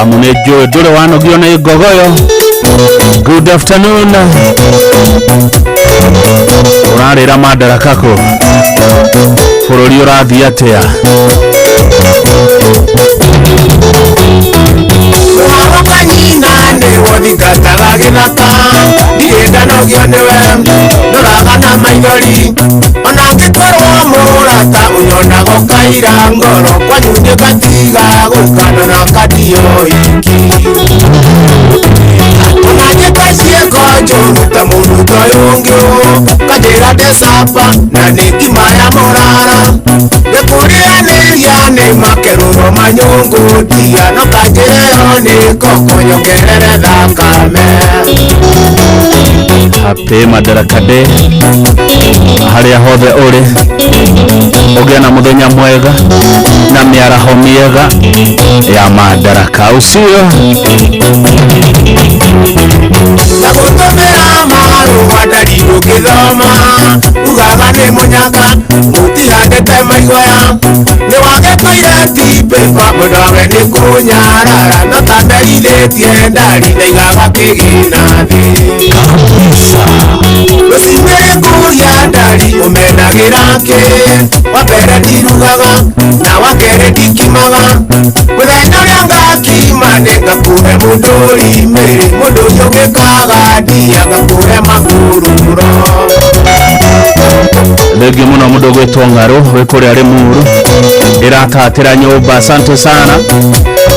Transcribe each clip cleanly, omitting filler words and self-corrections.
Amu nĩ njũĩ ndũrĩ wanogio nĩ ngogoyo. Good afternoon. Ũrarĩra Madaraka kũ? Bũrũri ũrathiĩ atĩa? Kanyina nĩwo thingataga gĩthaka, ndirĩ ndanogio nĩwe, ndoraga na maithori, ona angĩkorwo mũrata ũnyonaga ũkaira ngoro, kwanyu nĩngatiga gũkana na kandio iki. Ona njĩka ciĩko njũru ta mũndũ ta ũyũ ũngĩ ũũ, kanjĩra ndĩcapa na nĩ ngima ya mũrara, ndĩkũrĩanĩria nĩ makerũro manyũngũ ndia, no kanjĩra ĩyo nĩ koko nyongerere thakame. Happy Madaraka Day harĩa hothe ũrĩ, ũgĩe na mũthenya mwega na mĩaraho mĩega ya Madaraka ũcio. Na gũtũmĩra marũa ndari ũgĩthoma, ugaga nĩ mũnyaka mũtihandĩte maigoya, nĩ wage toilet paper mũndũ wawe nĩ kũnyarara, no ta nderithĩtie ndari ndaigaga kĩgĩna thĩ. Rũcinĩ ngũria ndari ũmenagĩra kĩ, wa mbere ndirugaga na wa kerĩ ndikimaga, mũthenya ũrĩa ngakima nĩ ngakũhe mũndũri mĩrĩ, mũndũ ũcio ũngĩkaga ndia ngakũhe makururo. Thengiũ mũno mũndũ ũgwĩtwo Ng'arũ wĩ kũrĩa Limuru ĩratatĩra nyũmba, asante sana.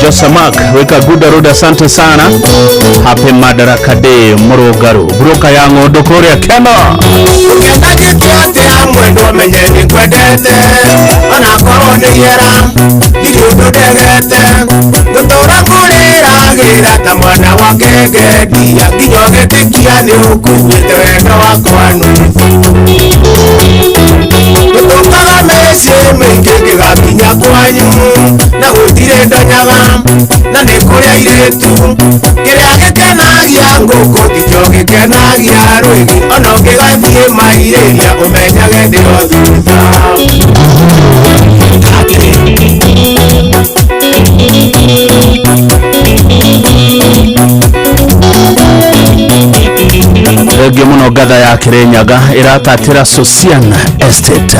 Jose Mark wĩ Kaguda Road, asante sana. Happy Madaraka Day Mũrũngarũ broka ya ng'ũndũ kũrĩa Keno. Ũngĩenda njĩke atĩa mwendwa menye nĩ ngwendete, onakorwo nĩ rĩera ndirĩ ũndũ ndegete, ngũtũra ngũrĩragĩra ta mwana wa ngenge ndia, nginya ũgĩtĩkia nĩ ũkuĩte wendo wakwa nuthu. Gũtũkaga mĩciĩ mĩingĩ ngĩgakinya kwanyu, na gũtirĩ ndonyaga na nĩ kũrĩ airĩtu, kĩrĩa gĩkenagia ngũkũ tikĩo gĩkenagia rwĩgĩ, ona ũngĩgathiĩ mairĩria ũmenyage ndĩ o thutha. Thengiũ mũno ngatha ya Kĩrĩnyaga ĩratatĩra Sosian Estate.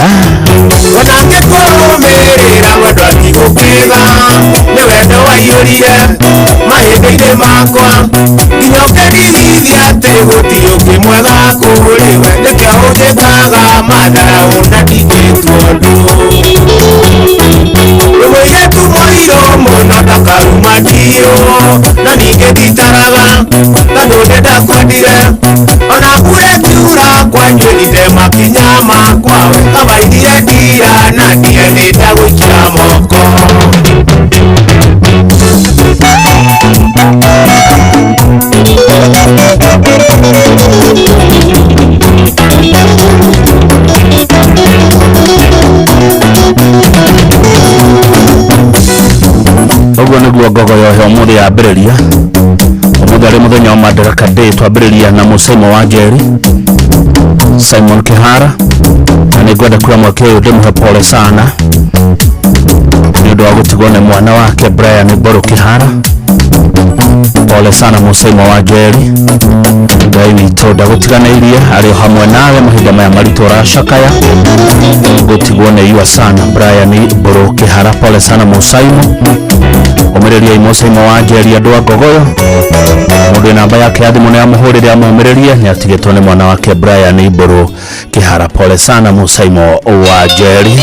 Ona angĩkũrũmĩrĩra mwendwa atigũkĩga, nĩ wendo waiyũrire mahĩndĩ-inĩ makwa, nginya ũkĩndigithia atĩ gũtirĩ ũngĩ mwega kũrĩ we, nĩkĩo ũnjĩkaga matharaũ na ndingĩtua ũndũ. Mũirĩtu mũirũ mũno ndakaruma ndirũ, na ningĩ nditaraga tondũ nĩndakwendire, ona mbura ĩkiura kwanyu ĩrinde makinya makwa, we kabairire ndira na ndiendete gũikia moko. Ũguo nĩguo ngogoyo ya ũmũthĩ yambĩrĩria. Ũmũthĩ arĩ mũthenya wa Madaraka Day, twambĩrĩria na Mũsaimo wa Njeri Simon Kihara, na nĩngwenda kuoya mweke ũyũ ndĩmũhe pole sana nĩ ũndũ wa gũtigwo nĩ mwana wake Brian Mbũrũ Kihara. Pole sana Mũsaimo wa Njeri, Ngai witũ ndagũtiganĩirie, arĩ o hamwe nawe mahinda maya maritũ ũracakaya gũtigwo nĩ yua sana Brian Mbũrũ Kihara. Pole sana Mũsaimo, ũmĩrĩriai Mũsaimo wa Njeri andũ a Ngogoyo. Mũndũ namba yake ya thimũ nĩ amũhũrĩre amũmĩrĩrie, nĩ atigĩtwo nĩ mwana wake Brian Mbũrũ Kihara. Pole sana Mũsaimo wa Njeri.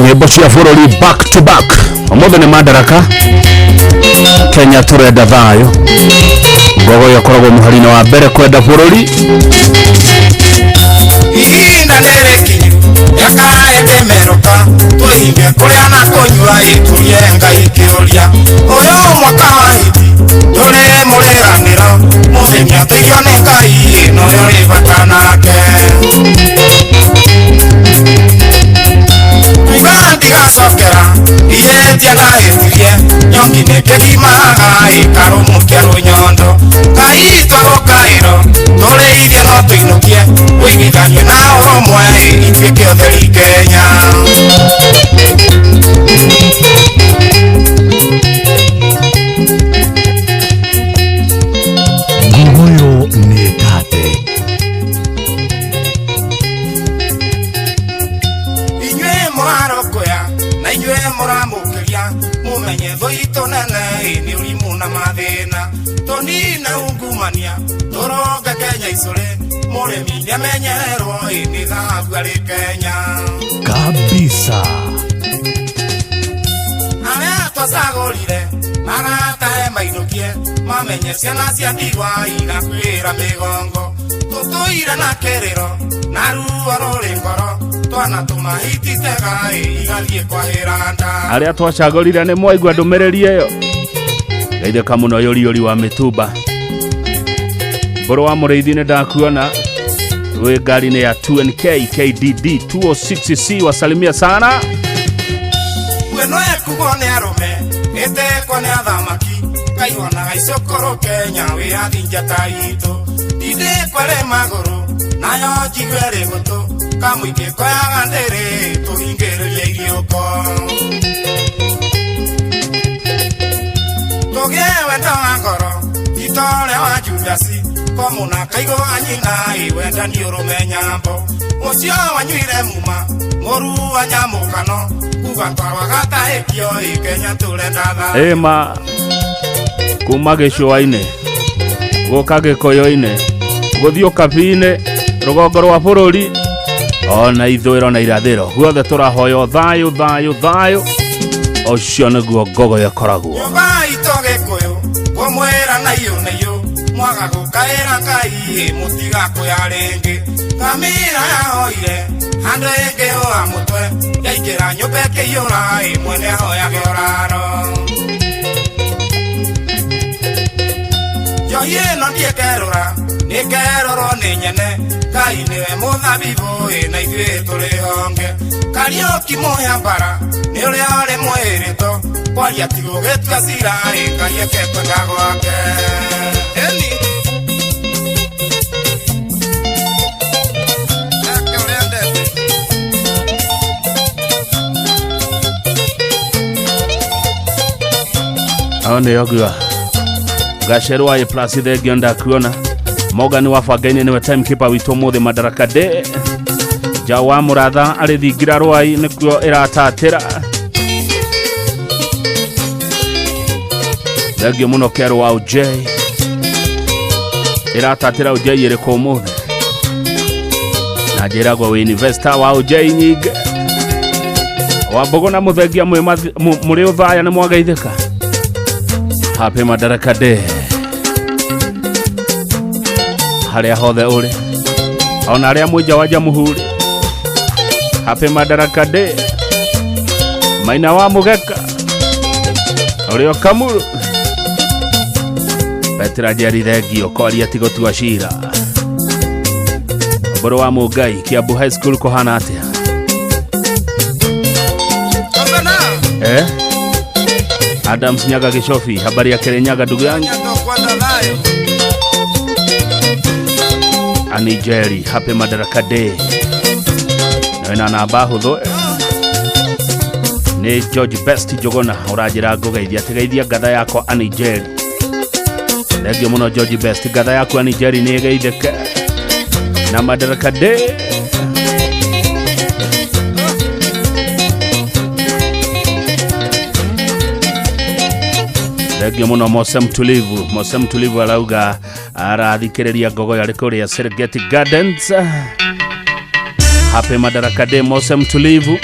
Nyĩmbo cia bũrũri back to back. Ũmũthĩ nĩ Madaraka, Kenya tũrenda thayũ. Ngogoyo ĩkoragwo mũhari-inĩ wa mbere kwenda bũrũri. Ihinda nĩ rĩkinyu rĩakae kĩmerũka, twĩhinge kũrĩa na kũnyua, ĩtũrie Ngai kĩũria, ũyũ mwaka wa hiti ndũrĩ mũrĩranĩro, mũthenya tũigio nĩ Ngai noyo rĩ bata nake. Kuga ndigacokera ihĩtia ndahĩtirie, nyongi nĩ kĩgimaga ĩkarũmũkia rũnyondo, Ngai twagũkaĩro tũrĩithie no tũinũkie, ũiguithanio na ũrũmwe ituĩke ũtheri Kenya. Mũmenye thũ itũ nene nĩ ũrimũ na mathĩna. Tũnine ungumania tũronge Kenya icũrĩ. Mũrĩmi nĩamenyererwo nĩ thahabu arĩ Kenya. Kabisa. Arĩa twacagũrire maratahe mainũkie mamenye ciana cia ndigwa igakuĩra mĩgongo. Tũtũire na kĩrĩro na ruo rũrĩ ngoro twana tũmahititega igathiĩ kwahĩra nda. Arĩa twacagũrire nĩ mwaigua ndũmĩrĩri ĩyo. Geithĩka mũno yũriũri wa mĩtumba. Mbũrũ wa mũrĩithi nĩ ndakuona wĩ ngari-inĩ ya 2NK KDD 206C, wasalimia sana. Gwĩno ĩkugwo nĩ arũme ĩtekwo nĩ athamaki kaiwonaga icũkũrũ Kenya wĩyathi njata itũ. Ndindĩkwo ĩrĩ magũrũ nayo njigue ĩrĩ gũtũ kamũingĩ koyaga ndĩrĩ tũhingĩrĩrie iriũko. Tũgĩe wendo wa ngoro ti ta ũrĩa wa Judasi komũna kaigũa nyina ĩ wendani ũrũme nyambo. Ũcio wanyuire muma mũru wa nyamũkano kuga twarwaga tahĩkio ĩ Kenya tũrenda thayũ. Ĩma kuma gĩcũa-inĩ gũka gĩkũyũ-inĩ gũthiĩ ũkabi-inĩ rũgongo rwa bũrũri ona ithũĩro na irathĩro guothe tũrahoya thayũ thayũ thayũ. Ũcio nĩguo ngogo ĩkoragwo. Nyũmba itũ gĩkũyũ kũmwĩra na iyũ na iyũ mwaga gũkaĩra Ngai mũtigakũya rĩngĩ. Ngamĩra yahoire handũ ĩngĩhũa mũtwe yaingĩra nyũmba ĩkĩiyũra ĩ mwene ahoyage ũraro. Njohi ĩno ndiĩkerũra nĩkerũrwo nĩ nyene Ngai nĩwe mũthabibũ ĩ na ithuĩ tũrĩ honge. Kariũki mũhĩa mbara nĩ ũrĩa ũrĩ mwĩrĩto kwaria ti gũgĩtua cira ĩ Ngai eke kwenda gwake. Ĩni. Eke ũrĩa endete. Hao nĩ ogua Gacerwa ĩ plus thengio ndakuona. Morgan wa Bangainĩ nĩwe timekeeper witũ ũmũthĩ Madaraka Day. Njaũ wa Mũratha arĩ thingira rwai nĩkuo ĩratatĩra. Thengio mũno Kerũ wa Ujei. Ĩratatĩra Ujei ĩrĩkũ ũmũthĩ? Na njĩragwo wĩ investor wa Ujei nyingĩ. Wambũgũ na Mũthengia mũrĩ ũthaya nĩ mwageithĩka. Happy Madaraka Day. Harĩa hothe ũrĩ ona arĩa mwĩ nja wa Jamhuri. Happy Madaraka Day. Maina wa Mũgeka ũrĩ o Kamuru. Petra Njeri thengio kwaria ti gũtua cira. Mbũrũ wa Mũngai Kiambu High School kũhana atĩa? Kũhana. Adams Nyaga Gĩcobi, habari ya Kirinyaga ndugu yangu. Ani Jerry, happy Madaraka Day. Nawe na namba hũthũ nĩ George Best Njũgũna ũranjĩra ngũgeithia tigeithia ngatha yakwa Ani Jerry. Thengio mũno George Best, ngatha yaku Ani Jerry nĩ ĩgeithĩke na Madaraka Day. Thengio mũno Mose Mtulivu. Mose Mtulivu arauga arathikĩrĩria ngogoyo arĩ kũrĩa Serengeti Gardens. Happy Madaraka Day Mose Mtulivu.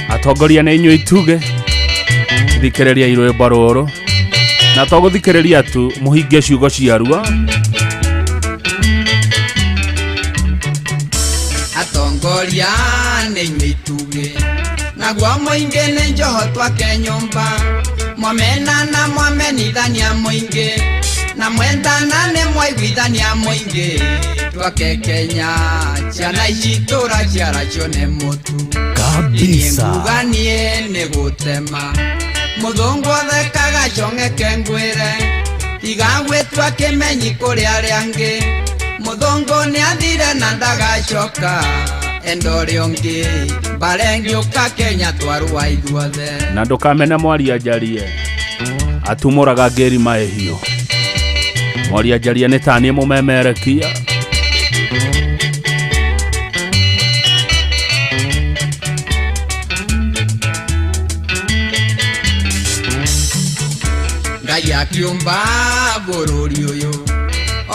Atongoria nĩ inyuĩ ituge thikĩrĩria rwĩmbo rũrũ na to gũthikĩrĩria tu mũhingie ciugo ciarua. Atongoria nĩ inyuĩ ituge naguo mũingĩ nĩ njoho twake nyũmba mwamena na mwamenithania mũingĩ na mwendana nĩ mwaiguithania mũingĩ twake Kenya ciana ici tũraciara cione mũtu. Kabisa. Nguga niĩ nĩ gũtema mũthũngũ athekaga cong'eke ngwĩre tiga gwĩtua kĩmenyi kũrĩ arĩa angĩ mũthũngũ nĩ athire na ndagacoka enda ũrĩa ũngĩ mbara ĩngĩũka Kenya twarũa ithuothe. Na ndũkamene mwaria njarie atumũraga ngĩri maĩhiũ. Mwaria njarie nĩ taniĩ mũmemerekia. Ngai akiũmba bũrũri ũyũ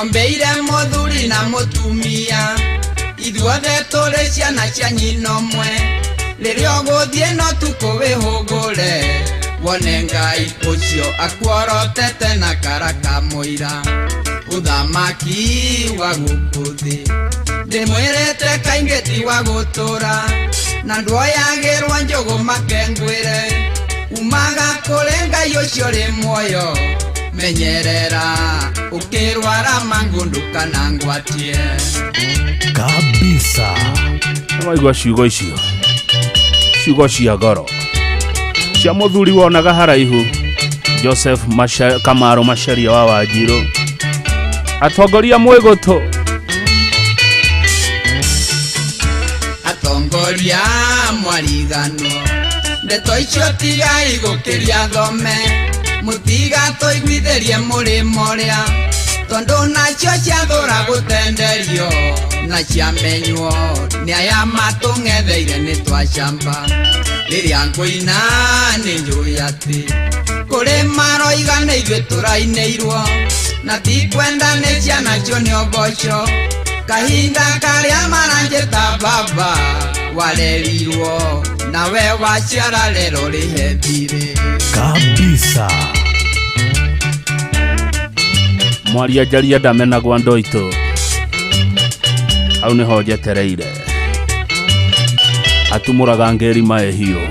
ombeire mũthuri na mũtumia ithuothe tũrĩ ciana cia nyina ũmwe rĩrĩa ũgũthiĩ no tukũ wĩhũgũre wone Ngai ũcio akuorotete na karaka mũira ũthamaki wa gũkũ thĩ ndĩmwĩrĩte kaingĩ ti wa gũtũra na ndwoyagĩrwo njũgũ makengwĩre umaga kũrĩ Ngai ũcio rĩ muoyo menyerera ũkĩrwara mangũndũ kana ngwatie. Kabisa. Nĩwaigua ciugo icio, ciugo cia goro cia mũthuri wonaga haraihu Joseph Kamaro Macharia wa Wanjiru. Atongoria mwĩgũtũ. Atongoria mwariganwo ndeto icio tigai gũkĩria thome mũtiga tũiguithĩrie mũrĩmo ũrĩa tondũ nacio ciathũra gũtenderio na ciamenywo nĩ aya matũng'etheire nĩ twacamba rĩrĩa ngũina nĩ njũĩ atĩ kũrĩ maroiga nĩ ithuĩ tũrainĩirwo na tikwenda nĩ ciana cio nĩ ũboco kahinda karĩa maranjĩta baba warerirwo nawe waciara rero rĩhe thirĩ. Kabisa. Mwaria njaria ndamenagwo andũ aitũ hau nĩho njetereire atumũraga ngeri maĩ hiũ.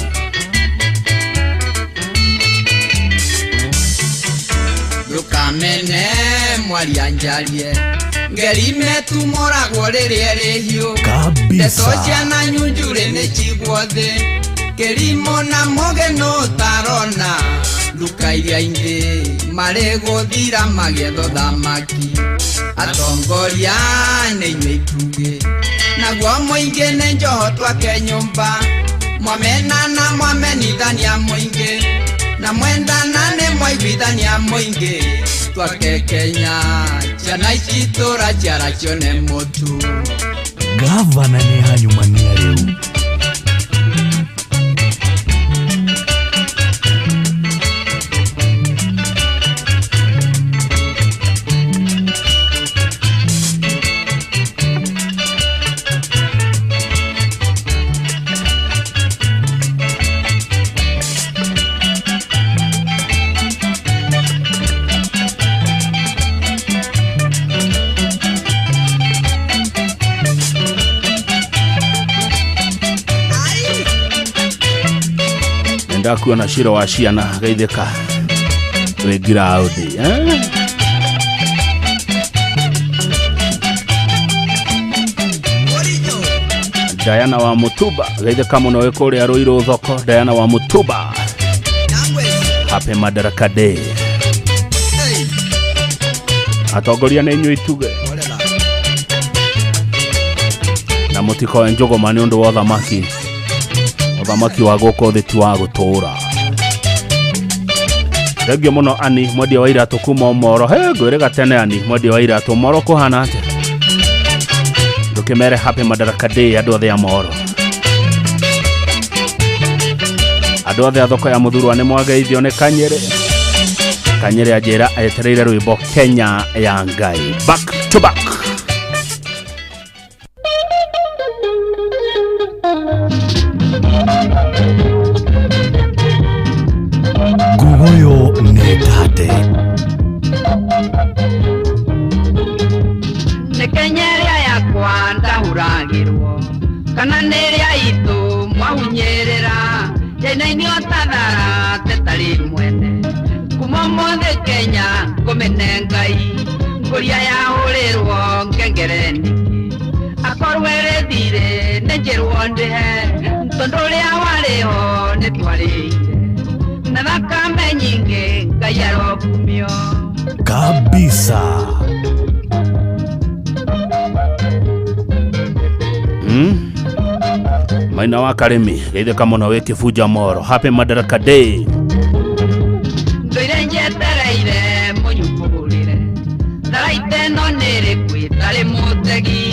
Ndũkamene mwaria njarie ngeri metumũragwo rĩrĩa ĩrĩ hiũ ndeto Kabisa. ciana nyunjurĩ nĩ cigwo thĩ kĩrimũ na mũgĩ nũ ũtarona nduka iria ingĩ marĩ gũthira magĩetha thamaki atongoria nĩ inyuĩ itugĩ naguo mũingĩ nĩ njoho twake nyũmba mwamenana mwamenithania mũingĩ na mwendana nĩ mwaiguithania mũingĩ twake Kenya ciana ici tũraciara cione mũtu. Gavana nĩ hanyumania rĩu. Ndakuona Shiro wa ciana geithĩka wĩ ngiraũndi eh? Diana wa Mutuba geithĩka mũno wĩ kũrĩa Ruiru thoko. Diana wa Mutuba, happy Madaraka Day. Atongoria nĩ inyuĩ ituge na mũtikoe njũgũma nĩ ũndũ wa ũthamaki. Ũthamaki wa gũkũ thĩ ti wa gũtũũra. Thengio mũno Ani mwendia wa iratũ kuma Omoro. He ngwĩrĩga tene Ani mwendia wa iratũ Omoro kũhana atĩa? Ndũkĩmere happy Madaraka Day andũ othe a Moro. Andũ othe a thoko ya Mũthurwa nĩ mwageithio nĩ Kanyĩrĩ. Kanyĩrĩ anjĩra etereire rwĩmbo Kenya ya Ngai. Back to back. Ngugoyo nĩ tate. Nĩ Kenya ĩrĩa yakwa ndahuragĩrwo kana nĩ ĩrĩa itũ mwahunyĩrĩra yainainio ta thara tetarĩ mwene kuma ũmũthĩ Kenya ngũmene Ngai ngũria yahũrĩrwo ngengere nĩkĩ akorwo ĩrĩ thirĩ nĩ njĩrwo ndĩhe tondũ ũrĩa warĩho nĩ twarĩire na thakame nyingĩ Ngai arokumio. Kabisa. Maina wa Karimi geithĩka mũno wĩ Kĩbunja Moro. Happy Madaraka Day. Ndũire njetereire mũnyumbũrĩre tharaita ĩno nĩrĩ kwĩtarĩ mũtegi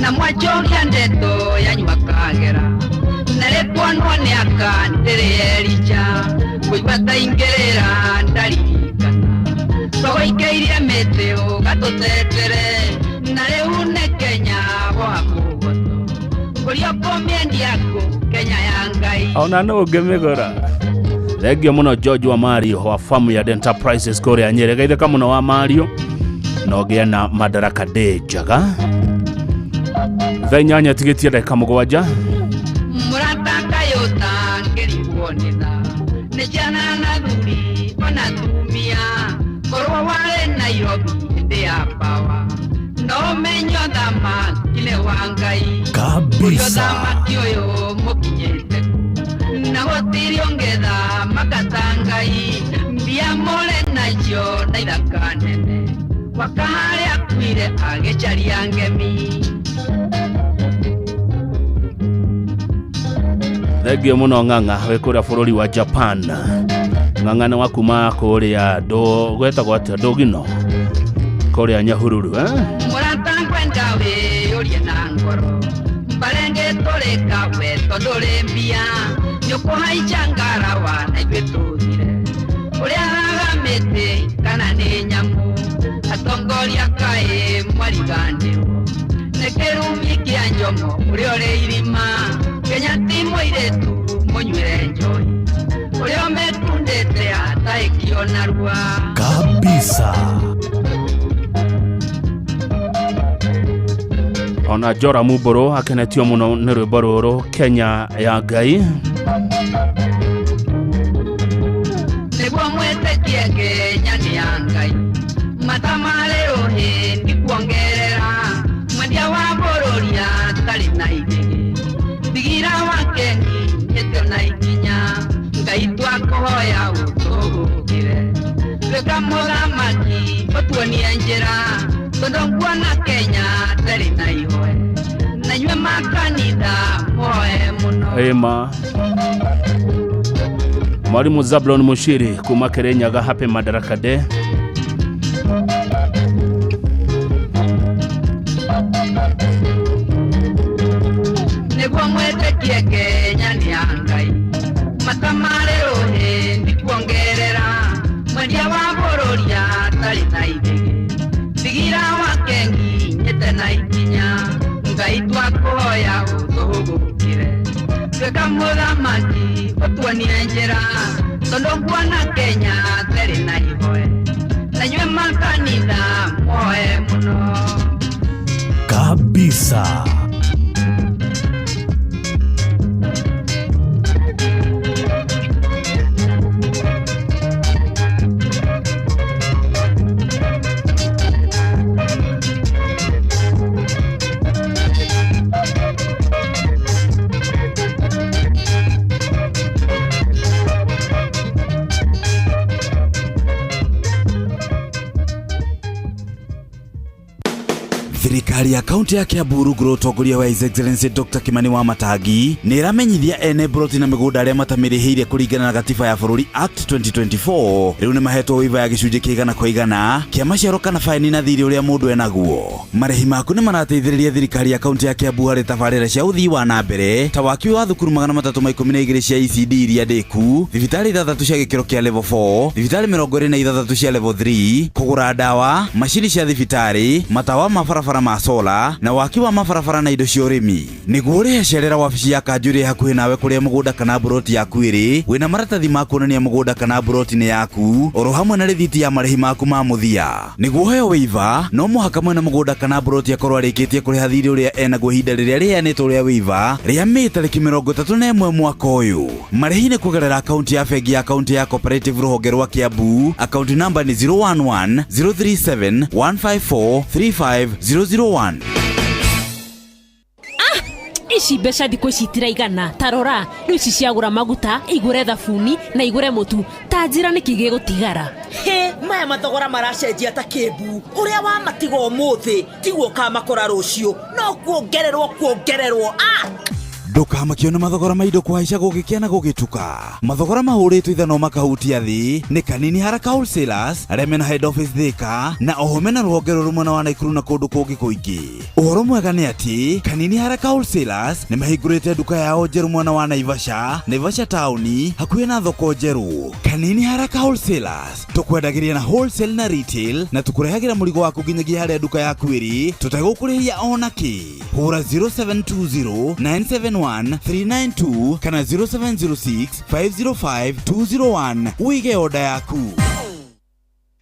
na mwacokia ndeto yanyua kagera na rĩkuonwo nĩ aka ndĩrĩ Elija kũigua ta ingĩrĩra ndaririkana Tũgũikĩirie mĩtĩ ũgatũtetere na rĩu nĩ Kenya gwa mũgoto kũrĩa ũkũmĩendia kũ Kenya ya Ngai. Ona no ũngĩmĩgũra. Thengio mũno George wa Mario wa Farm Yard Enterprises kũrĩa Nyĩrĩ. Geithĩka mũno wa Mario na ũgĩe na Madaraka Day njega. Thaa 8 tigĩtie ndagĩka 7. Mũrata kaĩ ũtangĩrigwo nĩ tha nĩ ciana na thuri ona atumia korwo warĩ Nairobi hĩndĩ ya pawa no ũmenye ũthamaki nĩ wa Ngai. Kabisa. Ũthamaki ũyũ mũkinyĩte na gũtirĩ ũngĩtha makata Ngai mbia mũrĩ nacio na ithaka nene gwaka harĩa akuire agĩcaria ngemi. Thengio mũno Ng'ang'a wĩ kũrĩa bũrũri wa Japan. Ng'ang'a nĩ wa kuma kũrĩa gwetagwo atĩa Ndũgino kũrĩa Nyahururu, eh? Mũrata ngwenda wĩyũrie na ngoro mbarenge tũrĩka we tondũ ũrĩ mbia nĩũkũhaica ngarawa na ithuĩ tũthire ũrĩa haga mĩtĩ kana nĩ nyamũ atongoria kaĩ mwariganĩrwo nĩ kĩrumi kĩa njomo ũrĩa ũrĩ irima Kenya ti mũirĩtu mũnyuĩre njohi ũrĩa ũmekundĩte ataĩkio narua. Kabisa. Ona Jora Mumburu akenetio mũno nĩ rwĩmbo rũrũ Kenya ya Ngai. Nĩguo mwĩtĩkie Kenya nĩ ya Ngai mata marĩ rũhĩ nĩ kuongerera mwendia wa bũrũri atarĩ na igĩgĩ thigira wa kengi nyĩtio na ikinya Ngai twakũhoya ũtũgũkĩre tuĩka mũthamaki ũtuonie njĩra tondũ nguona Kenya ndarĩ na ihoe na inyuĩ makanitha mũhoe mũno. Ĩma Mwalimu Zablon Mushiri kuma Kirinyaga happy Madaraka Day. Nĩguo mwĩtĩkie Kenya nĩ ya Ngai mata marĩ rũhĩ nĩ kuongerera mwendia wa bũrũri atarĩ na igĩgĩ thigira wa kengi nyĩte na ikinya Ngai twakũhoya ũtũhũgũkĩre tuĩka mũthamaki ũtuonie njĩra tondũ nguona Kenya ndarĩ na ihoe na inyuĩ makanitha mũhoe mũno. Kabisa. Thirikari ya kaunti ya Kiambu rungu rwa ũtongoria wa His Excellency Dr. Kimani wa Matangi nĩ ĩramenyithia ene broti na mĩgũnda arĩa matamĩrĩhĩire kũringana na gatiba ya bũrũri Act 2024 rĩu nĩ mahetwo waiver ya gĩcunjĩ kĩa 100% kĩa maciaro kana baini na thirĩ ũrĩa mũndũ enaguo. Marĩhi maku nĩ marateithĩrĩria thirikari ya kaunti ya Kiambu harĩ tabarĩra cia ũthii wa na mbere ta waki wa thukuru 312 cia ECD iria ndĩku, thibitarĩ 6 cia gĩkĩro kĩa level 4, thibitarĩ 26 cia level 3, kũgũra ndawa, macini cia thibitarĩ, matawa ma barabara ma sola na waki wa mabarabara na indo cia ũrĩmi. Nĩguo ũrĩhe cerera wabici ya kanjũ ĩrĩa hakuhĩ nawe kũrĩa mũgũnda kana mburoti yaku ĩrĩ, wĩna maratathi ma kuonania mũgũnda kana mburoti nĩ yaku, oro hamwe na rĩthiti ya marĩhi maku ma mũthia. Nĩguo ũheo waiver, no mũhaka mwene mũgũnda kana mburoti akorwo arĩkĩtie kũrĩha thirĩ ũrĩa enaguo ihinda rĩrĩa rĩheanĩtwo rĩa waiver rĩa Mĩĩ tarĩki 31 mwaka ũyũ. Marĩhi nĩ kũgerera akaunti ya bengi ya kaunti ya Cooperative rũhonge rwa Kiambu, akaunti namba nĩ 011 037 154 35001. Ici mbeca thikũ ici itiraigana ta rora rĩu ici ciagũra maguta igũre thabuni na igũre mũtu ta njĩra nĩkĩ gĩgũtigara. Hĩ maya mathogora maracenjia ta kĩmbu ũrĩa wamatiga ũmũthĩ tiguo ũkamakora rũciũ no kuongererwo kuongererwo. Ndũkamakio nĩ mathogora ma indo kũhaica gũgĩkĩa na gũgĩtuka. Mathogora mahũrĩtwo ithanwa makahutia thĩ nĩ Kanini Haraka Wholesalers arĩa mena head office Thika na oho mena rũhonge rũrũ mwena wa Naikuru na kũndũ kũngĩ kũingĩ. Ũhoro mwega nĩ atĩ Kanini Haraka Wholesalers nĩ mahingũrĩte nduka yao njerũ mwena wa Naivasha, Naivasha taũni hakuhĩ na thoko njerũ. Kanini Haraka Wholesalers tũkwendagĩria na wholesale na retail na tũkũrehagĩra mũrigo waku nginyagia harĩa nduka yaku ĩrĩ tũtegũkũrĩhia ona kĩ. Hũra 0720 971 392 kana 0706 505 201 ũige oda yaku.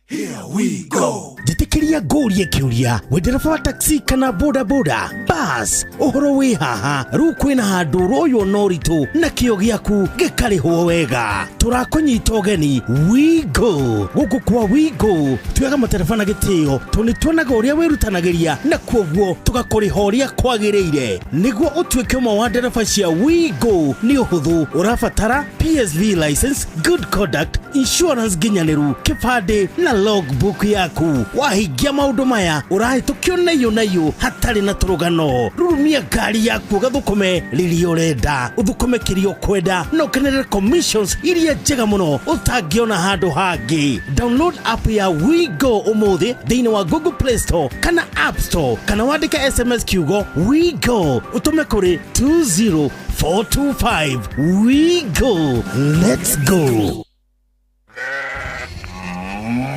Here we go. Njĩtĩkĩria ngũrie kĩũria, wĩ ndereba wa taxi kana boda boda bas, ũhoro wĩ haha rĩu kwĩna handũ ũroywo na ũritũ na kĩo gĩaku gĩkarĩhwo wega. Tũrakũnyita ũgeni WeGo. Gũkũ kwa WeGo tuoyaga matereba na gĩtĩo tondũ nĩ tuonaga ũrĩa wĩrutanagĩria na kuoguo tũgakũrĩha ũrĩa kwagĩrĩire. Nĩguo ũtuĩke ũmwe wa ndereba cia WeGo nĩ ũhũthũ, ũrabatara PSV license, good conduct, insurance nginyanĩru, kĩbandĩ na logbook yaku. Wahingia maũndũ maya ũrahĩtũkio naiyũ naiyũ hatarĩ na tũrũgano. Rurumia ngari yaku ũgathũkũme rĩrĩa ũrenda, ũthũkũme kĩrĩa ũkwenda na ũkenerere commissions iria njega mũno ũtangĩona handũ hangĩ. Download app ya WeGo ũmũthĩ thĩinĩ wa Google Play Store kana App Store, kana wandĩke SMS kiugo WeGo ũtũme kũrĩ 20425. WeGo, let's go.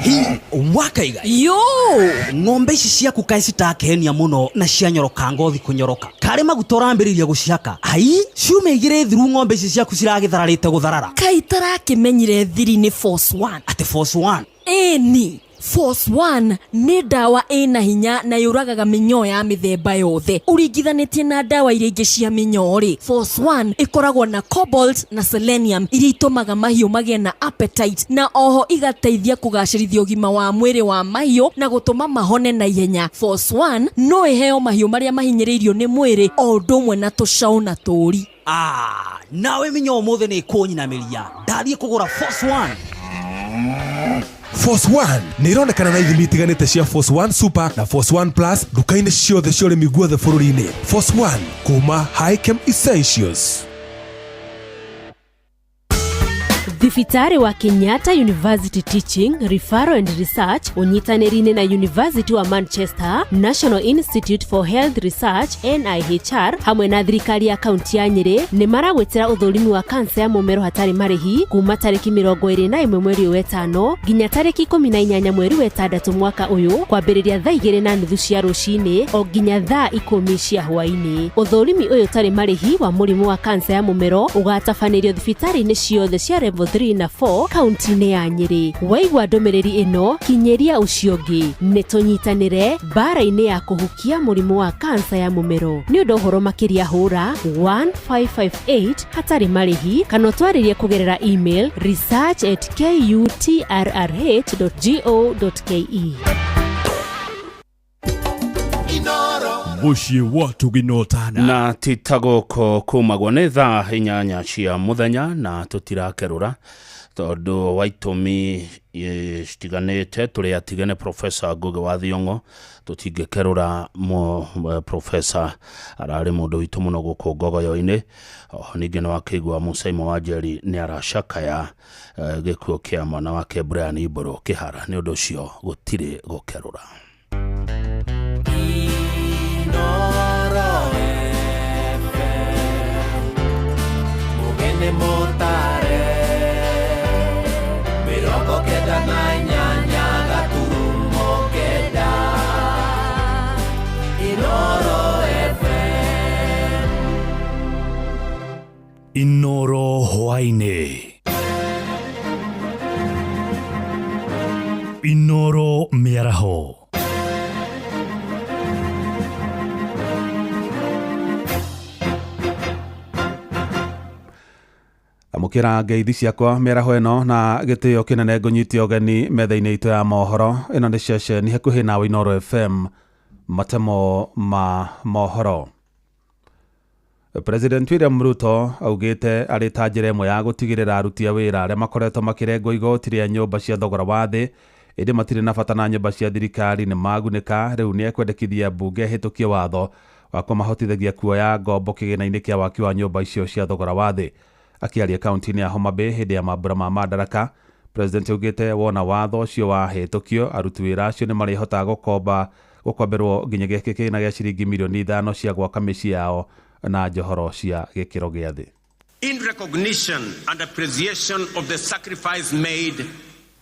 Hi wakaiga Yo! Ng'ombe ici ciaku kaĩ citakenia mũno na cianyoroka ngothi kũnyoroka karĩ maguta ũrambĩrĩria gũcihaka ai ciuma igĩrĩ thiru ng'ombe ici ciaku ciragĩthararĩte gũtharara. Kaĩ itarakĩmenyire thiri nĩ Force One. Atĩ Force One? Ĩni, Force One nĩ ndawa ĩna hinya na yũragaga mĩnyoo ya mĩthemba yothe. Ũringithanĩtie na ndawa iria ingĩ cia mĩnyoo rĩ, Force One ĩkoragwo na cobalt na selenium iria itũmaga mahiũ magĩe na appetite na oho igateithia kũgacĩrithia ũgima wa mwĩrĩ wa mahiũ na gũtũma mahone na ihenya. Force One no ĩheo mahiũ marĩa mahinyĩrĩirio nĩ mwĩrĩ o ũndũ ũmwe na tũcaũ na tũũri. Ah, nawe mĩnyoo ũmũthĩ nĩ ĩkũnyinamĩria ndathiĩ kũgũra Force One. Force One nĩ ironekana na ithimi itiganĩte cia Force One Super na Force One Plus nduka-inĩ ciothe cia ũrĩmi guothe bũrũri-inĩ. Force One kuma Hikem Essentials. Thibitarĩ wa Kenyatta University Teaching, Referral and Research ũnyitanĩri-inĩ na University wa Manchester, National Institute for Health Research NIHR hamwe na thirikari ya kaunti ya Nyĩrĩ nĩ maragwĩtĩra ũthũrimi wa kansa ya mũmero hatarĩ marĩhi kuma tarĩki 21 mweri wa 5 nginya tarĩki 18 mweri wa 6 mwaka ũyũ kwambĩrĩria thaa 2:30 cia rũcinĩ o nginya thaa 10 cia hwaĩ-inĩ. Ũthũrimi ũyũ ũtarĩ marĩhi wa mũrimũ wa kansa ya mũmero ũgatabanĩrio thibitarĩ-inĩ ciothe cia level 3 na 4 kaunti-inĩ ya Nyĩrĩ. Waigua ndũmĩrĩri ĩno kinyĩria ũcio ũngĩ. Nĩ tũnyitanĩre mbara-inĩ ya kũhukia mũrimũ wa kansa ya mũmero. Nĩ ũndũ ũhoro makĩria hũra 1558 hatarĩ marĩhi kana ũtwarĩrie kũgerera email research@kutrrh.go.ke. Mũciĩ wa tũginotana na titagũkũ kumagwo nĩ thaa 8 cia mũthenya na tũtirakerũra tondũ wa itũmi citiganĩte tũrĩ atigane Professor Ngugi wa Thiong'o tũtingĩkerũra Professor ararĩ mũndũ witũ mũno gũkũ Ngogoyo-inĩ. Ningĩ nĩ wakĩigua Musaimo wa Njeri nĩ aracakaya gĩkuũ kĩa mwana wake Brian Mbũrũ Kĩhara, nĩ ũndũ ũcio gũtirĩ gũkerũra. Mugene motare 98 gaturumo kenda Inoro FM. Inoro hwaĩ-inĩ. Inoro mĩaraho. Amũkĩra ngeithi ciakwa mĩaraho ĩno na gĩtĩo kĩnene ngũnyitie ũgeni metha-inĩ itũ ya mohoro. Ĩno nĩ ceceni hakuhĩ nawe Inoro FM, matemo ma mohoro. President William Ruto augĩte arĩ ta njĩra ĩmwe ya gũtigĩrĩra aruti a wĩra arĩa makoretwo makĩrengwo igoti rĩa nyũmba cia thogora wa thĩ ĩndĩ matirĩ na bata na nyũmba cia thirikari nĩ magunĩka. Rĩu nĩ ekwendekithia mbunge ĩhĩtũkie watho Wa kũmahotithagia kuoya ngombo kĩgĩna-inĩ kĩa waki wa nyũmba icio cia thogora wa thĩ. Akĩaria kaunti-inĩ ya Homa Bay hĩndĩ ya mambura ma Madaraka, President augĩte wona watho ũcio wahĩtũkio, aruti wĩra acio nĩ marĩhotaga gũkomba gũkomberwo nginyagia kĩgĩna gĩa ciringi mirioni 5 cia gwaka mĩciĩ yao na njohoro cia gĩkĩro gĩa thĩ. In recognition and appreciation of the sacrifice made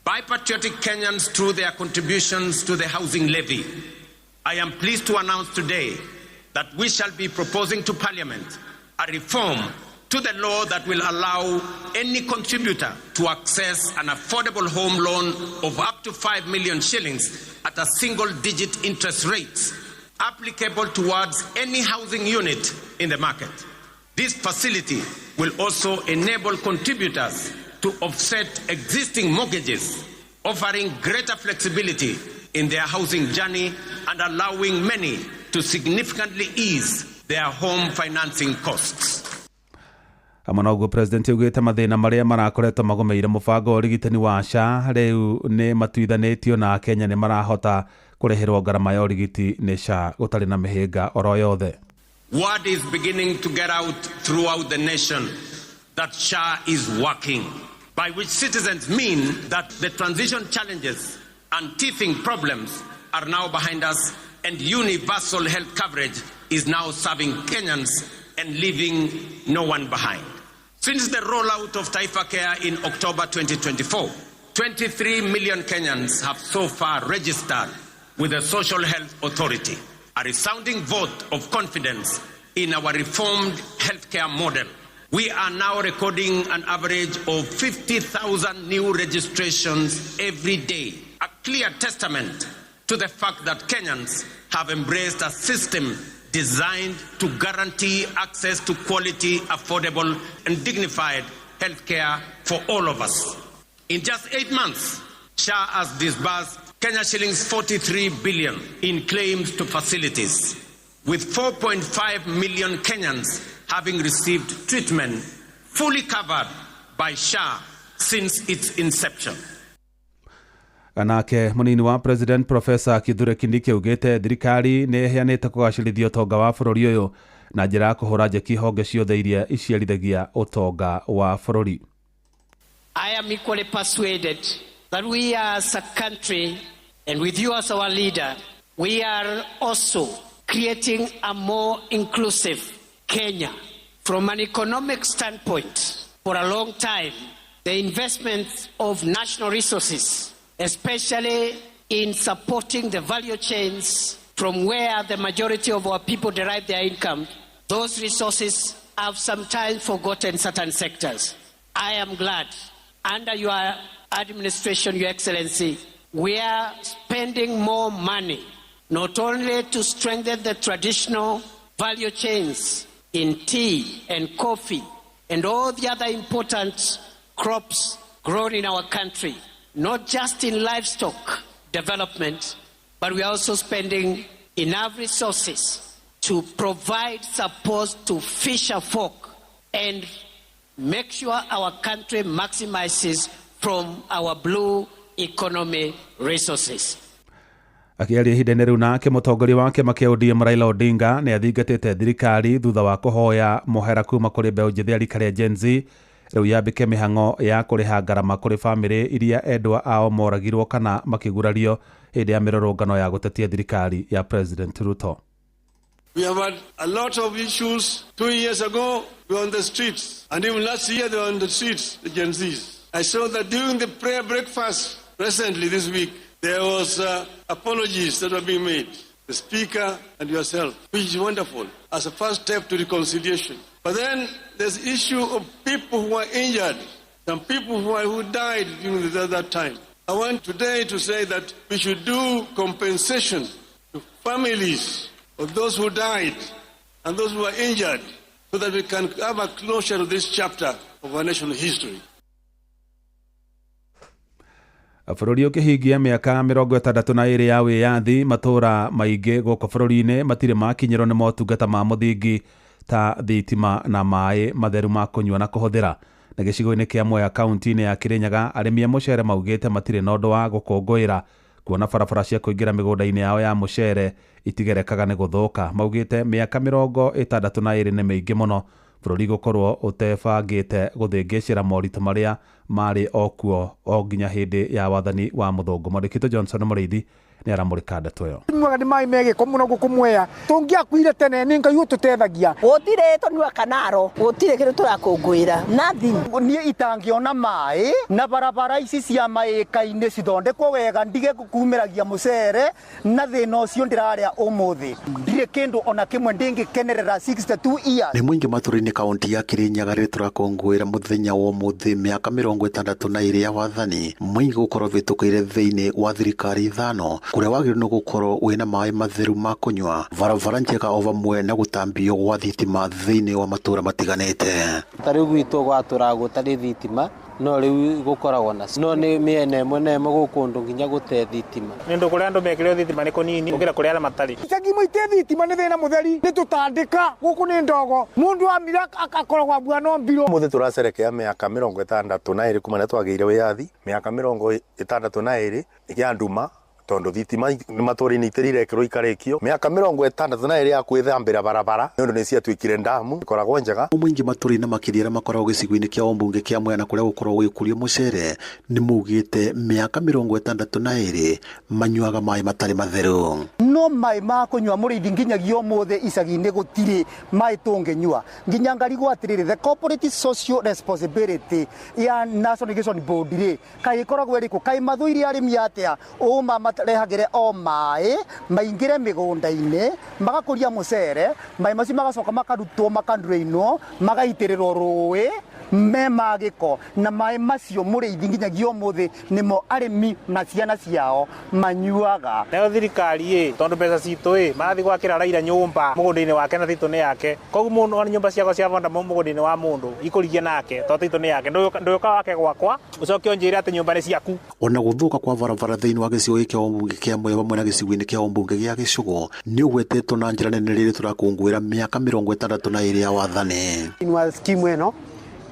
by patriotic Kenyans through their contributions to the housing levy, I am pleased to announce today that we shall be proposing to Parliament a reform to the law that will allow any contributor to access an affordable home loan of up to 5 million shillings at a single-digit interest rate applicable towards any housing unit in the market. This facility will also enable contributors to offset existing mortgages, offering greater flexibility in their housing journey and allowing many to significantly ease their home financing costs. Hamwe na ũguo, President augĩte mathĩna marĩa marakoretwo magũmĩire mũbango wa ũrigitani wa SHA rĩu nĩ matuithanĩtio na Kenya nĩ marahota kũrĩhĩrwo ngarama ya ũrigiti nĩ SHA gũtarĩ na mĩhĩnga oro yothe. Word is beginning to get out throughout the nation that SHA is working, by which citizens mean that the transition challenges and teething problems are now behind us and universal health coverage is now serving Kenyans and leaving no one behind. Since the rollout of Taifa Care in October 2024, 23 million Kenyans have so far registered with the Social Health Authority, a resounding vote of confidence in our reformed healthcare model. We are now recording an average of 50,000 new registrations every day, a clear testament to the fact that Kenyans have embraced a system designed to guarantee access to quality, affordable, and dignified healthcare for all of us. In just 8 months, SHA has disbursed Kenya shillings 43 billion in claims to facilities, with 4.5 million Kenyans having received treatment fully covered by SHA since its inception. Nake munini wa President Professor Kithure Kindiki augĩte thirikari nĩ ĩheanĩte kũgacĩrithia ũtonga wa bũrũri ũyũ na njĩra ya kũhũra njeki honge ciothe iria iciarithagia ũtonga wa bũrũri. I am equally persuaded that we as a country, and with you as our leader, we are also creating a more inclusive Kenya. From an economic standpoint, for a long time, the investment of national resources, especially in supporting the value chains from where the majority of our people derive their income, those resources have sometimes forgotten certain sectors. I am glad under your administration, Your Excellency, we are spending more money not only to strengthen the traditional value chains in tea and coffee and all the other important crops grown in our country, not just in livestock development, but we are also spending enough resources to provide support to fisher folk and make sure our country maximizes from our blue economy resources. Akĩaria ihinda-inĩ rĩu nake mũtongoria wa kĩama kĩa ODM Raila Odinga nĩ athingatĩte thirikari thutha wa kũhoya mũhera kuma kũrĩ mbeũ njĩthĩ a rika rĩa Gen Z rĩu yambĩke mĩhang'o ya kũrĩha ngarama kũrĩ bamĩrĩ iria endwa ao moragirwo kana makĩgurario hĩndĩ ya mĩrũrũngano ya gũtetia thirikari ya President Ruto. We have had a lot of issues. 2 years ago, we were on the streets. And even last year, they were on the streets, the Gen Zs. I saw that during the prayer breakfast recently this week, there was apologies that were being made. The speaker and yourself, which is wonderful as a first step to reconciliation. But then there's the issue of people who are injured, some people who died during that time. I want today to say that we should do compensation to families of those who died and those who were injured so that we can have a closure to this chapter of our national history. Bũrũri ũkĩhingia mĩaka 62 ya wĩyathi, matũũra maingĩ gũkũ bũrũri-inĩ matirĩ makinyĩrwo nĩ motungata ma mũthingi ta thitima na maĩ matheru ma kũnyua na kũhũthĩra. Na gĩcigo-inĩ kĩa Mwea, kaunti-inĩ ya Kĩrĩnyaga, arĩmi a mũcere maugĩte matirĩ na ũndũ wa gũkũngũĩra. Kuona barabara cia kũingĩra mĩgũnda-inĩ yao ya mũcere itigerekaga nĩ gũthũka. Maugĩte mĩaka 62 nĩ mĩingĩ mũno bũrũri gũkorwo ũtebangĩte gũthĩngĩcĩra moritũ marĩa marĩ o kuo o nginya hĩndĩ ya wathani wa mũthũngũ. Mwandĩki Johnson Mũrĩithi nĩ aramũrĩka ndeto ĩyo. Mwega nĩ maĩ megĩko mũno gũkũ Mwea, tũngĩakuire tene nĩ Ngai ũtũtethagia. Gũtirĩ tũnua kanaro, gũtirĩ kĩndũ tũrakũngũĩra, nothing. Niĩ itangĩona maĩ na barabara ici cia maĩka-inĩ cithondekwo wega ndige kumĩragia mũcere na thĩna ũcio ndĩrarĩa ũmũthĩ, ndirĩ kĩndũ ona kĩmwe ndĩngĩkenerera 62 years. Nĩ mũingĩ matũra-inĩ kaunti ya Kirinyaga rĩrĩa tũrakũngũĩra mũthenya wa ũmũthĩ mĩaka 62 ya wathani mũingĩ gũkorwo vĩtũkĩire thĩinĩ wa thirikari 5 kũrĩa wagĩrĩirwo nĩ gũkorwo wĩna maĩ matheru ma kũnyua, barabara njega o vamwe na gũtambio gwa thitima thĩinĩ wa matũra matiganĩte. Ta rĩu gwitũ gwatũraga gũtarĩ thitima, no rĩu gũkoragwo na no nĩ mĩena ĩmwe na ĩmwe gũkũ ũndũ nginya gũte thitima. Nĩ ũndũ kũrĩa andũ mekĩrĩrwo thitima nĩ kũnini gũkĩra kũrĩa arĩa matarĩ. Icagi imwe itĩ thitima nĩ thĩna mũtheri, nĩ tũtandĩka gũkũ nĩ ndogo, mũndũ amira akakoragwo ambua no mbirũ. Ũmũthĩ tũracerekea mĩaka 62 kuma rĩrĩa twagĩire wĩyathi, mĩaka 62 ya nduma tondu thitima matũra-inĩ itĩrirekĩrwo ikarĩkio, mĩaka 62 ya kwĩthambĩra barabara nĩ ũndũ nĩ ciatuĩkire ndamu ikoragwo njega. Mũingĩ matũra-inĩ makĩria arĩa makoragwo gĩcigo-inĩ kĩa ũmbunge kĩa Mwea na kũrĩa gũkoragwo gũgĩkũrio mũcere nĩ maugĩte mĩaka 62 manyuaga maĩ matarĩ matheru. No maĩ ma kũnyua mũrĩithi nginyagia ũmũthĩ icagi-inĩ gũtirĩ maĩ tũngĩnyua, nginya ngarigwo atĩrĩrĩ, the corporate social responsibility ya National Irrigation Board rĩ kaĩ ĩkoragwo ĩrĩkũ? Kaĩ mathũire arĩmi atĩa ũma marehagĩre o maĩ maingĩre mĩgũnda-inĩ magakũria mũcere, maĩ macio magacoka makarutwo makandrainwo magaitĩrĩrwo rũĩ me ma gĩko, na maĩ macio mũrĩithi nginyagia ũmũthĩ nĩmo arĩmi na ciana ciao manyuaga. Nayo thirikari ĩ tondu mbeca citũ ĩ marathiĩ gwakĩra Raila nyũmba mũgũnda-inĩ wake na titũ nĩ yake, koguo mũndũ ona nyũmba ciakwa cia bonda mũgũnda-inĩ wa mũndũ ikũrigie nake tondũ titũ nĩ yake, ndũyũka wake gwakwa ũcoke ũnjĩre atĩ nyũmba nĩ ciaku. Ona gũthũka kwa barabara thĩinĩ wa gĩcigo gĩkĩ kĩa ũmbunge kĩa Mwea vamwe na gĩcigo-inĩ kĩa ũmbunge gĩa Gĩcũgũ nĩ ũgwetetwo na njĩra nene rĩrĩa tũrakũngũĩra mĩaka 62 ya wathani. Thĩinĩ wa skimu ĩno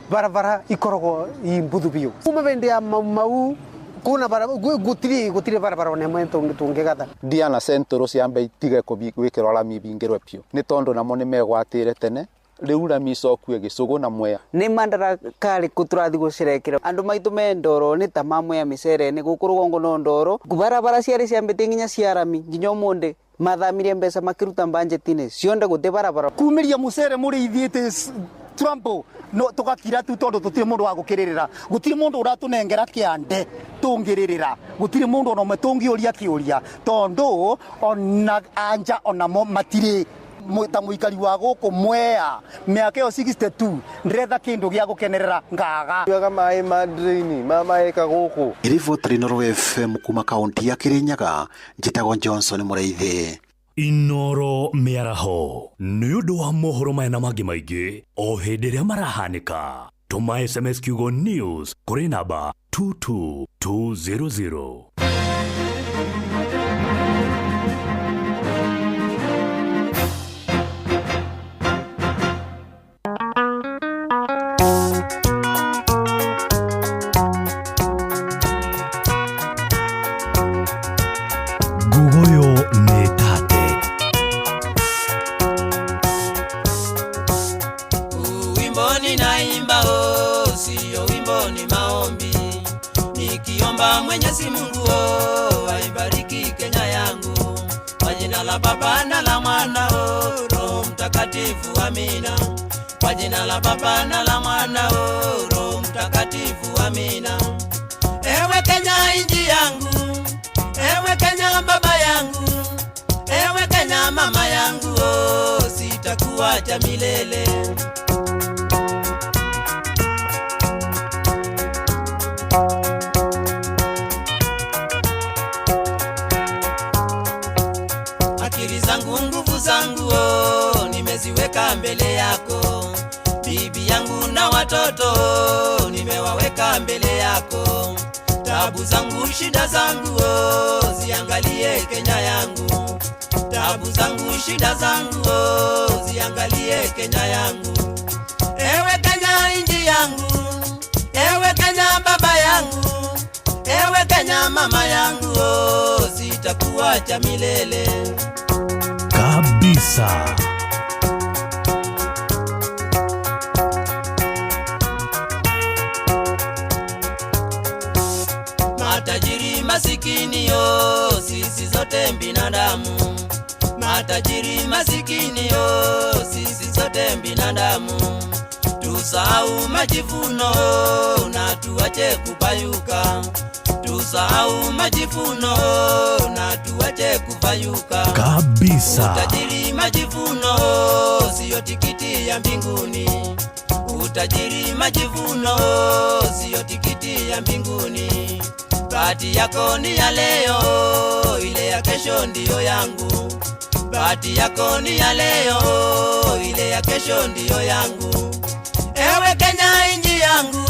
barabara ikoragwo i mbuthu biũ kuma bende ya Mau Mau kuna gutiri barabara ona ĩmwe tũngĩgatha. Ndiana Central ciambe itige gwĩkĩrwo rami ibingĩrwe biũ nĩ tondũ namo nĩ megwatĩre tene, rĩu rami icokue Gĩcũgũ na Mwea. Nĩ Madaraka rĩkũ tũrathiĩ gũcerekera andũ maitũ me ndoro nĩ ta ma Mwea mĩcere-inĩ gũkũ rũgongo no ndoro, barabara ciarĩ ciambĩte nginya cia rami nginya ũmũthĩ mathamirie mbeca makĩruta mbanjeti-inĩ cionde gũtĩ barabara. Kumĩria mũcere mũrĩithi ĩtĩ Trump no tugakira tu tondu tutire mundu wa gukiririra, gutire mundu uratunengera kiande tungirira, gutire mundu ona umwe tungiuria kiuria tondu ona anja ona mo matire ta muikari wa guku Mwea miaka yo 62 ndiretha kindu gia gukenerera ngaga Tuaga maĩ ma draini ma maĩka gũkũ. Riboti Inooro FM kuma kaunti ya Kirinyaga, njĩtagwo Johnson Mũrĩithi. Inooro mĩaraho nĩ ũndũ wa mohoro maya na mangĩ maingĩ o hĩndĩ ĩrĩa marahanĩka. Tũma SMS kiugo news kũrĩ namba 22200. Ngugoyo nĩ tate. Wimbo ninaimba oh, sio wimbo ni maombi, nikiomba Mwenyezi Mungu oh, aibariki Kenya yangu, kwa jina la Baba na la Mwana oh, Roho Mtakatifu amina. Kwa jina la Baba na la Mwana oh, Roho Mtakatifu amina. Ewe Kenya inji yangu, ewe Kenya baba yangu, ewe Kenya mama yangu oh, sitakuacha milele. Akili zangu nguvu zangu oh, nimeziweka mbele yako, bibi yangu na watoto oh, nimewaweka mbele yako. Tabu zangu shida zangu oh, ziangalie Kenya yangu. Tabu zangu shida zangu oh, ziangalie Kenya yangu. Ewe Kenya inji yangu, ewe Kenya baba yangu, ewe Kenya mama yangu oh, Sitakuacha milele. Kabisa. Matajiri masikini yo, sisi zote binadamu. Matajiri masikini yo, sisi zote binadamu. Tusahau majivuno na tuache kupayuka. Tusahau majivuno na tuache kupayuka. Kabisa. Utajiri majivuno sio tikiti ya mbinguni. Utajiri majivuno sio tikiti ya mbinguni. Bahati yako ni ya leo, ile ya kesho ndiyo yangu. Bahati yako ni ya leo, ile ya kesho ndiyo yangu. Ewe Kenya inji yangu,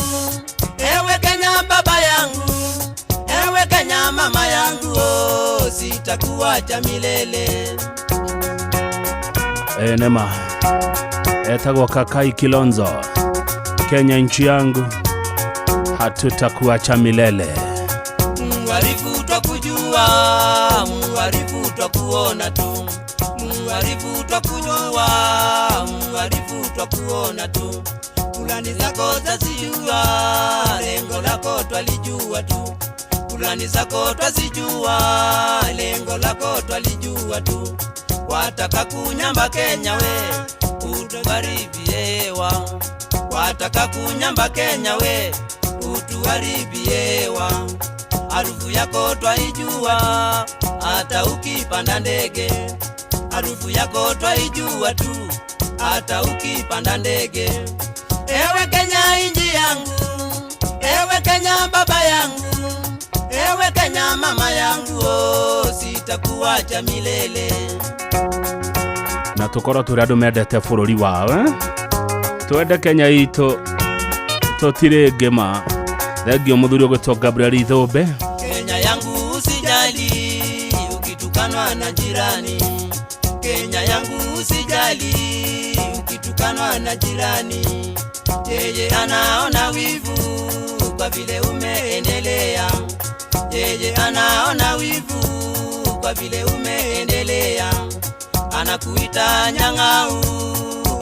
ewe Kenya baba yangu, ewe Kenya mama yangu, oh, sitakuacha milele. Nema etagwo Kakai Kilonzo, Kenya nchi yangu, hatutakuacha milele. Muharifu twakujua, muharifu twakuona tu. Muharifu twakujua, muharifu twakuona tu. Kulani zako zazijua, lengo lako twalijua tu. Kulani zako twazijua, lengo lako twalijua tu. Wataka kunyamba Kenya we, utuharibiewa. Wataka kunyamba Kenya we, utuharibiewa. Harufu yako twaijua, hata ukipanda ndege. Harufu yako twaijua tu, hata ukipanda ndege. Ewe Kenya inji yangu, ewe Kenya baba yangu, ewe Kenya mama yangu, oh, sitakuacha milele. Na tukorwo turi andu mendete bururi wao, eh? Twende Kenya itu tutire ngima. Thengio muthuri ugwitwo Gabriel Ithumbe. Kenya yangu usijali ukitukanwa na jirani. Kenya yangu usijali ukitukanwa na jirani. Yeye anaona wivu kwa vile umeendelea. Yeye anaona wivu kwa vile umeendelea. Anakuita nyang'au,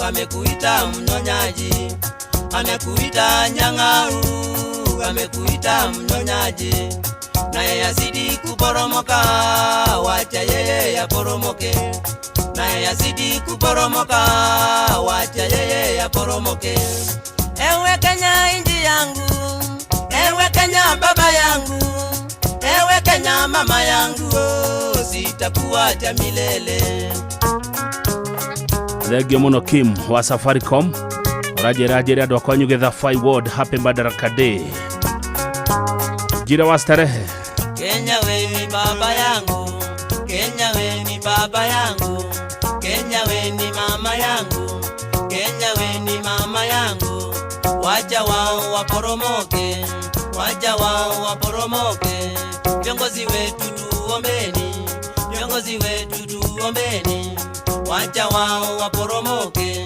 amekuita mnyonyaji. Amekuita nyang'au, amekuita mnyonyaji. Na yeye azidi kuporomoka, wacha yeye yaporomoke. Na yeye azidi kuporomoka, wacha yeye yaporomoke. Ewe Kenya inji yangu, ewe Kenya baba yangu, ewe Kenya mama yangu, oh, sitakuacha milele. Thengio muno Kim wa Safaricom. Ũranjĩra njĩre andũ akwa nyuge Five Ward Happy Madaraka Day. Jira wa starehe. Kenya we ni baba yangu, Kenya we ni baba yangu, Kenya we ni mama yangu, Kenya we ni mama yangu. Wacha wao waporomoke, wacha wao waporomoke. Viongozi wetu tuombeni, viongozi wetu tuombeni. Wacha wao waporomoke,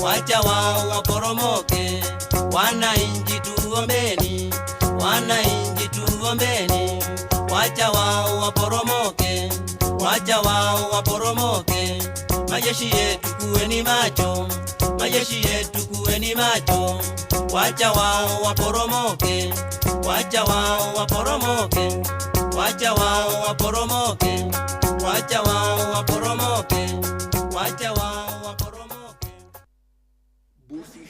wacha wao waporomoke. Wananchi tuombeni, wananchi tuombeni. Wacha wao waporomoke, wacha wao waporomoke. Majeshi yetu kuweni macho, majeshi yetu kuweni macho. Wacha wao waporomoke, wacha wao waporomoke. Wacha wao waporomoke, wacha wao waporomoke. Wacha wao waporomoke.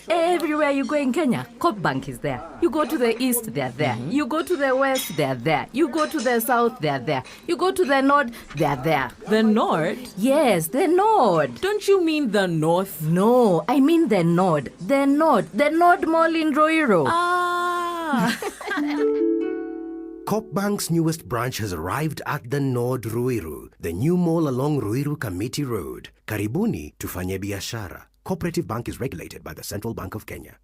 Everywhere you go in Kenya, Coop Bank is there. You go to the east, they're there. You go to the west, they're there. You go to the south, they're there. You go to the north, they're there. The north? Yes, the north. Don't you mean the north? No, I mean the north. The north. The North Mall in Ruiru. Ah. Coop Bank's newest branch has arrived at the Nord Ruiru, the new mall along Ruiru Committee Road. Karibuni tufanye biashara. Cooperative Bank is regulated by the Central Bank of Kenya.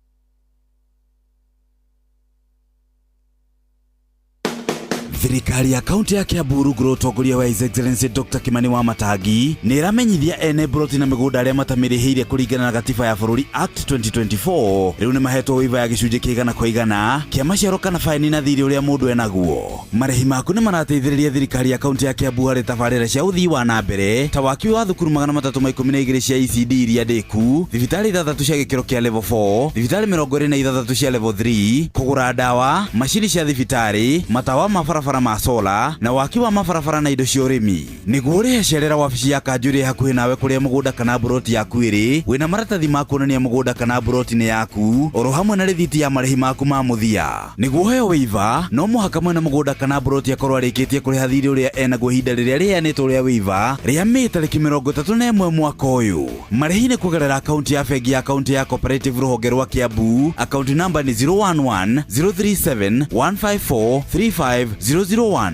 Thirikari ya kaunti ya Kiambu rungu rwa ũtongoria wa His Excellency Dr. Kimani Wamatangi nĩ ĩramenyithia ene mburoti na mĩgũnda arĩa matamĩrĩhĩire kũringana na gatiba ya bũrũri Act 2024 rĩu nĩ mahetwo waiva ya gĩcunjĩ kĩa 100% kĩa maciaro kana baini na thirĩ ũrĩa mũndũ enaguo. Marĩhi maku nĩ marateithĩrĩria thirikari ya kaunti ya Kiambu harĩ tabarĩra cia ũthii wa na mbere ta waki wa thukuru 312 cia ECD iria ndĩku, thibitarĩ 6 cia gĩkĩro kĩa level 4, thibitarĩ 26 cia level 3, kũgũra ndawa, macini cia thibitarĩ, matawa ma barabara ma sola na waki wa mabarabara na indo cia ũrĩmi. Nĩguo ũrĩhe cerera wabici ya kanjũ ĩrĩa hakuhĩ nawe kũrĩa mũgũnda kana mburoti yaku ĩrĩ, wĩna maratathi ma kuonania mũgũnda kana mburoti nĩ yaku, oro hamwe na rĩthiti ya marĩhi maku ma mũthia. Nĩguo ũheo waiva, no mũhaka mwene mũgũnda kana mburoti akorwo arĩkĩtie kũrĩha thirĩ ũrĩa enaguo ihinda rĩrĩa rĩheanĩtwo rĩa waiva rĩa Mĩĩ tarĩki 31 mwaka ũyũ. Marĩhi nĩ kũgerera akaunti ya bengi ya kaunti ya Cooperative rũhonge rwa Kiambu. Akaunti namba nĩ 011 037 154 35001.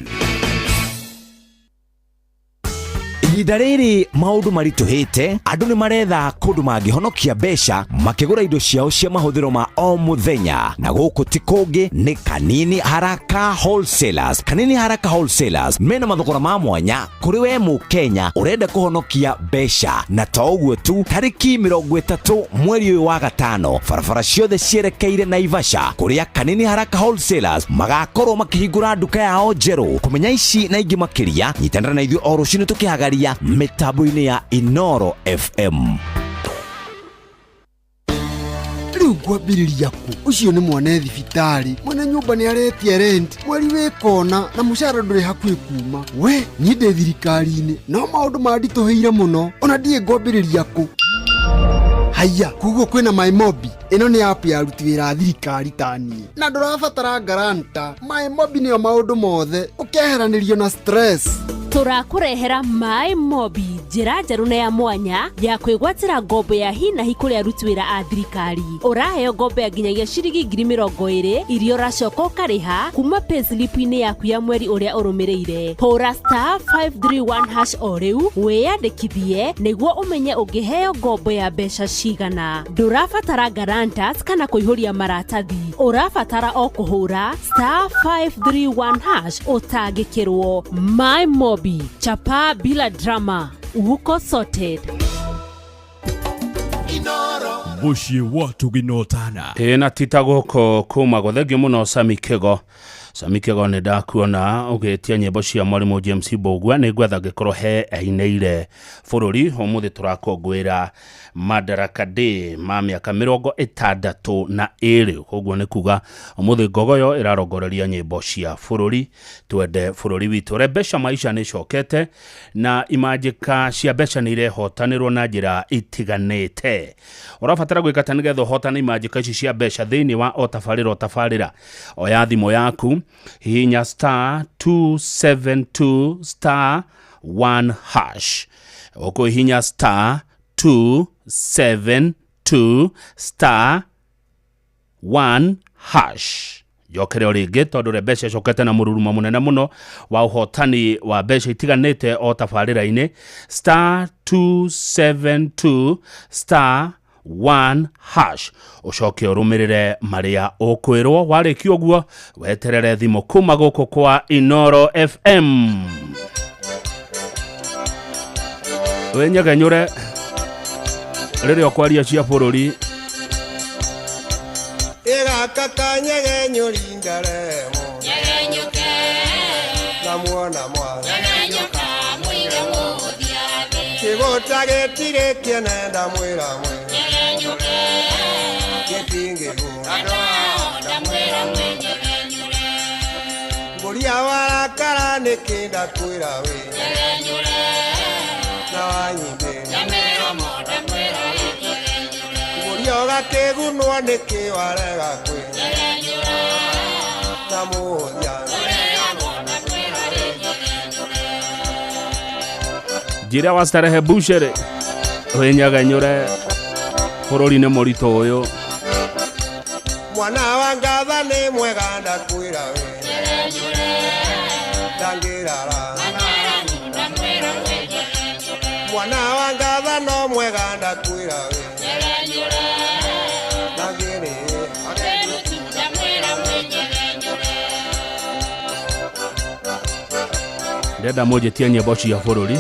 Ihinda rĩrĩ maũndũ maritũhĩte, andũ nĩ maretha kũndũ mangĩhonokia mbeca makĩgũra indo ciao cia mahũthĩro ma o mũthenya, na gũkũ ti kũngĩ nĩ Kanini Haraka Wholesalers. Kanini Haraka Wholesalers mena mathogora ma mwanya kũrĩ we mũkenya ũrenda kũhonokia mbeca. Na to ũguo tu, tarĩki 30 mweri ũyũ wa gatano, barabara ciothe cierekeire Naivasha kũrĩa Kanini Haraka Wholesalers magakorwo makĩhingũra nduka yao njerũ. Kũmenya ici na ingĩ makĩria, nyitanĩra na ithuĩ o rũcinĩ tũkĩhagaria mĩtambo-inĩ ya Inoro FM. Rĩu ngwambĩrĩria kũ? Ũcio nĩ mwana thibitarĩ, mwene nyũmba nĩ aretia rent, mweri wĩ kona na mũcara ndũrĩ hakuhĩ kuma. We niĩ ndĩ thirikari-inĩ no maũndũ manditũhĩire mũno, ona ndiĩ ngwambĩrĩria kũ. Haiya, koguo kwĩna MyMobi. Ĩno nĩ app ya aruti wĩra a thirikari ta niĩ, na ndũrabatara guarantor. MyMobi nĩyo maũndũ mothe, ũkeheranĩrio na stress. Tũrakũrehera MyMobi, njĩra njerũ na ya mwanya ya kwĩgwatĩra ngombo ya hi na hi kũrĩ aruti wĩra a thirikari. Ũraheo ngombo ya nginyagia ciringi 20,000 iria ũracoka ũkarĩha kuma payslip-inĩ yaku ya mweri ũrĩa ũrũmĩrĩire. Hũra *531# o rĩu wĩyandĩkithie nĩguo ũmenye ũngĩheo ngombo ya mbeca cigana. Ndũrabatara guarantors kana kũihũria maratathi, ũrabatara o kũhũra *531# ũtangĩkĩrwo. MyMobi, chapa bila drama, uko sorted. Mũciĩ wa Tuginotana. Ĩ na tita gũkũ kuma gũthengio mũno Sami Kĩgo. Sami Kĩgo nĩ ndakuona ũgĩtia nyĩmbo cia mwarimũ James Mbũgua, nĩ ngwetha ngĩkorwo he ainĩire bũrũri. Ũmũthĩ tũrakũngũĩra Madaraka Day ma mĩaka 62, koguo nĩ kuga ũmũthĩ ngogoyo ĩrarongoreria nyĩmbo cia bũrũri. Twende bũrũri witũ. Rembesha Maisha nĩ ĩcokete na imanjĩka cia mbeca nĩ irehotanĩrwo na njĩra itiganĩte. Ũrabatara gwĩka ta nĩgetha ũhotane imanjĩka ici cia mbeca thĩinĩ wa o tabarĩra o tabarĩra. Oya thimũ yaku, hihinya *272 *1#. Ũkũhihinya *272 *1#. Njokere o rĩngĩ tondũ Rembesha ĩcokete na mũrurumo mũnene mũno wa ũhotani wa mbeca itiganĩte o tabarĩra-inĩ. *272 *1# ũcoke ũrũmĩrĩre marĩa ũkwĩrwo. Warĩkia ũguo weterere thimũ kuma gũkũ kwa Inoro FM. Wĩnyegenyũre rĩrĩa ũkwaria cia bũrũri. Ĩgaka kanyegenyũri ndaremo nyegenyũke na muona mwana nyegenyũka mũige mũthia thĩ kĩgũta gĩtirĩ kĩene ndamwĩra mwe nyegenyũke gĩtingĩgũra ndamwĩra mwe nyegenyũre ngũria warakara nĩkĩ ndakwĩra wĩ nyegenyũre na wanyimbe nyamĩromo ndamwĩra nyegenyũre ngũria ũgakĩgunwo nĩkĩ warega kwĩ nyegenyũre na mũthia Njĩra wa starehe bucere wĩnyegenyũre bũrũri nĩ mũritũ ũyũ. Mwana wa ngatha nĩ mwega ndakwĩra we ndangĩrara mwana wa ngatha no mwega ndakwĩra we ndangĩrĩ. Ndĩrenda mũnjĩtie nyĩmbo cia bũrũri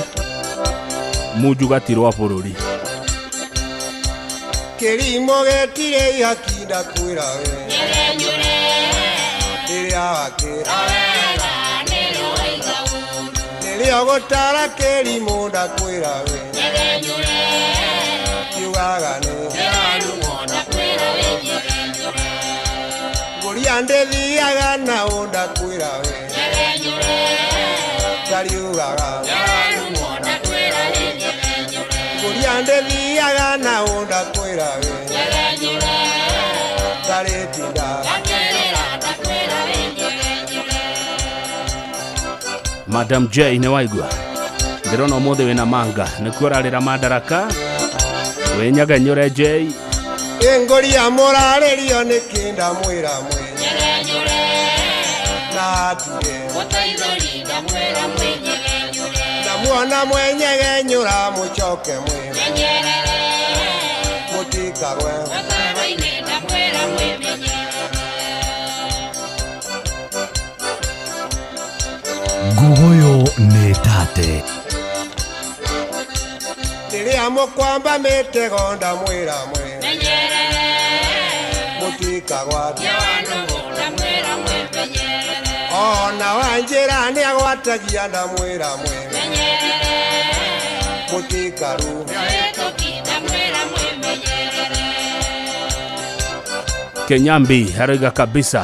munjugatirwo bũrũri. Kĩrimũ gĩtirĩ ihaki ndakwĩra we rĩrĩa wakĩra rĩrĩa ũgũtara kĩrimũ ndakwĩra we kiugaga nĩ ngũria ndĩthiaga na ũ ndakwĩra we ndariugaga ngũria ndĩthiaga na ũ ndakwĩra we ndarĩtinda. Madam J nĩ waigua ndĩrona ũmũthĩ wĩna manga nĩkuo ũrarĩra Madaraka wĩnyegenyũre J. Ĩngũria mũrarĩrio nĩ kĩnda mwĩra mwe na atire na muona mwenyegenyũra mũcoke mwe mũtikagwe. Ngugoyo nĩ tate. Rĩrĩa mũkwamba mĩtego ndamwĩra mwe mũtikagwate ona wa njĩra nĩagwatagia ndamwĩra mwe mũtikaru. Kenyambi aroiga kabisa.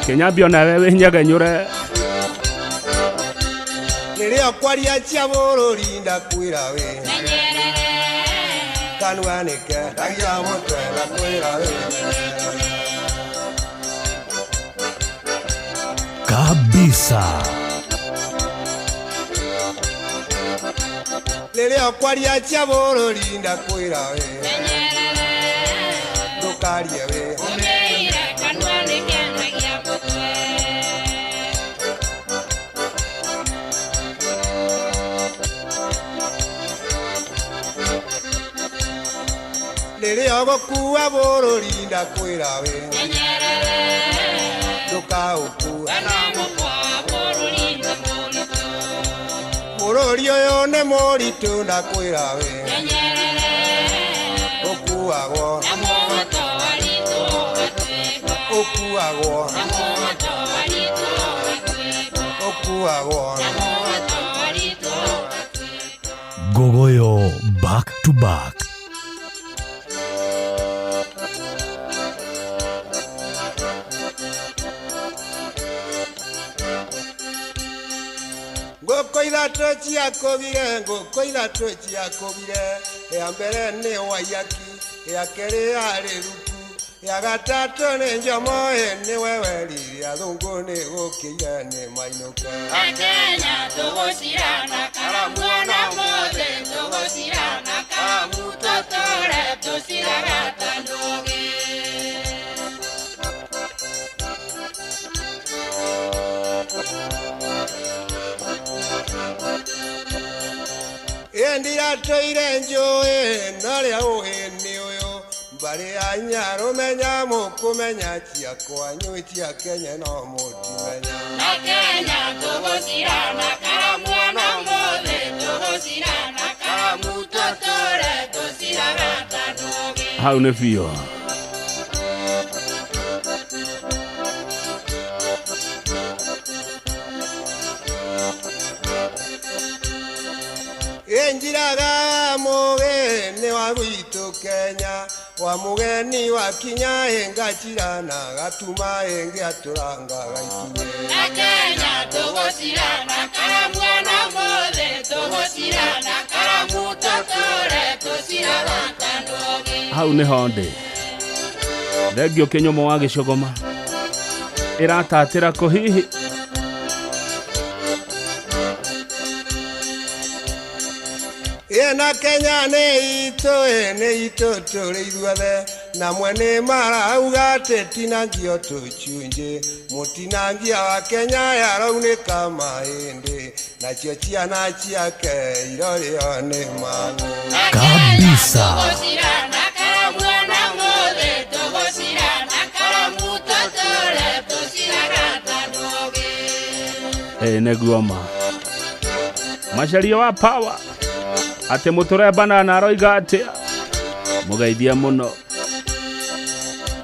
Kenyambi onawe wĩnyegenyũre. Rĩrĩa ũkwaria cia bũrũri ndakwĩra we kanua nĩkendagia mũtwe ndakwĩra we kabisa. Rĩrĩa ũkwaria cia bũrũri ndakwĩra we ndũkarie we rĩrĩa ũgũkua bũrũri ndakwĩra we ndũkaũkue bũrũri ũyũ nĩ mũritũ ndakwĩra we ũkuagwo ũkuagwo ũkuagwo. Ngogoyo back to back. Ngũkũ ithatũ ciakũgire, ngũkũ ithatũ ciakũgire, ya mbere nĩ Waiyaki, ya kerĩ yarĩ Ruku, ya gatatũ nĩ Njomo, nĩwe werire athũngũ nĩ gũkĩire nĩ mainũke. Akenya tũgũcirana karamu ona mũthĩ tũgũcirana karamu tũtũre tũciraga ta ndũgĩ. Ndiratũire njũĩ norĩa ũĩ nĩ ũyũ mbarĩ ya nyarũmenya mũkũmenya cia kwanyu cia Kenya no mũtimenya. Akenya tũgũcirana karamu ona mũthĩ tũgũcirana karamu tũtũre tũciraga ta ndũgĩ. Hau nĩ biũ. Njiraga mũgeni wa gwitũ Kenya wa mũgeni wa kinya ĩngacirana gatuma ĩngĩatũranga gaituĩ. Akenya tũgũcirana karamu ona mũthĩ tũgũcirana karamu tũtũre tũciraga ta ndũgĩ. Hau nĩho ndĩ. Thengio Kĩnyũmũ wa Gĩcũgũma ĩratatĩra kũ hihi? Ĩna Kenya nĩ itũ, nĩ itũ tũrĩ ithuothe na mwene marauga atĩ tinangio tũcunjĩ mũtinangia wa Kenya yaraunĩka mahĩndĩ nacio ciana ciake irorĩo nĩ mang'ũ. Kabisa. Tũgũcirana karamu ona mũthĩ tũgũcirana karamu tũtũre tũciraga ta ndũgĩ. Nĩguo ma. Macaria wa power atä må tå re banana aroiga atä må geithie må no.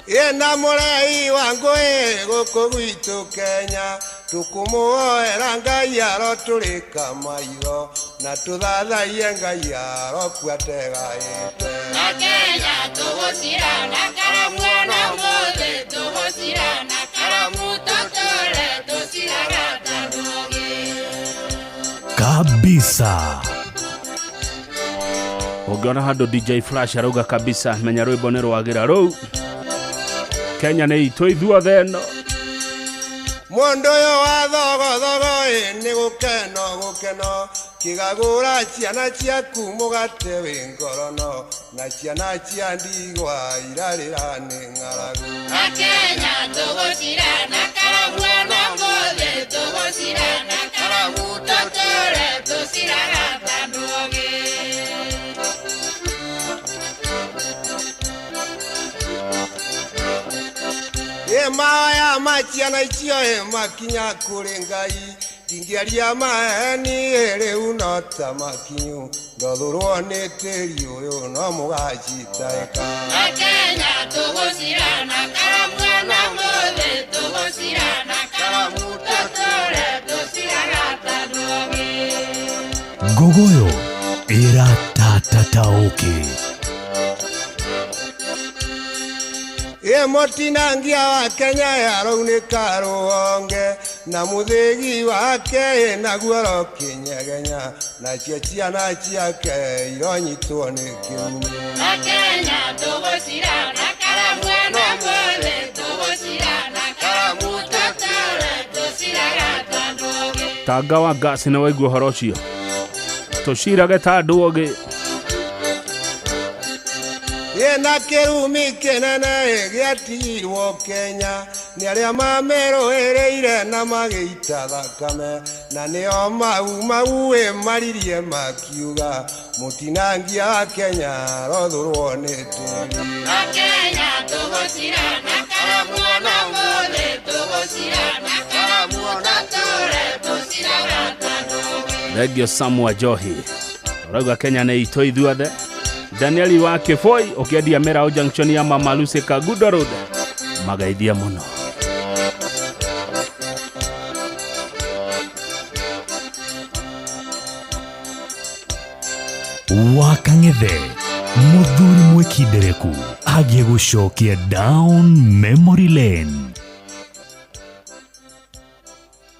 Ĩna mũrei wa ngũĩ gũkũ gwitũ Kenya, tũkũmũhoera Ngai arotũrĩka maitho na tũthathaiye Ngai arokua tegaĩte. Na Kenya tũgũcira na karamu ona ũmũthĩ tũgũcira na karamu tũtũre tũciraga ta ndũgĩ. Kabisa. Ũngĩona handũ DJ Flash arauga kabisa, menya rwĩmbo nĩ rwagĩra rũu. Kenya nĩ itũ ithuothe ĩno. Mũndũ ũyũ wa thogothogo ĩ nĩ gũkeno gũkeno, kĩgagũra ciana ciaku mũgate wĩ ngorono, na ciana cia ndigwa irarĩra nĩ ng'aragu. Na Kenya tũgũcira na karamu ona ũmũthĩ tũgũcira na karamu tũtũre tũciraga ta ndũgĩ. Maya maciana icio ĩ makinya kũrĩ Ngai, ndingĩaria maheni rĩu no ta makinyu, ndothũrwo nĩ tĩri ũyũ no mũgacitaĩka. Na Kenya tũgũcira na karamu ona ũmũthĩ tũgũcira na karamu tũtũre tũciraga ta ndũgĩ. Ngogoyo ĩratatataũkĩ. Ĩ mũtinangia wa Kenya araunĩka rũhonge, na mũthĩgi wake naguo arokĩnyegenya, nacio ciana ciake ironyitwo nĩ kĩrumi. Na Kenya tũgũcira na karamu ona ũmũthĩ tũgũcira na karamu tũtũre tũciraga ta ndũgĩ. Tanga wa ngasi nĩ waigua ũhoro ũcio, tũcirage ta ndũgĩ. Ĩna kĩrumi kĩnene gĩatigirwo Kenya nĩ arĩa mamerũĩrĩire na magĩita thakame, na nĩo mau mau maririe makiuga mũtinangia wa Kenya arothũrwo nĩ tĩri. Na Kenya tũgũcira na karamu ona ũmũthĩ tũgũcira na karamu tũtũre tũciraga ta ndũgĩ. Thengio Samuel Johi ũrauga Kenya nĩ itũ ithuothe. Danieli wa Kĩboi ũkĩendia Mĩraũ junction ya Mama Lucy Kagudo Road, magaithia mũno. Wa Kang'ethe mũthuri mwĩkindereku agiĩ gũcokia down memory lane.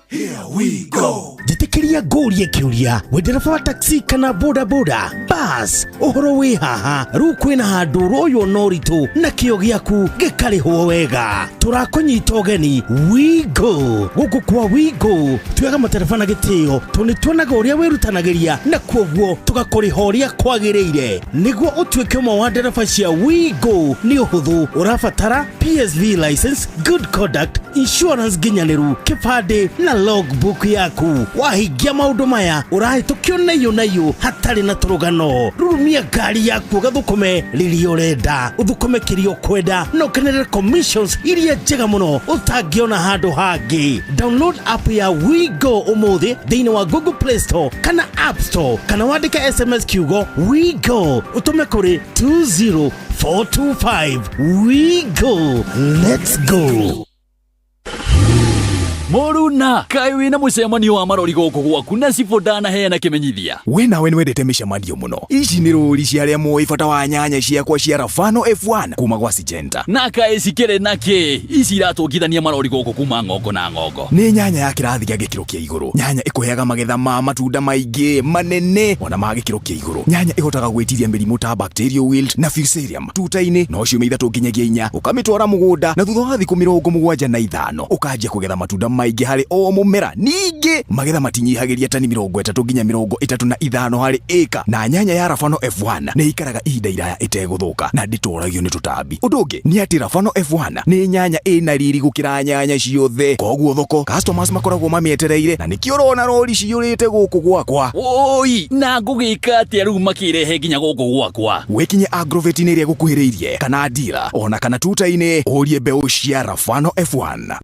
Here we go. Njĩtĩkĩria ngũrie kĩũria, wĩ ndereba wa taxi kana boda boda bas, ũhoro wĩ haha rĩu kwĩna handũ ũroywo na ũritũ na kĩo gĩaku gĩkarĩhwo wega. Tũrakũnyita ũgeni Wigo. Gũkũ kwa Wigo tuoyaga matereba na gĩtĩo tondũ nĩ tuonaga ũrĩa wĩrutanagĩria na kwoguo tũgakũrĩha ũrĩa kwagĩrĩire. Nĩguo ũtuĩke ũmwe wa ndereba cia Wigo nĩ ũhũthũ, ũrabatara PSV license, good conduct, insurance nginyanĩru, kĩbandĩ na logbook yaku. Wahingia maũndũ maya ũrahĩtũkio na iyũ na iyũ hatarĩ na tũrũgano. Rurumia ngari yaku ũgathũkũme rĩrĩa ũrenda, ũthũkũme kĩrĩa ũkwenda na ũkenerere commissions iria njega mũno ũtangĩona handũ hangĩ. Download app ya Wigo ũmũthĩ thĩinĩ wa Google Play Store kana App Store, kana wandĩke SMS kiugo Wigo ũtũme kũrĩ 20425. Wigo, let's go. Mũruna kaĩ wĩna mũcemanio wa marori gũkũ gwaku na cibũ ndanaheana kĩmenyithia. We nawe nĩwendete mĩcemanio mũno. Ici nĩ rũri cia arĩa moĩ bata wa nyanya ciakwa cia Rafano F1 kuma gwa Syngenta. Na kaĩ cikĩrĩ na kĩ? Ici iratũngithania marori gũkũ kuma ng'ongo na ng'ongo. Nĩ nyanya ya kĩrathi gĩa gĩkĩro kĩa igũrũ. Nyanya ĩkũheaga magetha ma matunda maingĩ manene ona ma gĩkĩro kĩa igũrũ. Nyanya ĩhotaga gwĩtiria mĩrimũ ta bacterial wilt na fusarium tuta-inĩ no ciumia 3 nginyagia 4 ũkamĩtwara mũgũnda na thutha wa thikũ 75 ũkanjia kũgetha matunda maingĩ harĩ o mũmera. Ningĩ magetha matinyihagĩria tani 30 nginya 35 harĩ ĩka, na nyanya ya Rafano F1 nĩ ikaraga ihinda iraya ĩtegũthũka na ndĩtoragio nĩ tũtambi. Ũndũ ũngĩ nĩ atĩ Rafano F1 nĩ nyanya ĩna riri gũkĩra nyanya ciothe, koguo thoko customers makoragwo mamĩetereire, na nĩkĩo ũrona rori ciyũrĩte gũkũ gwakwa. Oi, na ngũgĩka atĩa rĩu makĩrehe nginya gũkũ gwakwa? Wĩkinye agrovet-inĩ ĩrĩa ĩgũkuhĩrĩirie kana dira ona kana tuta-inĩ ũrie mbeũ cia Rafano F1.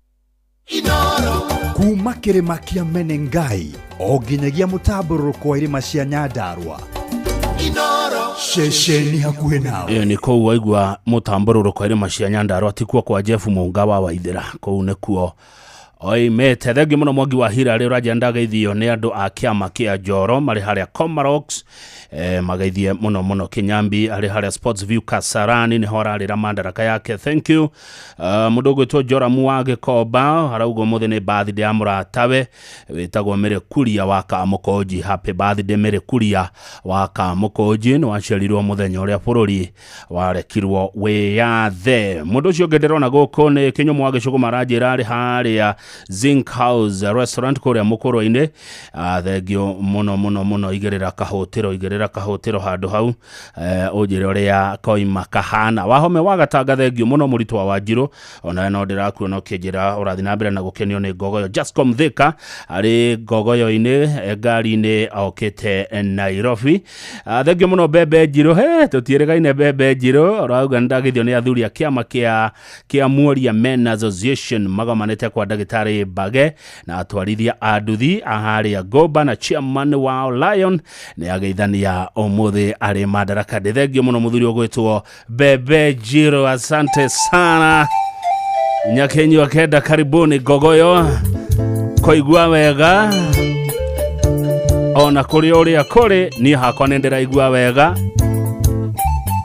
Kuma kĩrĩma kĩa Menengai o nginyagia mũtambũrũrũko wa irĩma cia Nyandarua. Ceceni hakuhĩ nawe. Ĩyo nĩ kũu waigua mũtambũrũrũko wa irĩma cia Nyandarua tikuo kwa Jeff Mũnga wa Waithĩra, kũu nĩkuo oimĩte. Thengiũ mũno Mwangi wa Hirarĩ ũranjĩra ndageithio nĩ andũ a kĩama kĩa Njoro marĩ harĩa Comarox, mageithie mũno mũno. Kĩnyambi arĩ harĩa Sports View Kasarani nĩho ararĩra mandaraka yake, thank you. Mũndũ ũgwĩtwo Joramu wa Gĩkomba arauga ũmũthĩ nĩ birthday ya mũratawe wĩtagwo Mĩrĩkuria wa Kamũkũnji. Happy birthday Mĩrĩkuria wa Kamũkũnji, nĩ waciarirwo mũthenya ũrĩa bũrũri warekirwo wĩyathe. Mũndũ ũcio ũngĩ ndĩrona gũkũ nĩ Kĩnyũmũ wa Gĩcũgũma aranjĩra arĩ harĩa Zinc House Restaurant kũrĩa Mũkũrwe-inĩ. Thengio mũno mũno mũno, igĩrĩra kahũtĩro, igĩrĩra kahũtĩro handũ hau, ũnjĩre ũrĩa koima kahana. Wahome wa Gatanga, thengio mũno mũritũ wa Wanjirũ, onawe no ndĩrakuona ũkĩnjĩra ũrathiĩ na mbere na gũkenio nĩ ngogoyo. Jascom Thika arĩ ngogoyo-inĩ, ngari-inĩ okĩte Nairobi. Thengio mũno Mbembe Njirũ, he tũtiĩrĩgaine Mbembe Njirũ, ũrauga nĩndagithio nĩ athuri a kĩama kĩa Muoria Men Association magomanĩte kwa ndagĩtarĩ Mbage na atwarithia a nduthi a harĩa Ngũmba na chairman wao Lion nĩ ageithania ũmũthĩ arĩ Madaraka. Ndĩthengio mũno mũthuri ũgwĩtwo Mbembe Njirũ, asante sana. Nyakenyu akenda karibuni ngogoyo koigua wega ona kũrĩ ũrĩa kũrĩ niĩ hakwa nĩ ndĩraigua wega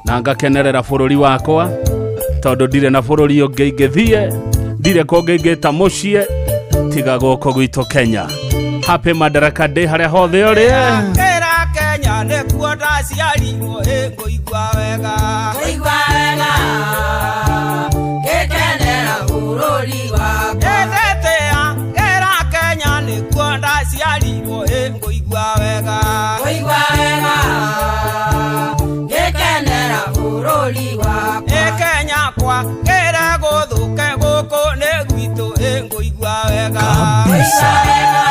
na ngakenerera bũrũri wakwa tondũ ndirĩ na bũrũri ũngĩ ingĩthiĩ, ndirĩ kũngĩ ingĩta mũciĩ tiga gũkũ gwitũ Kenya. Happy Madaraka Day harĩa hothe ũrĩ. Kĩra Kenya nĩkuo ndaciarirwo, ĩ ngũigua wega, Ngũigua wega, ngĩkenera bũrũri wakwa. Ĩthĩtĩa kĩra Kenya nĩkuo ndaciarirwo, ĩ ngũigua wega, Ngũigua wega, ngĩkenera bũrũri wakwa. Ĩ Kenya kwa kĩra gũthũke gũkũ nĩ gwitũ, ĩ ngũigua wega, Ngũigua wega,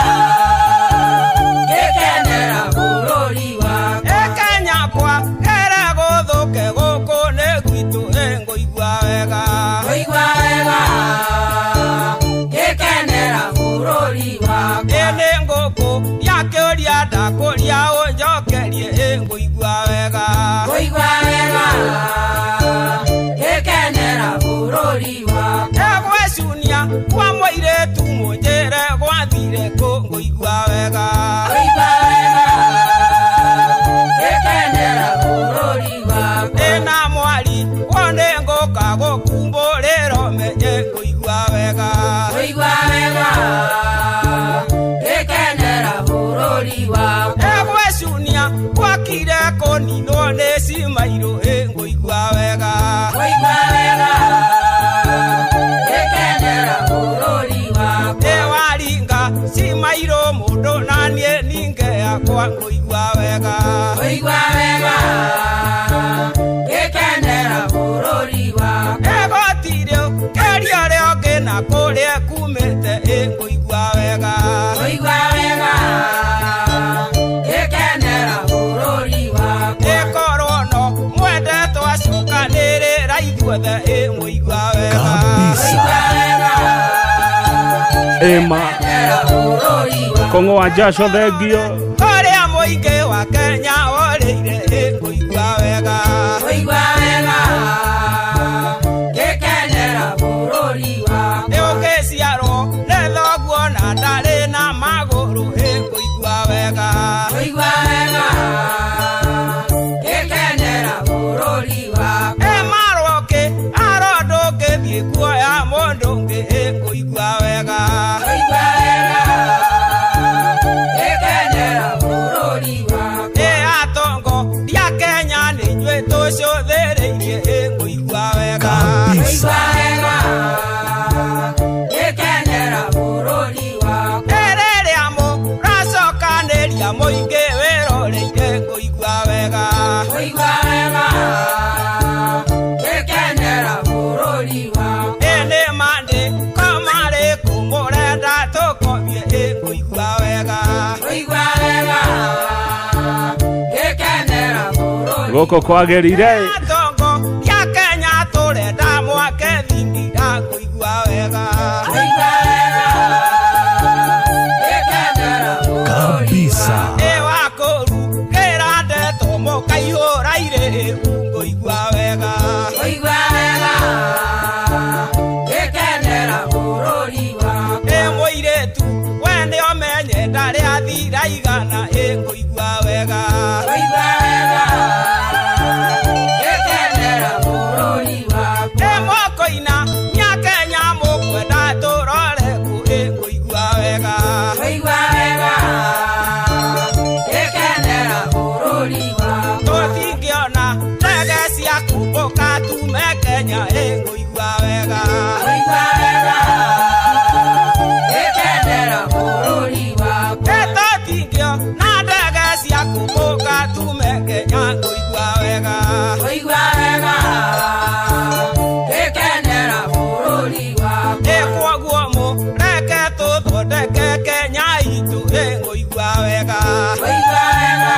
ngĩkenera bũrũri wakwa. Ĩ Kenya kwa kĩra gũthũke gũkũ nĩ gwitũ, ĩ ngũigua wega, Ngũigua wega, ngĩkenera bũrũri wakwa. Ĩ nĩ ngũkũ yakĩũria ndakũria ũnjokerie, ĩ ngũigua wega, Ngũigua wega, ngĩkenera bũrũri wakwa. Egwecunia kwa mũirĩtu mũnjĩre gwathire kũ, ngũigua wega, Ngũigua wega, ngĩkenera bũrũri wakwa. Ĩna mwari wone ngũka gũkumbũrĩrwo menye, ngũigua wega, Ngũigua wega, ngĩkenera bũrũri wakwa. Egwecunia gwakire kũninwo nĩ cimairũ, ĩ ngũigua wega, Ngũigua wega, ngĩkenera bũrũri wakwa. Ĩ waringa cimairũ mũndũ na niĩ ninge yakwa, ngũigua wega, Ngũigua wega, ngĩkenera bũrũri wakwa. Egotire keria ũrĩa ũngĩ na kũrĩa kumĩte, ĩ ngũigua wega, Ngũigua wega, ngĩkenera bũrũri wakwa. Ĩkorwo no mwende twacokanĩrĩra ithuothe, ĩ mũigua wega, Ngũigua wega, Ĩma ngĩkenera bũrũri wakwa. Kong'o wa Jasho, thengio. Ũrĩa mũingĩ wa Kenya orĩire, ĩ ngũigua wega, Ngũigua wega, ngĩkenera bũrũri wakwa. Ĩ ũngĩciarwo nĩ thoguo na ndarĩ na magũrũ, ĩ ngũigua wega, Ngũigua wega, ngĩkenera bũrũri wakwa. Ĩ marũkĩ aro ndũngĩthiĩ kuoya mũndũ ũngĩ, ĩ ngũigua wega, Ngũigua wega, ngĩkenera bũrũri wakwa. Ĩ atongo ria Kenya nĩ inyuĩ tũcũthĩrĩirie, ĩ ngũigua wega, Ngũigua wega, ngĩkenera bũrũri wakwa. Ĩ rĩrĩa mũracokanĩria mũingĩ wĩroreire, ngũigua wega, Ngũigua wega, ngĩkenera bũrũri wakwa. Ĩ nĩ mandĩko marĩkũ mũrenda tũkobie, ĩ ngũigua wega, Ngũigua wega, ngĩkenera bũrũri. Gũkũ kwagĩrire. Atongo ria Kenya tũrenda mwake thingira, ngũigua wega, Ngũigua wega, iraigana ĩngũigua wega Ngũigua wega Gĩkenera bũrũri wakwa Ĩ mũkũina Nyakenya mũkwenda tũrore kũ ĩngũigua wega Ngũigua wega Gĩkenera bũrũri wakwa Tũtingĩona ndege cia kũmbũka tume Kenya ĩngũigua wega Ngũigua wega Gĩkenera bũrũri wakwa Tũtingĩona ndege cia kũmbũka tume Kenya ngũigua wega Ngũigua wega Gĩkenera bũrũri wakwa Kwoguo mũreke tũthondeke Kenya itũ ĩngũigua wega Ngũigua wega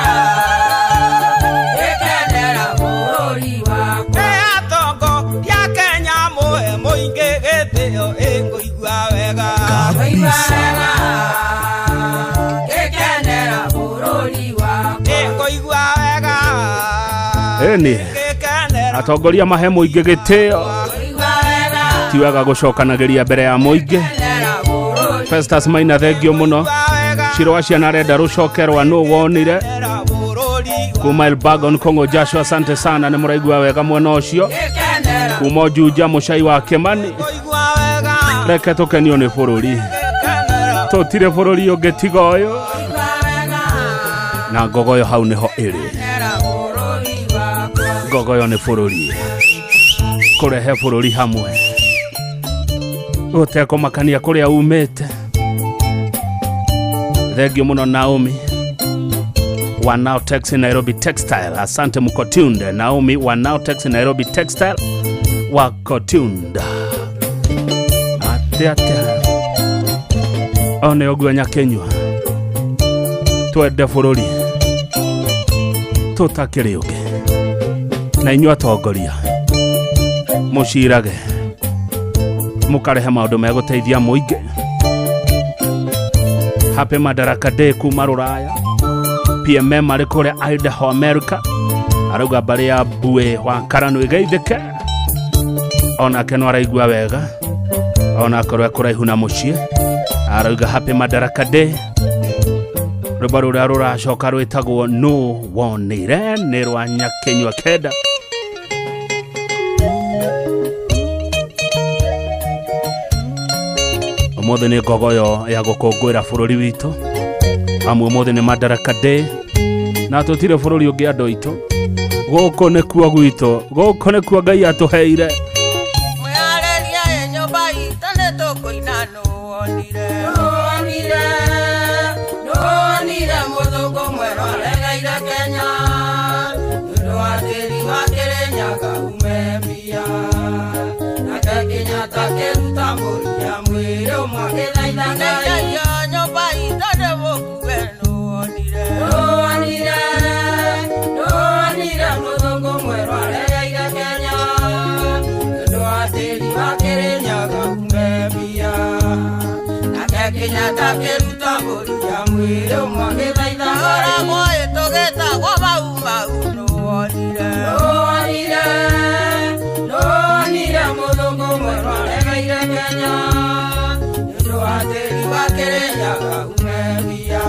Gĩkenera bũrũri wakwa Atongoria a Kenya mũhe mũingĩ gĩtĩo ĩngũigua wega Kabisa. Gĩkenera bũrũri wakwa Ĩngũigua wega Ĩni atongoria mahe mũingĩ gĩtĩo ti wega gũcokanagĩria mbere ya mũingĩ. Festus Maina thengio mũno. Ciro wa ciana arenda rũcokerwa nũ wonire kuma Elbagon Kongo. Joshua asante sana, nĩ mũraigua wega mwena ũcio. Kuma Juja mũcai wa Kimani, reke tũkenio nĩ bũrũri, tũtirĩ bũrũri ũngĩ tiga ũyũ, na ngogoyo hau nĩho ĩrĩ. Ngogoyo nĩ bũrũri, kũrehe bũrũri hamwe gũtekũmakania kũrĩa umĩte. Thengio mũno Naomi wa Now Taxi Nairobi Textile, asante mko tuned. Naomi wa Now Taxi Nairobi Textile wako tuned. Atia atia one ũguo Nyakenyua, twende bũrũri tũtakĩrĩ ũngĩ, na inyuĩ atongoria mũcirage mũkarehe maũndũ megũteithia mũingĩ. Happy Madaraka Day kuma Rũraya. PMM arĩ kũrĩa Idaho America, arauga mbarĩ ya Mbue wa Karanu ĩgeithĩke, onake no araigua wega onakorwo ekũraihu na mũciĩ. Arauga Happy Madaraka Day. Rwĩmbo rũrĩa rũracoka rwĩtagwo nũ wonire nĩ rwa Nyakenyua kenda. Ũmũthĩ nĩ ngogoyo ya gũkũngũĩra bũrũri witũ, amu ũmũthĩ nĩ Madaraka Day na tũtirĩ bũrũri ũngĩ andũ aitũ. Gũkũ nĩkuo gwitũ, gũkũ nĩkuo Ngai atũheire. Mwĩarĩria ĩ nyũmba itũ nĩ tũkũina nũwonire Nũwonire Nũwonire mũthũngũ mwerũ aregeire Kenya tondũ wa tĩri wa Kĩrĩnyaga ume mbia, nake Kenyatta akĩruta mbũri ya mwĩrĩ ũmwe agĩthaitha Ngai. Nyũmba itũ ndĩmũkue nũwonire Nũwonire Nũwonire mũthũngũ mwerũ aregeire Kenya tondũ wa tĩri wa Kĩrĩnyaga ume mbia, nake Kenyatta akĩruta mbũri ya mwĩrĩ ũmwe agĩthaitha Ngai. Oragwo ĩtũgĩtagwo Mau Mau nũwonire Nũwonire Nũwonire mũthũngũ mwerũ aregeire Kenya tondũ wa tĩri wa Kĩrĩnyaga ume mbia,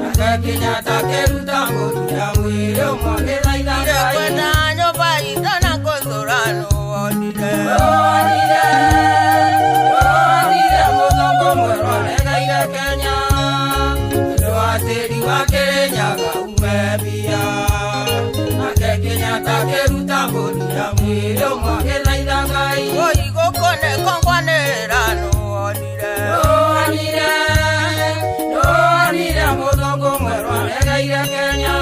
nake Kenyatta akĩruta mbũri ya mwĩrĩ ũmwe agĩthaitha Ngai. Kwenda nyũmba itũ na kũthũra nũwonire Nũwonire Nũwonire mũthũngũ mwerũ aregeire Kenya tondũ wa tĩri wa Kĩrĩnyaga ume mbia, nake Kenyatta akĩruta mbũri ya mwĩrĩ ũmwe agĩthaitha Ngai. Woi gũkũ nĩ kũngwanĩrĩra nũwonire Nũwonire Nũwonire mũthũngũ mwerũ aregeire Kenya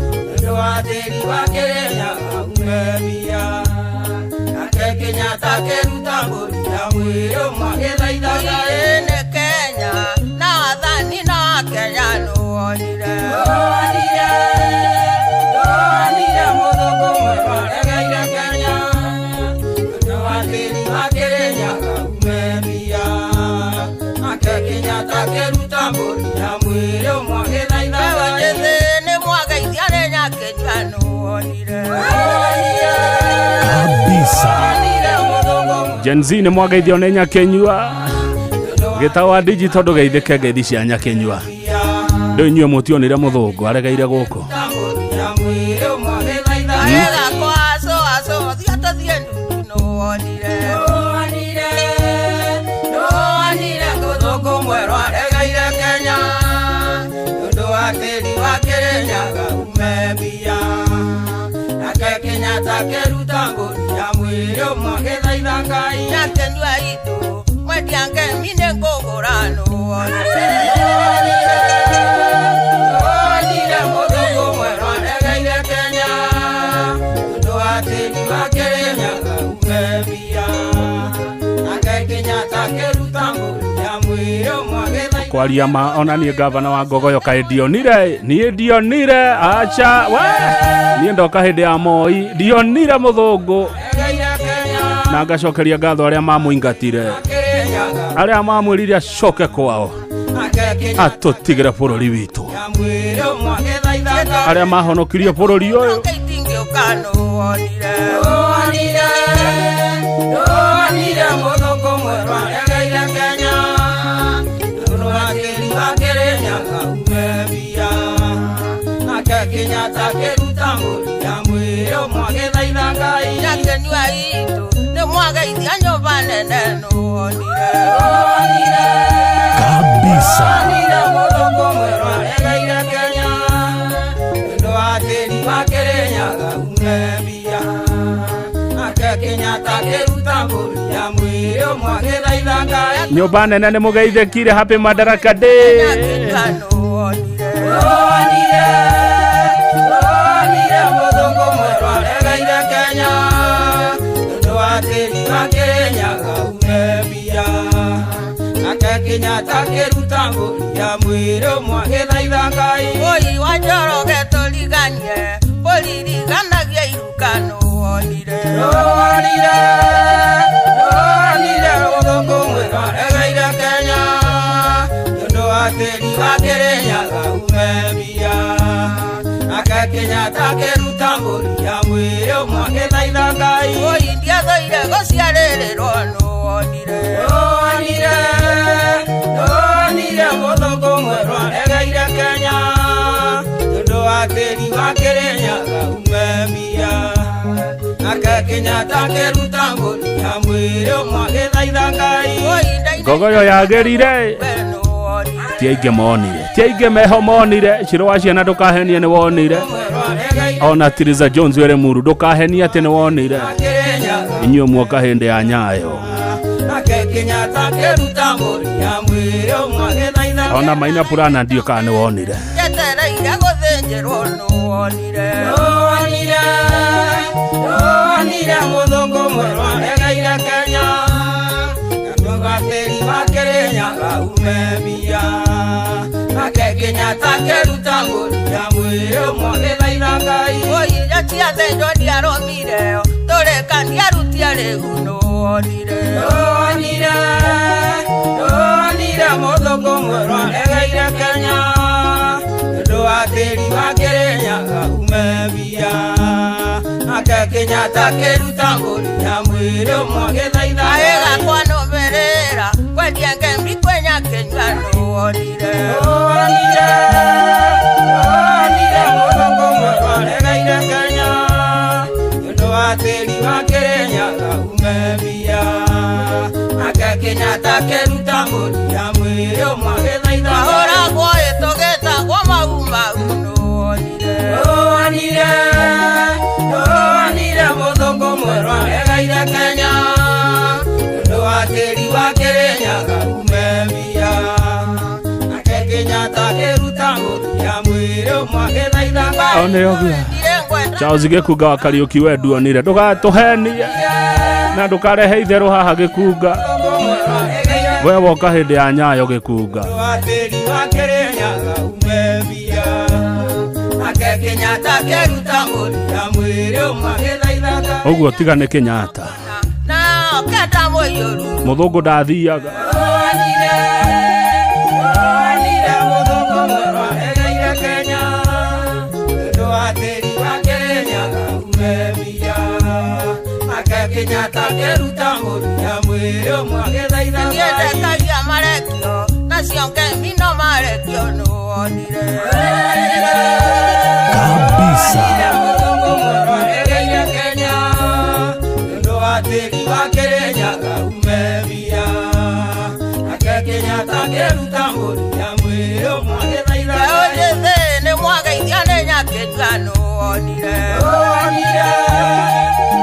tondũ wa tĩri wa Kĩrĩnyaga ume mbia, nake Kenyatta akĩruta mbũri ya mwĩrĩ ũmwe agĩthaitha Ngai. Nĩ Kenya na athani na Akenya nũwonire Nũwonire Nũwonire mũthũngũ mwerũ aregeire Kenya tondũ wa tĩri wa Kĩrĩnyaga ume mbia, nake Kenyatta akĩruta mbũri ya mwĩrĩ ũmwe agĩthaitha Ngai. Njĩthĩ nĩ mwageithia nĩ Nyakenyua nũwonire Nũwonire Kabisa. Nũwonire mũthũngũ Gen Z nĩ mwageithio nĩ Nyakenyua. Gĩtawa digital ndũgeithĩke ngeithi cia Nyakenyua. Rĩu inyuĩ mũtionire mũthũngũ aregeire gũkũ. Kwaria ma ona niĩ gavana wa Ngogoyo kaĩ ndionire, niĩ ndionire, acha we, niĩ ndoka hĩndĩ ya Moi ndionire mũthũngũ, na ngacokeria ngatho arĩa mamũingatire, arĩa mamwĩrire acoke kwao atũtigĩre bũrũri witũ, arĩa mahonokirie bũrũri ũyũ. Kabisa. Nyũmba nene nĩ mũgeithĩkire. Happy Madaraka Day. Ngogoyo yagĩrire ti aingĩ monire, ti aingĩ meho monire. Ciro wa ciana ndũkahenie nĩ wonire, ona Theresa Jones were muru ndũkahenie atĩ nĩ wonire. Inyuĩ muoka hĩndĩ ya Nyayo, ona Maina Purana ndio kana nĩ wonire. Charles Gĩkunga wa Kariũki we nduonire, ndũgatũhenie na ndũkarehe itherũ haha Gĩkunga, we woka hĩndĩ ya Nyayo Gĩkunga. Ũguo tiga nĩ Kenyatta, mũthũngũ ndathiaga. wonire Kabisa. Mũthũngũ mwerũ aregeire Kenya nĩ ũndũ wa tĩri wa Kĩrĩnyaga ume mbia nake Kenyatta akĩruta mbũri ya mwĩrĩ ũmwe agĩthaitha Mbeũ njĩthĩ nĩ mwageithia nĩ Nyakĩnyua nũ wonire wonire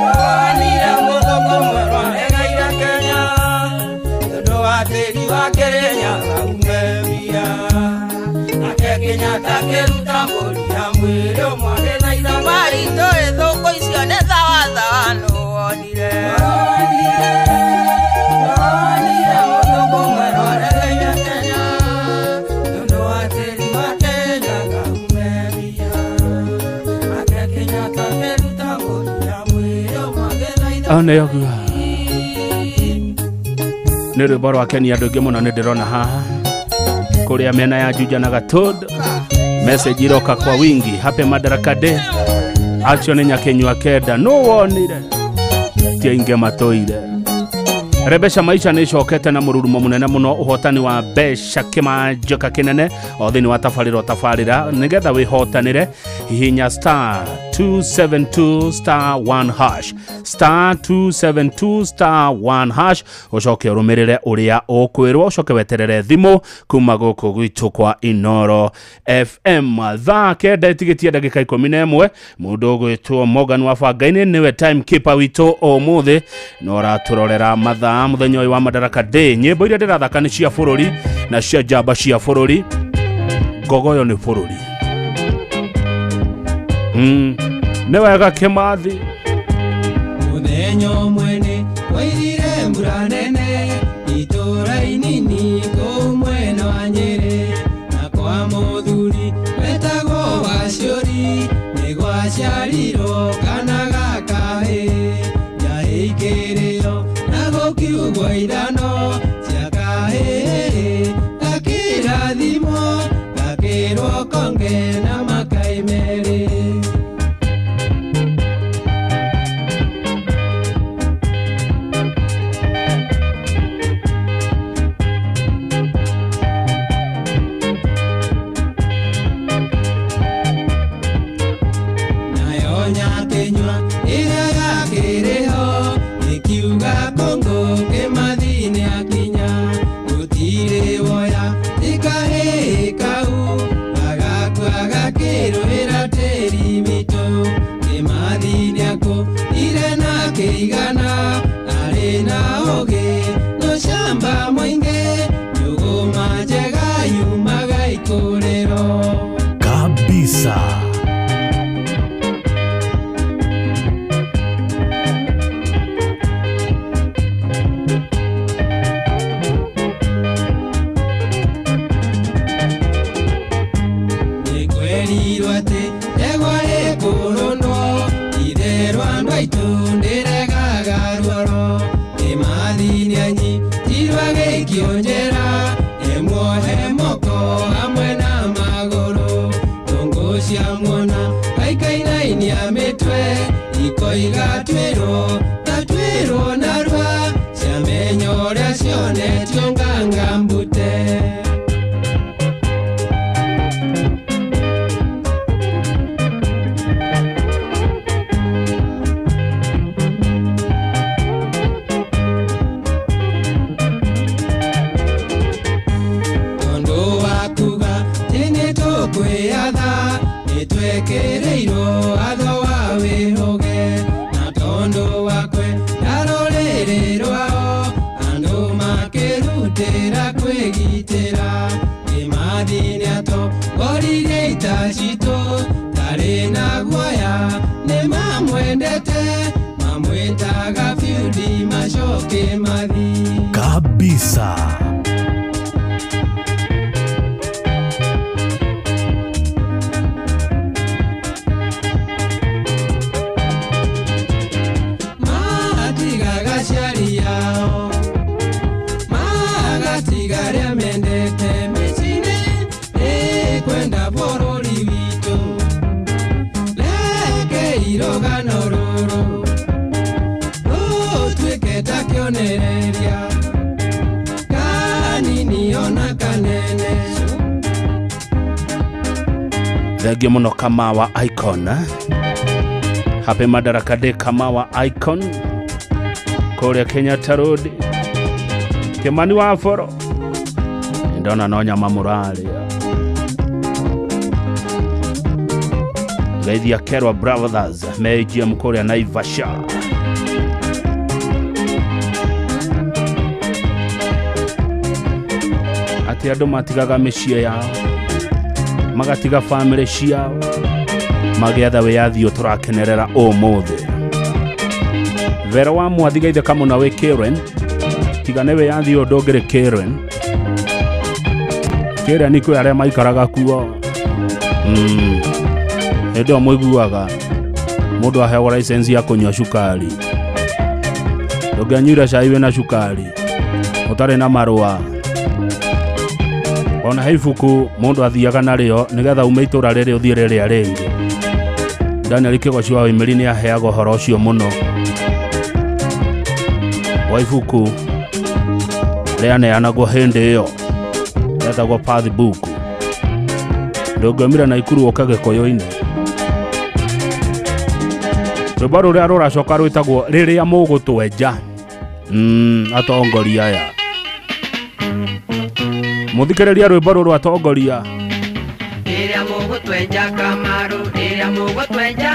wonire mũthũngũ mwerũ aregeire Kenya nĩ ũndũ wa tĩri wa Kĩrĩnyaga ume mbia nake Kenyatta akĩruta mbũri ya mwĩrĩ ũmwe agĩthaitha Maritũ ĩthũngũ icio nĩ thawathawa nũ wonire wonire wonire mũthũngũ mwerũ aregeire Kenya nĩ ũndũ wa tĩri wa Kĩrĩnyaga ume mbia nake Kenyatta akĩruta mbũri ya mwĩrĩ ũmwe agĩthaitha Nĩ ũguo nĩ rwĩmbo rwa kenia andũ aingĩ mũno nĩ ndĩrona haha kũrĩa mĩena ya Juja na Gatundu. Message iroka kwa wingi. Happy Madaraka Day. Acio nĩ Nyakenyua kenda nũ wonire ti aingĩ matũire. Rebesha Maisha nĩ icokete na mũrurumo mũnene mũno ũhotani wa mbeca kĩmanjĩka kĩnene o thĩinĩ wa tabarĩra o tabarĩra nĩgetha wĩhotanĩre hihinya star 272 star 1 hash star 272 star 1 hash ũcoke ũrũmĩrĩre ũrĩa ũkwĩrwo ũcoke weterere thimũ kuma gũkũ gwitũ kwa Inoro FM thaa 9 ĩtigĩtie ndagĩka 11 mũndũ ũgwĩtwo Morgan wa Bangainĩ nĩwe time keeper witũ ũmũthĩ na ũratũrorera mathaa mũthenya ũyũ wa Madaraka Day. Nyĩmbo iria ndĩrathaka nĩ cia bũrũri na cia njamba cia bũrũri. Ngogoyo nĩ bũrũri. Nĩ wega Kĩmathi. Mũthenya ũmwe nĩ kwairire mbura nene itũũra inini kũu mwena wa Nyĩrĩ na kwa mũthuri wetagwo Waciũri nĩ gwaciarirwo kana ga kahĩĩ njaĩkĩrĩo na gũkiugwo ithano cia kahĩĩ gakĩrathimwo gakĩrwo konge na makai merĩ. Nayo Nyakenyua ĩrĩa yakĩrĩ ho ĩkiuga Kũngũ Kĩmathi nĩakinya gũtirĩ woya ĩkahĩĩ kau gagakua gakĩrũĩra tĩri witũ. Kĩmathi nĩakũrire na akĩigana arĩ na ũũgĩ n'ũcamba mũingĩ njũgũma njega yumaga ikũrĩro. Kabisa. Nĩkwerirwo atĩ ndegwa ĩkũrũndwo itherũ andũ aitũ ndĩregaga ruoro. Kĩmathi nĩanyitirwo agĩikio njera ĩmuohe moko hamwe na magũrũ. Ndũngũ ciamuona gaikainainia mĩtwe ikoiga twĩrwo ta twĩrwo narua ciamenya ũrĩa cionetio nganga mbute. Tondũ wa kuga atĩ nĩtũkwĩyatha nĩtwekĩrĩirwo watho wa wĩhũge na tondũ wa kwenda rũrĩrĩ rwao andũ makĩrutĩra kwĩgitĩra. Kĩmathi nĩatongoririe ita citũ tarĩ na guoya nĩmamwendete mamwĩtaga Field Marshal Kĩmathi. Kabisa. Matigaga aciari ao magatiga arĩa mendete mĩciĩ-inĩ ĩkwenda bũrũri witũ. Reke irũgano rũrũ rũtuĩke ta kĩonereria. Thengio mũno Kamawa Icon. Happy Madaraka Day Kamawa Icon kũrĩa Kenyatta Road. Kimani wa Boro, ndona no nyama mũrarĩa. Geithia Kerwa Brothers me AGM kũrĩa Naivasha. Atĩ andũ matigaga mĩciĩ yao, magatiga bamĩrĩ ciao, magĩetha wĩyathi ũyũ tũrakenerera ũmũthĩ. Vero wa Mwathi geithe kamũna wĩ Karen, tiga nĩ wĩyathi ũyũ ndũngĩrĩ Karen. Karen kwĩ arĩa maikaraga kuo. Hĩndĩ ĩyo mũiguaga mũndũ aheagwo license ya kũnyua cukari. Ndũngĩanyuire cai wĩna cukari ũtarĩ na marũa. Ona he ibuku mũndũ athiaga narĩo nĩgetha ume itũra rĩrĩ ũthiĩ rĩrĩa rĩngĩ. Daniel Kĩgoci wa Wĩmĩri nĩ aheaga ũhoro ũcio mũno wa ibuku rĩaneanagwo hĩndĩ ĩyo retagwo path book. Ndũngĩaumire Naikuru ũke Gĩkũyũ-inĩ. Rwĩmbo rũrĩa rũracoka rwĩtagwo rĩrĩa mũgũtwenja. Atongoria aya, mũthikĩrĩria rwĩmbo rũrũ atongoria. Rĩrĩa mũgũtwenja Kamaru, rĩrĩa mũgũtwenja,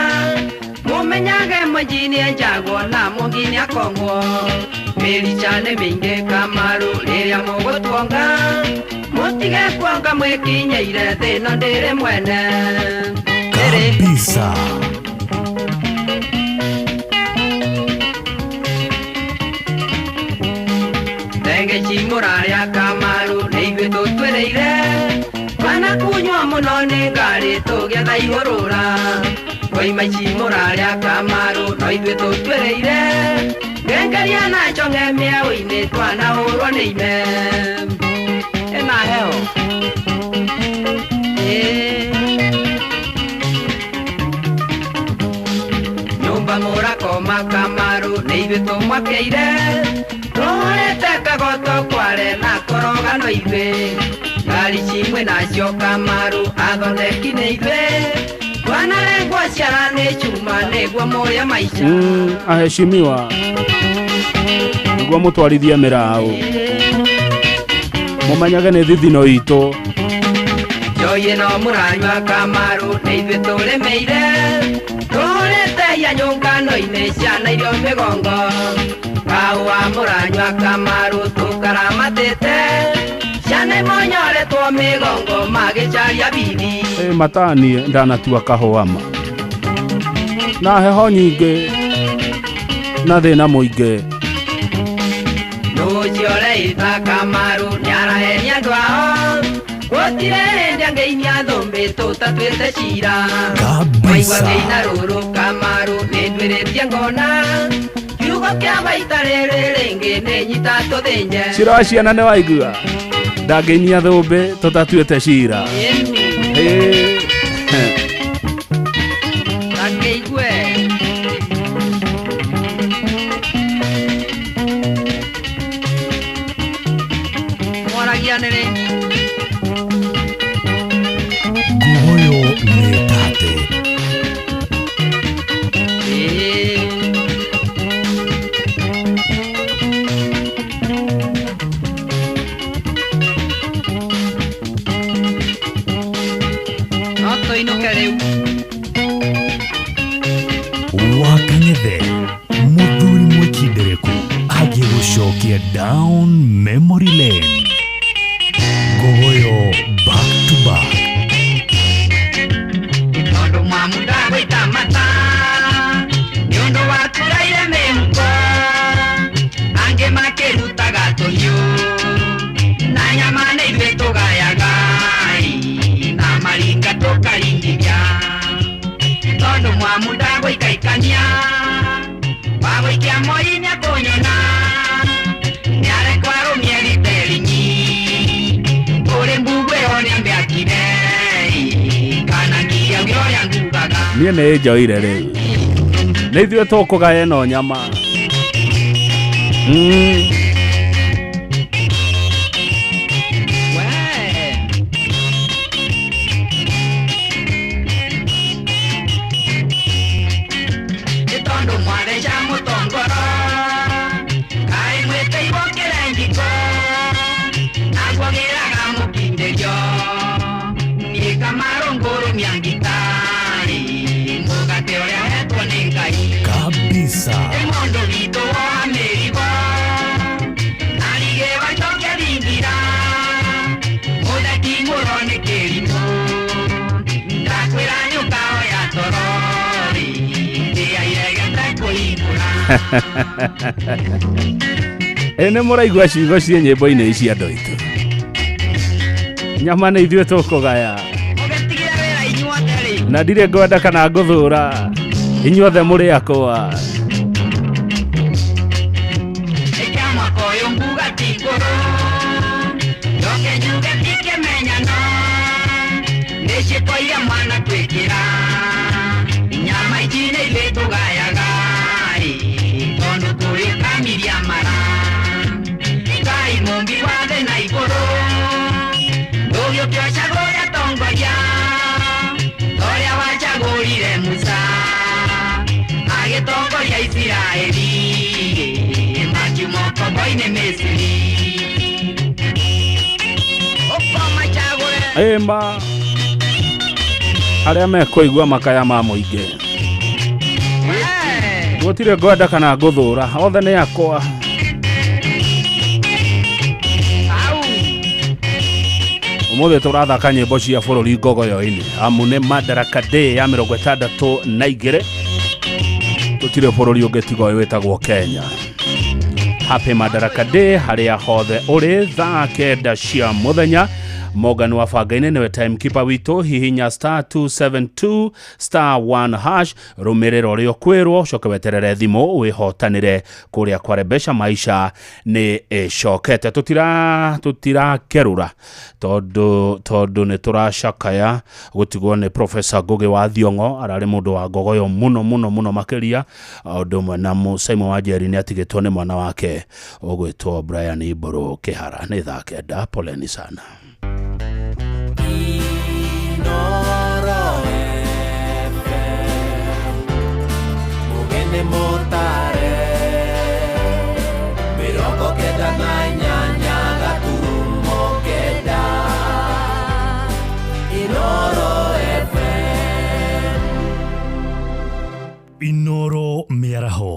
mũmenyage mwenji nĩenjagwo na mũngi nĩakongwo. Mĩrica nĩ mĩingĩ Kamaru, rĩrĩa mũgũtuonga, mũtige kuonga mwĩkinyeire thĩ ĩno ndĩrĩ mwene. Kabisa. Thenge ci mũrarĩa Kamaru, nĩ ithuĩ tũtwĩrĩire, twana kunyua mũno nĩ ngari tũgĩetha ihũrũra. Koima ici mũrarĩa Kamaru, no ithuĩ tũtwĩrĩire, ngengeria na chong'e mĩaũ-inĩ twanahũrwo nĩ ime. Ĩna heho. Nyũmba mũrakoma Kamaru, nĩ ithuĩ tũmwakĩire, tũhũrĩte kagoto kware na koroga no ithuĩ. Ngari cimwe nacio Kamaru, athondeki nĩ ithuĩ, twanarengwo ciara nĩ cuma nĩguo mũrĩe maica. Aheshimiwa, nĩguo mũtwarithie mĩraũ, mũmenyage nĩ thithino itũ. Njohi ĩno mũranyua Kamaru, nĩ ithuĩ tũrĩmĩire, tũhũrĩte hinya nyũngano-inĩ ciana irio mĩgongo. Kahũa mũranyua Kamaru, tũkaramatĩte, ciana imonyoretwo mĩgongo magĩcaria bibi. Matani ndanatua kahũa ma na heho nyingĩ na thĩna mũingĩ. Nũcio ũreita Kamaru nĩarahenia andũ ao, gũtirĩ hĩndĩ angĩinia thũmbĩ tũtatuĩte cira. Waigua ngĩina rũrũ Kamaru, nĩnduĩrĩtie ngona, kiugo kĩa maita rĩrĩ rĩngĩ nĩ nyita tũthĩnje. Cira wa ciana nĩ waigua, ndangĩinia thũmbĩ tũtatuĩte cira. Ndangĩigue. Mwaragia nĩ rĩ? Nguoyo nĩ tate. No tũinũke rĩu. Wakang'ethe mũthuri mwĩkindereku agĩgũcokia down memory lane. Ngogoyo back to back. Tondũ mwamu ndagũita mata, nĩ ũndũ watũraire mĩhuko, angĩ makĩrutaga tũhiũ, na nyama nĩ ithuĩ tũgayaga, na maringa tũkaringithia. Tondũ mwamu ndagũikaikania, wagũikia moi nĩakũnyona, nĩarekwo arũmie gĩterinyi, kũrĩ mbugũ ĩyo nĩamĩakire, kana nginya ũrĩa ngugaga. Niĩ nĩ njoire rĩu, nĩ ithuĩ tũkũgaya ĩno nyama. Ngũrũmia ngitari Mũgate ũrĩa ũhetwo nĩ Ngai Kabisa. Mũndũ witũ wa mĩrigo Arige wacoke thingira Mũtheki mũro nĩ kĩrimũ Ndakwĩra nĩũkaoya torori Ndĩa iregete kũhingũra. Ĩ nĩ mũraigua ciugo ciĩ nyĩmbo-inĩ ici andũ aitũ. Nyama nĩ ithuĩ tũkũgaya. Na ndirĩ ngwenda kana ngũthũra. Inyuothe mũrĩ akwa. Ĩkia mwaka ũyũ nguga ti ngũrũ Njoke njuge ti kĩmenyano Nĩ ciĩko iria mwana twĩkĩra Nyama ici nĩ ithuĩ tũgayaga Tondũ tũrĩ kamiria mara Ngai mũmbi wa thĩ na igũrũ Ndũgĩũke ũcagũre atongoria Torĩa wacagũrire Musa Agĩtongoria Isiraeli Makiuma ũkombo-inĩ Misiri Ũkomacagũre Ĩma arĩa mekũigua makaya ma mũingĩ. Gũtirĩ ngwenda kana ngũthũra, othe nĩ akwa. Ũmũthĩ tũrathaka nyĩmbo cia bũrũri ngogoyo-inĩ amu nĩ Madaraka Day ya 62. Tũtirĩ bũrũri ũngĩ tiga ũyũ wĩtagwo Kenya. Happy Madaraka Day harĩa hothe ũrĩ thaa 9 cia mũthenya. Morgan wa Bangaine nĩwe timekeeper witũ. Hihinya star 272 star 1 hash rũmĩrĩra ũrĩa ũkwĩrwo ũcoke weterere thimũ wĩhotanĩre kũrĩa kwarebesha maisha nĩ ĩcokete. Tũtirakerũra tondũ nĩ tũracakaya gũtigwo nĩ Professor Ngugi wa Thiong'o. Ararĩ mũndũ wa ngogoyo mũno mũno mũno makĩria. Ũndũ ũmwe na Simon Wanjeri nĩ atigĩtwo nĩ mwana wake ũgwĩtwo Brian Mbũrũ Kĩhara. Nĩ thaa 9. Poleni sana. Inoro FM Mugene motare 98 gaturumo 9 Inoro FM. Inoro mĩaraho.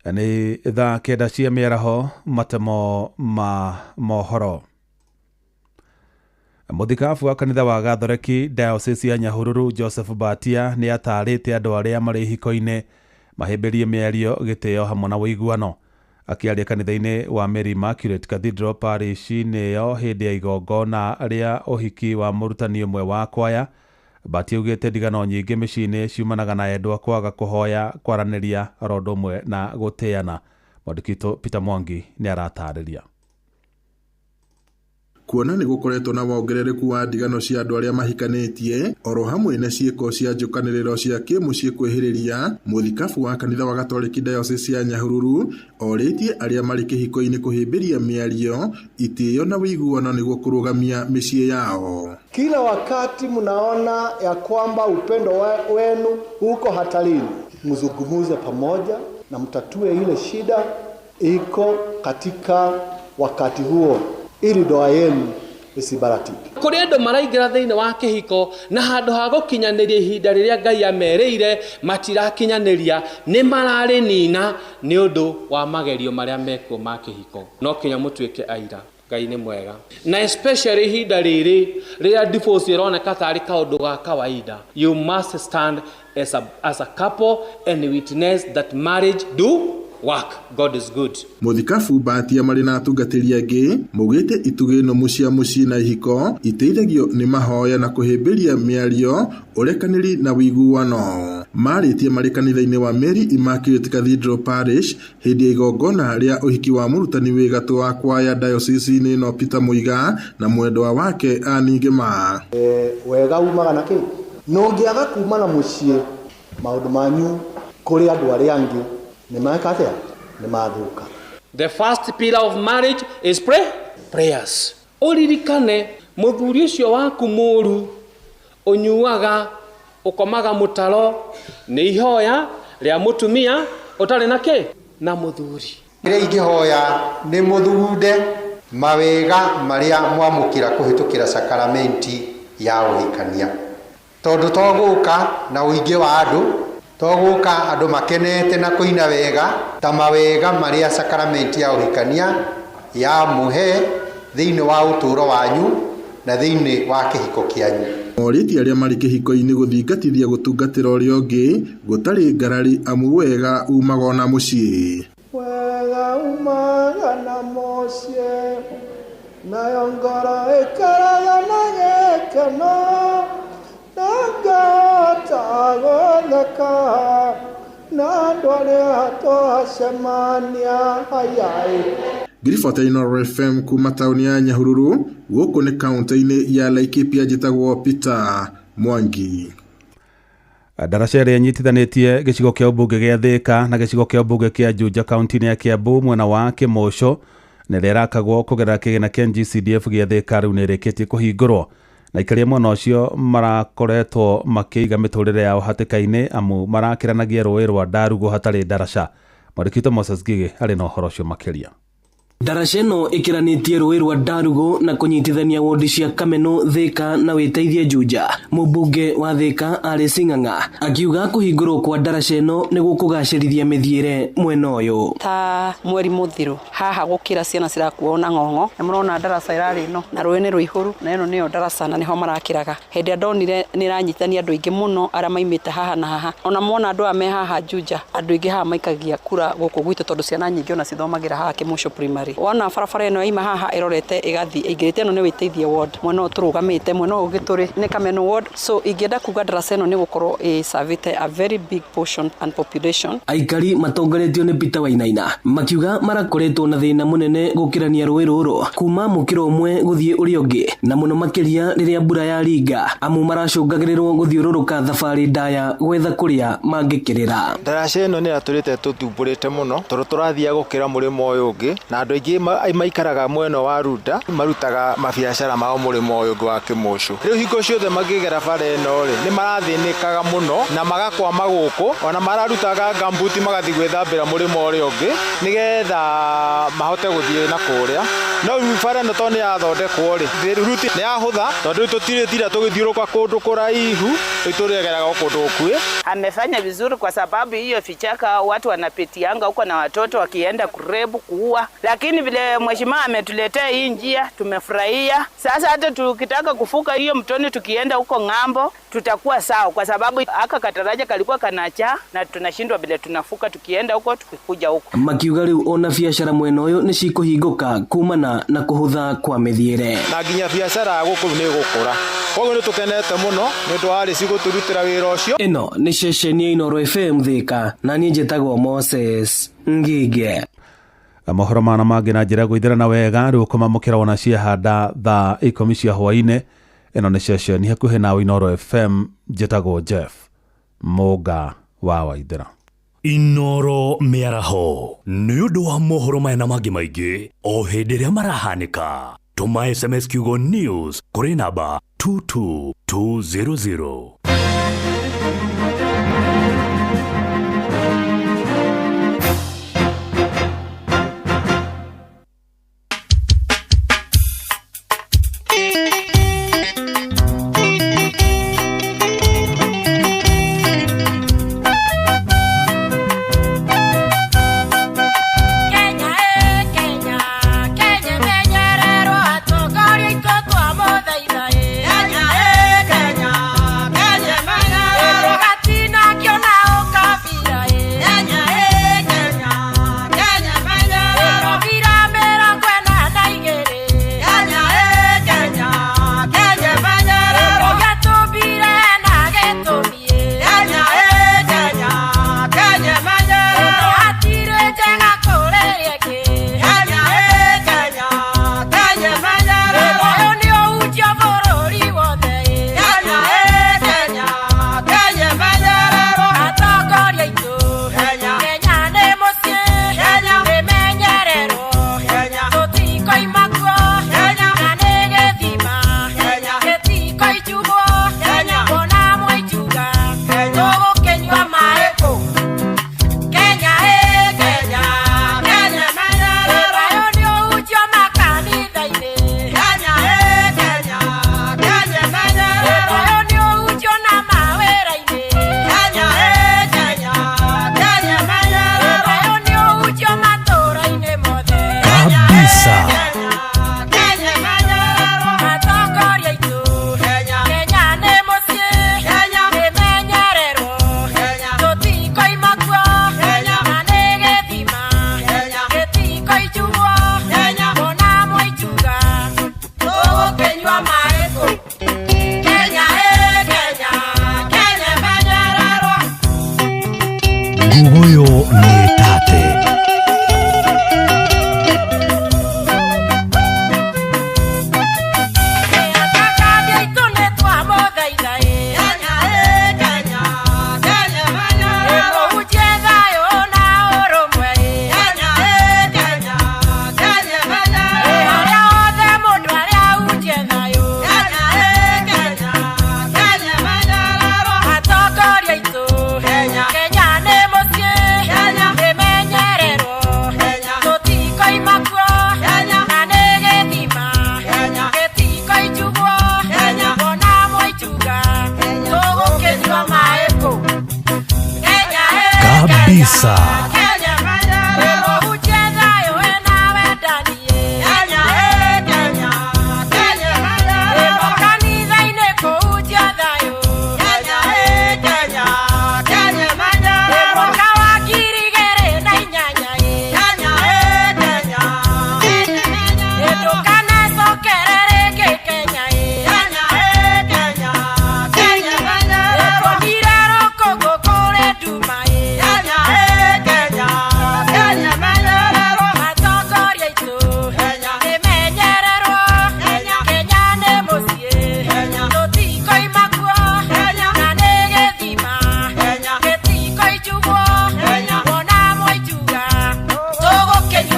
Nĩ thaa 9 cia mĩaraho. Matemo ma mohoro. Mũthikabu wa kanitha wa Gathoreki Diocese ya Nyahururu Joseph Batia nĩ atarĩte andũ arĩa marĩ ihiko-inĩ mahĩmbĩrie mĩario, gĩtĩo hamwe na ũiguano. Akĩaria kanitha-inĩ wa Mary Immaculate Cathedral parish-inĩ ĩyo hĩndĩ ya igongona rĩa ũhiki wa mũrutani ũmwe wa kwaya, Batia augĩte ndigano nyingĩ mĩciĩ-inĩ ciumanaga na endwa kwaga kũhoya, kwaranĩria oro ũndũ ũmwe na gũtĩana. Mwandĩki witũ Peter Mwangi nĩ aratarĩria. Kuona nĩ gũkoretwo na wongerereku wa ndigano cia andũ arĩa mahikanĩtie oro hamwe na ciĩko cia njũkanĩrĩro cia kĩmũciĩ kwĩhĩrĩria, mũthikabu wa kanitha wa Gatoreki Diocese ya Nyahururu orĩtie arĩa marĩ kĩhiko-inĩ kũhĩmbĩria mĩario, itĩo na ũiguano nĩguo kũrũgamia mĩciĩ yao. Kila wakati mnaona ya kwamba upendo wenu uko hatarini, mzungumuze pamoja na mtatue ile shida iko katika wakati huo ili ndoa yenu isibaratike. Kũrĩ andũ maraingĩra thĩinĩ wa kĩhiko na handũ ha gũkinyanĩria ihinda rĩrĩa Ngai amerĩire matirakinyanĩria, nĩ mararĩnina nĩ ũndũ wa magerio marĩa mekuo ma kĩhiko. No kinya mũtuĩke aira Ngai nĩ mwega, na especially ihinda rĩrĩ rĩrĩa divorce ĩroneka tarĩ kaũndũ ga kawaida. You must stand as a couple and witness that marriage do work. God is good. Mũthikabu Batia marĩ na atungatĩri angĩ maugĩte itugĩ nũmu cia mũciĩ na ihiko iteithagio nĩ mahoya na kũhĩmbĩria mĩario, ũrekanĩri na ũiguano. Marĩtie marĩ kanitha-inĩ wa Mary Immaculate Cathedral Parish hĩndĩ ya igongona rĩa ũhiki wa mũrutani wĩ gatũ wa kwaya diocese-inĩ ĩno Peter Muiga na mwendwa wake Anne Ngĩma. Wega umaga na kĩ? Na ũngĩaga kuma na mũciĩ maũndũ manyu kũrĩ andũ arĩa angĩ nĩ meka atĩa? Nĩ mathũka. The first pillar of marriage is prayers. Ũririkane mũthuri ũcio waku mũru ũnyuaga ũkomaga mũtaro nĩ ihoya rĩa mũtumia ũtarĩ na kĩ Na mũthuri. Kĩrĩa ingĩhoya nĩ mũthugunde mawega marĩa mwamũkĩra kũhĩtũkĩra sakaramenti ya ũhikania, tondũ to gũka na ũingĩ wa andũ, to gũka andũ makenete na kũina wega ta mawega marĩa sakaramenti ya ũhikania ya mũhe thĩinĩ wa ũtũũro wanyu na thĩinĩ wa kĩhiko kĩanyu. Morĩtie arĩa marĩ kĩhiko-inĩ gũthingatithia gũtungatĩra ũrĩa ũngĩ gũtarĩ ngarari amu wega umaga ona mũciĩ. Wega umaga na mũciĩ, nayo ngoro ĩkaraga na gĩkeno, na ngahota gũtheka na andũ arĩa twacemania hayai. Ngiribota Inooro FM kuma taũni ya Nyahururu, gũkũ nĩ kaũntĩ-inĩ ya Laikipia, njĩtagwo Peter Mwangi. Ndaraca ĩrĩa ĩnyitithanĩtie gĩcigo kĩa ũmbunge gĩa Thĩka na gĩcigo kĩa ũmbunge kĩa Juja kaũntĩ-inĩ ya Kiambu mwena wa Kĩmũco na ĩrĩa ĩrakagwo kũgerera kĩgĩna kĩa NGCDF gĩa Thĩka rĩu nĩ ĩrĩkĩtie kũhingũrwo, na aikari a mwena ũcio marakoretwo makĩiga mĩtũrĩre yao hatĩka-inĩ amu marakĩranagia rũĩ rwa Ndarugu hatarĩ ndaraca. Mwandĩki witũ Moses Ngigĩ arĩ na ũhoro ũcio makĩria. Ndaraca ĩno ĩkĩranĩtie rũĩ rwa Ndarugu na kũnyitithania wondi cia Kameno, Thĩka na Wĩteithie Juja. Mũmbunge wa Thĩka arĩ Sing'ang'a akiuga kũhingũrwo kwa ndaraca ĩno nĩ gũkũgacĩrithia mĩthiĩre mwena ũyũ. Ta mweri mũthiru haha gũkĩra ciana cirakuo na ng'ong'o, nĩ mũrona ndaraca ĩrarĩ ĩno na rũĩ nĩ rũihũru, na ĩno nĩyo ndaraca na nĩho marakĩraga. Hĩndĩ ĩrĩa ndonire nĩ ĩranyitithania andũ aingĩ mũno arĩa maimĩte haha na haha, ona mona andũ aya me haha Juja, andũ aingĩ haha maikagia kura gũkũ gwitũ tondũ ciana nyingĩ ona cithomagĩra haha Kĩmũco Primary. Wona barabara ĩno yaima haha ĩrorete ĩgathiĩ ĩingĩrĩte, ĩno nĩ Wĩteithie ward, mwena ũyũ tũrũgamĩte, mwena ũyũ ũngĩ tũrĩ nĩ Kameno ward. So ingĩenda kuga ndaraca ĩno nĩ gũkorwo ĩcavĩte a very big portion and population. Aikari matongoretio nĩ Peter Wainaina makiuga marakoretwo na thĩna mũnene gũkĩrania rũĩ rũrũ kuma mũkĩro ũmwe gũthiĩ ũrĩa ũngĩ, na mũno makĩria rĩrĩa mbura yaringa, amu maracũngagĩrĩrwo gũthiũrũrũka thabarĩ ndaya gwetha kũrĩa mangĩkĩrĩra. Ndaraca ĩno nĩ ĩratũrĩte tũthumbũrĩte mũno tondũ tũrathiaga gũkĩra mũrĩmo ũyũ ũngĩ, na andũ aingĩ maikaraga mwena wa Runda marutaga mabiacara mao mũrĩmo ũyũ ũngĩ wa Kĩmũcũ. Rĩu hingo ciothe makĩgera bara ĩno rĩ, nĩ marathĩnĩkaga mũno na magakwama gũkũ, ona mararutaga ngambuti magathiĩ gwĩthambĩra mũrĩmo ũrĩa ũngĩ nĩgetha mahote gũthiĩ na kũrĩa. No rĩu bara ĩno tondũ nĩ yathondekwo rĩ, ruti nĩ yahũtha tondũ rĩu tũtirĩtinda tũgĩthiũrũrũka kũndũ kũraihu, rĩu tũrĩgeraga o kũndũ gũkuhĩ. Amefanya vizuri kwa sababu hiyo vichaka watu wanapitianga huko na watoto wakienda kurebu kuua, lakini vile mheshimiwa ametuletea hii njia tumefurahia. Sasa hata tukitaka kufuka hiyo mtoni tukienda huko ng'ambo tutakuwa sawa, kwa sababu aka kataraja kalikuwa kanacha na tunashindwa vile tunafuka tukienda huko tukikuja huko. Makiuga rĩu ona biacara mwena ũyũ nĩ cikũhingũka kumana na kũhũtha kwa mĩthiĩre. Na nginya biacara ya gũkũ nĩ ĩgũkũra, koguo nĩ tũkenete mũno nĩ ũndũ wa RC gũtũrutĩra wĩra ũcio. Ĩno nĩ ceceni ya Inooro FM Thĩka, na niĩ njĩtagwo Moses Ngige. Mohoro mana mangĩ na njĩra ya gũithĩrana wega rĩu ũkũmamũkĩra wona ciahanda thaa 10 cia hwaĩ-inĩ. Ĩno nĩ ceceni hakuhĩ nawe Inooro FM, njĩtagwo Jeff Mũnga wa Waithĩra. Inooro mĩaraho nĩ ũndũ wa mohoro maya na mangĩ maingĩ o hĩndĩ ĩrĩa marahanĩka. Tũma SMS kiugo news kũrĩ namba 22200. Kenya, Kenya, Kenya.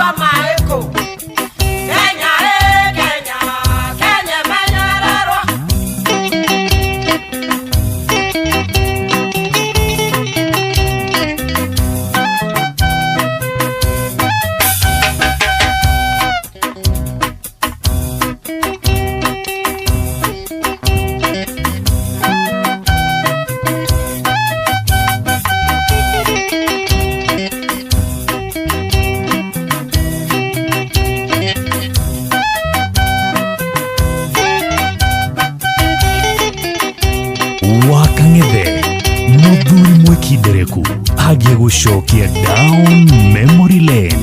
Tũranyua maĩ kũ? Kenya ĩ Kenya, Kenya menyererwo. Wakang'ethe mũthuri mwĩkindereku agiĩ gũcokia down memory lane.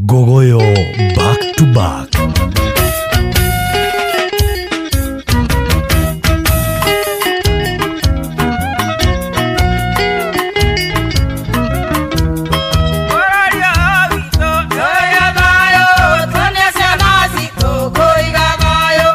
Gogoyo back to back. Bũrũri ũyũ witũ tũrĩa thayũ, tuonie ciana citũ kũiga thayũ.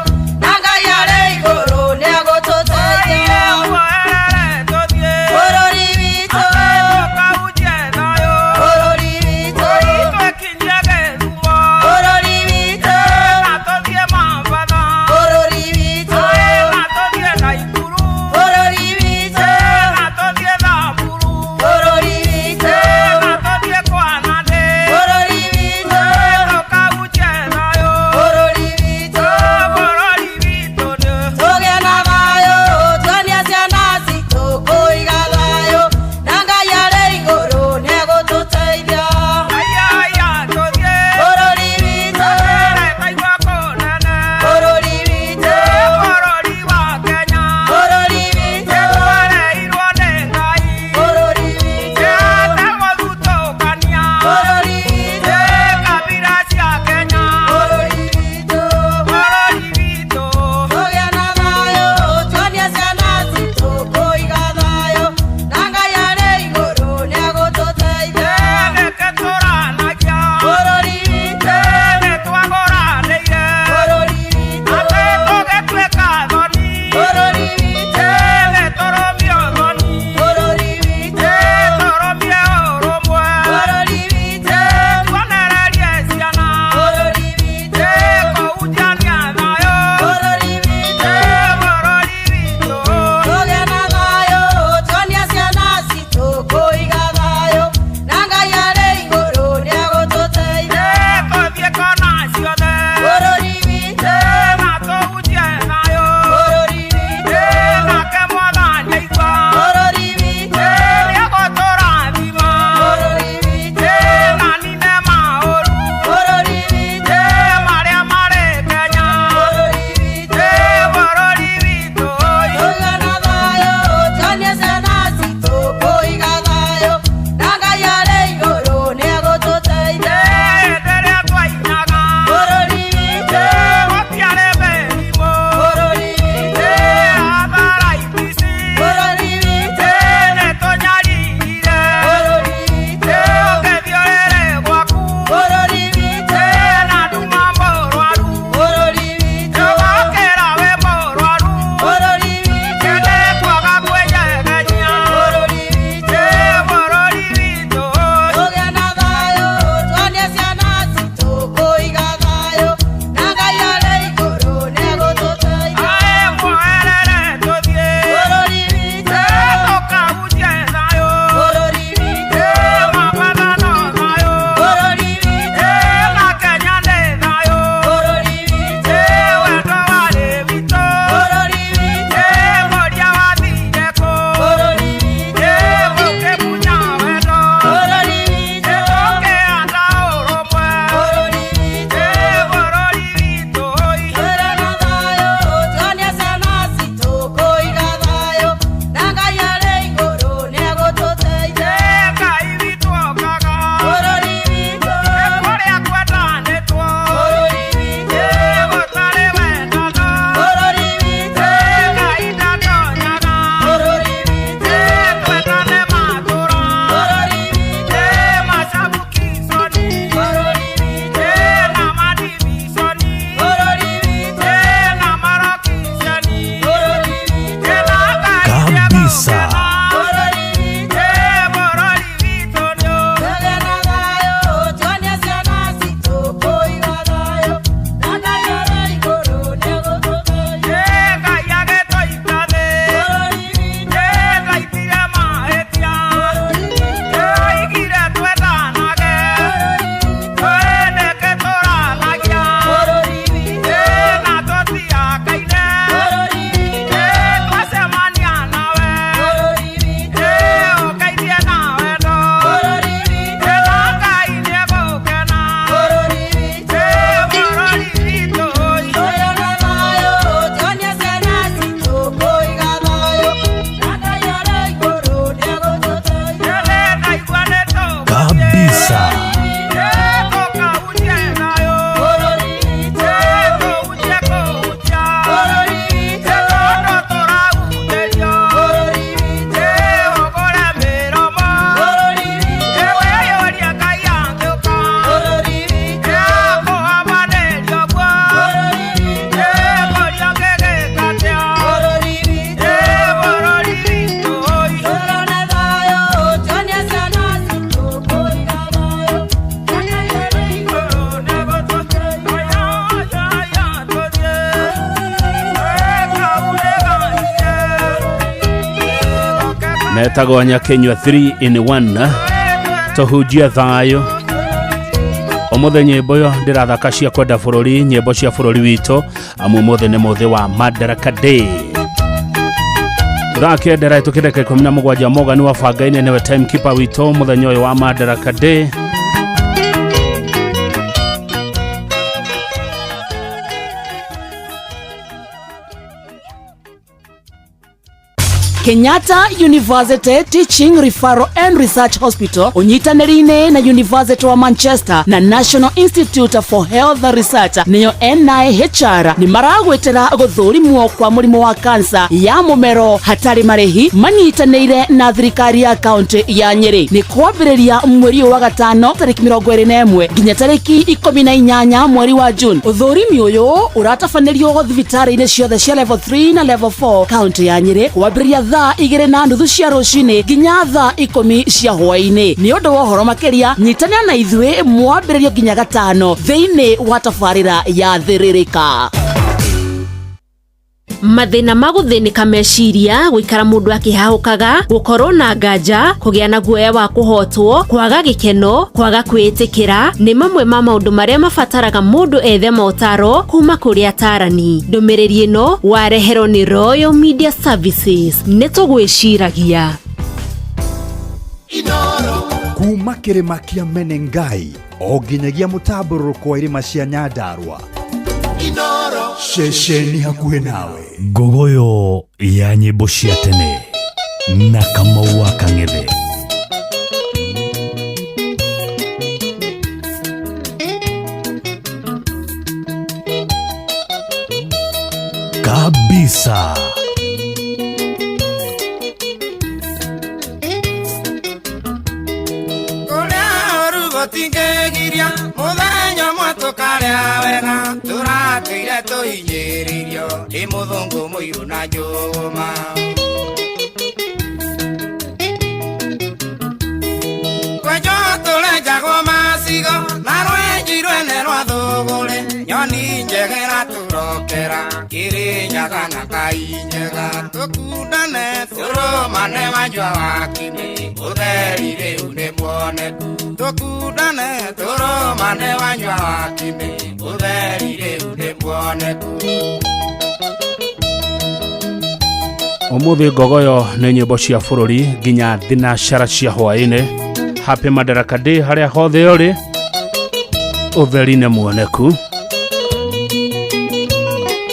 Metagwo Nyakinyua 3 in 1 tũhunjie thayũ. Ũmũthĩ nyĩmbo ĩyo ndĩrathaka cia kwenda bũrũri, nyĩmbo cia bũrũri witũ, amu ũmũthĩ nĩ mũthĩ wa Madaraka Day. Thaa kenda ĩrahĩtũkĩte ndagĩka 17. Mogani wa Bangainĩ nĩwe timekeeper witũ mũthenya ũyũ wa Madaraka Day. Kenyatta University Teaching Referral and Research Hospital ũnyitanĩri-inĩ na University wa Manchester na National Institute for Health Research nĩyo NIHR nĩ maragwĩtĩra gũthũrimwo kwa mũrimũ wa kansa ya mũmero hatarĩ marĩhi manyitanĩire na thirikari ya kaunti ya Nyĩrĩ. Nĩ kwambĩrĩria mweri ũyũ wa gatano tarĩki 21 nginya tarĩki 18 mweri wa June. Ũthũrimi ũyũ ũratabanĩrio thibitarĩ-inĩ ciothe cia level 3 na level 4 kaunti ya Nyĩrĩ kwambĩrĩria thaa 2:30 cia rũcinĩ nginya thaa 10 cia hwaĩ-inĩ. Nĩ ũndũ wa ũhoro makĩria nyitanĩra na ithuĩ mwambĩrĩrio nginya gatano thĩinĩ wa tabarĩra ya Thĩrĩrĩka. Mathĩna ma gũthĩnĩka meciria, gũikara mũndũ akĩhahũkaga, gũkorwo na nganja, kũgĩa na guoya wa kũhotwo, kwaga gĩkeno, kwaga kwĩĩtĩkĩra nĩ mamwe ma maũndũ marĩa mabataraga mũndũ ethe motaro kuma kũrĩ atarani. Ndũmĩrĩri ĩno wareherwo nĩ Royal Media Services. Nĩ tũgwĩciragia. Kuma kĩrĩma kĩa Menengai o nginyagia mũtambũrũrũko wa irĩma cia Nyandarua, ceceni hakuhĩ nawe. Ngogoyo ya nyĩmbo cia tene na Kamau wa Kang'ethe. Kabisa. Kũrĩa ũru gũtingĩgiria mũthenya ũmwe tũkarĩa wega tũratũire tũhinyĩrĩirio nĩ mũthũngũ mũirũ na njũgũma. Kwenjwo tũrenjagwo macigo na rwenji rwene rwa thũgũrĩ nyoni njega ĩratũrokera Kĩrĩnyaga na Kainjega tũkundane tũrũmane wanjwa wa kĩmĩ ũtheri rĩu nĩ muoneku tũkundane tũrũmane wanjwa wa kĩmĩ ũtheri rĩu nĩ muoneku. Ũmũthĩ ngogoyo nĩ nyĩmbo cia bũrũri nginya thinacara cia hwaĩ-inĩ. Happy Madaraka Day harĩa hothe ũrĩ, ũtheri nĩ muoneku,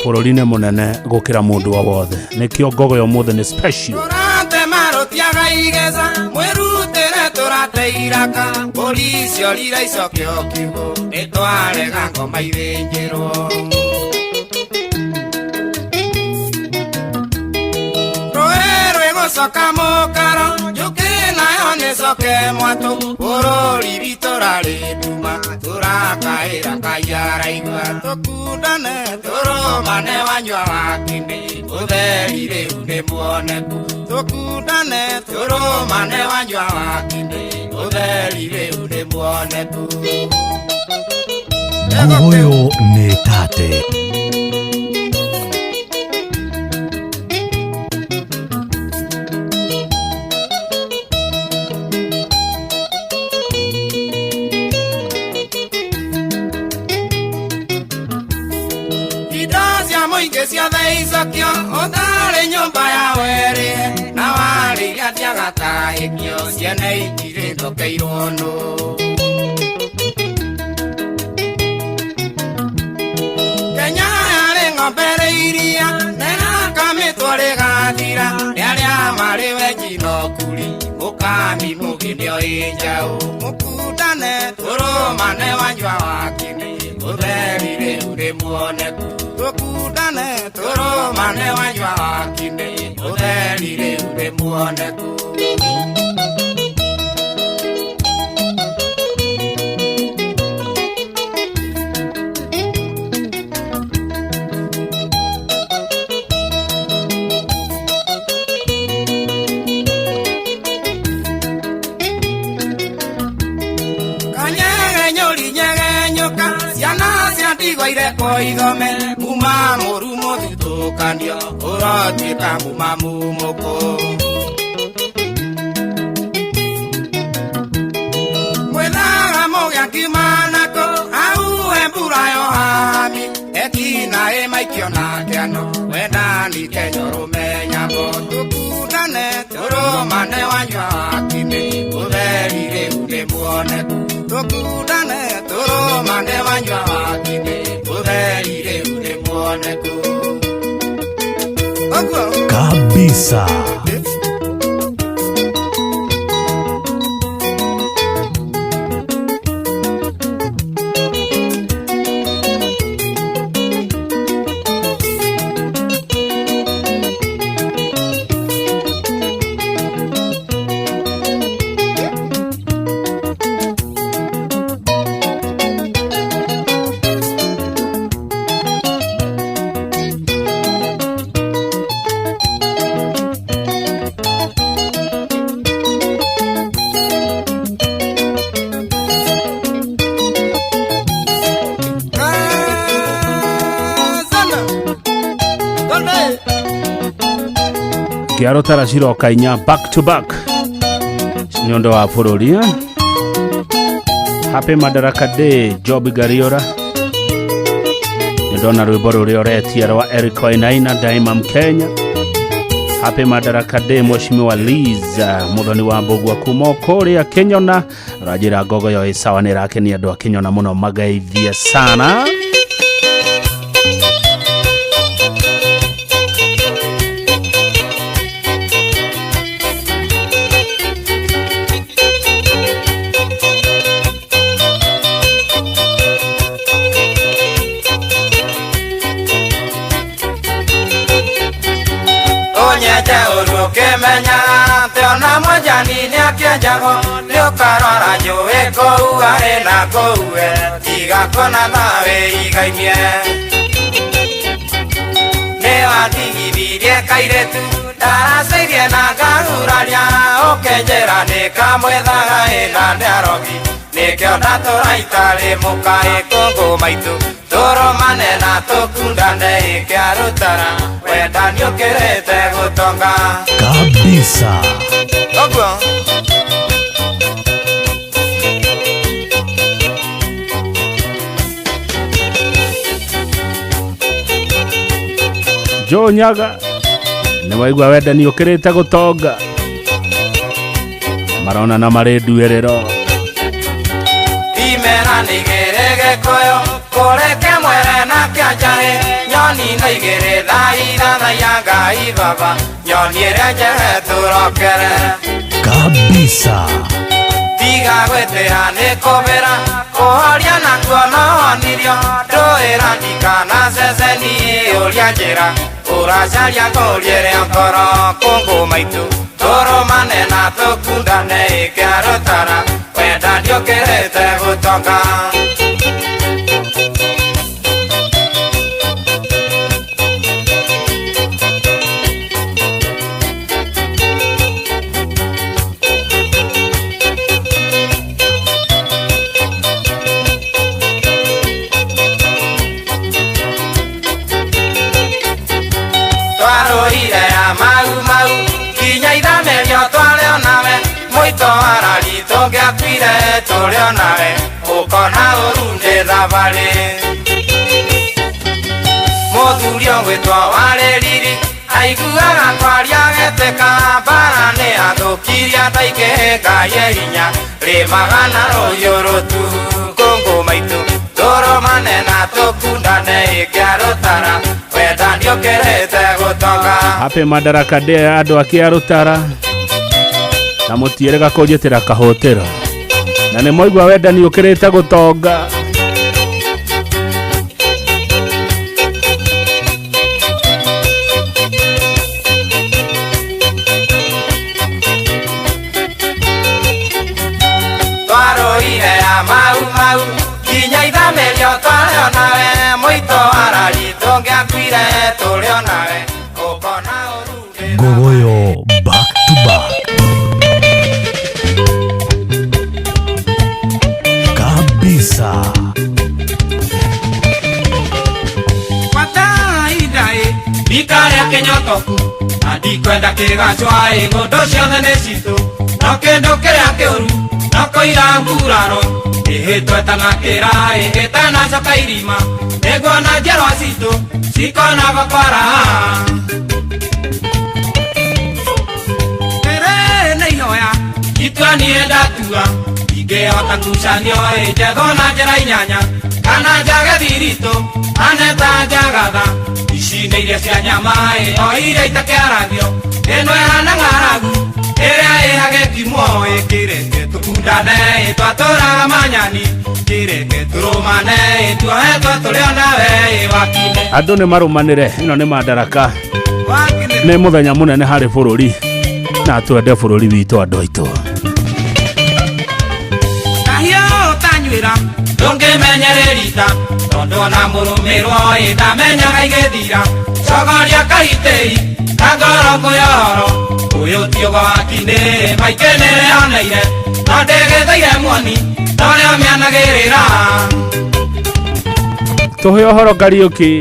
bũrũri nĩ mũnene gũkĩra mũndũ o wothe, nĩkĩo ngogoyo ũmũthĩ nĩ special. Tũrate marũtiaga igeza mwĩrutĩre tũrate iraka mbũri ciorire icokio kiugũ nĩ twarega ngoma ithĩnjĩrwo. Rũĩ rwĩgũcoka mũkaro njũkĩ nayo nĩcoke mwatũ bũrũri witũ rarĩ nduma tũrakaĩra Ngai araigua tũkundane tũrũmane wanyua wa kĩmĩ ũtheri rĩu nĩ muoneku tũkundane tũrũmane wanyua wa kĩmĩ ũtheri rĩu nĩ muoneku. Ngogoyo nĩ tate. Indo cia mũingĩ ciothe icokio ũtarĩ nyũmba ya werĩ na warĩria tiagatahĩkio ciene itirĩ thokeirwo nũ. Kenya yarĩ ng'ombe rĩ iria nĩrakamĩtwo rĩgathira nĩ arĩa marĩ wenji na ũkuri mũkami mũgĩ nĩoĩ njaũ mũkundane tũrũmane wanyua wa kĩmĩ ũtheri rĩu nĩ muoneku tũkundane tũrũmane wanyua wa kĩmĩ ũtheri rĩu nĩ muoneku. Kanyegenyũri nyegenyũka ciana cia ndigwa irekwo ithome muma mũru mũthutũkanio ũrotuĩka muma mumũkũ. Tũgaikio na kĩano wendani Kenya ũrũmenyagwo tũkundane tũrũmane wanyua wakime ũtheri rĩu nĩ muoneku tũkundane tũrũmane wanyua wakime ũtheri rĩu nĩ muoneku. Ũguo Kabisa. Kĩarũtara ciroka inya back to back nĩ ũndũ wa bũrũri eh? Happy Madaraka Day Job Gariora, nĩ ndona rwĩmbo rũrĩa ũretia rwa Eric Wainaina Daima Mkenya. Happy Madaraka Day Mheshimiwa Liz Muthoni wa Mbũgua kuma o kũrĩa Kĩnyona, ũranjĩra ngogoyo ĩ sawa, nĩ ĩrakenia andũ a Kĩnyona mũno, magaithie sana. Ũnyenje ũru ũkĩmenya atĩ ona mwenjani nĩakĩenjagwo nĩũkarora njũĩ kũu arĩ na kũu we tiga kuona thawe igainie nĩwatigithirie kairĩtu ndaracĩirie na ngahuraria ũkĩnjĩra nĩkamwethaga ĩna nĩarogi nĩkĩo ndatũra itarĩ mũkaĩ kũngũ maitũ tũrũmane na tũkundane ĩkĩarutara wenda nĩũkĩrĩte gũtonga. Kabisa. Ũguo. Joe Nyaga nĩ waigua wendani ũkĩrĩte gũtonga, marona na marĩ nduĩrĩro. Imera nĩ igĩrĩ gĩkũyũ kũrĩ kĩmwere na kĩanjarĩ nyoni no igĩrĩ thaa ithathaiya Ngai baba nyoni ĩrĩa njehe tũrokere. Kabisa. Tiga gwĩtĩra nĩ kũbĩra kũhoria nakuo no honirio ndũĩra ndikana ceceni ũria njĩra ũracaria ngũriĩre ngoro kũngũ maitũ tũrũmane na tũkundane ĩkĩarũtara wenda ndiũkĩrĩte gũtonga. Twarũire ya mau mau nginya ithamĩrio tware onawe mũito arari tũngĩakuire tũrĩ onawe ũkona ũru nĩ thabarĩ mũthuri ũgwĩtwo warĩ riri aiguaga kwaria getĩka mbara nĩ athũkirie andũ aingĩ Ngai e hinya rĩmaga na rũhiũ rũtu kũngũ maitũ tũrũmane na tũkundane ĩkĩarũtara wenda nĩũkĩrĩte gũtonga. Happy Madaraka Day andũ a Kĩarũtara na mũtiĩrĩga kũnjĩtĩra kahũtĩro na nĩ mwaigua wendani ũkĩrĩte gũtonga. Twarũire ya mau mau nginya ithamĩrio tware onawe mũito arari tũngĩakuire tũrĩ onawe ũkona ũru. Ngogoyo back to back. Kabisa. Kwataidae ikaria kĩnyotoku Na ndikwenda kĩgacwa ĩ ng'ũndũ ciothe nĩ citũ no kĩndũ kĩrĩa kĩũru no kũira nguraro ĩhĩtwo ĩtanakĩra ĩ ĩtanacoka irima nĩguona njiarwa citũ cikona bakwara Rĩrĩ nĩ ihoya itua niĩ ndatua ingĩhota ngucanio ĩ njethwo na njĩra inyanya kana njage thiritũ aneta njagatha ici nĩ iria cia nyama ĩ o iria itakĩaragio ĩno ĩhana ng'aragu ĩrĩa ĩhagĩkimwo ĩ kĩreke tũkundane ĩ twatũraga manyani kĩreke tũrũmane ĩ tuohetwo tũrĩ onawe ĩ wakine Andũ nĩ marũmanĩre ĩno nĩ Madaraka nĩ mũthenya mũnene harĩ bũrũri na twende bũrũri witũ andũ aitũ. Kahiũ ũtanyuĩra ndũngĩmenyererita tondũ ona mũrũmĩrwo ĩ ndamenyaga igĩthira cogoria kahitĩi ka ngoro ngũyohoro ũyũ ti ũgwati-inĩ maingĩ nĩrĩoneire no ndĩgĩthaire muoni torĩa mĩanagĩrĩra. Tũhe ũhoro Kariũki.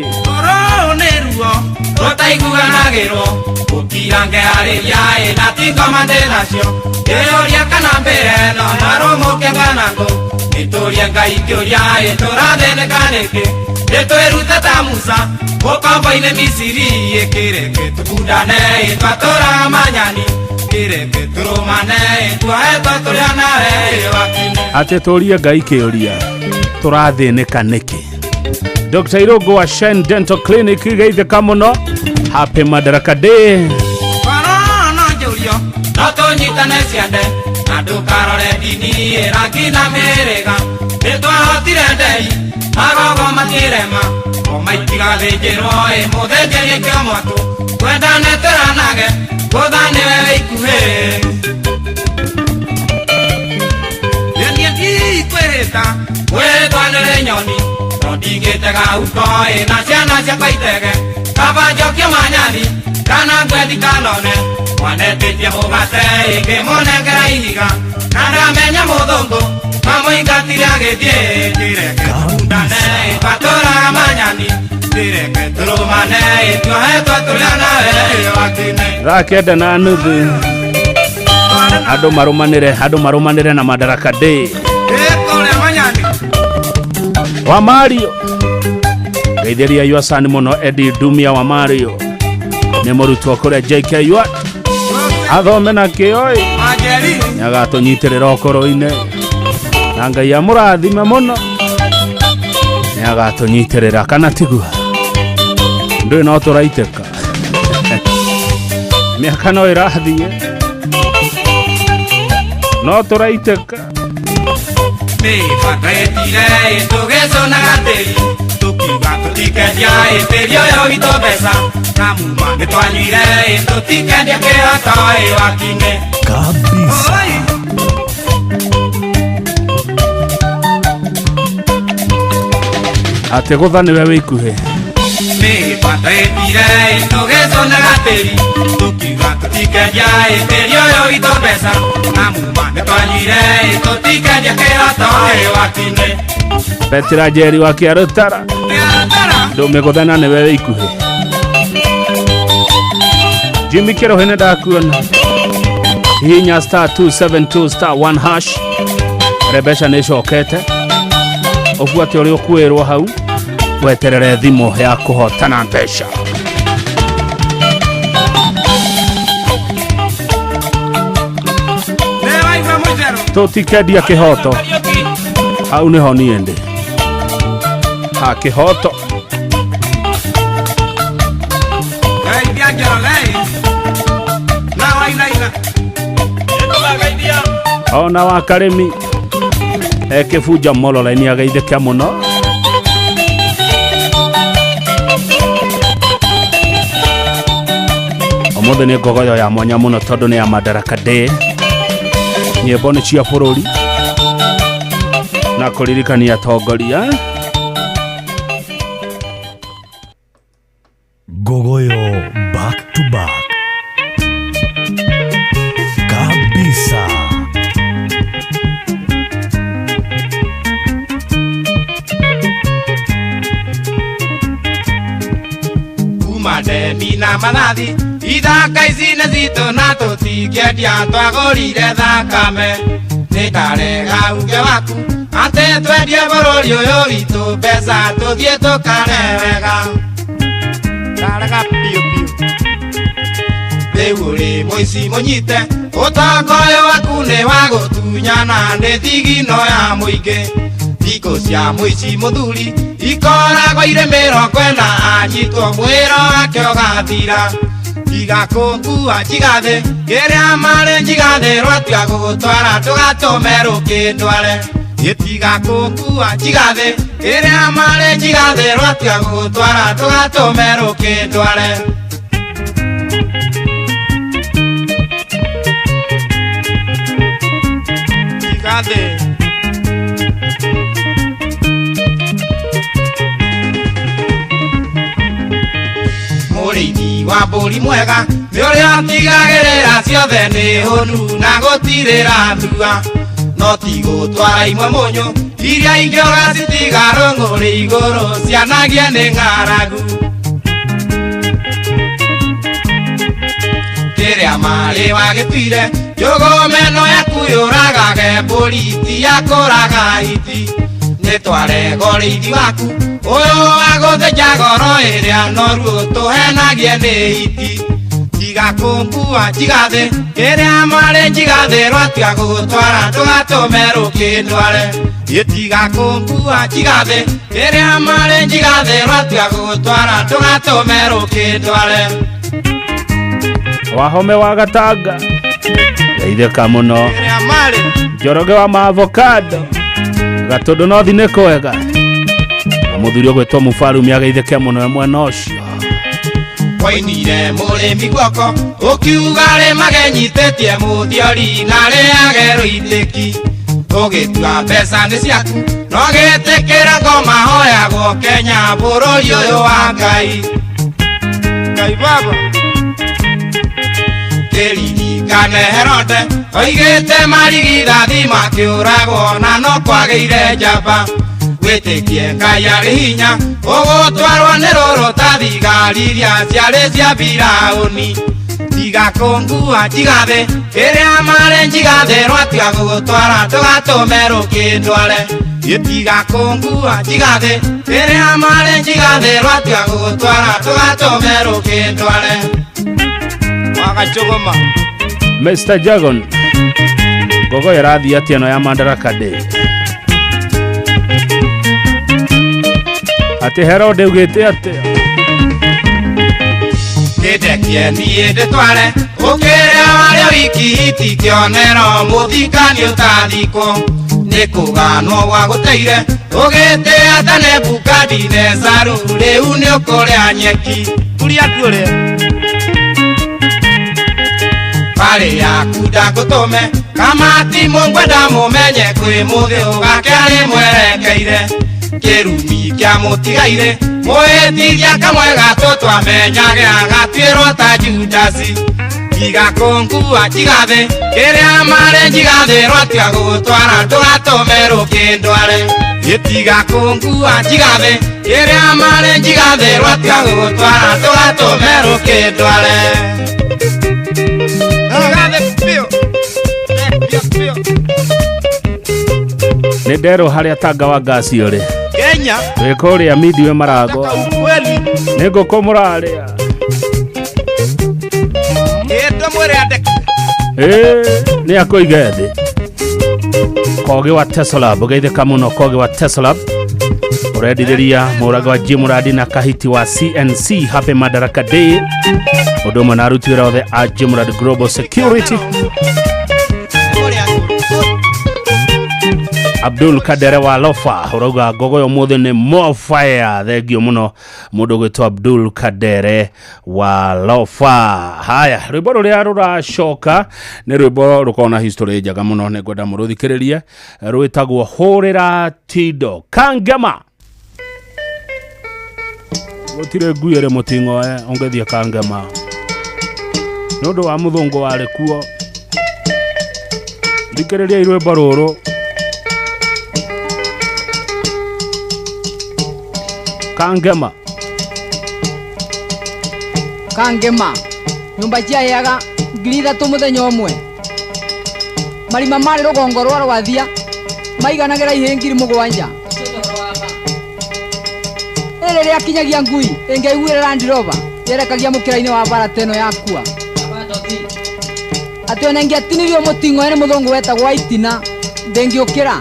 Rũrũ nĩ ruo rũtaiguanagĩrwo gũkira ngearĩria ĩ na ti ngoma ndĩ nacio ngĩũria kana mbĩre no marũmũke kana ngũ nĩtũrie Ngai kĩũria ĩ tũrathĩnĩka nĩkĩ nĩtwĩrute ta Musa ũkombo-inĩ Misiri ĩ kĩreke tũkundane ĩ twatũraga manyani kĩreke tũrũmane ĩ tuohetwo tũrĩ onawe ĩ wakine. Atĩ tũrie Ngai kĩũria tũrathĩnĩka nĩkĩ. Dr. Irũngũ wa Shen Dental Clinic geithĩka mũno. Happy Madaraka Day. Korona njũrio no tũnyitane ciande na ndũkarore ndini ĩ rangi na mĩhĩrĩga nĩtwahotire ndei magogo matirema ngoma itigathĩnjĩrwo ĩ mũthĩnjĩrie kĩo mwatũ twendane twĩranage gũtha nĩwe wĩ ikuhĩ niĩ ndikwĩhĩta gwĩtwa nĩrĩ nyoni no ndingĩtega huko ĩ na ciana ciakwa itege kaba njokie manyani kana ngwethi kanone mwanetĩtie mũgate ĩ ngĩmũnengera ihiga na ndamenya mũthũngũ mamũingatire agĩthiĩ kĩreke tũkundane ĩ twatũraga manyani kĩreke tũrũmane ĩ tuohetwo tũrĩ onawe ĩ wakine. Thaa 9:30 andũ marũmanĩre andũ marũmanĩre na Madaraka Day. Ĩkũrĩa manyani Wa Mario geithĩria yuacani mũno Eddie Dumia wa Mario nĩ mũrutwo kũrĩa JKU athome na kĩo ĩ Manjeri nĩagatũnyitĩrĩra ũkũrũ-inĩ na Ngai amũrathime mũno nĩagatũnyitĩrĩra kana tiguo ndũĩ no tũraitĩka mĩaka no ĩrathiĩ no tũraitĩka. Mĩbata ĩtire ĩ tũgĩcũnaga tĩri tũkiuga tũtikendia ĩ tĩri ũyũ witũ mbeca na muma nĩtwanyuire ĩ tũtikendia kĩhoto ĩ wakinĩ. Kabisa. Atĩ gũtha nĩwe wĩ ikuhĩ. Mĩbata ĩtire ĩ tũgĩcũnaga tĩri tũkiuga tũtikendia ĩ tĩri ũyũ witũ mbeca na muma nĩtwanyuire ĩ tũtikendia kĩhoto ĩ wakinĩ. Betira Njeri wa Kĩarũtara ndũmĩgũthana nĩwe wĩ ikuhĩ. Jimmy Kĩrohe nĩ ndakuona hihinya star 272 star 1 hash ĩrĩa mbeca nĩ icokete ũbuate ũrĩa ũkwĩrwo hau weterere thimũ ya kũhotana mbeca. Nĩwaigua mũcerũ Tũtikendia kĩhoto hau nĩho niĩ ndĩ ha kĩhoto. Geithia Njoroge na Wainaina nĩtũgageithia Ona wa Karĩmi ekĩbunja molo nĩ ageithĩke mũno. Ũmũthĩ nĩ ngogoyo ya mwanya mũno tondũ nĩ ya Madaraka Day. Nyĩmbo nĩ cia bũrũri na kũririkania atongoria. Ngogoyo back to back. Kabisa. Kuma ndemi na mathathi ithaka ici nĩ citũ na tũtingĩendia twagũrire thakame nĩ ndarega uge waku atĩ twendie bũrũri ũyũ witũ mbeca tũthiĩ tũkare wega ndarega biũ biũ rĩu ũrĩ mũici mũnyite ũtonga ũyũ waku nĩ wa gũtunyana nĩ thigino ya mũingĩ thikũ cia mũici mũthuri ikoragwo irĩ mĩrongo ĩna anyitwo mwĩro wake ũgathira tiga kũngua njigathĩ kĩrĩa marĩ njigathĩ rwatua gũgũtwara ndũgatũme rũkĩndware gĩtiga kũngua njigathĩ kĩrĩa marĩ njigathĩ rwatua gũgũtwara ndũgatũme rũkĩndware. Njigathĩ mũrĩithi wa mbũri mwega nĩ ũrĩa atigagĩrĩra ciothe nĩ hũnu na gũtirĩra thua no ti gũtwara imwe mũnyũ iria ingĩ ũgacitiga rũng'ũrĩ igũrũ cianagie nĩ ng'aragu kĩrĩa marĩ wagĩtuire njũgũma ĩno yaku yũragage mbũri ti ya kũraga hiti nĩ twarega ũrĩithi waku ũyũ wa gũthĩnja ngoro ĩrĩa noruo tũhenagie nĩ hiti tiga kũngua njigathĩ kĩrĩa marĩ njigathĩ rwatua gũgũtwara ndũgatũme rũkĩndware gĩtiga kũngua njigathĩ kĩrĩa marĩ njigathĩ rwatua gũgũtwara ndũgatũme rũkĩndware. Wahome wa Gatanga geithĩka mũno kĩrĩa marĩ Njoroge wa maavocado Gatũndũ nothi nĩ kwega na mũthuri ũgwĩtwo Mũbarumi ageithĩke mũno e mwena ũcio. Wainire mũrĩmi guoko ũkiuga rĩmage nyitĩtie mũthiori na rĩage rũitĩki ũgĩtua mbeca nĩ ciaku no gĩtĩkĩra ngoma hoyagwo Kenya bũrũri ũyũ wa Ngai. Ngai baba kĩririkane Herode oigĩte marigithathi makĩũragwo na no kwagĩire njamba wĩtĩkie Ngai arĩ hinya ũgũtwarwo nĩ rũrũ ta thigari iria ciarĩ cia Firaũni tiga kũngua njigathĩ kĩrĩa marĩ njigathĩ rwatua gũgũtwara ndũgatũme rũkĩndware gĩtiga kũngua njigathĩ kĩrĩa marĩ njigathĩ rwatua gũgũtwara ndũgatũme rũkĩndware. Wagacũgũma Mr. Jagon gogo ĩrathiĩ atĩa ĩno ya Madaraka Day atĩ Herode ugĩte atĩa kĩndekie niĩ ndĩtware ũkĩrĩa warĩa wiki hiti kĩonero mũthikani ũtathikwo nĩ kũganwo gwagũteire ũgĩtĩa ta Nebukadinezaru rĩu nĩ ũkũrĩa nyeki turia tuũrĩe barĩ yaku ndangũtũme kamati mũngwenda mũmenye kwĩ mũthĩ ũgake arĩ mwerekeire kĩrumi kĩa mũtigaire mũhĩtithia kamwe gatũ twamenyage agatuĩrwo ta Judasi tiga kũngua njigathĩ kĩrĩa marĩ njigathĩ rwatua gũgũtwara ndũgatũme rũkĩndware gĩtiga kũngua njigathĩ kĩrĩa marĩ njigathĩ rwatua gũgũtwara ndũgatũme rũkĩndware. Njigathĩ biũ biũ biũ nĩ nderwo harĩa tanga wa ngasi ũrĩ Kenya wĩ kũrĩa Midway Marago kweli nĩ ngũkũ mũrarĩa kĩndũ mwĩre andeke ĩĩ nĩ akũige thĩ Kogi wa Tesolab ũgeithĩka mũno Kogi wa Tesolab ũrendithĩria mũrago wa Jim Muradi na Kahiti wa CNC Happy Madaraka Day ũndũ ũmwe na aruti wĩra othe a Jim Muradi Global Security Abdul Kadere wa Lofa ũrauga ngogo ya ũmũthĩ nĩ more fire thengio mũno mũndũ ũgwĩtwo Abdul Kadere wa Lofa. Haya rwĩmbo rũrĩa rũracoka nĩ rwĩmbo rũkoragwo na history njega mũno nĩ ngwenda mũrũthikĩrĩrie rwĩtagwo Hũrĩra Tindo Kangema gũtirĩ ngui ĩrĩ mũting'oe ũngĩthiĩ Kangema nĩ ũndũ wa mũthũngũ warĩ kuo thikĩrĩriai rwĩmbo rũrũ Kangema. Kangema nyũmba ciaheaga 3,000 mũthenya ũmwe. Marima marĩ rũgongo rwa Rwathia maiganagĩra ihĩ 7,000. Ĩrĩ rĩakinyagia ngui ĩngĩaiguire Land Rover yerekagia mũkĩra-inĩ wa bara ta ĩno yakua. Atĩ ona ingĩatinirio mũting'oe nĩ mũthũngũ wetagwo Waitina ndĩngĩũkĩra.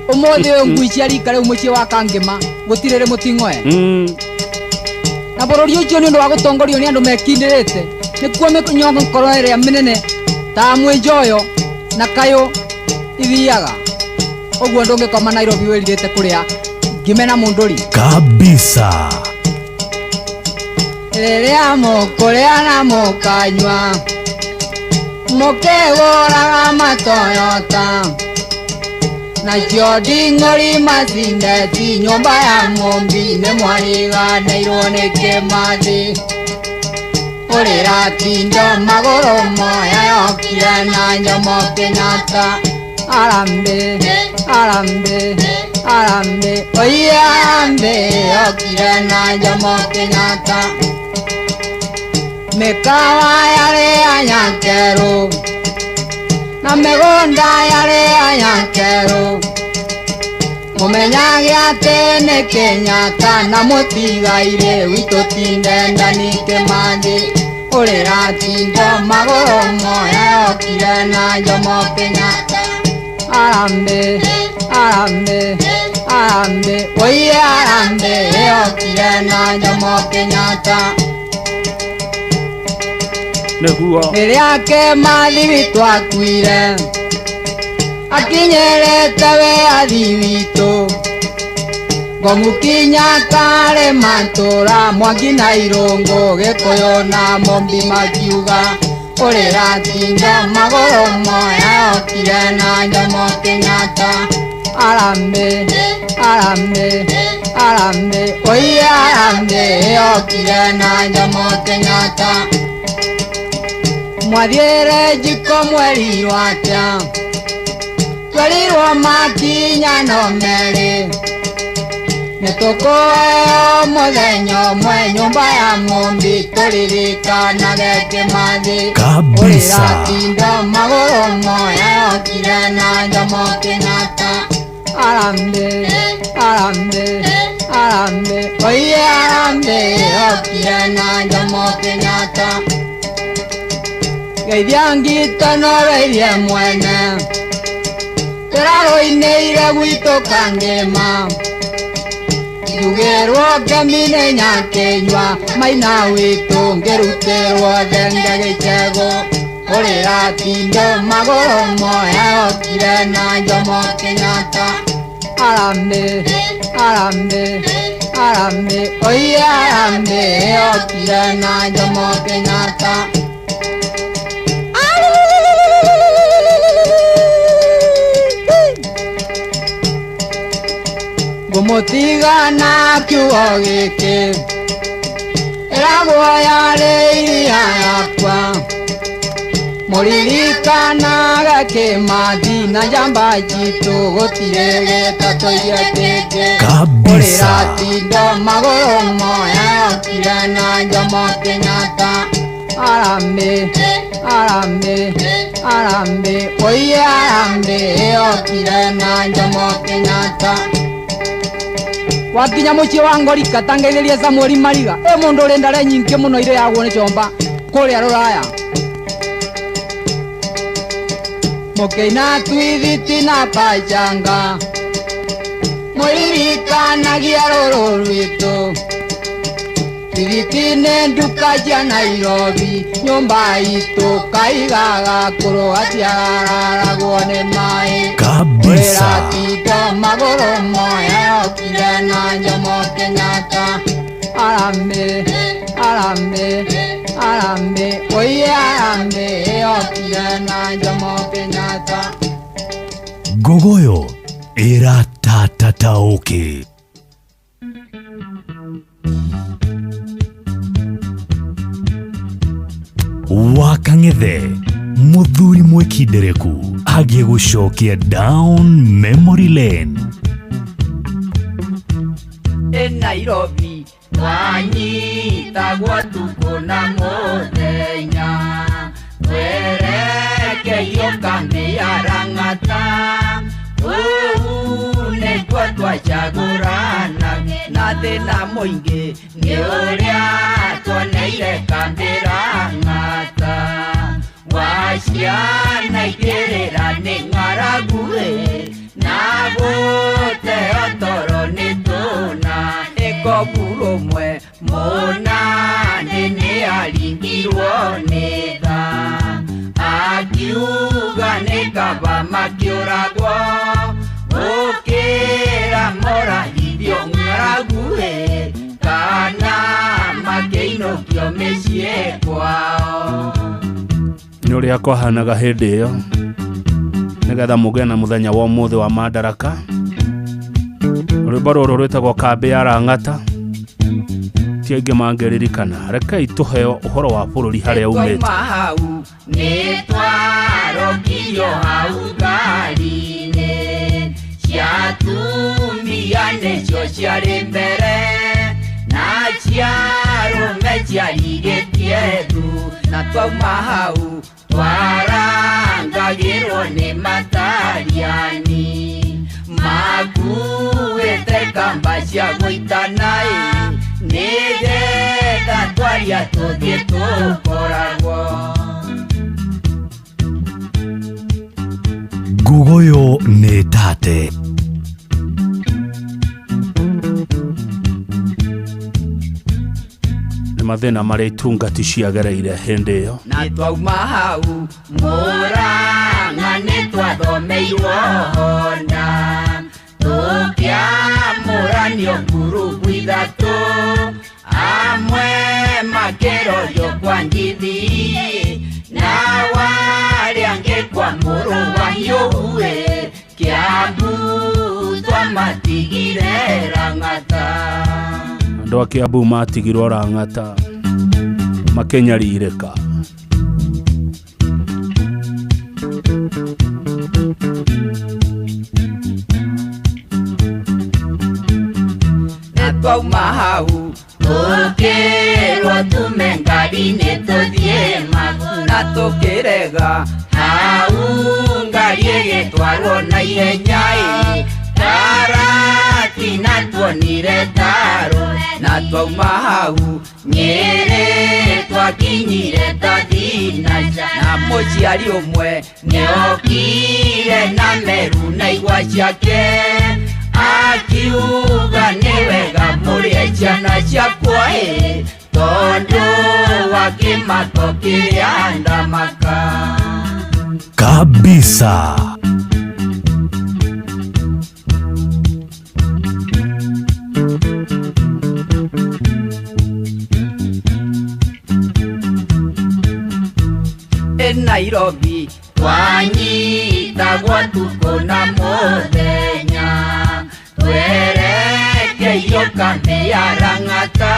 Ũmũthĩ ũyũ ngui cia rika rĩu mũciĩ wa Kangema gũtirĩ rĩ mũting'oe. Na bũrũri ũcio nĩ ũndũ wa gũtongorio nĩ andũ mekindĩrĩte nĩkuo mĩnyongoro ĩrĩa mĩnene ta Mwĩnjoyo na Kayũ ithiaga. Ũguo ndũngĩkoma Nairobi wĩrirĩte kũrĩa ngime na mũndũri kabisa. Rĩrĩa mũkũrĩa na mũkanyua mũkĩgũraga matoyota nacio nding'ori macindeti nyũmba ya Mũmbi nĩ mwariganĩirwo nĩ Kĩmathi. Ũrĩratindo magũrũ moya yokire na Jomo Kenyatta. Arambe, arambe, arambe, oye arambe yokire na Jomo Kenyatta. Mĩkawa yarĩ ya Nyakerũ na mĩgũnda yarĩ ya Nyakerũ. Mũmenyage atĩ nĩ Kenyatta na mũtigairĩ witũ ti Ndendani Kĩmathi. Ũrĩratindo magũrũ moya yokire na Jomo Kenyatta. Arambe, arambe, arambe, oye arambe yokire na Jomo Kenyatta. Nĩguo Rĩrĩa Kĩmathi witũ akuire akinyĩrĩte wĩyathi witũ. Ngũmũkinya karĩ matũra Mwangi na Irũngũ Gĩkũyũ na Mũmbi makiuga ũrĩratinda magũrũ moya yokire na Jomo Kenyatta. Arambe, arambe, arambe, oye arambe yokire na Jomo Kenyatta. Mwathiĩre njiko mwerirwo atĩa? Twerirwo makinya no merĩ. Nĩtũkũheo mũthenya ũmwe nyũmba ya Mũmbi tũririkanage Kĩmathi. Kabisa. Ũrĩratinda magũrũ moya yokire na Jomo Kenyatta. Arambe, arambe, arambe, oye arambe yokire na Jomo Kenyatta. Geithia ngito no geithie mwene tũrarũinĩire gwitũ Kangema. Njugĩrwo ngemi nĩ Nyakĩnyua maina witũ ngĩrutĩrwo thenge gĩcegũ. Ũrĩratindo magũrũ moya yokire na Jomo Kenyatta. Arambe, arambe, arambe, oye arambe yokire na Jomo Kenyatta. Ngũmũtiga na kiugo gĩkĩ ĩragwo yarĩ iria yakwa. Mũririkanaga Kĩmathi na njamba citũ gũtirĩ gĩtatũire kĩngĩ. Kabisa. Ũrĩratindo magũrũ moya yokire na Jomo Kenyatta. Arambe, arambe, arambe, oye arambe yokire na Jomo Kenyatta. Wakinya mũciĩ wa Ngorika tangeithĩria Samuel Mariga ĩ mũndũ ũrĩ ndare nyingĩ mũno irĩagwo nĩ comba kũrĩa rũraya. Mũkĩina twithiti na pachanga mũririkanagia rũrũ rwitũ. Twithiti nĩ nduka cia Nairobi nyũmba itũ kaigaga kũrũ gatiararagwo nĩ maĩ. Kabisa. Ũrĩratinda magũrũ moya yokire na Jomo Kenyatta. Arambe, arambe, arambe, oye arambe yokire na Jomo Kenyatta. Ngogoyo ĩratatatauki. Wakang'ethe mũthuri mwĩkindereku agĩgũcokia down memory lane. E Nairobi Twanyitagwo tukũ na mũthenya twerekeio kambĩ ya Rang'ata kũu nĩkuo twacagũrana na thĩna mũingĩ nĩ ũrĩa tuoneire kambĩ Rang'ata wa ciana ikĩrĩra nĩ ng'aragu ĩ na gũteo toro nĩ tũna ĩkobu rũmwe mũnane nĩ aringirwo nĩ tha akiuga nĩ kaba makĩũragwo gũkĩra moragithio ng'aragu ĩ kana makĩinũkio mĩciĩ kwao. Nĩ ũrĩa kwahanaga hĩndĩ ĩyo nĩgetha mũgĩe na mũthenya wa ũmũthĩ wa Madaraka. Rwĩmbo rũrũ rwĩtagwo Kambĩ ya Rang'ata, ti aingĩ mangĩririkana. Rekei tũheo ũhoro wa bũrũri harĩa umĩte. Twauma hau nĩ twarokio hau ngari-inĩ cia atumia nĩcio ciarĩ mbere na cia arũme ciarigĩtie thu na twauma hau twarangagĩrwo nĩ matariani makuĩte kamba cia gũitana ĩ nĩgetha twaria tũthiĩ tũkoragwo. Ngugoyo nĩ tate. Nĩ mathĩna marĩa itungati ciagereire hĩndĩ ĩyo. Na twauma hau Mũrang'a nĩ twathomeirwo Honda tũkĩamũranio ngurubu ithatũ amwe makĩrorio kwa Ngithi na arĩa angĩ kwa mũrũ wa Hiũhu ĩ Kĩambu twamatigire Rang'ata. Andũ a Kĩambu matigirwo Rang'ata makĩnyarirĩka. Na twauma hau tũkĩrwo tume ngari-inĩ tũthiĩ na tũkĩrega hau ngari ĩgĩtwarwo na ihenya ĩ Karatina tuonire taro na twauma hau Nyĩrĩ twakinyire Tathinaca na mũciari ũmwe nĩokire na Meru na igwa ciake akiuga nĩ wega mũrĩe ciana ciakwa ĩ tondũ wa kĩmako kĩrĩa ndamaka. Kabisa. E Nairobi twanyitagwo tukũ na mũthenya twerekeio kambĩ ya Rang'ata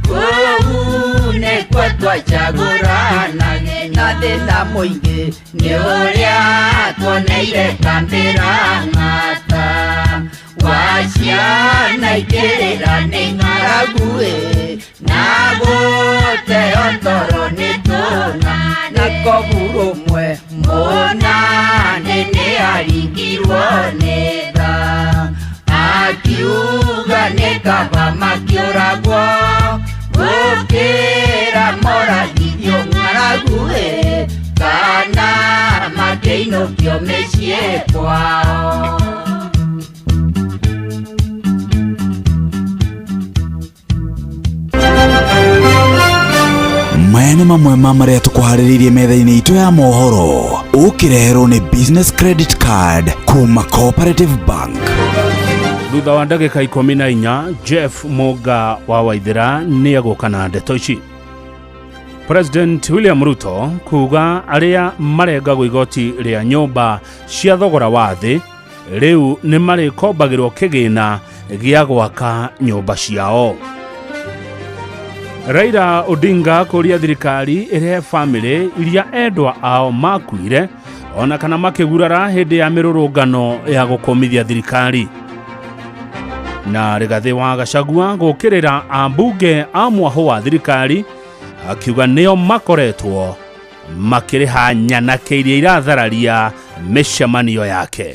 kũu nĩkuo twacagũrana na thĩna mũingĩ nĩ ũrĩa tuoneire kambĩ Rang'ata wa ciana ikĩrĩra nĩ ng'aragu ĩ na gũteo toro nĩ tũna na kobu rũmwe mũnane nĩ aringirwo nĩ tha akiuga nĩ kaba makĩũragwo gũkĩra moragithio ng'aragu ĩ kana makĩinũkio mĩciĩ kwao. Maya nĩ mamwe ma marĩa tũkũharĩrĩirie metha-inĩ itũ ya mohoro ũkĩreherwo nĩ Business Credit Card kuma Cooperative Bank. Thutha wa ndagĩka 14 Jeff Muga wa Waithĩra nĩ egũka na ndeto ici. President William Ruto kuga arĩa marengagwo igoti rĩa nyũmba cia thogora wa thĩ rĩu nĩ marĩkombagĩrwo kĩgĩna gĩa gwaka nyũmba ciao. Raila Odinga kũria thirikari ĩrehe famĩlĩ iria endwa ao makuire ona kana makĩgurara hĩndĩ ya mĩrũrũngano ya gũkũmithia thirikari. Na Rigathi wa Gachagua gũkĩrĩra ambunge a mwahũ wa thirikari akiuga nĩo makoretwo makĩrĩha nyanake iria irathararia mĩcemanio yake.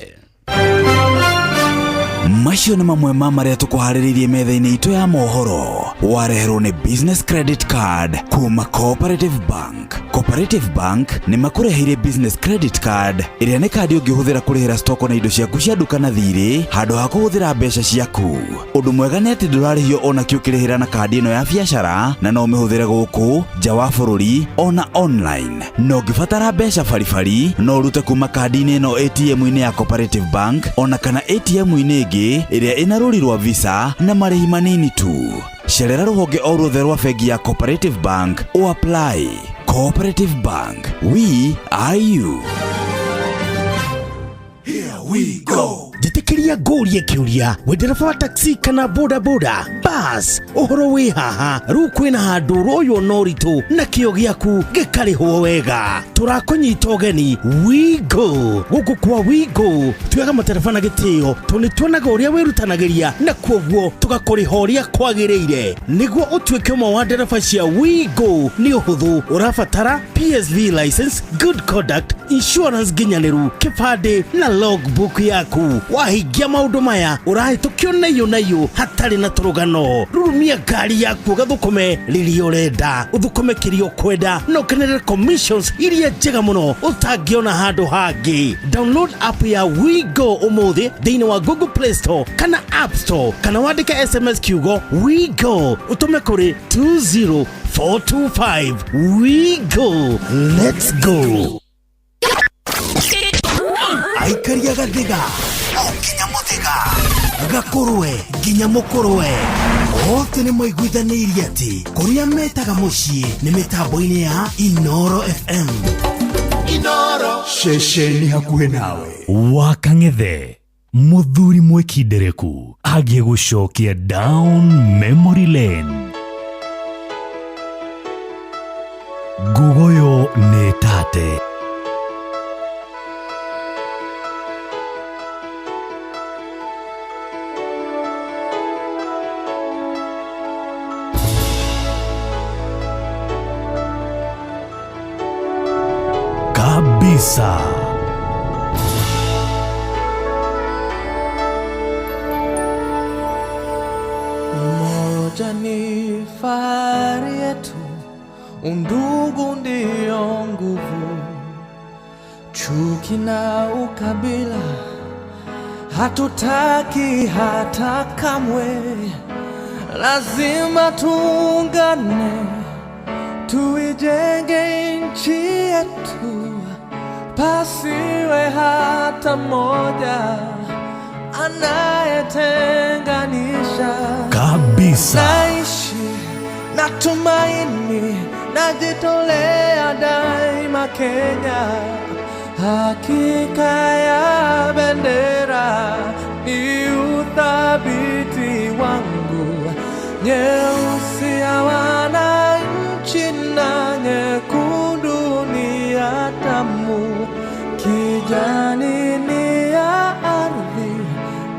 Macio nĩ mamwe ma marĩa tũkũharĩrĩirie metha-inĩ itũ ya mohoro. Wareherwo nĩ Business Credit Card kuma Cooperative Bank. Cooperative Bank nĩ makũreheire Business Credit Card ĩrĩa nĩ kandi ũngĩhũthĩra kũrĩhĩra stoko na indo ciaku cia nduka na thirĩ handũ ha kũhũthĩra mbeca ciaku. Ũndũ mwega nĩ atĩ ndũrarĩhio ona kĩ ũkĩrĩhĩra na kandi ĩno ya biacara, na no ũmĩhũthĩre gũkũ nja wa bũrũri ona online. Na ũngĩbatara mbeca baribari no ũrute kuma kandi-inĩ ĩno ATM-inĩ ya Cooperative Bank ona kana ATM-inĩ ĩngĩ ĩrĩa ĩna rũri rwa Visa na marĩhi manini tu. Cerera rũhonge o ruothe rwa bengi ya Cooperative Bank o apply. Cooperative Bank, we are you. Here we go. Njĩtĩkĩria ngũrie kĩũria, wĩ ndereba wa taxi kana boda boda bas, ũhoro wĩ haha rĩu kwĩna handũ ũroywo na ũritũ na kĩo gĩaku gĩkarĩhwo wega. Tũrakũnyita ũgeni Wigo. Gũkũ kwa Wigo tuoyaga matereba na gĩtĩo tondũ nĩ tuonaga ũrĩa wĩrutanagĩria na kuoguo tũgakũrĩha ũrĩa kwagĩrĩire. Nĩguo ũtuĩke ũmwe wa ndereba cia Wigo nĩ ũhũthũ, ũrabatara PSV license, good conduct, insurance nginyanĩru, kĩbandĩ na logbook yaku. Wahingia maũndũ maya ũrahĩtũkio naiyũ naiyũ hatarĩ na tũrũgano. Rurumia ngari yaku ũgathũkũme rĩrĩa ũrenda, ũthũkũme kĩrĩa ũkwenda na ũkenerere commissions iria njega mũno ũtangĩona handũ hangĩ. Download app ya Wigo ũmũthĩ thĩinĩ wa Google Play Store kana App Store, kana wandĩke SMS kiugo Wigo ũtũme kũrĩ 20425. Wigo, let's go. Aikaria gathiga o nginya mũthĩga, gakũrwe nginya mũkũrwe, othe nĩ maiguithanĩirie atĩ kũrĩa metaga mũciĩ nĩ mĩtambo-inĩ ya Inoro FM. Inoro ceceni hakuhĩ nawe. Wakang'ethe mũthuri mwĩkindereku agĩgũcokia down memory lane. Ngugoyo nĩ tate. Kabisa. Umoja ni fahari yetu, undugu ndio nguvu, chuki na ukabila hatutaki hata kamwe. Lazima tuungane, tuijenge nchi yetu, pasiwe hata mmoja anayetenganisha. Kabisa. Naishi natumaini, najitolea daima Kenya. Hakika ya bendera ni uthabiti wangu, nyeusi ya wananchi na nyekundu ni ya damu, kijani ni ya ardhi,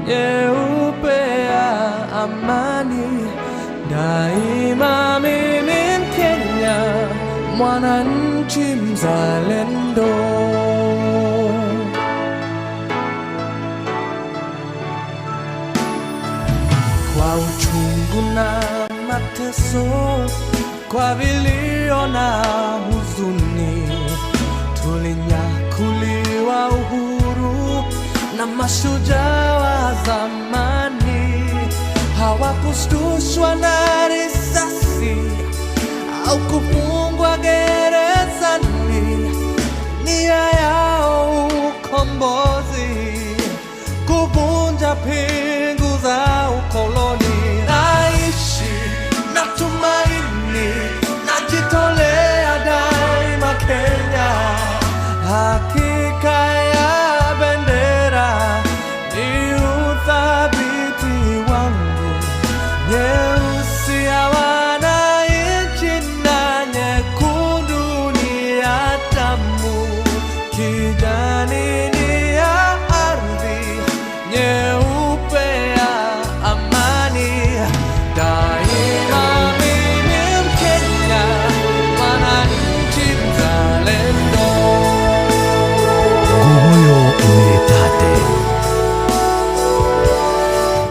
nyeupe ya amani. Daima mimi Mkenya, mwananchi mzalendo. Kwa uchungu na mateso, kwa vilio na huzuni, tulinyakuliwa uhuru na mashujaa wa zamani. Hawakushtushwa na risasi au kufungwa gerezani, nia yao ukombozi, kuvunja pingu za ukoloni. Naishi natumaini, najitolea daima Kenya. Hakika ya bendera ni uthabiti wangu, nyeusi ya wananchi na nyekundu ni ya damu, kijani ni ya ardhi, nyeupe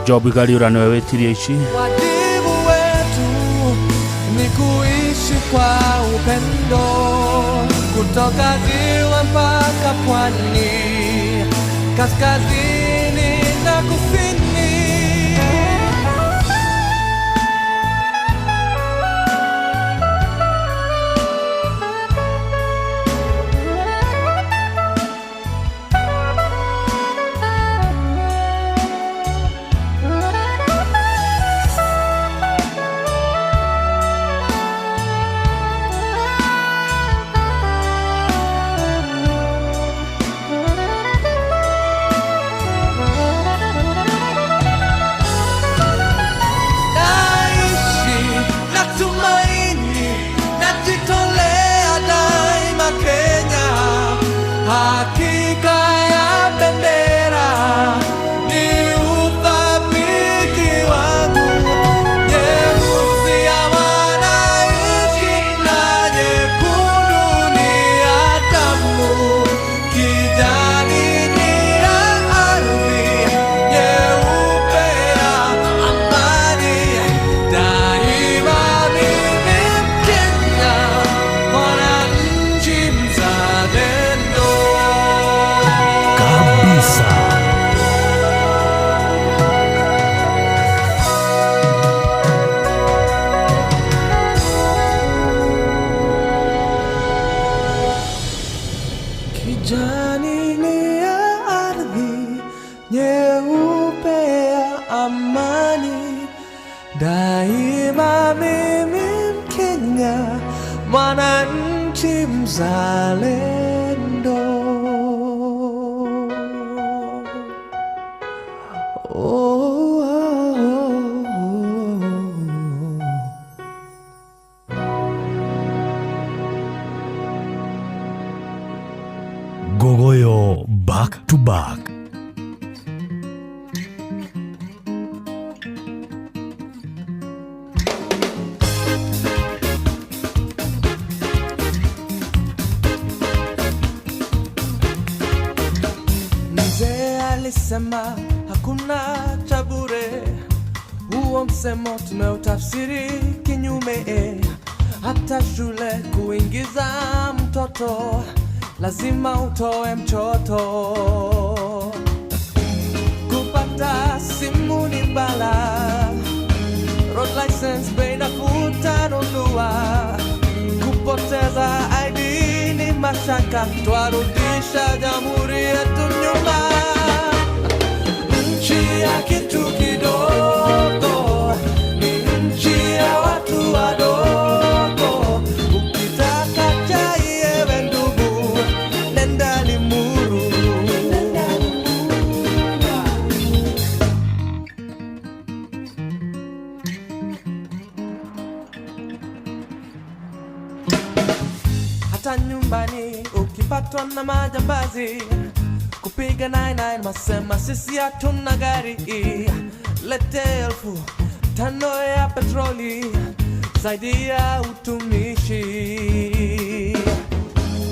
Job Gariura nĩwe wĩtirie ici. Wajibu wetu ni kuishi kwa upendo, kutoka ziwa mpaka pwani, kaskazini na kusini. Naishi na tumaini, najitolea daima Kenya. Hakika ya bendera ni uthabiti wangu, nyeusi ya wananchi na nyekundu ni ya damu, kijani ni ya ardhi, nyeupe ya amani. Daima mimi Mkenya, mwananchi mzalendo. Kabisa. Kijani ni ya ardhi, nyeupe ya amani. Daima mimi Mkenya, mwananchi mzalendo. Oh, oh, oh, oh. Gogoyo back to back. Mzee alisema hakuna cha bure, huo msemo tumeutafsiri kinyume. Hata shule kuingiza mtoto lazima utoe mchoto. Kupata simu ni bala, road license bei nafuu utanunua. Kupoteza ID ni mashaka, twarudisha jamhuri yetu nyuma. Nchi ya kitu kidogo ni nchi ya watu wadogo. Ukitaka chai ewe ndugu, nenda Limuru. Hata nyumbani ukipatwa na majambazi, kupiga 99 masema sisi hatuna gari. Lete 5,000 ya petroli, zaidi ya utumishi.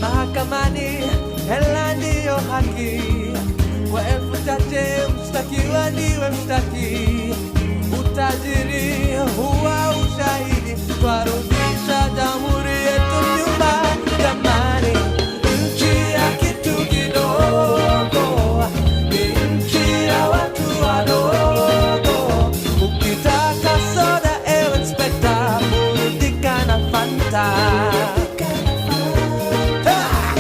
Mahakamani hela ndiyo haki, kwa 5,000 mshtakiwa ndiwe mshtaki. Utajiri huwa ushahidi, twarudisha jamhuri yetu nyuma. Jamani, nchi ya kitu kidogo ni nchi ya watu wadogo. Ukitaka soda ewe inspekta, burudika na Fanta. Ha!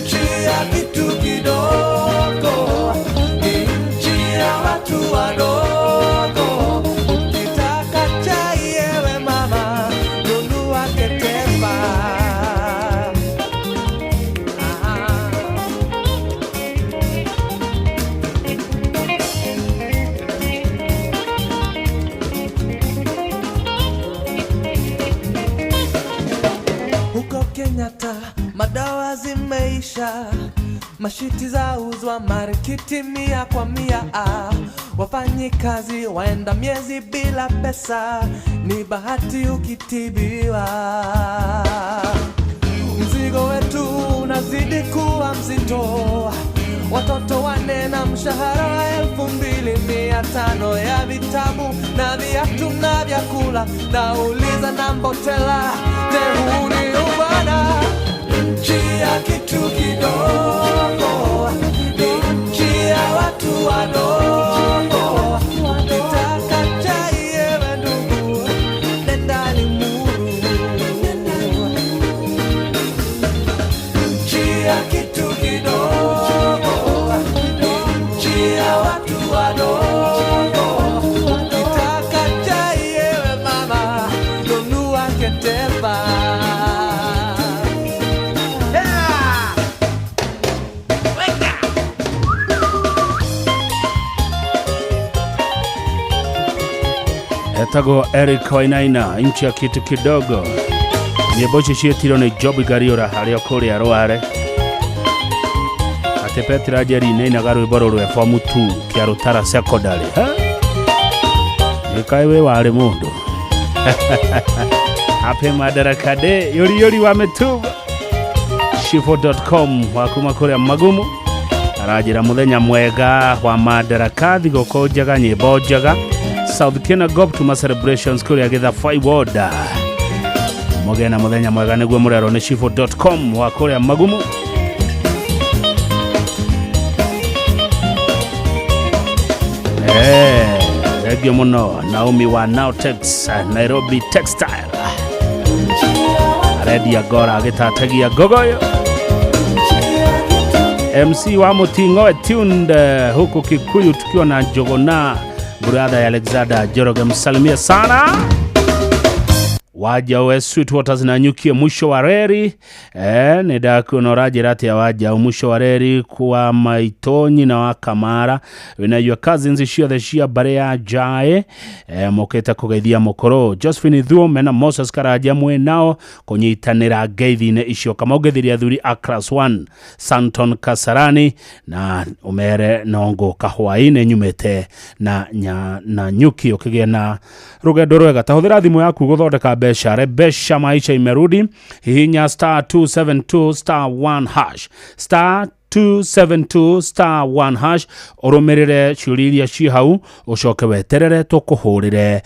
Nchi ya kitu kidogo ni nchi ya watu wadogo. Ukitaka chai ewe mama, nunua Ketepa. Huko Kenyatta madawa zimeisha, mashiti zauzwa marikiti 100 kwa 100. Wafanyikazi waenda miezi bila pesa, ni bahati ukitibiwa. Mzigo wetu unazidi kuwa mzito, Watoto 4 na mshahara wa 2500 ya vitabu na viatu na vyakula. Nauliza na mbotela tehuni ubana. Nchi ya kitu kidogo ni nchi ya watu wadogo. Ukitaka chai ewe ndugu nenda Limuru. Nchi ya kitu kidogo ni nchi ya watu wadogo. Ukitaka chai ewe mama nunua Ketepa. Etagwo Eric Wainaina, nchi ya kitu kidogo. Nyĩmbo ici ciĩtirwo nĩ Job Gariũra harĩa kũrĩa Rware. Atĩ Petra Njeri nĩainaga rwĩmbo rũrũ e form 2 kĩa Rũtara Secondary. Nĩkaĩ wĩ warĩ mũndũ. Happy Madaraka Day, yori yori wa mĩtumba. Shifo.com wa kuma kũrĩa Magumu aranjĩra mũthenya mwega wa Madaraka, thigũkũ njega, nyĩmbo njega. South Kenya Gop tuma celebrations kũrĩa Gĩthabai Ward. Mũgĩe na mũthenya mwega nĩguo mũrerwo nĩ shifo.com wa kũrĩa Magumu. Thengiũ mũno Naomi wa Nowtex Nairobi Textile arendia ngora agĩtatagia ngogoyo. MC wa Muting'oe tuned huku Kikuyu tukiwa na Njuguna brother ya Alexander Njoroge, msalimie sana. Waja we Sweet Waters na nyukie mwisho wa reri. Nĩ ndakuona ũranjĩra atĩa Wajau mwisho wa reri kwa maitonyi na wa Kamara wĩna your cousins ciothe cia mbarĩ ya Jae. Mokĩte kũgeithia mũkũrũ Josephine Thuo mena Moses Karanja mwĩ nao kũnyitanĩra ngeithi-inĩ icio. Kama ũngeithirie athuri a class 1 Santon Kasarani na ũmere no ngũka hwaĩ-inĩ nyumĩte na na nyuki. Ũkĩgĩa na rũgendo rwega. Ta hũthĩra thimũ yaku gũthondeka mbeca. Rebesha maisha imerudi. Hihinya star 272 star 1 hash star 272 star 1 hash ũrũmĩrĩre ciũria iria ciĩ hau ũcoke weterere tũkũhũrĩre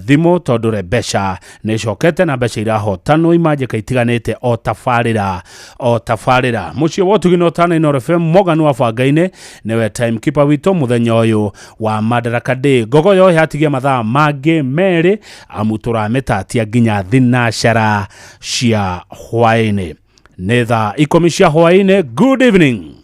thimũ tondũ Rebesha nĩ ĩcokete na mbeca irahotanwo imanjĩka itiganĩte o tabarĩra o tabarĩra. Mũciĩ wa ũtugi na ũtana Inooro FM Morgan wa Bangainĩ nĩwe timekeeper witũ mũthenya ũyũ wa Madaraka Day. Ngogoyo yatigia mathaa mangĩ merĩ amu tũramĩtatia nginya thinacara cia hwaĩ-inĩ. Nĩ thaa 10 cia hwaĩ-inĩ. Good evening.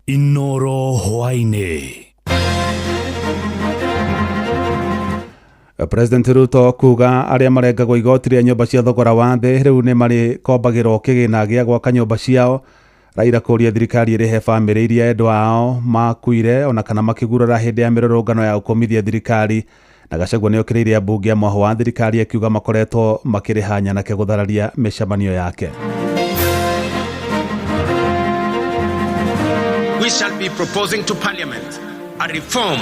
Inooro hwaĩ-inĩ. President Ruto kuga arĩa marengagwo igoti rĩa nyũmba cia thogora wa thĩ rĩu nĩ marĩkombagĩrwo kĩgĩna gĩa gwaka nyũmba ciao. Raila kũria thirikari ĩrĩhe bamĩrĩ iria endwa ao makuire ona kana makĩgurara hĩndĩ ya mĩrũrũngano ya gũkũmithia thirikari. Na Gachagua nĩokĩrĩire ambunge a mwahũ wa thirikari akiuga makoretwo makĩrĩha nyanake gũthararia mĩcemanio yake. We shall be proposing to Parliament a reform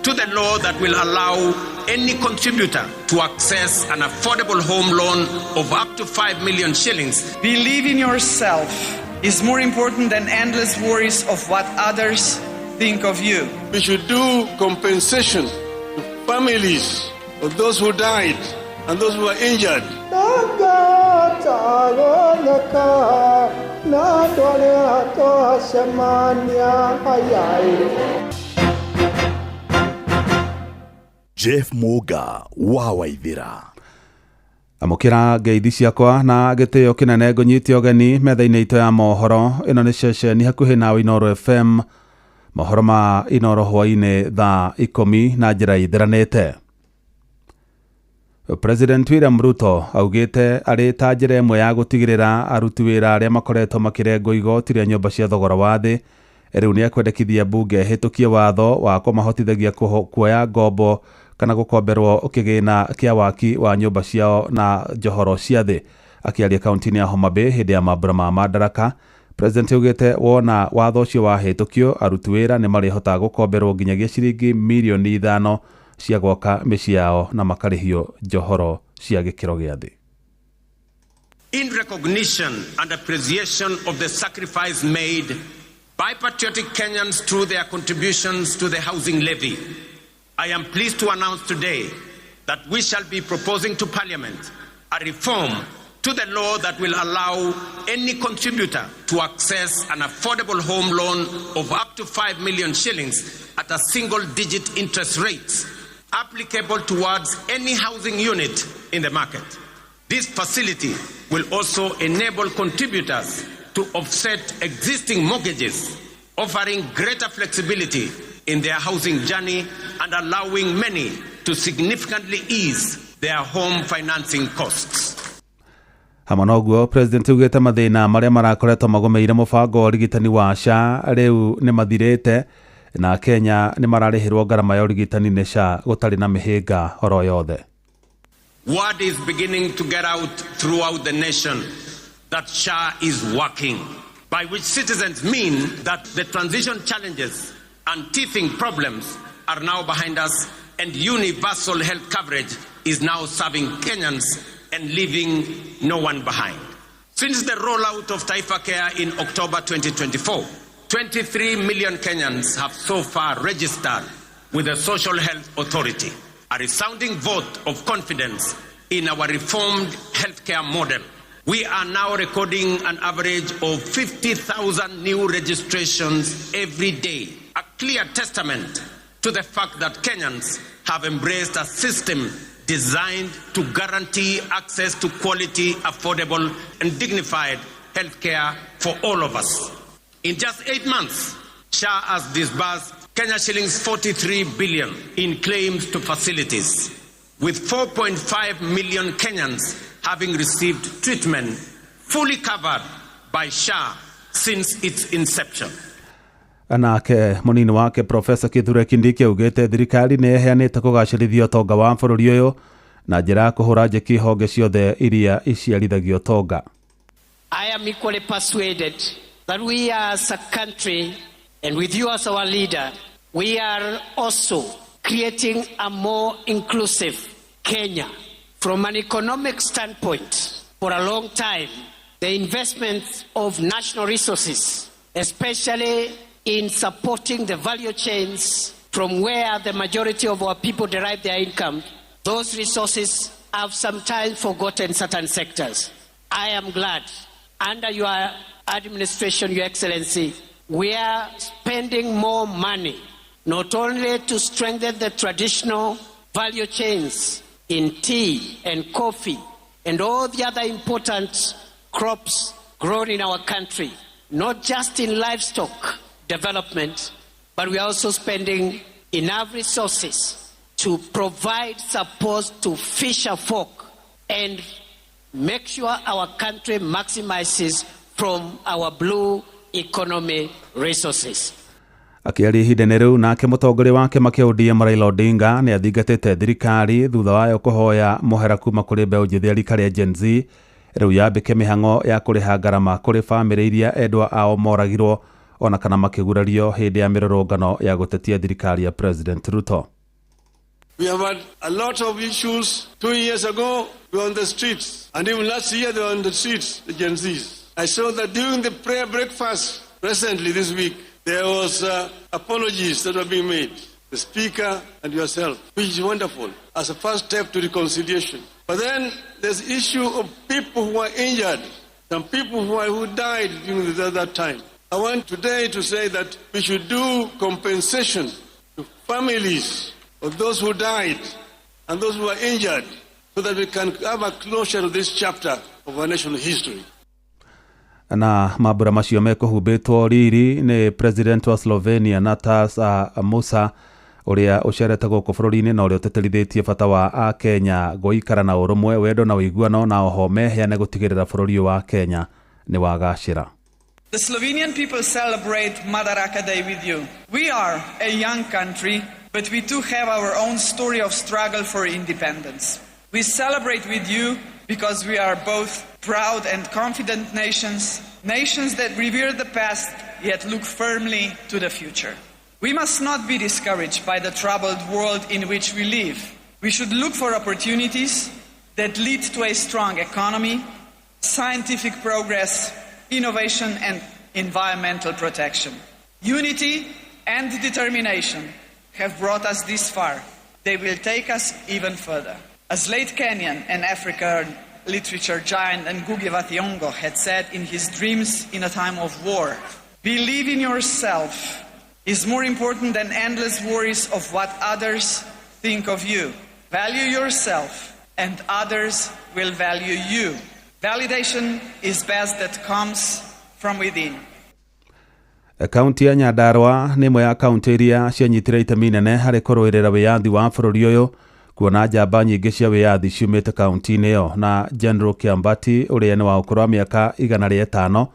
to the law that will allow any contributor to access an affordable home loan of up to 5 million shillings. Believe in yourself is more important than endless worries of what others think of you. We should do compensation to families of those who died and those who were injured. Jeff Muga wa Waithira. Amũkĩra ngeithi ciakwa na gĩtĩo kĩnene ngũnyite ũgeni metha-inĩ itũ ya mohoro. Ĩno nĩ ceceni hakuhĩ nawe Inooro FM. Mohoro ma Inooro hwaĩ-inĩ thaa 10 na njĩra ĩtheranĩte. President William Ruto augĩte arĩ ta njĩra ĩmwe ya gũtigĩrĩra aruti wĩra arĩa makoretwo makĩrengwo igoti rĩa nyũmba cia thogora wa thĩ rĩu nĩ ekwendekithia mbunge ĩhĩtũkie watho wa kũmahotithagia kuoya ngombo kana gũkomberwo kĩgĩna kĩa waki wa nyũmba ciao na njohoro cia thĩ. Akĩaria kaunti-inĩ ya Homa Bay hĩndĩ ya mambura ma Madaraka, President augĩte wona watho ũcio wahĩtũkio, aruti wĩra nĩ marĩhotaga gũkomberwo nginyagia ciringi mirioni 5 cia gwaka mĩciĩ yao na makarĩhio njohoro cia gĩkĩro gĩa thĩ. In recognition and appreciation of the sacrifice made by patriotic Kenyans through their contributions to the housing levy, I am pleased to announce today that we shall be proposing to Parliament a reform to the law that will allow any contributor to access an affordable home loan of up to 5 million shillings at a single-digit interest rate applicable towards any housing unit in the market. This facility will also enable contributors to offset existing mortgages, offering greater flexibility in their housing journey and allowing many to significantly ease their home financing costs. Hamwe na ũguo, President augĩte mathĩna marĩa marakoretwo magũmĩire mũbango wa ũrigitani wa SHA rĩu nĩ mathirĩte na Kenya nĩ mararĩhĩrwo ngarama ya ũrigitani nĩ SHA gũtarĩ na mĩhĩnga oro yothe. Word is beginning to get out throughout the nation that SHA is working, by which citizens mean that the transition challenges and teething problems are now behind us and universal health coverage is now serving Kenyans and leaving no one behind. Since the rollout of Taifa Care in October 2024, 23 million Kenyans have so far registered with the Social Health Authority, a resounding vote of confidence in our reformed healthcare model. We are now recording an average of 50,000 new registrations every day, a clear testament to the fact that Kenyans have embraced a system designed to guarantee access to quality, affordable, and dignified healthcare for all of us. In just 8 months, SHA has disbursed Kenya shillings 43 billion in claims to facilities, with 4.5 million Kenyans having received treatment fully covered by SHA since its inception. Nake munini wake Professor Kithure Kindiki augĩte thirikari nĩ ĩheanĩte kũgacĩrithia ũtonga wa bũrũri ũyũ na njĩra ya kũhũra njeki honge ciothe iria iciarithagia ũtonga. I am equally persuaded that we as a country, and with you as our leader, we are also creating a more inclusive Kenya. From an economic standpoint, for a long time, the investment of national resources, especially in supporting the value chains from where the majority of our people derive their income, those resources have sometimes forgotten certain sectors. I am glad, under your administration, Your Excellency, we are spending more money, not only to strengthen the traditional value chains in tea and coffee and all the other important crops grown in our country, not just in livestock development, but we are also spending enough resources to provide support to fisher folk and make sure our country maximizes from our blue economy resources. Akĩaria ihinda-inĩ rĩu, nake mũtongoria wa kĩama kĩa ODM Raila Odinga nĩ athingatĩte thirikari thutha wayo kũhoya mũhera kuma kũrĩ mbeũ njĩthĩ ya rika rĩa Gen Z rĩu yambĩke mĩhang'o ya kũrĩha ngarama kũrĩ bamĩrĩ iria endwa ao moragirwo ona kana makĩgurario hĩndĩ ya mĩrũrũngano ya gũtetia thirikari ya President Ruto. We have had a lot of issues. 2 years ago, we were on the streets. And even last year, they were on the streets, the Gen Zs. I saw that during the prayer breakfast recently this week, there was apologies that were being made, the speaker and yourself, which is wonderful as a first step to reconciliation. But then there's the issue of people who are injured, some people who died during that time. I want today to say that we should do compensation to families of those who died and those who were injured so that we can have a closure to this chapter of our national history. Na mambura macio mekũhumbĩtwo riri nĩ President wa Slovenia Natas Musa ũrĩa ũcerete gũkũ bũrũri-inĩ na ũrĩa ũtĩtĩrithĩtie bata wa Akenya gũikara na ũrũmwe, wendo na ũiguano, na oho meheane gũtigĩrĩra bũrũri ũyũ wa Kenya nĩ wagacĩra. The Slovenian people celebrate Madaraka Day with you. We are a young country, but we too have our own story of struggle for independence. We celebrate with you Because we are both proud and confident nations, nations that revere the past yet look firmly to the future. We must not be discouraged by the troubled world in which we live. We should look for opportunities that lead to a strong economy, scientific progress, innovation, and environmental protection. Unity and determination have brought us this far. They will take us even further. As late Kenyan and African literature giant Ngugi wa Thiong'o had said in his Dreams in a Time of War, believe in yourself is more important than endless worries of what others think of you. Value yourself and others will value you. Validation is best that comes from within. Kaunti ya Nyandarua nĩ ĩmwe ya kaunti iria cianyitire itemi nene harĩ kũrũĩrĩra wĩyathi wa bũrũri ũyũ, kuona njamba nyingĩ cia wĩyathi ciumĩte kaunti-inĩ ĩyo, na General Kiambati ũrĩa nĩ wa ũkũrũ wa mĩaka 105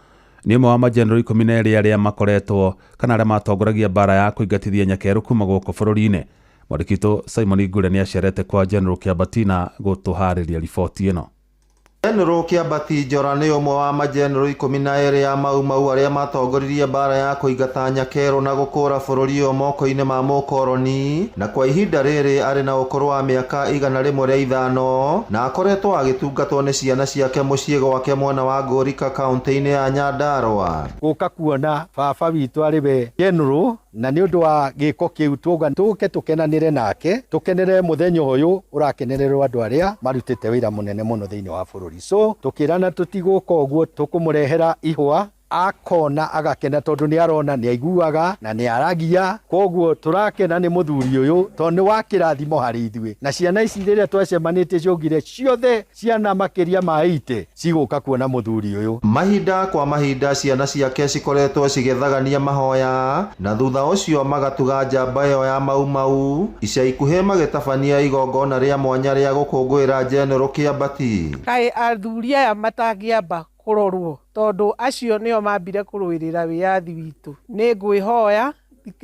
nĩ ũmwe wa mageneral 12 arĩa makoretwo kana arĩa matongoragia mbara ya kũingatithia nyakerũ kuma gũkũ bũrũri-inĩ. Mwandĩki witũ Simon Ngure nĩ acerete kwa General Kiambati na gũtũharĩria riboti ĩno. General Kiambati Njora nĩ ũmwe wa mageneral 12 a Mau Mau arĩa matongoririe mbara ya kũingata nyakerũ na gũkũra bũrũri ũyũ moko-inĩ ma mũkoroni, na kwa ihinda rĩrĩ arĩ na ũkũrũ wa mĩaka 105 na akoretwo agĩtungatwo nĩ ciana ciake mũciĩ gwake mwena wa Ngũrika kaunti-inĩ ya Nyandarua. Gũka kuona baba witũ arĩ we general, na nĩ ũndũ wa gĩko kĩu tuoga tũke tũkenanĩre nake, tũkenere mũthenya ũyũ ũrakenererwo andũ arĩa marutĩte wĩra mũnene mũno thĩinĩ wa bũrũri. So tũkĩrana tũtigũka ũguo, tũkũmũrehera ihũa akona agakena tondũ nĩ arona, nĩ aiguaga na nĩ aragia, koguo tũrakena nĩ mũthuri ũyũ tondũ nĩ wa kĩrathimo harĩ ithuĩ. Na ciana ici rĩrĩa twacemanĩtie ciaugire ciothe ciana makĩria ma 80 cigũka kuona mũthuri ũyũ. Mahinda kwa mahinda ciana ciake cikoretwo cigĩthagania mahoya na thutha ũcio magatuga njamba ĩyo ya Mau Mau ica ikuhĩ magĩtabania igongona rĩa mwanya rĩa gũkũngũĩra General Kiambati. Kaĩ athuri aya matangĩamba kũrorwo tondũ acio nĩo mambire kũrũĩrĩra wĩyathi witũ. Nĩ ngwĩhoya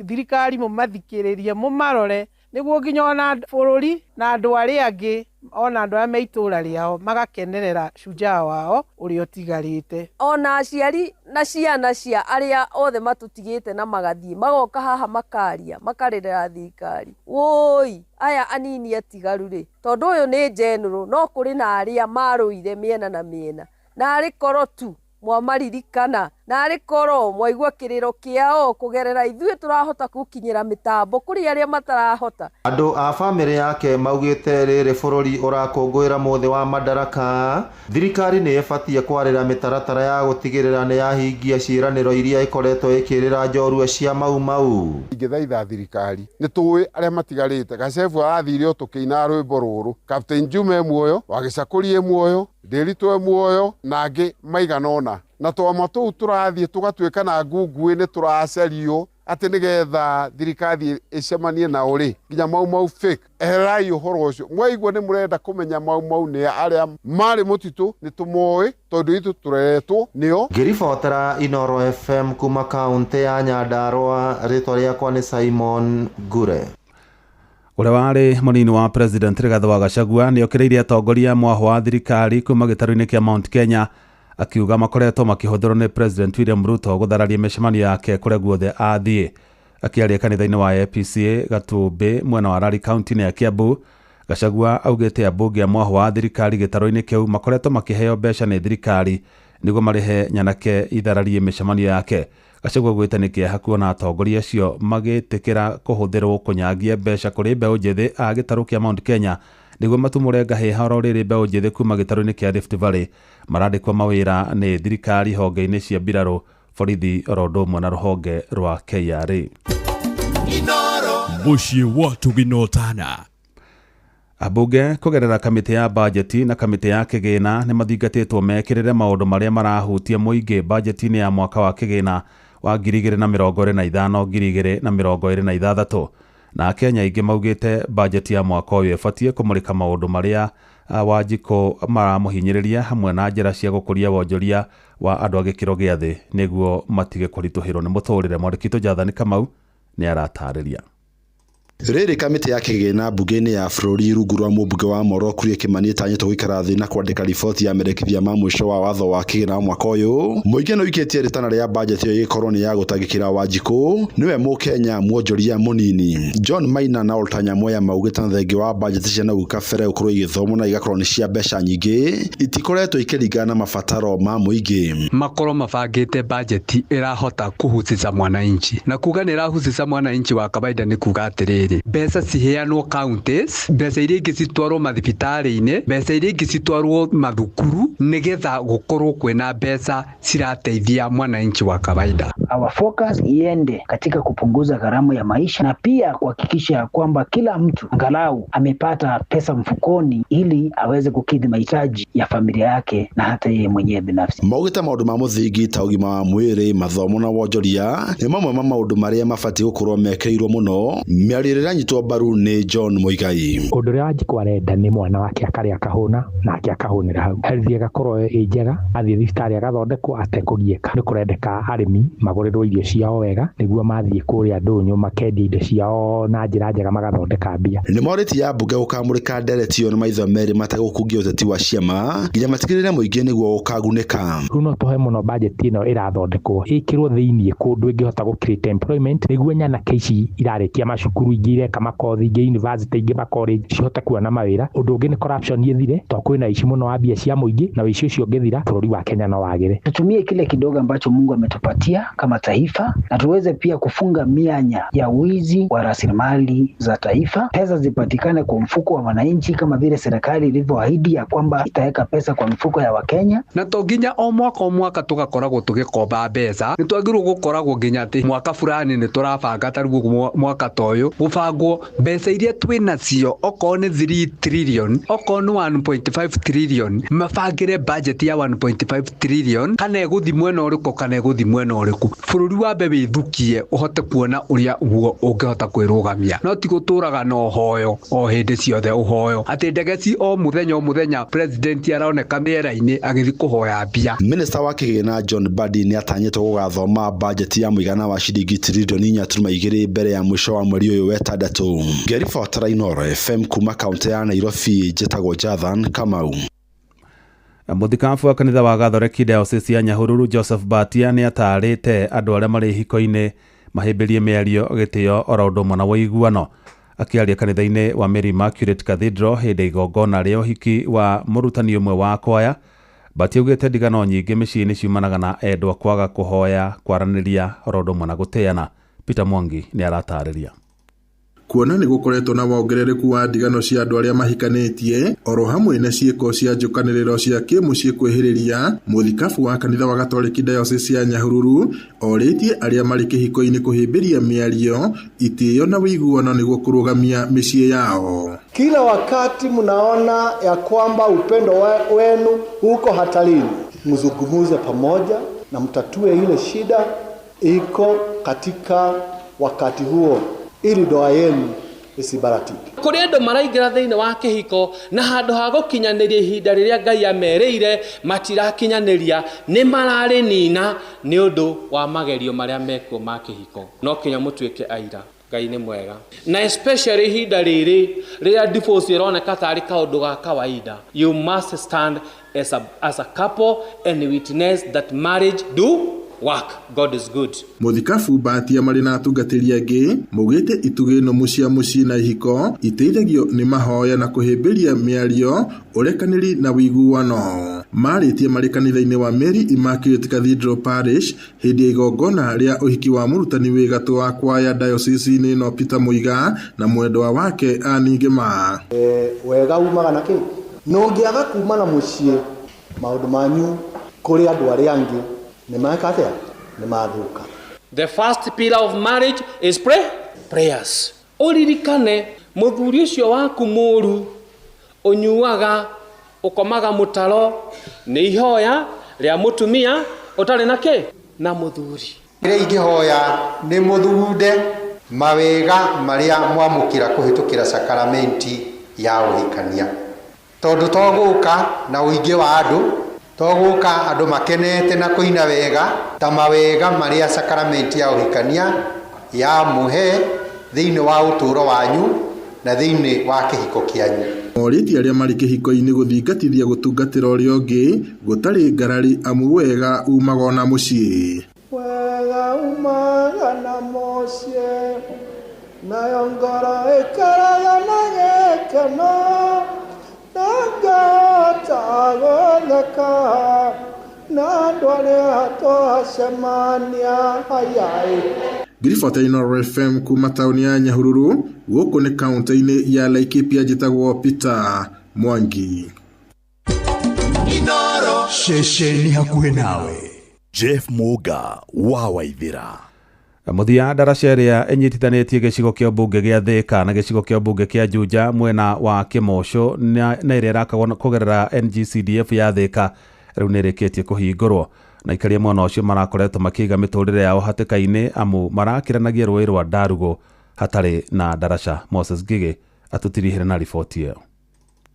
thirikari mũmathikĩrĩrie, mũmarore nĩguo nginya ona bũrũri na andũ arĩa angĩ ona andũ arĩa me itũũra rĩao magakenerera shujaa wao ũrĩa ũtigarĩte. Ona aciari na ciana cia arĩa othe matũtigĩte na magathiĩ magoka haha makaria makarĩrĩra thirikari, woi aya anini atigaru rĩ, tondũ ũyũ nĩ general, no kũrĩ na arĩa marũire mĩena na mĩena, na arĩ korwo tu mwamaririkana, na arĩ korwo mwaigua kĩrĩro kĩao kũgerera ithuĩ tũrahota gũkinyĩra mĩtambo kũrĩ arĩa matarahota. Andũ a bamĩrĩ yake maugĩte rĩrĩ bũrũri ũrakũngũĩra mũthĩ wa Madaraka, thirikari nĩ ĩbatiĩ kwarĩra mĩtaratara ya gũtigĩrĩra nĩ yahingia ciĩranĩro iria ĩkoretwo ĩkĩrĩra njorua cia Mau Mau. Ingĩthaitha thirikari nĩ tũĩ arĩa matigarĩte, Gacebu arathire o tũkĩina rwĩmbo rũrũ, Captain Juma e muoyo, Wagĩcakũri e muoyo, Ndĩritũ e muoyo na angĩ maigana ũna, na twama tũu tũrathiĩ tũgatuĩka na ngunguĩ nĩ tũracario atĩ nĩgetha thirikari ĩcemanie nao rĩ, nginya Mau Mau fake. Eherai ũhoro ũcio, mwaigua nĩ mũrenda kũmenya Mau Mau nĩ arĩa marĩ mũtitũ, nĩ tũmoĩ tondũ itũ tũreretwo nĩo. Ngĩribotera Inooro FM kuma kaunti ya Nyandarua, rĩtwa rĩakwa nĩ Simon Ngure. Ũrĩa warĩ mũnini wa President Rigathĩ wa Gachagua nĩ okĩrĩirie atongoria mwahũ wa thirikari kuma gĩtarũ-inĩ kĩa Mount Kenya, akiuga makoretwo makĩhũthĩrwo nĩ President William Ruto gũthararia mĩcemanio yake kũrĩa guothe athiĩ. Akĩaria kanitha-inĩ wa APCA Gatumbĩ mwena wa Rari kaunti-inĩ ya Kiambu, Gachagua augĩte ambunge a mwahũ wa thirikari gĩtarũ-inĩ kĩu makoretwo makĩheo mbeca nĩ thirikari nĩguo marĩhe nyanake ithararie mĩcemanio yake. Gachagua augĩte nĩ kĩeha kuona atongoria acio magĩtĩkĩra kũhũthĩrwo kũnyagia mbeca kũrĩ mbeũ njĩthĩ a gĩtarũ kĩa Mount Kenya nĩguo matumũre ngahĩha oro rĩrĩ mbeũ njĩthĩ kuma gĩtarũ-inĩ kĩa Rift Valley marandĩkwo mawĩra nĩ thirikari honge-inĩ cia mbirarũ, borithi oro ũndũ ũmwe na rũhonge rwa KRA. Mũciĩ wa Tũginotana. Ambunge kũgerera kamĩtĩ ya bajeti na kamĩtĩ ya kĩgĩna nĩ mathingatĩtwo mekĩrĩre maũndũ marĩa marahutia mũingĩ bajeti-inĩ ya mwaka wa kĩgĩna wa 2025 2026. Na Akenya aingĩ maugĩte bajeti ya mwaka ũyũ ĩbatiĩ kũmũrĩka maũndũ marĩa Wanjikũ maramũhinyĩrĩria hamwe na njĩra cia gũkũria wonjoria wa andũ a gĩkĩro gĩa thĩ nĩguo matige kũritũhĩrwo nĩ mũtũrĩre. Mwandĩki witũ Jathani Kamau nĩ aratarĩria. Rĩrĩ kamĩtĩ ya kĩgĩna mbunge-inĩ ya bũrũri rungu rwa mũmbunge wa Moro Kuria Kimani ĩtanyĩtwo gũikara thĩ na kwandĩka riboti ya merekithia ma mũico wa watho wa kĩgĩna wa mwaka ũyũ. Mũingĩ nĩ ũikĩtie rĩtana rĩa bajeti ĩyo ĩgĩkorwo nĩ ya gũtangĩkĩra Wanjikũ nĩwe mũkenya mwonjoria mũnini. John Maina na Walter Nyamweya maugĩte na thengia wa bajeti cia nau kabere gũkorwo igĩthomwo na igakorwo nĩ cia mbeca nyingĩ itikoretwo ikĩringana na mabataro ma mũingĩ. Makorwo mabangĩte bajeti ĩrahota kuhusisha mwananchi, na kuga nĩ ĩrahusisha mwananchi wa kawaida nĩ kuga atĩrĩrĩ, mbeca ciheanwo counties, mbeca iria ingĩ citwarwo mathibitarĩ-inĩ, mbeca iria ingĩ citwarwo mathukuru, nĩgetha gũkorwo kwĩna mbeca cirateithia mwananchi wa kawaida. Our focus iende katika kupunguza gharama ya maisha na pia kuhakikisha kwamba kila mtu angalau amepata pesa mfukoni ili aweze kukidhi mahitaji ya familia yake na hata yeye mwenyewe binafsi. Maugĩte maũndũ ma mũthingi ta ũgima wa mwĩrĩ, mathomo na wonjoria nĩ mamwe ma maũndũ marĩa mabatiĩ gũkorwo mekĩrĩirwo mũno. Mĩario ĩrĩa ĩranyitwo mbaru nĩ John Muigai. Ũndũ ũrĩa Wanjikũ arenda nĩ mwana wake akarĩa akahũna nake akahũnĩra hau, health ĩgakorwo ĩ njega, athiĩ thibitarĩ agathondekwo atekũgiĩka. Nĩ kũrendeka arĩmi magũrĩrwo irio ciao wega nĩguo mathiĩ kũrĩa ndũnyũ makendia indo ciao na njĩra njega magathondeka mbia. Nĩ morĩtie ambunge gũkamũrĩka ndereti ĩyo na maitho merĩ mategũkungia ũteti wa ciama nginya matigĩrĩre mũingĩ nĩguo ũkagunĩka. Rĩu no tũhe mũno bajeti ĩno ĩrathondekwo ĩkĩrwo thĩiniĩ kũndũ ĩngĩhota gũ create employment nĩguo nyanake ici irarĩkia macukuru, ingĩ ireka makothi, ingĩ university, ingĩ macollege cihote kuona mawĩra. Ũndũ ũngĩ nĩ corruption ĩthire, tondũ kwĩna aici mũno wa mbia cia mũingĩ, na ũici ũcio ũngĩthira bũrũri wa Kenya no wagĩre. Tutumie kile kidogo ambacho Mungu ametupatia kama taifa na tuweze pia kufunga mianya ya wizi wa rasilimali za taifa. Pesa zipatikane kwa mfuko wa wananchi kama vile serikali ilivyoahidi ya kwamba itaweka pesa kwa mfuko ya Wakenya. Na to nginya o mwaka tugakoragwo tugikomba mbeca, nĩ twagĩrĩirwo gũkoragwo nginya atĩ mwaka fulani nĩ tũrabanga ta rĩu mwaka ta ũyũ gũbangwo mbeca iria twĩ nacio, okorwo nĩ 3 trillion, okorwo nĩ 1.5 trillion, mabangĩre budget ya 1.5 trillion, kana ĩgũthiĩ mwena ũrĩkũ kana ĩgũthiĩ mwena ũrĩkũ, bũrũri wambe wĩthukie ũhote kuona ũrĩa guo ũngĩhota kwĩrũgamia, no ti gũtũraga na ũhoyo o hĩndĩ ciothe, ũhoyo atĩ ndege ci o mũthenya president aroneka mĩera-inĩ agĩthiĩ kũhoya mbia. Minista wa kĩgĩna John Mbadi nĩ atanyĩtwo gũgathoma bajeti ya mũigana wa ciringi tiririoni 4.2 mbere ya mũico wa mweri ũyũ wetandatũ. Ngĩribotera Inooro FM kuma kaunti ya Nairobi, njĩtagwo Jathan Kamau. Mũthikabu wa kanitha wa Gathoreki Diocese ya Nyahururu Joseph Batia nĩ atarĩte andũ arĩa marĩ ihiko-inĩ mahĩmbĩrie mĩario, gĩtĩo oro ũndũ ũmwe na ũiguano. Akĩaria kanitha-inĩ wa Mary Immaculate Cathedral hĩndĩ igongona rĩa ũhiki wa mũrutani ũmwe wa kwaya, Batia augĩte ndigano nyingĩ mĩciĩ-inĩ ciumanaga na endwa kwaga kũhoya, kwaranĩria oro ũndũ ũmwe na gũtĩana. Peter Mwangi nĩ aratarĩria. Kuona nĩ gũkoretwo na wongerereku wa ndigano cia andũ arĩa mahikanĩtie oro hamwe na ciĩko cia njũkanĩrĩro cia kĩmũciĩ kwĩhĩrĩria, mũthikabu wa kanitha wa Gatoreki Diocese ya Nyahururu orĩtie arĩa marĩ kĩhiko-inĩ kũhĩmbĩria mĩario, itĩo na ũiguano nĩguo kũrũgamia mĩciĩ yao. Kila wakati mnaona ya kwamba upendo wenu uko hatarini, mzungumuze pamoja na mtatue ile shida iko katika wakati huo ili ndoa yenu isibaratike. Kuri andu maraingira thiini wa kihiko na handu ha gukinyaniria ihinda riria Ngai amereire matirakinyaniria, ni marari nina ni undu wa magerio maria mekuo ma kihiko. No kinya mutuike aira Ngai ni mwega, na especially ihinda riri riria divorce ironeka tari kaundu ga kawaida. You must stand as a couple and witness that marriage do work. God is good. Mũthikabu Batia marĩ na atungatĩri angĩ maugĩte itugĩ nũmu cia mũciĩ na ihiko iteithagio nĩ mahoya na kũhĩmbĩria mĩario, ũrekanĩri na ũiguano. Marĩtie marĩ kanitha-inĩ wa Mary Immaculate Cathedral Parish hĩndĩ ya igongona rĩa ũhiki wa mũrutani wĩ gatũ wa kwaya diocese-inĩ ĩno Peter Muiga na mwendwa wake Ann Ngĩma. Wega umaga na kĩ? Na ũngĩaga kuma na mũciĩ maũndũ manyu kũrĩ andũ arĩa angĩ nĩ meka atĩa? Nĩ mathũka. The first pillar of marriage is prayers. Ũririkane mũthuri ũcio waku mũru ũnyuaga ũkomaga mũtaro nĩ ihoya rĩa mũtumia ũtarĩ na kĩ? Na mũthuri. Kĩrĩa ingĩhoya nĩ mũthugunde mawega marĩa mwamũkĩra kũhĩtũkĩra sakaramenti ya ũhikania, tondũ to gũka na ũingĩ wa andũ, to gũka andũ makenete na kũina wega ta mawega marĩa sakaramenti ya ũhikania ya mũhe Thĩinĩ wa ũtũũro wanyu na thĩinĩ wa kĩhiko kĩanyu. Morĩtie arĩa marĩ kĩhiko-inĩ gũthingatithia gũtungatĩra ũrĩa ũngĩ gũtarĩ ngarari amu wega umaga ona mũciĩ. Wega umaga na mũciĩ, nayo ngoro ĩkaraga na gĩkeno, na ngahota gũtheka na andũ arĩa twacemania hayai. Ngiribota Inooro FM kuma taũni ya Nyahururu gũkũ nĩ kaunti-inĩ ya Laikipia, njĩtagwo Peter Mwangi. Inooro ceceni hakuhĩ nawe. Jeff Muga wa Waithira. Mũthia, ndaraca ĩrĩa ĩnyitithanĩtie gĩcigo kĩa mbunge gĩa Thika na gĩcigo kĩa mbunge kĩa Juja mwena wa Kĩmoco na ĩrĩa ĩrakagwo kũgerera NGCDF ya Thika rĩu nĩ ĩrĩkĩtie kũhingũrwo, na aikaria mwena ũcio marakoretwo makĩiga mĩtũrĩre yao hatĩka-inĩ amu marakĩranagia rũĩ rwa Ndarugo hatarĩ na ndaraca. Moses Ngigĩ atũtirihĩre na riboti ĩyo.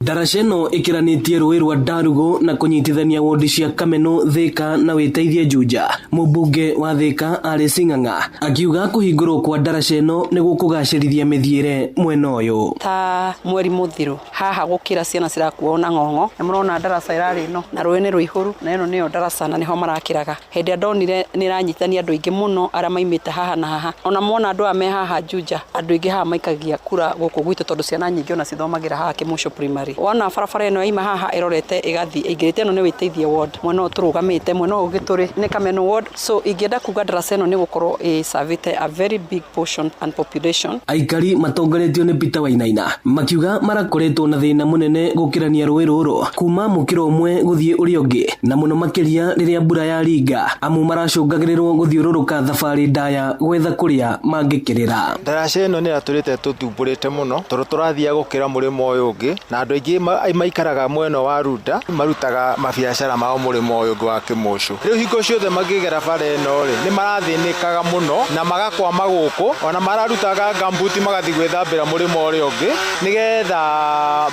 Ndaraca ĩno ĩkĩranĩtie rũĩ rwa Ndarugo na kũnyitithania wondi cia Kameno, Thika na Wĩteithie Juja. Mũmbunge wa Thika Alice Ng'ang'a akiuga kũhingũrwo kwa ndaraca ĩno nĩ gũkũgacĩrithia mĩthiĩre mwena ũyũ. Ta mweri mũthiru haha gũkĩra ciana cirakuo na ng'ong'o, na mũrona ndaraca ĩrarĩ ĩno na rũĩ nĩ rũihũru, na ĩno nĩyo ndaraca na nĩho marakĩraga. Hĩndĩ ĩrĩa ndonire nĩ ĩranyitithania andũ aingĩ mũno arĩa maimĩte haha na haha, ona mona andũ aya me haha Juja, andũ aingĩ haha maikagia kura gũkũ gwitũ tondũ ciana nyingĩ ona cithomagĩra haha Kĩmũcũ Primary. Wona barabara ĩno yaima haha ĩrorete ĩgathiĩ ĩingĩrĩte, ĩno nĩ Wĩteithie ward, mwena ũyũ tũrũgamĩte, mwena ũyũ ũngĩ tũrĩ nĩ Kameno ward. So ingĩenda kuga ndaraca ĩno nĩ gũkorwo ĩcavĩte a very big portion and population. Aikari matongoretio nĩ Peter Wainaina makiuga marakoretwo na thĩna mũnene gũkĩrania rũĩ rũrũ kuma mũkĩro ũmwe gũthiĩ ũrĩa ũngĩ, na mũno makĩria rĩrĩa mbura yaringa, amu maracũngagĩrĩrwo gũthiũrũrũka thabarĩ ndaya gwetha kũrĩa mangĩkĩrĩra. Ndaraca ĩno nĩ ĩratũrĩte tũthumbũrĩte mũno tondũ tũrathiaga gũkĩra mũrĩmo ũyũ ũngĩ, na andũ aingĩ maikaraga mwena wa Runda marutaga mabiacara mao mũrĩmo ũyũ ũngĩ wa Kĩmũcũ. Rĩu hingo ciothe makĩgera bara ĩno rĩ, nĩ marathĩnĩkaga mũno na magakwama gũkũ, ona mararutaga ngambuti magathiĩ gwĩthambĩra mũrĩmo ũrĩa ũngĩ nĩgetha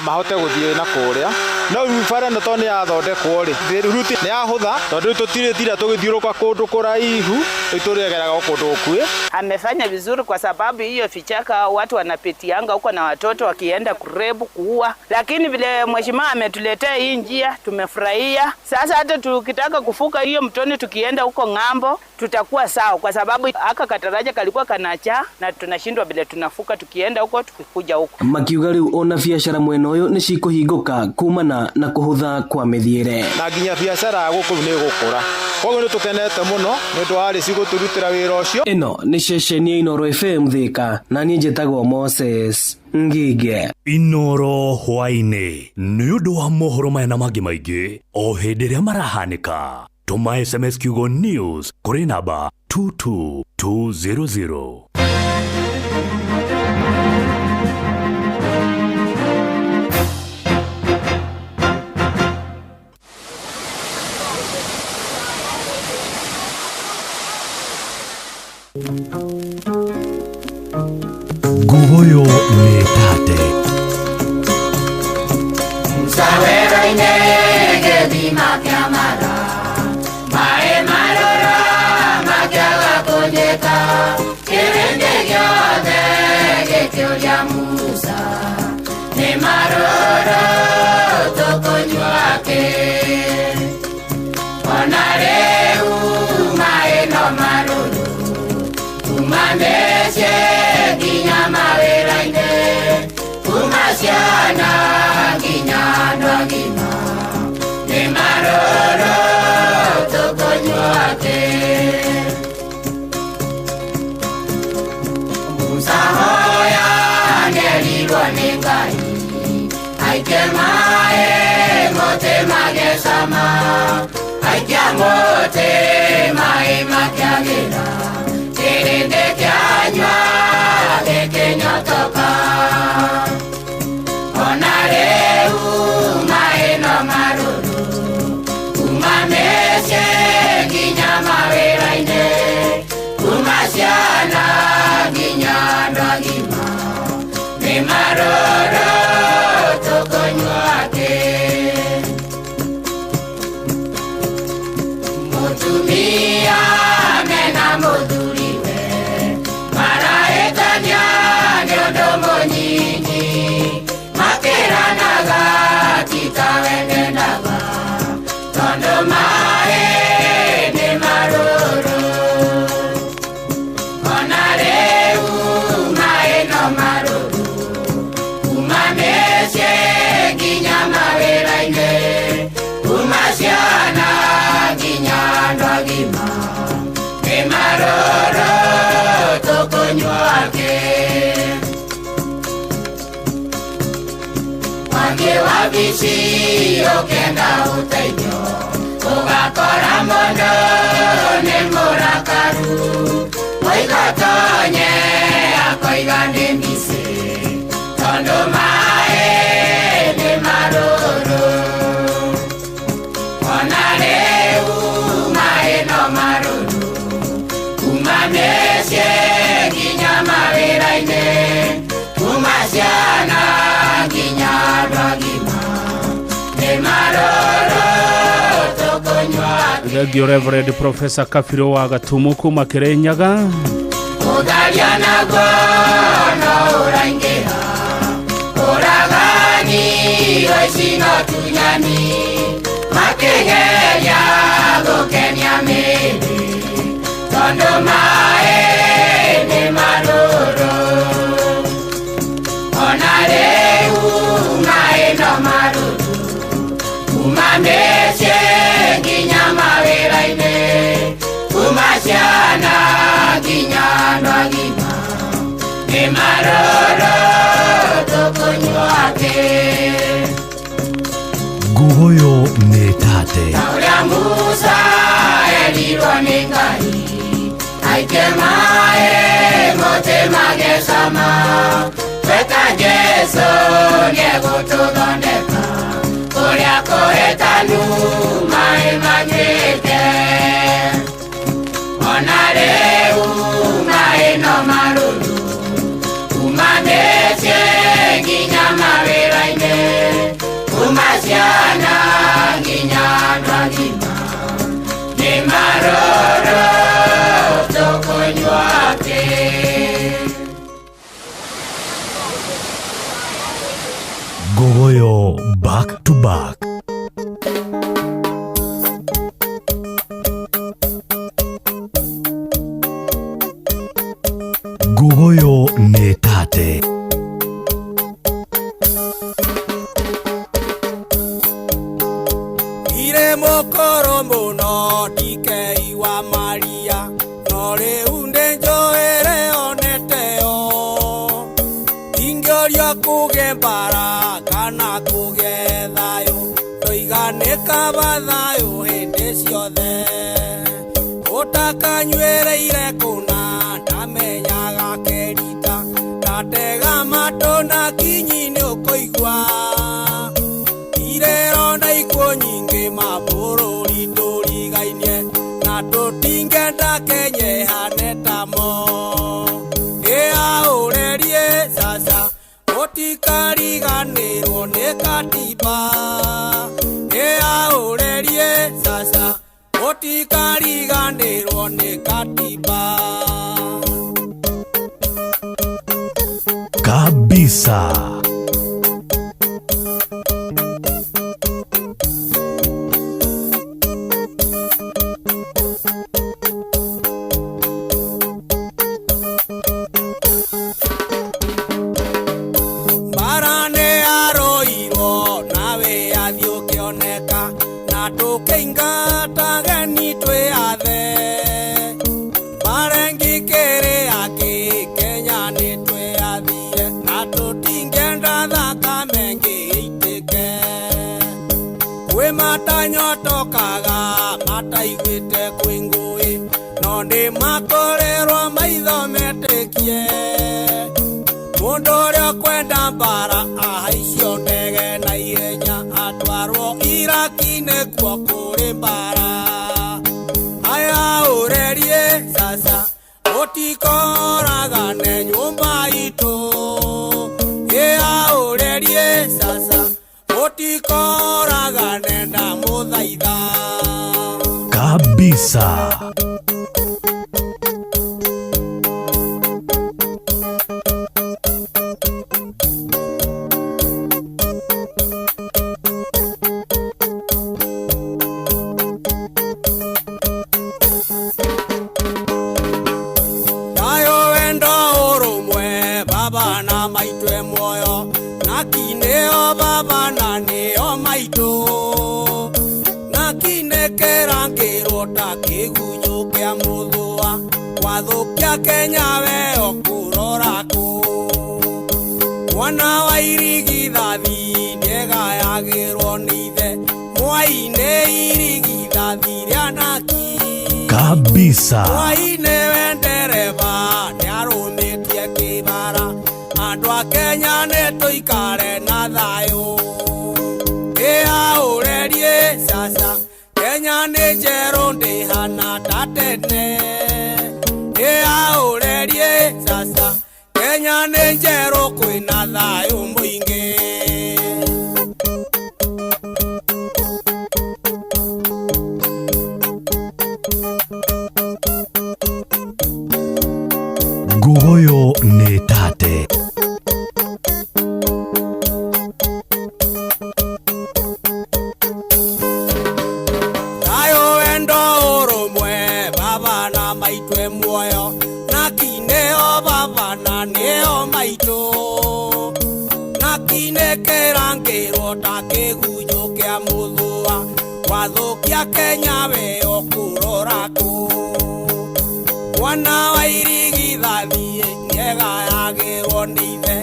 mahote gũthiĩ na kũrĩa. No rĩu bara ĩno tondũ nĩ yathondekwo rĩ, ruti nĩ yahũtha tondũ rĩu tũtirĩtinda tũgĩthiũrũrũka kũndũ kũraihu, rĩu tũrĩgeraga o kũndũ gũkuhĩ. Amefanya vizuri kwa sababu hiyo vichaka watu wanapitianga huko na watoto wakienda kurebu kuua, lakini vile mheshimiwa ametuletea hii njia tumefurahia. Sasa hata tukitaka kufuka hiyo mtoni tukienda huko ng'ambo tutakuwa sawa, kwa sababu aka kataraja kalikuwa kanacha na tunashindwa vile tunafuka tukienda huko tukikuja huko. Makiuga rĩu ona biacara mwena ũyũ nĩ cikũhingũka kumana na kũhũtha kwa mĩthiĩre. Na nginya biacara ya gũkũ nĩ ĩgũkũra, koguo nĩ tũkenete mũno nĩ ũndũ wa Alice gũtũrutĩra wĩra ũcio. Ĩno nĩ ceceni ya Inooro FM Thika, na niĩ njĩtagwo Moses Ngige. Inooro hwaĩ-inĩ nĩ ũndũ wa mohoro maya na mangĩ maingĩ o hĩndĩ ĩrĩa marahanĩka. Tũma SMS kiugo news kũrĩ namba 22200. Nguoyo nĩ tate. Msawera-inĩ gĩthima kĩa mara, maĩ marũrũ makĩaga kũnyita, kĩrĩndĩ gĩothe gĩkĩũria Musa, nĩ marũrũ tũkũnyua kĩ? Ona rĩu maĩ no marũrũ, kuma mĩciĩ nginya mawĩra-inĩ, kuma ciana nginya andũ agima, nĩ marũrũ tũkũnyua kĩ? Musa hoya nĩerirwo nĩ Ngai, aikie maĩ mũtĩ magĩcama, aikia mũtĩ maĩ makĩagĩra, kĩrĩndĩ kĩanyua gĩkĩnyotoka. Ona rĩu maĩ no marũrũ, kuma mĩciĩ nginya mawĩra-inĩ, kuma ciana nginya andũ agima, nĩ marũrũ tũkũnyua kĩ? Mũtumia mena mũthuriwe marahĩtania agima nĩ marũrũ tũkũnyua kĩ Mwaki wa bici ũkenda ũteithio ũgakora mũndũ nĩ mũrakaru Oiga tonye akoiga nĩ mbici tondũ maĩ nĩ marũrũ Ona rĩu maĩ no marũrũ kuma mĩciĩ nginya mawĩra-inĩ kuma ciana nginya andũ agima nĩ marũrũ tũkũnyua Thengio Reverend Professor Kabirũ wa Gatumu kuma Kirinyaga. Ũtharia naguo no ũraingĩha ũragani ũici na ũtunyani makĩgeria gũkenia mĩĩrĩ tondũ maĩ nĩ marũrũ Ona rĩu maĩ no marũrũ kuma mĩciĩ nginya mawĩra-inĩ kuma ciana nginya andũ agima nĩ marũrũ tũkũnyua kĩ Nguguyo nĩ tate. Ta ũrĩa Musa erirwo nĩ Ngai aikie maĩ mũtĩ magecama tweta Jesũ nĩegũtũthondeka kũrĩa kũhĩtanu maĩ manyuĩke Ona rĩu maĩ no marũrũ kuma mĩciĩ nginya mawĩra-inĩ kuma ciana nginya andũ agima nĩ marũrũ tũkũnyua kĩ Nguguyo back to back. Nguguyo nĩ tate. Irĩ mũkũrũ mũno ndikei wa Maria no rĩu nĩnjũĩre oneteo ingĩũrio kũgĩe mbara kana kũgĩe thayũ ndoiga nĩ kaba thayũ hĩndĩ ciothe ũtakanyuĩrĩire kũna ndamenyaga kerita ndatega matũ na kinyi nĩ ũkũigua irero na ikuũ nyingĩ mabũrũri tũrigainie na tũtingĩenda Kenya ĩhane tamo ĩaũrerie caca ũtikariganĩrwo nĩ katiba ĩaũrerie caca ũtikariganĩrwo nĩ katiba Kabisa. Mbara nĩ yaroirwo na wĩyathi ũkĩoneka na tũkĩingata ageni twĩ athe Mbarengi kĩrĩa kĩ Kenya nĩ twĩyathire na tũtingĩenda thakame ĩngĩ ĩitĩke kwĩ matanyotokaga mataiguĩte kwĩ ngũĩ no nĩ makorirwo maitho metĩkie Mũndũ ũrĩa ũkwenda mbara ahaicio ndege na ihenya atwarwo Iraki nĩkuo kũrĩ mbara Aya ũrerie caca ũtikoragane nyũmba itũ Ĩa ũrerie caca ũtikoragane ndamũthaitha Kabisa. Thayũ wendo ũrũmwe baba na maitũ e muoyo naki nĩo baba na nĩo maitũ naki Nakinĩ kĩrangĩrwo ta kĩgunyũ kĩa mũthũa wathũkia Kenya we ũkũrora kũ mwana wa irigithathi ndegayagĩrwo nĩ ithe mwai-inĩ irigithathi rĩa naki Kabisa. Mwai-inĩ we ndereba nĩarũmĩtie kĩbara andũ a Kenya nĩ tũikare na thayũ ĩaũrerie caca Kenya nĩ njerũ ndĩhana ta tene ĩaũrerie caca Kenya nĩ njerũ kwĩna thayũ mũingĩ. Ngugoyo nĩ tate. Thayũ wendo ũrũmwe baba na maitũ e muoyo naki nĩo baba na nĩo maitũ naki nĩ kĩrangĩrwo ta kĩgunyũ kĩa mũthũa wathũkia Kenya we ũkũrora kũ mwana wa irigithathi nĩegayagĩrwo nĩ ithe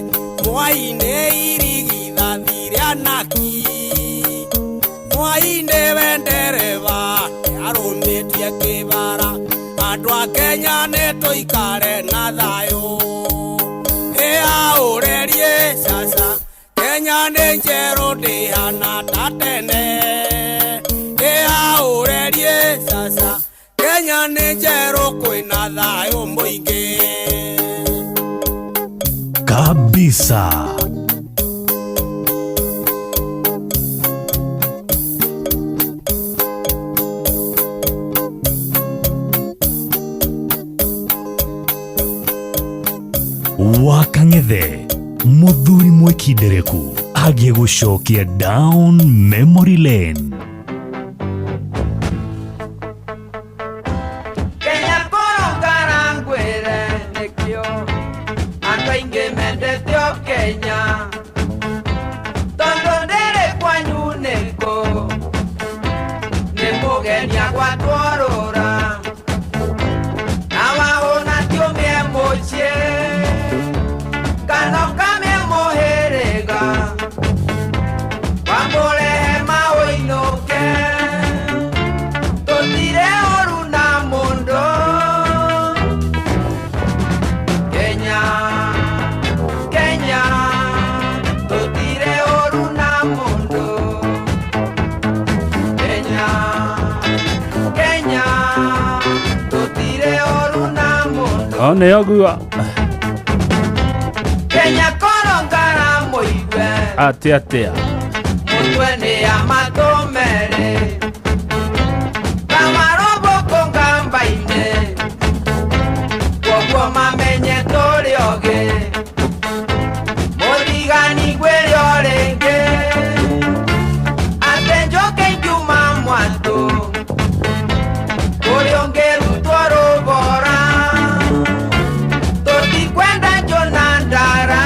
mwai-inĩ irigithathi rĩa naki mwai-inĩ we ndereba nĩarũmĩtie kĩbara andũ a Kenya nĩ tũikare na thayũ ĩaũrerie caca Kenya nĩ njerũ ndĩhana ta tene ĩaũrerie caca Kenya nĩ njerũ kwĩna thayũ mũingĩ. Kabisa. Wakang'ethe muthuri mwikindereku agĩgũcokia down memory lane. Kenya koro ngarangwĩre nĩkĩo andũ aingĩ mendete o Kenya tondũ ndĩrĩ kwanyu nĩkũ nĩ mũgeni agwatwarũra na wahũna tiũmĩe mũciĩ kana ũkamĩe mũhĩrĩga wamũrehe maũinũke tũtire ũru na mũndũ. Kenya, Kenya, tũtire ũru na mũndũ. Kenya, Kenya, tũtire ũru na mũndũ. O nĩyo guo. Kenya koro ngara mũigue Atĩ atĩa mũtwe nĩ ya matũ merĩ kamaroboko ngamba-inĩ koguo mamenye tũrĩ ogĩ mũthigani gwĩrĩ o rĩngĩ atĩ njũkĩ ingiuma mwatũ kũrĩ ũngĩrutwo rũbora tũtikwenda njũ na ndara.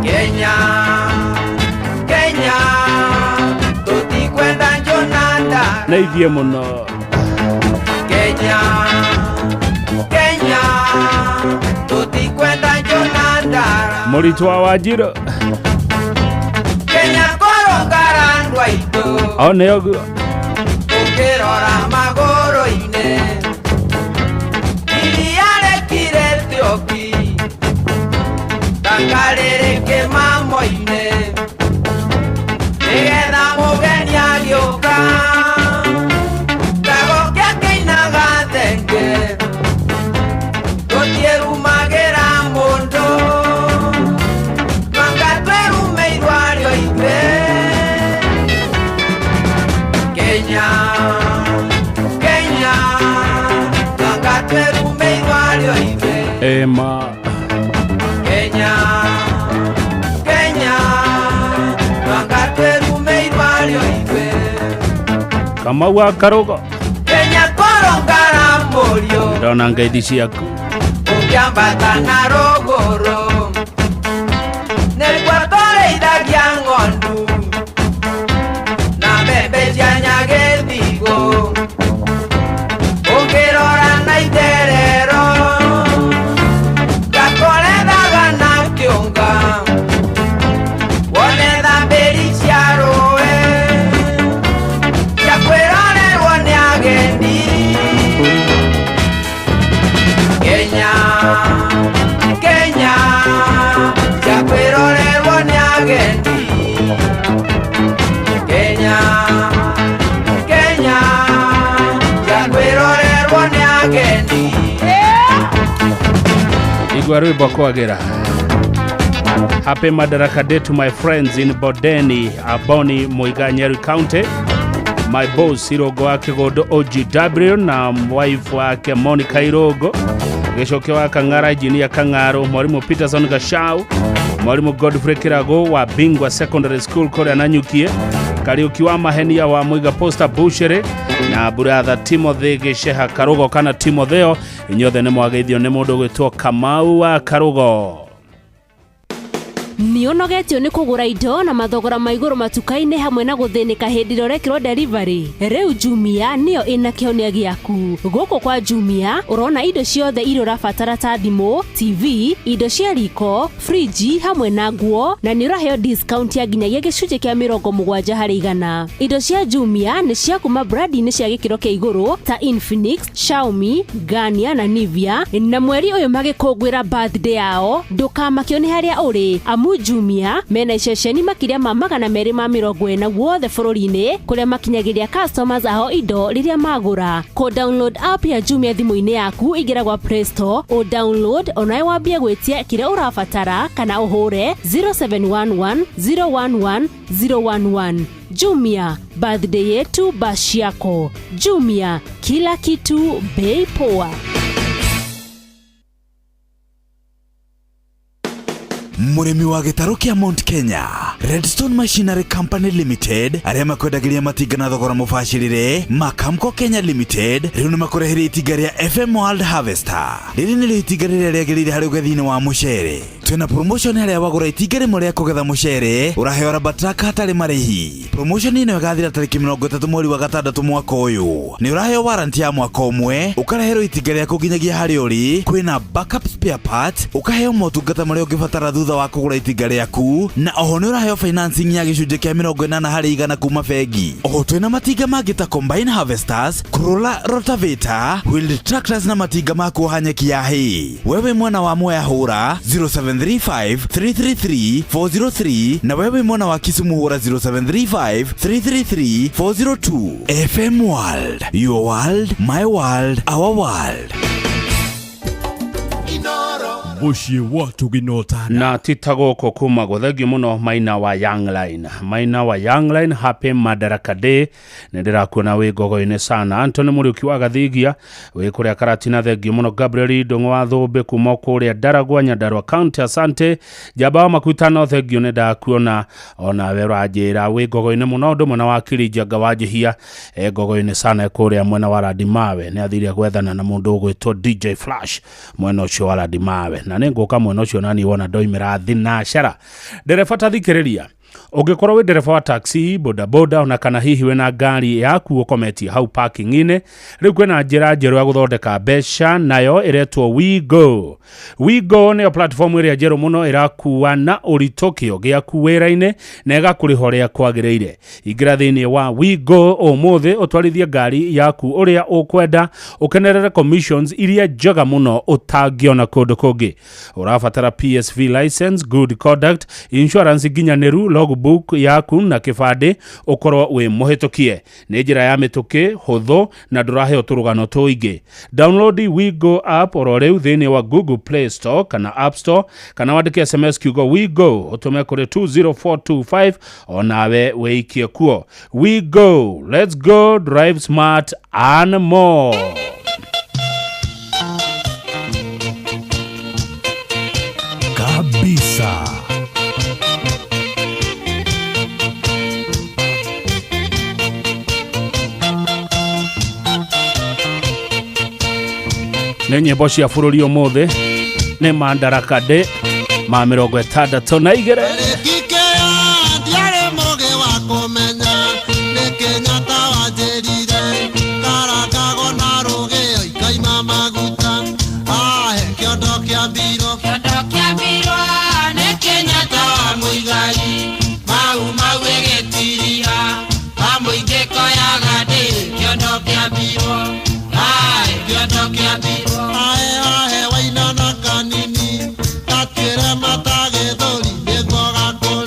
Kenya, Kenya, tũtikwenda njũ na ndara. Nĩ ithiĩ mũno. Kenya, Kenya, tũtikwenda njũ na ndara. Mũritũ wa Wanjirũ. Kenya koro ngara andũ aitũ O nĩyo guo. ũkĩrora magũrũ-inĩ iria rĩkirĩte ũki ta karĩrĩ kĩmamo-inĩ nĩgetha mũgeni agĩũka ndagoke akĩinaga thenge tũtiĩrumagĩra mũndũ twanga twĩrumĩirwo arĩo ithuĩ. Kenya, Kenya, twanga twĩrumĩirwo arĩo ithuĩ. Ema. Kenya, Kenya, twanga twĩrumĩirwo arĩo ithuĩ. Kamau wa Karũgo. Kenya koro ngara mũriũ Ndona ngeithi ciaku. ũkĩambata na rũgũrũ nĩkuo tũrĩithagia ng'ondu na Waigua rwĩmbo kwagĩra. Happy Madaraka Day to my friends in Bodeni, Aboni, Muiga, Nyeri County. My boss Irogo wa Kigondo OGW na wife wake Monica Irogo. Gĩcoke wa Kang'ara Engineer Kang'aro, Mwalimu Peterson Gashau, Mwalimu Godfrey Kirago wa Bingwa Secondary School kũrĩa Nanyukie, Kariũki wa Mahenia wa Muiga Posta Bushere na brother Timothy Gĩceha Karugo kana Timotheo, inyuothe nĩ mwageithio nĩ mũndũ ũgwĩtwo Kamau wa Karugo. Nĩ ũnogetio nĩ kũgũra indo na mathogora ma igũrũ matuka-inĩ hamwe na gũthĩnĩka hĩndĩ ĩrĩa ũrekĩrwo delivery. Rĩu Jumia nĩyo ĩna kĩhonia gĩaku. Gũkũ kwa Jumia ũrona indo ciothe iria ũrabatara ta thimũ, TV, indo cia riko, friji hamwe na nguo, na nĩ ũraheo discount ya nginyagia gĩcunjĩ kĩa 70%. Indo cia Jumia nĩ cia kuma brandi-inĩ cia gĩkĩro kĩa igũrũ ta Infinix, Xiaomi, Garnier na Nivea, na mweri ũyũ magĩkũngũĩra birthday yao ndũkamakio nĩ harĩa ũrĩ, amu Jumia mena iceceni makĩria ma 240 guothe bũrũri-inĩ kũrĩa makinyagĩria customers ao indo rĩrĩa magũra. Kũ download app ya Jumia thimũ-inĩ yaku, ingĩra gwa Play Store, ũ download onawe wambie gwĩtia kĩrĩa ũrabatara kana ũhũre 0711 011 011. Jumia, birthday yetu bash yako. Jumia, kila kitu bei poa. Mũrĩmi wa gĩtarũ kĩa Mount Kenya, Redstone Machinery Company Limited, arĩa makwendagĩria matinga na thogora mũbacĩrĩre, Makamco Kenya Limited, rĩu nĩ makũreheire itinga rĩa FM World Harvester. Rĩrĩ nĩrĩo itinga rĩrĩa rĩagĩrĩire harĩ ũgethi-inĩ wa mũcere. Twĩna promotion harĩa wagũra itinga rĩmwe rĩa kũgetha mũcere, ũraheo raba track hatarĩ marĩhi. Promotion ĩno ĩgathira tarĩki 30 mweri wa gatandatũ mwaka ũyũ. Nĩ ũraheo warranty ya mwaka ũmwe, ũkareherwo itinga rĩaku nginyagia harĩa ũrĩ, kwĩna backup spare part, ũkaheo motungata marĩa ũngĩbatara thutha wa kũgũra itinga rĩaku, na oho nĩ ũraheo financing ya gĩcunjĩ kĩa 80% kuma bengi. Oho twĩna matinga mangĩ ta combine harvesters, crawler rotavator, wheeled tractors na matinga ma kuoha nyeki ya hay. Wewe mwena wa Mwea hũra 0735 333 403 na wewe mwena wa Kisumu hũra 0735 333 402. FM World, your world, my world, our world. Mũciĩ wa Tuginotana. Na titagoko kuma gũthengio mũno maina wa Young Line, maina wa Young Line, happy Madaraka Day. Nĩ ndĩrakuona wĩ ngogo-inĩ sana. Anthony Mũriũki wa Gathigia wĩ kũrĩa Karatina, thengio mũno. Gabriel Ndung'u wa Thũmbĩ kuma kũrĩa Ndaragwa, Nyandarua County, asante. Njamba wa Makutano, thengio, nĩ ndakuona onawe ũranjĩra wĩ ngogo-inĩ mũno. Ũndũ mwena wa Kirinjanga wa Njihia e ngogo-inĩ sana kũrĩa mwena wa Radimawe, nĩ athire gwethana na mũndũ ũgwĩtwo DJ Flash mwena ũcio wa Radimawe, na nĩ ngũka mwena ũcio nani wona ndoimĩra thinacara. Ndereba ta thikĩrĩria, ũngĩkorwo wĩ ndereba wa taxi, bodaboda ona kana hihi wĩna ngari yaku ũkometie hau parking-inĩ, rĩu kwĩna njĩra njerũ ya gũthondeka mbeca, nayo ĩretwo WeGo. WeGo nĩyo platform ĩrĩa njerũ mũno ĩrakua na ũritũ kĩo gĩaku wĩra-inĩ na ĩgakũrĩha ũrĩa kwagĩrĩire. Ingĩra thĩinĩ wa WeGo ũmũthĩ ũtwarithie ngari yaku ũrĩa ũkwenda, ũkenerere commissions iria njega mũno ũtangĩona kũndũ kũngĩ. Ũrabatara PSV license, good conduct, insurance nginyanĩru, logbook yaku na kĩbandĩ ũkorwo wĩ mũhĩtũkie. Nĩ njĩra ya mĩtũkĩ, hũthũ na ndũraheo tũrũgano tũingĩ. Download WeGo app oro rĩu thĩinĩ wa Google Play Store kana App Store, kana wandĩke SMS kiugo WeGo ũtũme kũrĩ 20425 onawe wĩikie kuo. WeGo, let's go drive smart and more. Kabisa. Nĩ nyĩmbo cia bũrũri ũmũthĩ nĩ Madaraka Day ma 62. Ndiarĩ mũgĩ wa kũmenya nĩ Kenyatta wanjĩrire karangagwo na rũgĩo ikaima maguta ahe kĩondo kĩa mbirũ, kĩondo kĩa mbirũ nĩ Kenyatta wa Mũigai mau mau ĩgĩtiria kamũingĩ koyaga ndĩ kĩondo kĩa mbirũ ahe kĩondo kĩa mbirũ ahe ahe wainana kanini gatuĩre matagĩthũri nĩguo gakũre.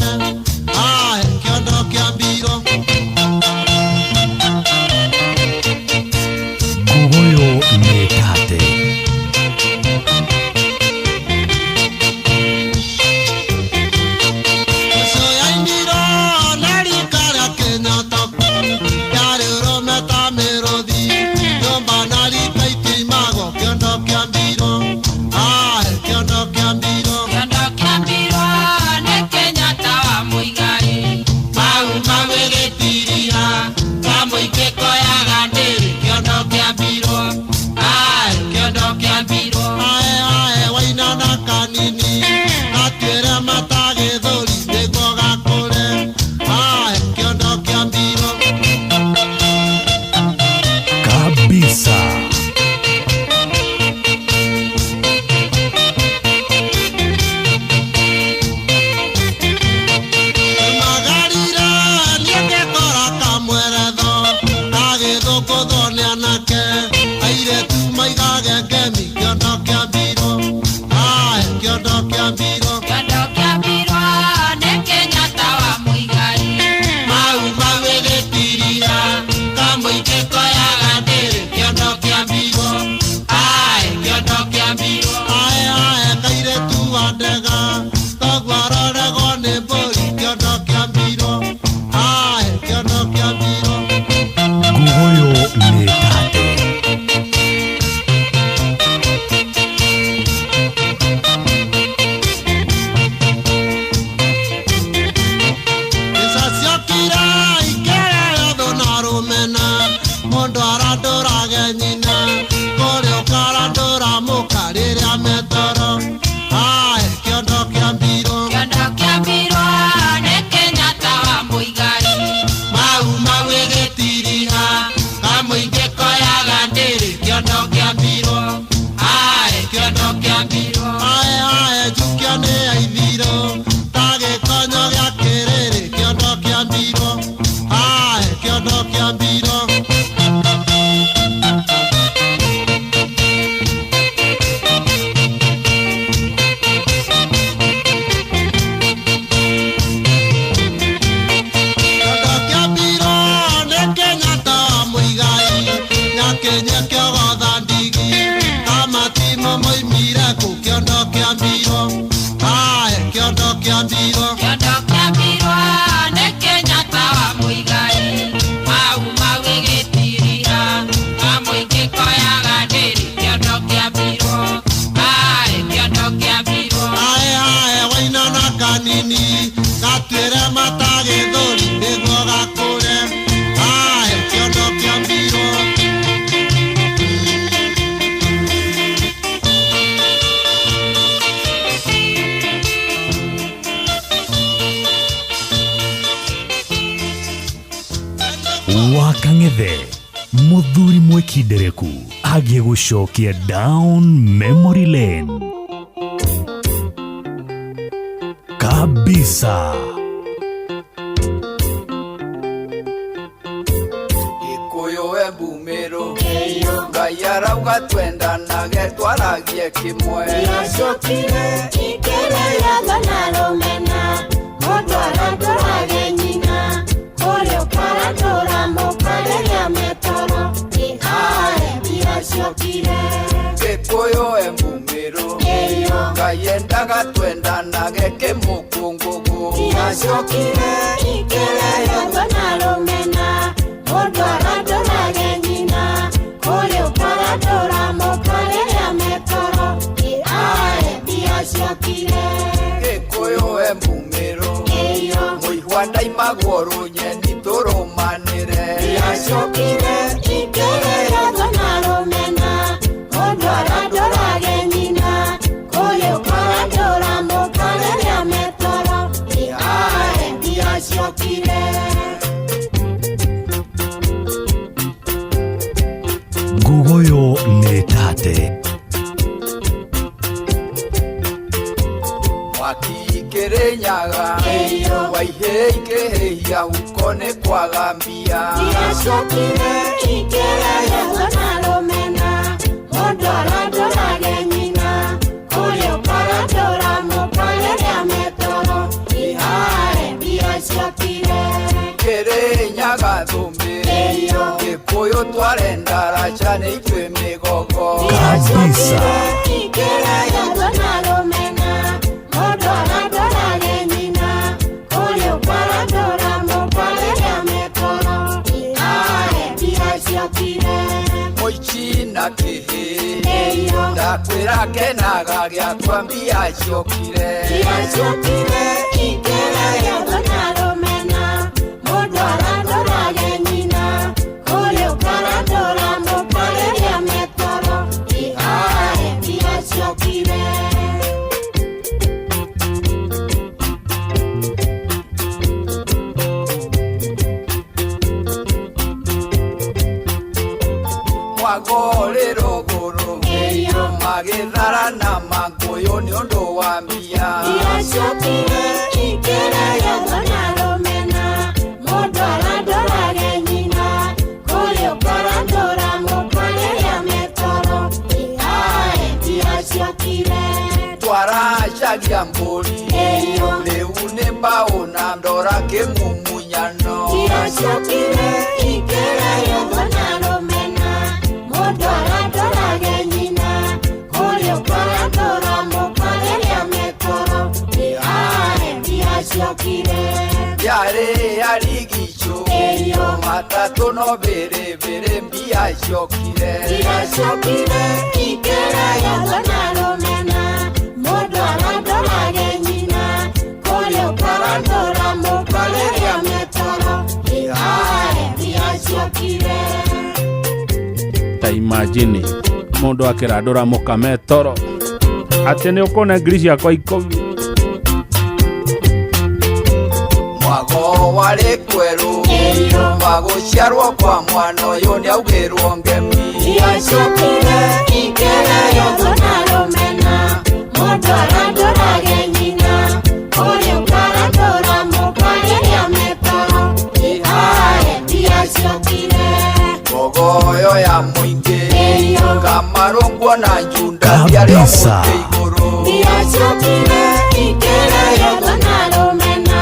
Kĩambirwo Kĩondo kĩambirwo nĩ Kenyatta wa Muigai Mau mau ĩgĩtiriha Kamũingĩ koyaga ndĩri Kĩondo kĩambirwo Ae kĩondo kĩambirwo Ae ae wainana kanini Gatuĩre mata gĩthũri nĩguo gakũre Ae kĩondo kĩambirwo Wakang'ethe muthuri mwekindereku agie gucokia down memory lane kabisa. Gĩkũyũ embumĩrũ Ngai arauga twendanage twaragie kĩmwe Iracokire ikĩrĩragwo na rũmena mũndũ arandũrage nyina kũrĩa ũkarandũra mũka rĩrĩa metoro ae iracokire Gĩkũyũ embumĩrũ Ngai endaga twendanage kĩmũkũngũgũ Iracokire ikĩrĩragwo na rũmena mũndũ arandũrage nyina kũrĩa ũkarandũra mũka rĩrĩa metoro ae iracokire Gĩkũyũ embumĩrũ Mũihwa ndaimagwo rũnyeni tũrũmanĩre Iracokire ikĩrĩragwo na rũmena mũndũ arandũrage nyina kũrĩa ũkarandũra mũka rĩrĩa metoro ae iracokire Ngugoyo nĩ tate Mwaki Kĩrĩnyaga Waihĩ ikĩhĩhia huko nĩ kwaga mbia Iracokire ikĩrĩragwo na rũmena mũndũ arandũrage nyina kũrĩa ũkarandũra mũka rĩrĩa metoro ae iracokire Kĩrĩnyaga thũmbĩ Gĩkũyũ twarenda raca nĩ ithuĩ mĩgogo kabisa. Ikĩrĩragwo na rũmena mũndũ arandũrage nyina kũrĩa ũkarandũra mũka rĩrĩa metoro ae iracokire Mũici na kĩhĩ Ndakwĩra kenaga gĩakwa mbia ciokire Iracokire ikĩrĩragwo na rũmena mũndũ arandũrage nyina kũrĩa ũkarandũra mũka rĩrĩa metoro ae iracokire Mwago rĩ rũgũrũ Magĩtharana mangũyũ nĩ ũndũ wa mbia Iracokire ikĩrĩragwo na rũmena mũndũ arandũrage nyina kũrĩa ũkarandũra mũka rĩrĩa metoro ae iracokire Twaracagia mbũri Rĩu nĩ mbaũ na ndora kĩmumunyano Iracokire ikĩrĩragwo na rũmena mũndũ arandũrage nyina kũrĩa ũkarandũra mũka rĩrĩa metoro ae iracokire Yarĩ yarigicũ Matatũ no bĩrĩbĩrĩ mbia ciokire Iracokire ikĩrĩragwo na rũmena mũndũ arandũrage nyina kũrĩa ũkarandũra mũka rĩrĩa metoro ae iracokire Ta imagine mundu akirandura muka metoro ati ni ukona ngiri ciakwa 10. Mwago warĩ kwerũ Magũciarwo kwa mwana ũyũ nĩaugĩrwo ngemi Iracokire ikĩrĩragwo na rũmena mũndũ arandũrage nyina kũrĩa ũkarandũra mũka rĩrĩa metoro ae iracokire Ngogoyo ya mũingĩ Kamarũngwo na njunda ndiarĩ o mũtĩ igũrũ Iracokire ikĩrĩragwo na rũmena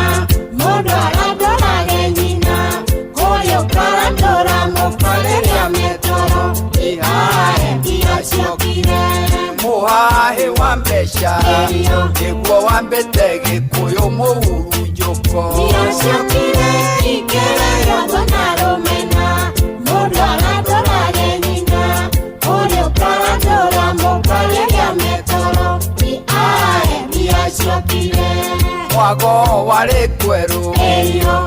mũndũ arandũrage nyina kũrĩa ũkarandũra mũka rĩrĩa metoro ae iracokire Mũhahĩ wa mbeca nĩguo wambĩte Gĩkũyũ Mũhurunjũko. Ndiacokire ikĩreywo na rũmena, mũndũ arandorage nyina, ũrĩa ũkarandũra mũkarĩria mĩtoro, ni ae ndiacokire. Mwago warĩ kwerũ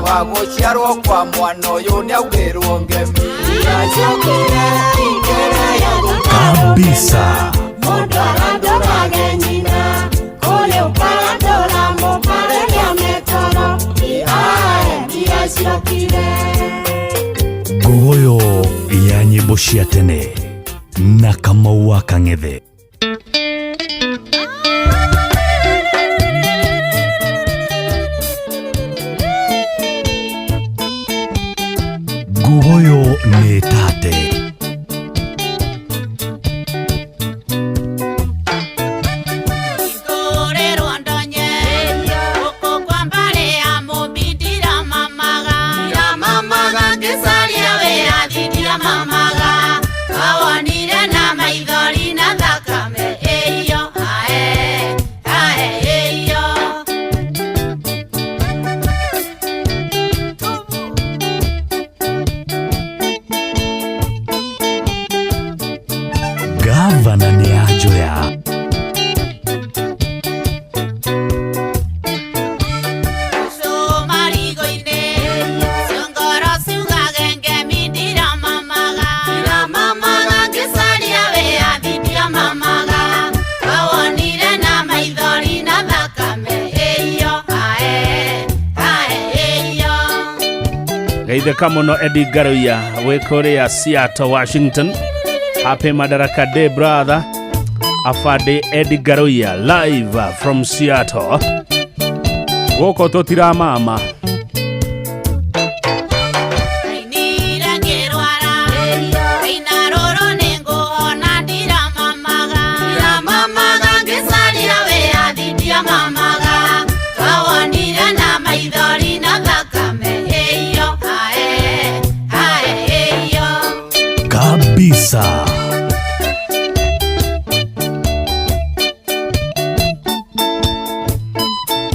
wa gũciarwo kwa mwana ũyũ nĩaugĩrwo ngemi. Ndiacokire ikĩreywo na Kabisa. Mũndũ arandorage nyina, ũrĩa ũkarandũra mũkarĩria mĩtoro, ni ae ndiacokire. Ngogoyo ya nyĩmbo cia tene na Kamau wa Kang'ethe. Ngogoyo nĩ tate. Ngũrĩrwo ndonye, gũkũ kwa mbarĩ ya Mũmbi ndiramamaga. Ndiramamaga ngĩcaria wĩyathi ndiramamaga. Wawonire na maithori na thakame ĩyo, ae, ae, ĩyo. Gavana nĩ anjoya. Marigũ-inĩ, ciongoro ciugage ngemi ndiramamaga. Ndiramamaga ngĩcaria wĩyathi ndiramamaga. Wawonire na maithori na thakame ĩyo, ae, ae, ĩyo. Geithĩka mũno Eddie Ngaruiya wĩ kũrĩa Seattle, Washington. Happy Madaraka Day brother. Afande Eddie Ngaruiya live from Seattle. Gũkũ tũtiramama. Ndainire ngĩrwara, ndaina rũrũ nĩngũhona ndiramamaga. Ndiramamaga ngĩcaria wĩyathi ndiramamaga. Wawonire na maithori na thakame ĩyo, ae, ae, ĩyo. Kabisa.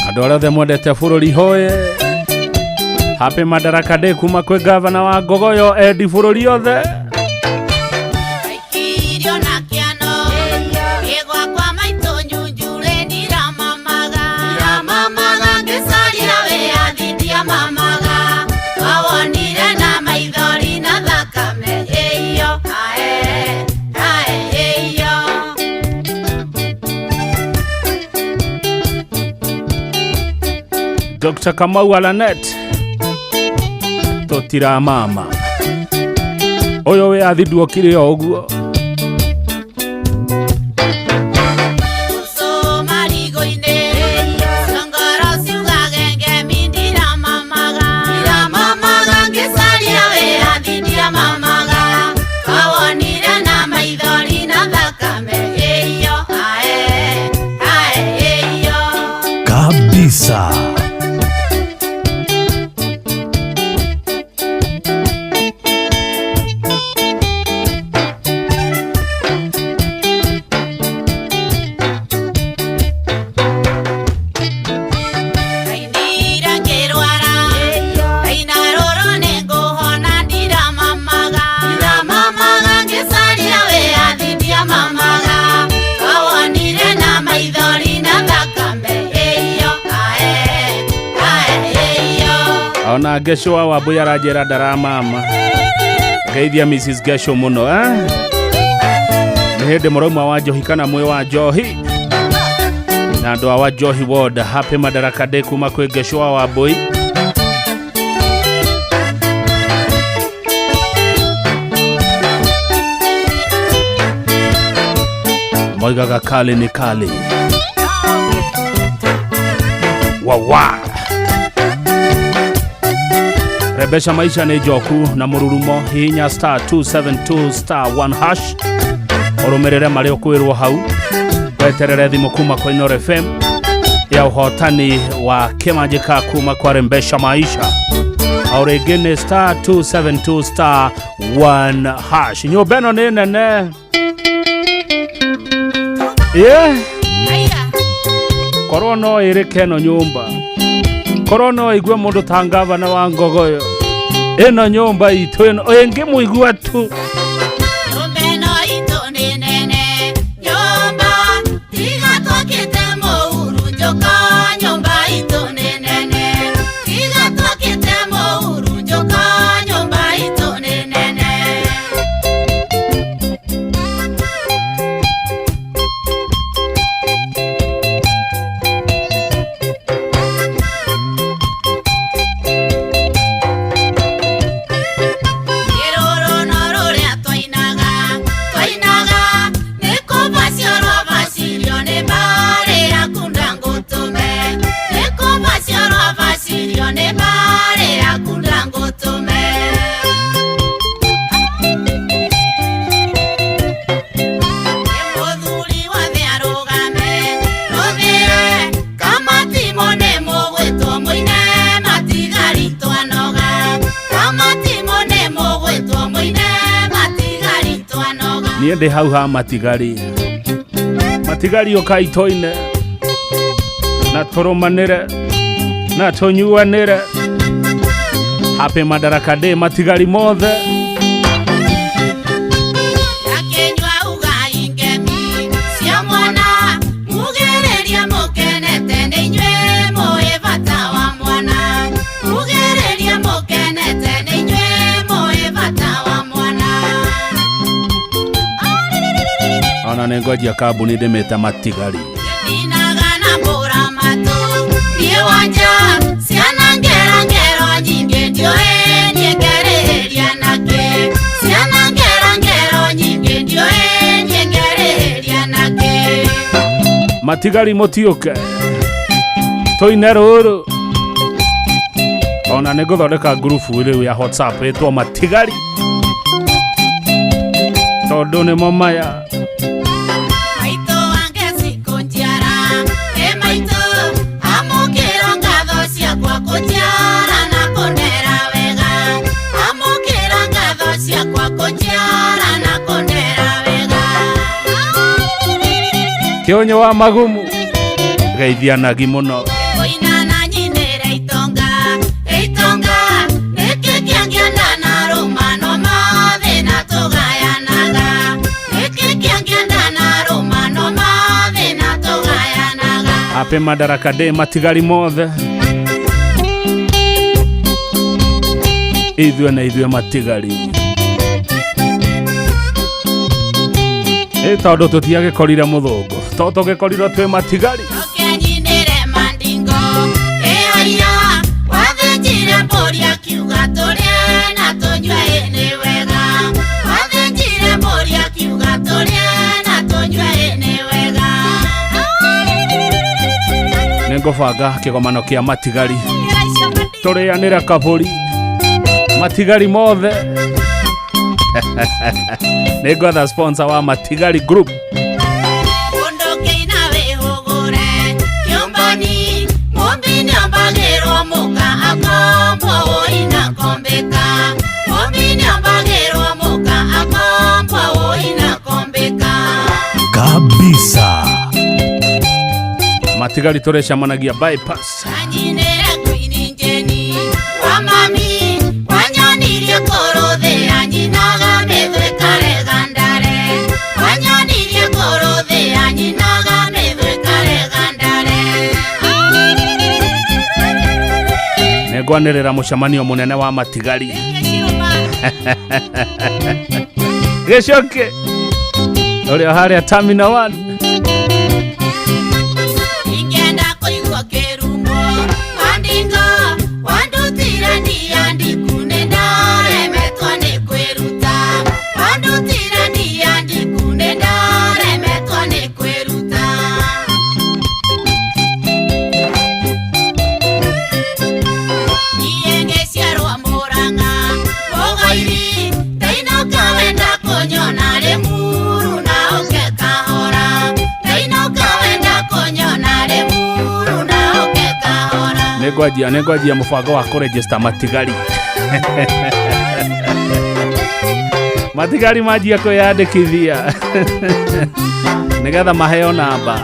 Andũ arĩa othe mwendete bũrũri hoye. Happy Madaraka Day kuma kwĩ gavana wa Ngogoyo Eddie bũrũri othe. Irio na kĩano, gĩ gwakwa maitũ Nyunjurĩ ndiramamaga. Ndiramamaga ngĩcaria wĩyathi ndiramamaga. Wawonire na maithori na thakame ĩyo, ae, ae, ĩyo. Dr. Kamau Alanet tũtiramama. Ũyũ wĩyathi nduokire o ũguo. Marigũ-inĩ, ciongoro ciugage ngemi ndiramamaga. Ndiramamaga ngĩcaria wĩyathi ndiramamaga. Wawonire na maithori na thakame ĩyo, ae, ae, ĩyo. Kabisa. Ndainire ngĩrwara, ndaina rũrũ nĩngũhona ndiramamaga. Ndiramamaga ngĩcaria wĩyathi ndiramamaga. Wawonire na maithori na thakame ĩyo, ae, ae, ĩyo. Ona Gesho wa Wambui aranjĩra ndaramama. Geithia Mrs. Gesho mũno eh? Nĩ hĩndĩ mũrauma wa njohi kana mwĩ wa njohi na andũ a wa Njohi Ward. Happy Madaraka Day kuma kwĩ Gesho wa Wambui. Moigaga kali ni kali. Wawa. Rebesha maisha nĩ njoku na mũrurumo. Hihinya star 272 star 1 hash ũrũmĩrĩre marĩa ũkwĩrwo hau, weterere thimũ kuma kwa Inooro FM ya ũhotani wa kĩmanjĩka kuma kwa Rembesha Maisha. O rĩngĩ nĩ star 272 star 1 hash. Nyũmba ĩno nĩ nene. Yeah. Korwo no ĩrĩke ĩno nyũmba. Korwo no igue mũndũ ta ngavana wa Ngogoyo ĩno nyũmba itũ ĩno ĩngĩmũigua tu. Nyũmba ĩno itũ nĩ nene, nyũmba tiga twakĩte mũhurunjũko. Nyũmba itũ nĩ nene, tiga twakĩte mũhurunjũko. Nyũmba itũ nĩ nene. Kĩrũrũno rũrĩa twainaga, twainaga nĩ kũbacio rwabacirio nĩ mbarĩ yaku ndangũtũme, nĩ kũbacio rwabacirio nĩ mbarĩ yaku ndangũtũme. Nĩ mũthuri wothe arũgame, rũthĩre kamatimo nĩ mũgwĩtwo mũine matigari twanoga, kamatimo nĩ mũgwĩtwo mũine matigari twanoga. Niĩ ndĩ hau ha matigari, matigari ũkai tũine na tũrũmanĩre na tũnyuanĩre. Happy Madaraka Day matigari mothe. Akĩnyua ugai ngemi cia mwana, mugĩrĩria mũkenete nĩ inyuĩ mũĩ bata wa mwana, mugĩrĩria mũkenete nĩ inyuĩ mũĩ bata wa mwana. Ona nĩ ngwanjia kambuni ndĩmĩte matigari. Ninaga na mbũra matũ niĩ wanja ciana ngera ngero nyingĩ ndiũĩ niĩ ngerĩhĩria nakĩ, ciana ngera ngero nyingĩ ndiũĩ niĩ ngerĩhĩria nakĩ. Matigari mũtiũke tũine rũrũ. Ona nĩ ngũthondeka ngurubu rĩu ya WhatsApp ĩtwo matigari tondũ nĩmo maya. Maitũ wange cikũnjiara, ĩ maitũ amũkĩra ngatho ciakwa kũnjiara na kũndera wega, amũkĩra ngatho ciakwa kũnjiara na kũndera wega. Kĩonyo wa magumu geithianagi mũno. Kũina na nyinĩre itonga, itonga nĩkĩ kĩangĩenda na rũmano mathĩna tũgayanaga, nĩkĩ kĩangĩenda na rũmano mathĩna tũgayanaga. Happy Madaraka Day matigari mothe. Ithuĩ na ithuĩ matigari ĩ tondũ tũtiagĩkorire mũthũngũ to tũgĩkorirwo twĩ matigari. Kenyinĩre mandingo ĩhaiya wathĩnjire mbũri akiuga tũrĩe na tũnyue ĩ nĩ wega, wathĩnjire mbũri akiuga tũrĩe na tũnyue ĩ nĩ wega. Nĩ ngũbanga kĩgomano kĩa matigari tũrĩanĩre kabũri matigari mothe. Nĩ ngwetha sponsor wa matigari group. Mũndũ kĩina wĩhũgũre kĩũmbani mũmbi nĩombagĩrwo mũka akombo ũina kombĩka, mũmbi nĩombagĩrwo mũka akombo ũina kombĩka. Kabisa. Matigari tũrecemanagia bypass. Anyinĩre kwini njeni wa mami wanyonirie kũrũthĩa nyinaga mĩthwĩkarega ndare, wanyonirie kũrũthĩa nyinaga mĩthwĩkarega ndare. Nĩ ngwanĩrĩra mũcemanio mũnene wa matigari gĩcoke ũrĩa harĩa Terminal 1. Ingĩenda kũigua kĩrumo mandingo wandutire ndiandiku nĩ ndaremetwo nĩ kwĩruta, wandutire ndiandiku nĩ ndaremetwo nĩ kwĩruta. Niĩ ngĩciarwo Mũrang'a Mũgairi ndainũka wenda kũnyona Rĩmuru na ũke kahora, ndainũka wenda kũnyona Rĩmuru na ũke kahora. Nĩ ngwanjia mũbango wa kũregister matigari. Matigari manjia kwĩyandĩkithia nĩgetha maheo namba.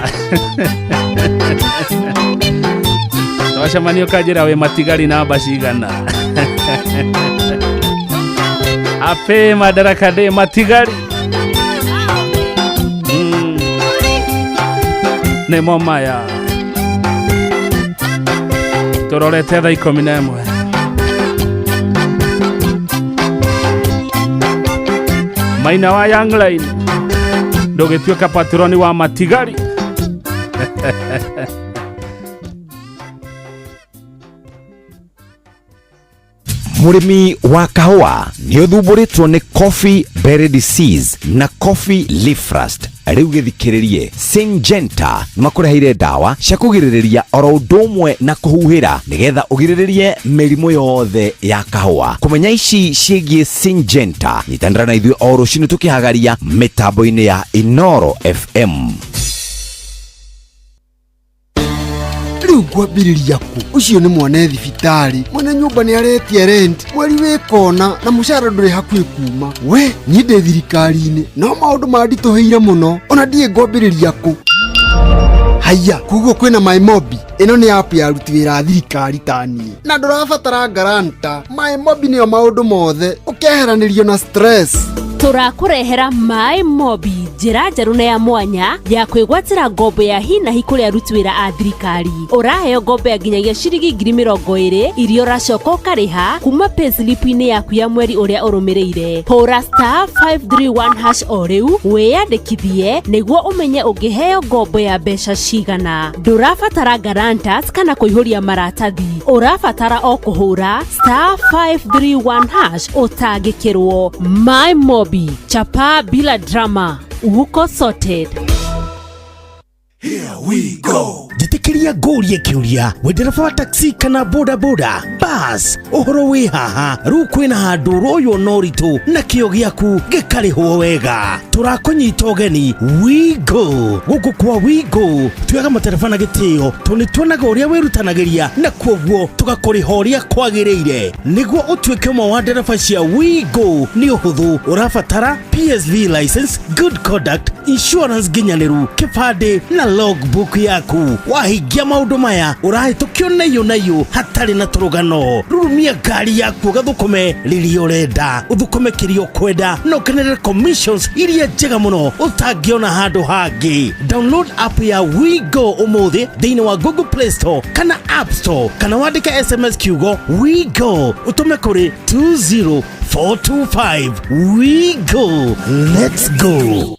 Wacemania ũkanjĩra wĩ matigari namba cigana. Happy Madaraka Day matigari. Nĩmo maya tũrorete thaa 11. Maina wa Young Line ndũgĩtuĩka patroni wa matigari. Mũrĩmi wa kahũa nĩ ũthumbũrĩtwo nĩ coffee berry disease na coffee leaf rust. Rĩu gĩthikĩrĩrie, Syngenta nĩmakũreheire ndawa cia kũgirĩrĩria oro ũndũ ũmwe na kũhuhĩra nĩgetha ũgirĩrĩrie mĩrimũ yothe ya kahũa. Kũmenya ici ciĩgiĩ Syngenta, nyitanĩra na ithuĩ o rũcinĩ tũkĩhagaria mĩtambo-inĩ ya Inoro FM. Rĩu ngwambĩrĩria kũ? Ũcio nĩ mwana thibitarĩ, mwene nyũmba nĩ aretia rent, mweri wĩ kona na mũcara ndũrĩ hakuhĩ kuma. We niĩ ndĩ thirikari-inĩ no maũndũ manditũhĩire mũno, ona ndiĩ ngwambĩrĩria kũ. Haiya, koguo kwĩna MyMobi. Ĩno nĩ app ya aruti wĩra a thirikari ta niĩ, na ndũrabatara guarantor. MyMobi nĩyo maũndũ mothe, ũkeheranĩrio na stress. Tũrakũrehera MyMobi, njĩra njerũ na ya mwanya ya kwĩgwatĩra ngombo ya hi na hi kũrĩ aruti wĩra a thirikari. Ũraheo ngombo ya nginyagia ciringi 20,000 iria ũracoka ũkarĩha kuma payslip-inĩ yaku ya mweri ũrĩa ũrũmĩrĩire. Hũra *531# o rĩu wĩyandĩkithie nĩguo ũmenye ũngĩheo ngombo ya mbeca cigana. Ndũrabatara guarantors kana kũihũria maratathi, ũrabatara o kũhũra *531# ũtangĩkĩrwo. MyMobi, chapa bila drama, uko sorted. Here we go. Njĩtĩkĩria ngũrie kĩũria, wĩ ndereba wa taxi kana boda boda bas, ũhoro wĩ haha. Rĩu kwĩna handũ ũroywo na ũritũ na kĩo gĩaku gĩkarĩhwo wega. Tũrakũnyita ũgeni WeGo. Gũkũ kwa WeGo tuoyaga matereba na gĩtĩo tondũ nĩ tuonaga ũrĩa wĩrutanagĩria na kuoguo tũgakũrĩha ũrĩa kwagĩrĩire. Nĩguo ũtuĩke ũmwe wa ndereba cia WeGo nĩ ũhũthũ, ũrabatara PSV license, good conduct, insurance nginyanĩru, kĩbandĩ na logbook yaku. Wahingia maũndũ maya ũrahĩtũkio na iyũ na iyũ hatarĩ na tũrũgano. Rurumia ngari yaku ũgathũkũme rĩrĩa ũrenda, ũthũkũme kĩrĩa ũkwenda na ũkenerere commissions iria njega mũno ũtangĩona handũ hangĩ. Download app ya WeGo ũmũthĩ thĩinĩ wa Google Play Store kana App Store, kana wandĩke SMS kiugo WeGo ũtũme kũrĩ 20425. WeGo, let's go.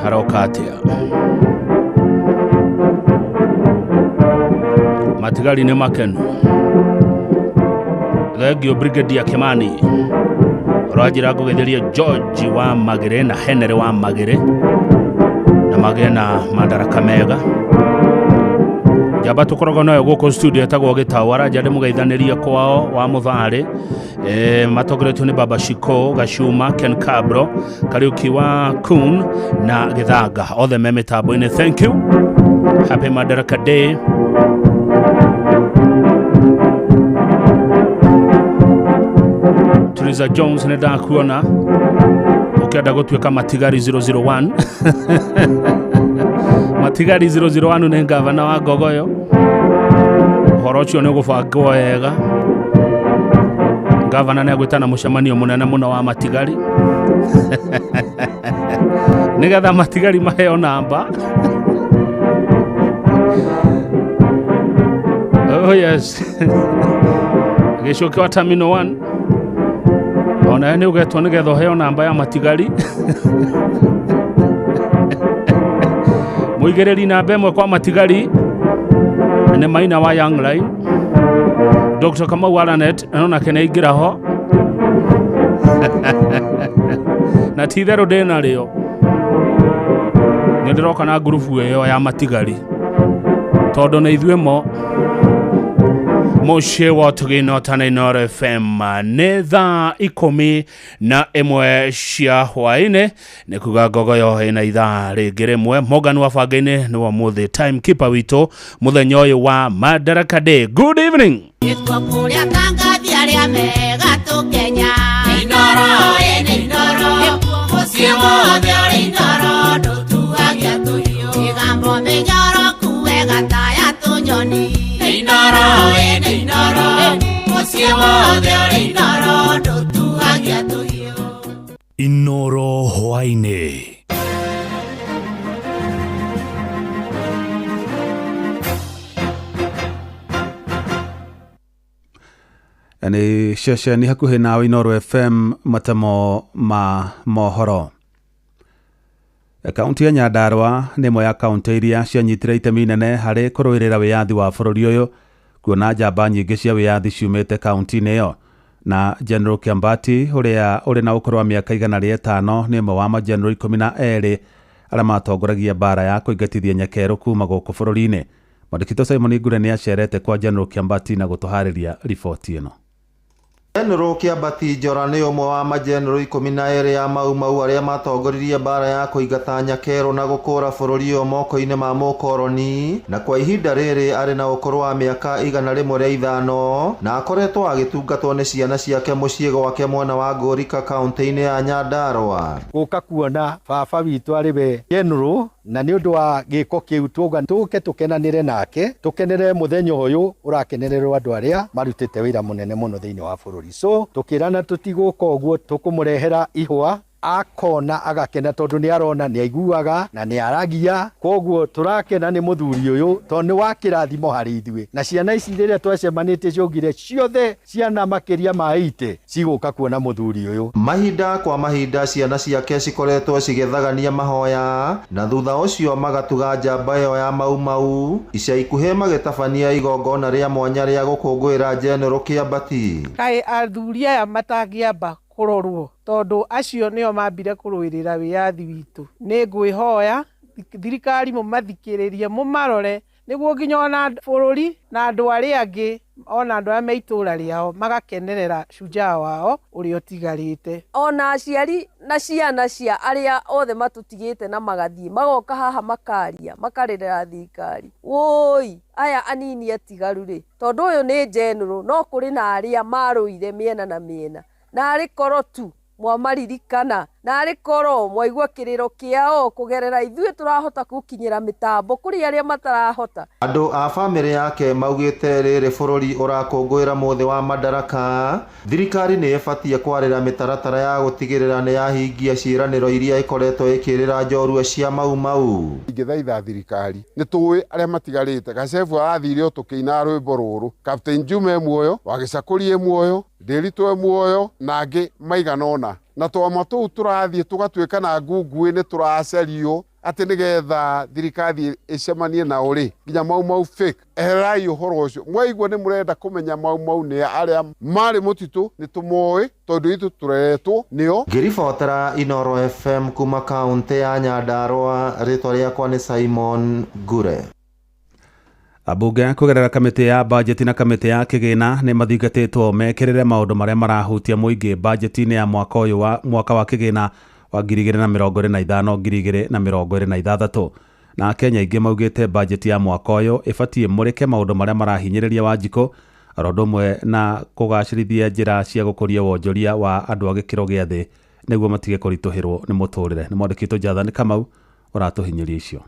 Haroka atĩa? Matigari nĩ makenu. Thengio Brigadier Kimani ũranjĩra ngũgetherie George wa Magere na Henry wa Magere na magĩe na madaraka mega. Njamba tũkoragwo nayo gũkũ studio ĩtagwo Gĩtaũ, aranja ndĩmũgeithanĩrie kwao wa Mũtharĩ. Matongoretio nĩ Baba Shiko, Gacuma, Ken Kabro, Kariuki wa Kun na Gĩthanga, othe me mĩtambo-inĩ. Thank you. Happy Madaraka Day. Teresa Jones nĩ ndakuona ũkĩenda gũtuĩka matigari 001. Matigari 001 nĩ ngavana wa Ngogoyo. Ũhoro ũcio nĩ ũgũbangwo wega. Ngavana nĩ agwĩtana mũcemanio mũnene mũno wa matigari nĩgetha matigari maheo namba. Oh yes. Gĩcoki wa Terminal 1 Onawe nĩ ũgetwo nĩgetha ũheo namba ya matigari. Mũigĩrĩri namba ĩmwe kwa matigari nĩ Maina wa Young Line. Dr. Kamau Aranet no nake nĩ aingĩra ho. Na ti itherũ ndĩ narĩo. Nĩ ndĩroka na ngurubu ĩyo ya matigari tondũ nĩ ithuĩ mo mũciĩ wa Tũgĩno ta Inooro FM. Nĩ thaa 11 cia hwaĩ-inĩ, nĩ kuga ngogoyo ĩna ithaa rĩngĩ rĩmwe. Morgan wa bange-inĩ nĩ wa mũthĩ timekeeper witũ mũthenya ũyũ wa Madaraka Day. Good evening. Kũrĩa tangathi arĩa mega tũkenya. Inooro ĩ Inooro, mũciĩ wothe ũrĩ Inooro, ndũtuagia tũhiũ. Mĩgambo mĩnyoroku wega ta ya tũnyoni. Inooro ĩ Inooro, mũciĩ wothe ũrĩ Inooro, ndũtuagia tũhiũ. Inooro hwaĩ-inĩ. Nĩ ceceni hakuhĩ nawe Inooro FM, matemo ma mohoro. Kaunti ya Nyandarua nĩ ĩmwe ya kaunti iria cianyitire itemi inene harĩ kũrũĩrĩra wĩyathi wa bũrũri ũyũ, kuona njamba nyingĩ cia wĩyathi ciumĩte kaunti-inĩ ĩyo. Na General Kiambati ũrĩa ũrĩ na ũkũrũ wa mĩaka 105 nĩ ũmwe wa mageneral 12 arĩa matongoragia mbara ya kũingatithia nyakerũ kuma gũkũ bũrũri-inĩ. Mwandĩki Simon Ngure nĩ acerete kwa General Kiambati na gũtũharĩria riboti ĩno. General Kiambati Njora nĩ ũmwe wa mageneral 12 ya Mau Mau arĩa matongoririe mbara ya kũingata nyakerũ na gũkũra bũrũri ũyũ moko-inĩ ma mũkoroni, na kwa ihinda rĩrĩ arĩ na ũkũrũ wa mĩaka 105 na akoretwo agĩtungatwo nĩ ciana ciake mũciĩ gwake mwena wa Ngũrika kaunti-inĩ ya Nyandarua. Gũka kuona baba witũ arĩ we general, na nĩ ũndũ wa gĩko kĩu tuoga tũke tũkenanĩre nake, tũkenere mũthenya ũyũ ũrakenererwo andũ arĩa marutĩte wĩra mũnene mũno thĩinĩ wa bũrũri. So tũkĩrana tũtigũka ũguo, tũkũmũrehera ihũa akona agakena tondũ nĩ arona, nĩ aiguaga na nĩ aragia. Koguo tũrakena nĩ mũthuri ũyũ tondũ nĩ wa kĩrathimo harĩ ithuĩ. Na ciana ici rĩrĩa twacemanĩtie ciaugire ciothe ciana makĩria ma 80 cigũka kuona mũthuri ũyũ. Mahinda kwa mahinda ciana ciake cikoretwo cigĩthagania mahoya na thutha ũcio magatuga njamba ĩyo ya Mau Mau ica ikuhĩ magĩtabania igongona rĩa mwanya rĩa gũkũngũĩra General Kiambati. Kaĩ athuri aya matangĩamba kũrorwo tondũ acio nĩo mambire kũrũĩrĩra wĩyathi witũ. Nĩ ngwĩhoya thirikari mũmathikĩrĩrie, mũmarore nĩguo nginya ona bũrũri na andũ arĩa angĩ ona andũ arĩa me itũũra rĩao magakenerera shujaa wao ũrĩa ũtigarĩte. Ona aciari na ciana cia arĩa othe matũtigĩte na magathiĩ magoka haha makaria makarĩrĩra thirikari, woi aya anini atigaru rĩ, tondũ ũyũ nĩ general, no kũrĩ na arĩa marũire mĩena na mĩena, na arĩ korwo tu mwamaririkana, na arĩ korwo mwaigua kĩrĩro kĩao kũgerera ithuĩ tũrahota gũkinyĩra mĩtambo kũrĩ arĩa matarahota. Andũ a bamĩrĩ yake maugĩte rĩrĩ bũrũri ũrakũngũĩra mũthĩ wa Madaraka, thirikari nĩ ĩbatiĩ kwarĩra mĩtaratara ya gũtigĩrĩra nĩ yahingia ciĩranĩro iria ĩkoretwo ĩkĩrĩra njorua cia Mau Mau. Ingĩthaitha thirikari nĩ tũĩ arĩa matigarĩte, Gacebu arathire o tũkĩina rwĩmbo rũrũ, Captain Juma e muoyo, Wagĩcakũri e muoyo, Ndĩritũ e muoyo na angĩ maigana ũna, na twama tũu tũrathiĩ tũgatuĩka na ngunguĩ nĩ tũracario atĩ nĩgetha thirikari ĩcemanie nao rĩ, nginya Mau Mau fake. Eherai ũhoro ũcio, mwaigua nĩ mũrenda kũmenya Mau Mau nĩ arĩa marĩ mũtitũ, nĩ tũmoĩ tondũ itũ tũreretwo nĩo. Ngĩribotera Inooro FM kuma kaunti ya Nyandarua, rĩtwa rĩakwa nĩ Simon Ngure. Ambunge kũgerera kamĩtĩ ya bajeti na kamĩtĩ ya kĩgĩna nĩ mathingatĩtwo mekĩrĩre maũndũ marĩa marahutia mũingĩ bajeti-inĩ ya mwaka ũyũ wa mwaka wa kĩgĩna wa 2025 2026. Na Akenya aingĩ maugĩte bajeti ya mwaka ũyũ ĩbatiĩ mũrĩke maũndũ marĩa marahinyĩrĩria Wanjikũ, oro ũndũ ũmwe na kũgacĩrithia njĩra cia gũkũria wonjoria wa andũ a gĩkĩro gĩa thĩ nĩguo matige kũritũhĩrwo nĩ mũtũrĩre. Nĩ mwandĩki witũ Jathani Kamau ũratũhinyĩria icio.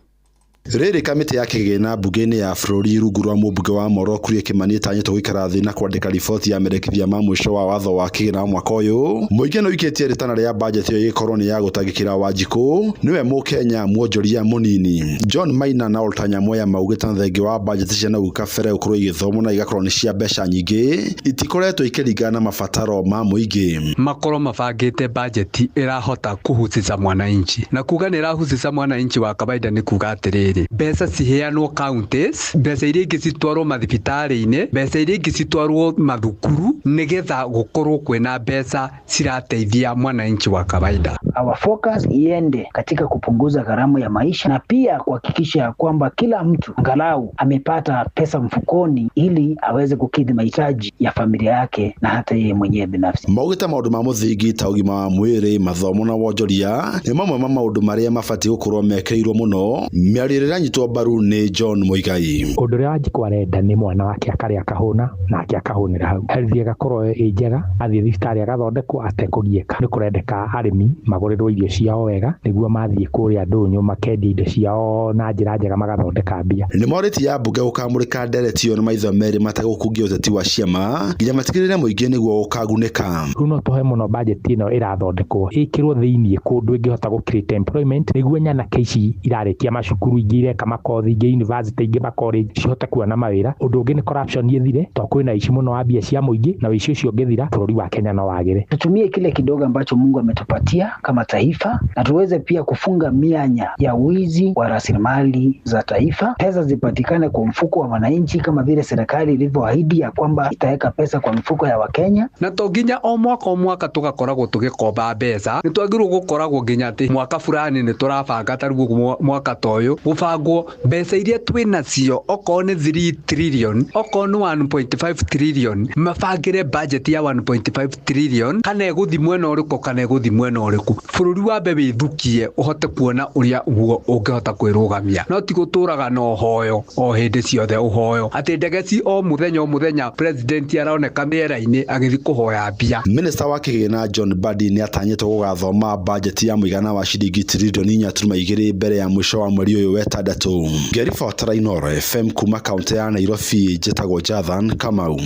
Rĩrĩ kamĩtĩ ya kĩgĩna mbunge-inĩ ya bũrũri rungu rwa mũmbunge wa Moro Kuria Kimani ĩtanyĩtwo gũikara thĩ na kwandĩka riboti ya merekithia ma mũico wa watho wa kĩgĩna wa mwaka ũyũ. Mũingĩ nĩ ũikĩtie rĩtana rĩa bajeti ĩyo ĩgĩkorwo nĩ ya gũtangĩkĩra Wanjikũ nĩwe mũkenya mwonjoria mũnini. John Maina na Walter Nyamweya maugĩte na thengia wa bajeti cia nau kabere gũkorwo igĩthomwo na igakorwo nĩ cia mbeca nyingĩ itikoretwo ikĩringana na mabataro ma mũingĩ. Makorwo mabangĩte bajeti ĩrahota kuhusisha mwananchi, na kuga nĩ ĩrahusisha mwananchi wa kawaida nĩ kuga atĩrĩrĩ, mbeca ciheanwo counties, mbeca iria ingĩ citwarwo mathibitarĩ-inĩ, mbeca iria ingĩ citwarwo mathukuru, nĩgetha gũkorwo kwĩna mbeca cirateithia mwananchi wa kawaida. Our focus iende katika kupunguza gharama ya maisha na pia kuhakikisha kwamba kila mtu angalau amepata pesa mfukoni ili aweze kukidhi mahitaji ya familia yake na hata yeye mwenyewe binafsi. Maugĩte maũndũ ma mũthingi ta ũgima wa mwĩrĩ, mathomo na wonjoria nĩ mamwe ma maũndũ marĩa mabatiĩ gũkorwo mekĩrĩirwo mũno. Mĩario ĩrĩa ĩranyitwo mbaru nĩ John Muigai. Ũndũ ũrĩa Wanjikũ arenda nĩ mwana wake akarĩa akahũna nake akahũnĩra hau, health ĩgakorwo ĩ njega, athiĩ thibitarĩ agathondekwo atekũgiĩka. Nĩ kũrendeka arĩmi magũrĩrwo irio ciao wega nĩguo mathiĩ kũrĩa ndũnyũ makendia indo ciao na njĩra njega magathondeka mbia. Nĩ morĩtie ambunge gũkamũrĩka ndereti ĩyo na maitho merĩ mategũkungia ũteti wa ciama nginya matigĩrĩre mũingĩ nĩguo ũkagunĩka. Rĩu no tũhe mũno bajeti ĩno ĩrathondekwo ĩkĩrwo thĩiniĩ kũndũ ĩngĩhota gũ create employment nĩguo nyanake ici irarĩkia macukuru, ingĩ ireka makothi, ingĩ university, ingĩ macollege cihote kuona mawĩra. Ũndũ ũngĩ nĩ corruption ĩthire, tondũ kwĩna ici mũno wa mbia cia mũingĩ, na ũici ũcio ũngĩthira bũrũri wa Kenya no wagĩre. Tutumie kile kidogo ambacho Mungu ametupatia kama taifa na tuweze pia kufunga mianya ya wizi wa rasilimali za taifa. Pesa zipatikane kwa mfuko wa wananchi kama vile serikali ilivyoahidi ya kwamba itaweka pesa kwa mfuko ya Wakenya. Na to nginya o mwaka tugakoragwo tugikomba mbeca, nĩ twagĩrĩirwo gũkoragwo nginya atĩ mwaka fulani nĩ tũrabanga ta rĩu mwaka ta ũyũ gũbangwo mbeca iria twĩ nacio, okorwo nĩ 3 trillion, okorwo nĩ 1.5 trillion, mabangĩre budget ya 1.5 trillion kana ĩgũthiĩ mwena ũrĩkũ kana ĩgũthiĩ mwena ũrĩkũ, bũrũri wambe wĩthukie ũhote kuona ũrĩa guo ũngĩhota kwĩrũgamia, no ti gũtũraga na ũhoyo o hĩndĩ ciothe, ũhoyo atĩ ndege ci o mũthenya president aroneka mĩera-inĩ agĩthiĩ kũhoya mbia. Minista wa kĩgĩna John Mbadi nĩ atanyĩtwo gũgathoma bajeti ya mũigana wa ciringi tiririoni 4.2 mbere ya mũico wa mweri ũyũ wetandatũ. Ngĩribotera Inooro FM kuma kaunti ya Nairobi, njĩtagwo Jathan Kamau.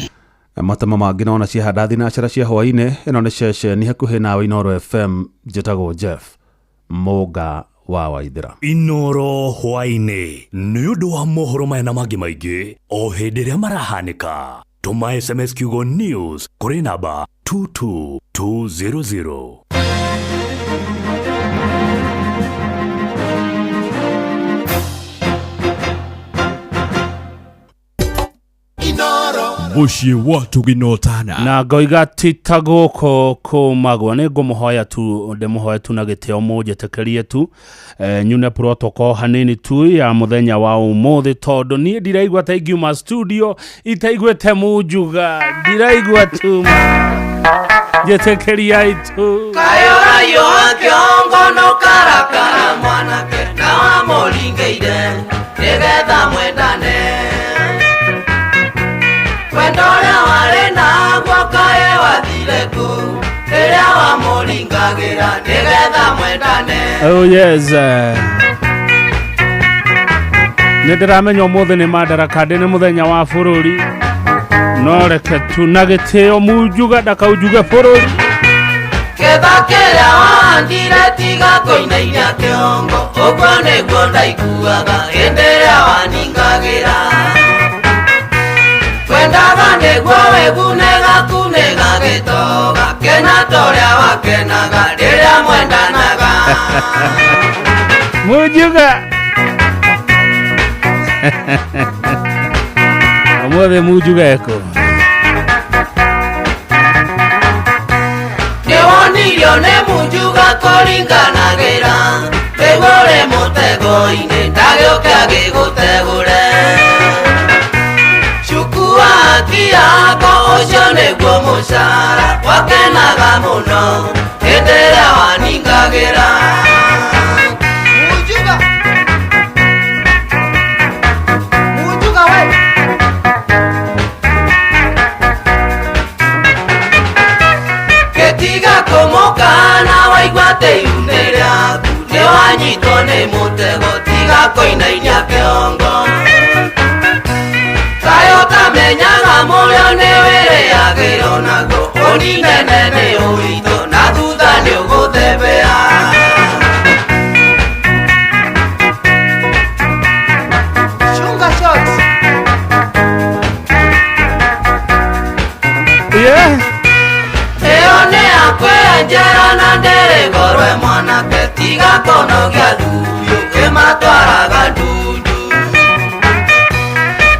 Matama mangĩ nona ciahanda thinacara cia hwaĩ-inĩ. Ĩno nĩ ceceni hakuhĩ nawe Inooro FM, njĩtagwo Jeff Mũnga wa Waithĩra. Inooro hwaĩ-inĩ nĩ ũndũ wa mohoro maya na mangĩ maingĩ o hĩndĩ ĩrĩa marahanĩka. Tũma SMS kiugo news kũrĩ namba 22200. Mũciĩ wa tũginotana na ngoiga ti ta gũkũ kũmagwo nĩ ngũmũhoya tu ndĩmũhoe tu na gĩtĩo mũnjĩtĩkĩrie tu nyune protocol hanini tu ya mũthenya wa ũmũthĩ, tondũ niĩ ndiraigua ta ingiuma studio itaiguĩte munjuga, ndiraigua tu njĩtĩkĩriai tu. Kayorayo kĩongo no karakara mwanake na wamũringĩire nĩgetha mwendane. Wendo ũrĩa warĩ naguo kaĩ wathire kũ rĩrĩa wamũringagĩra nĩgetha mwendane. Oh yes. Nĩ ndĩramenya ũmũthĩ nĩ Madaraka Day, nĩ mũthenya wa bũrũri, no reke tu na gĩtĩo munjuga ndakaunjuge bũrũri. Ketha kĩrĩa wahandire tiga kũinainia kĩongo, ũguo nĩguo ndaiguaga hĩndĩ ĩrĩa waningagĩra. Wendaga nĩguo wĩgune gaku nĩgagĩtoga, kena ta ũrĩa wakenaga rĩrĩa mwendanaga. Munjuga ũmũthĩ munjuga eko. Nĩwonirio nĩ munjuga kũringanagĩra, rĩu ũrĩ mũtego-inĩ ndagĩũke agĩgũtegũre. Chukua haki yako ũcio nĩguo mũcara, wakenaga mũno hĩndĩ ĩrĩa waningagĩra. Munjuga, munjuga we. Gĩtiga kũmũkana waigua atĩ ihu nĩ rĩaku, nĩwanyitwo Nĩwanyitwo nĩ mũtego tiga kũinainia kĩongo. Kaĩ ũtamenyaga mũrĩo nĩ wĩrĩagĩrwo naguo, ũninene nĩ ũritũ na thutha nĩ ũgũthebea. Chunga shots. Yeah. Ĩyo nĩ yakwenjera na ndĩrĩgorwe mwanake tiga kũnogia thuri ũkĩmatwaraga ndundu.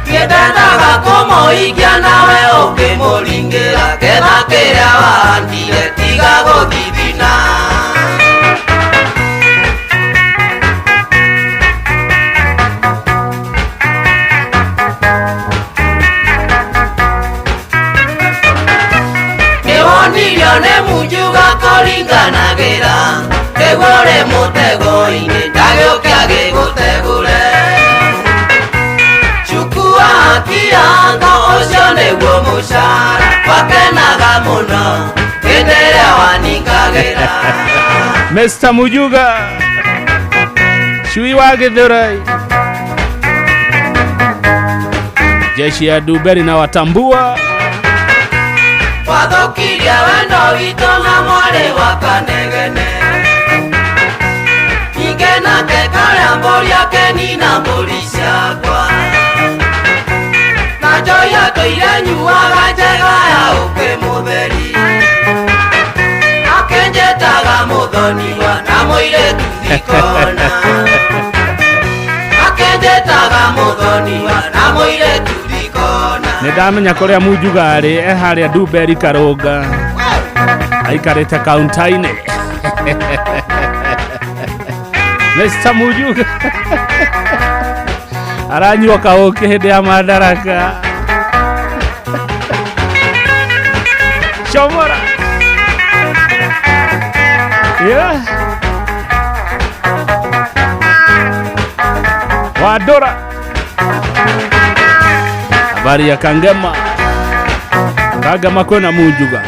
Nĩndendaga kũmũikia nawe ũkĩmũringĩra ketha kĩrĩa wahandire tiga gũthithina. Nĩwonirio nĩ Munjuga kũringanagĩra nĩguo ũrĩ mũtego-inĩ ndagĩũke agĩgũtegũre. Chukua haki yako ũcio nĩguo mũcara wakenaga mũno hĩndĩ ĩrĩa waningagĩra. Mr. Mujuga cui wa Githurai, jeshi ya Duberi na watambua. Wathũkirie wendo witũ na mwarĩ wa Kanegene. Ningĩ nake karĩa mbũri akenina mbũri ciakwa. Na njohi atũire nyuaga njega ya ũkĩ mũtheri. Akenjetaga mũthoniwa na mũirĩtu thikona. Akenjetaga mũthoniwa na mũirĩtu thikona. Nĩ ndamenya kũrĩa Munjuga arĩ, e harĩa Duberi Karũnga aikarĩte kaunta-inĩ. Mr. Mujuga aranyua kaũkĩ hĩndĩ ya madaraka. Chomora. Yeah. Wadora. Habari ya Kangema. Kangema kwena Munjuga.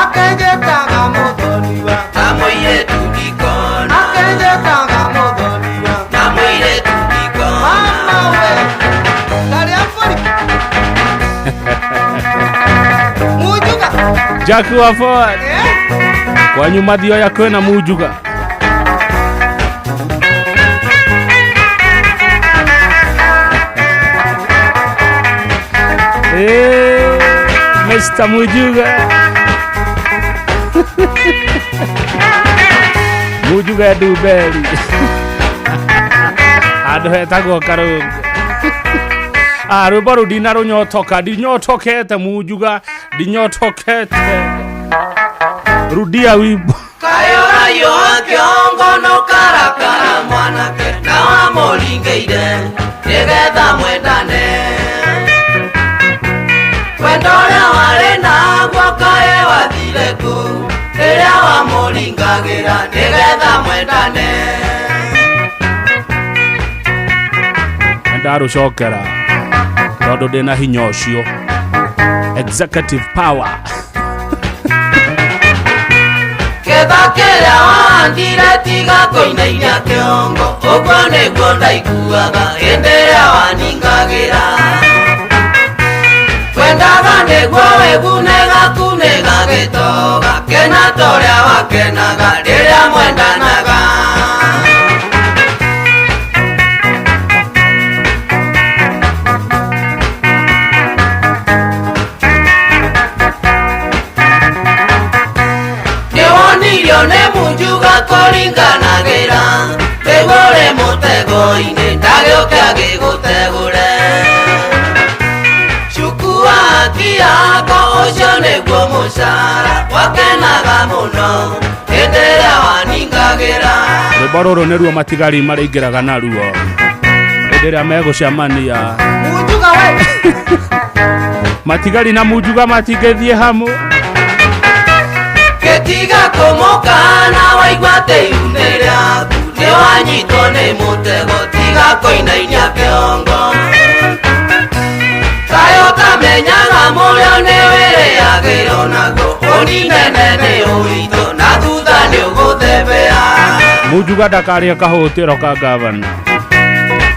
Akenjetaga mũthoniwa na mũirĩtu ndikona. Akenjetaga mũthoniwa na mũirĩtu ndikona. Mama we karĩa mbũri. Munjuga. Jack wa Ford. Kwanyu mathioya kwena Munjuga. Eh, Mr. Mujuga. Mujuga Duberi. Handũ hetagwo Karũnga. Ah, rwĩmbo rũu ndinarũnyotoka, ndinyotokete Munjuga, ndinyotokete. Rudia wimbo. Kaĩ ũraiyũa kĩongo no karakara mwanake na wamũringĩire nĩgetha mwendane. Wendo ũrĩa warĩ naguo kaĩ wathire kũ rĩrĩa wamũringagĩra nĩgetha mwendane. Ndarũcokera tondũ ndĩna hinya ũcio, executive power. Ketha kĩrĩa wahandire tiga kũinainia kĩongo, ũguo nĩguo ndaiguaga hĩndĩ ĩrĩa waningagĩra. Wendaga nĩguo wĩgune gaku nĩ gagĩtoga, kena ta ũrĩa wakenaga rĩrĩa mwendanaga. Nĩwonirio nĩ Munjuga kũringanagĩra nĩguo ũrĩ mũtego-inĩ ndagĩũke agĩgũtegũre. Chukua haki yako ũcio nĩguo mũcara wakenaga mũno hĩndĩ ĩrĩa waningagĩra. Rwĩmbo rũrũ nĩruo matigari marĩingĩraga naruo hĩndĩ ĩrĩa megũcemania. Munjuga we. Matigari na Munjuga matingĩthiĩ hamwe. Gĩtiga kũmũkana waigua atĩ ihu nĩ rĩaku, nĩwanyitwo nĩ mũtego tiga kũinainia kĩongo. Kaĩ ũtamenyaga mũrĩo nĩ wĩrĩagĩrwo naguo, ũninene nĩ ũritũ na thutha nĩ ũgũthebea. Mujuga ndakarĩe kahũtĩro ka gavana.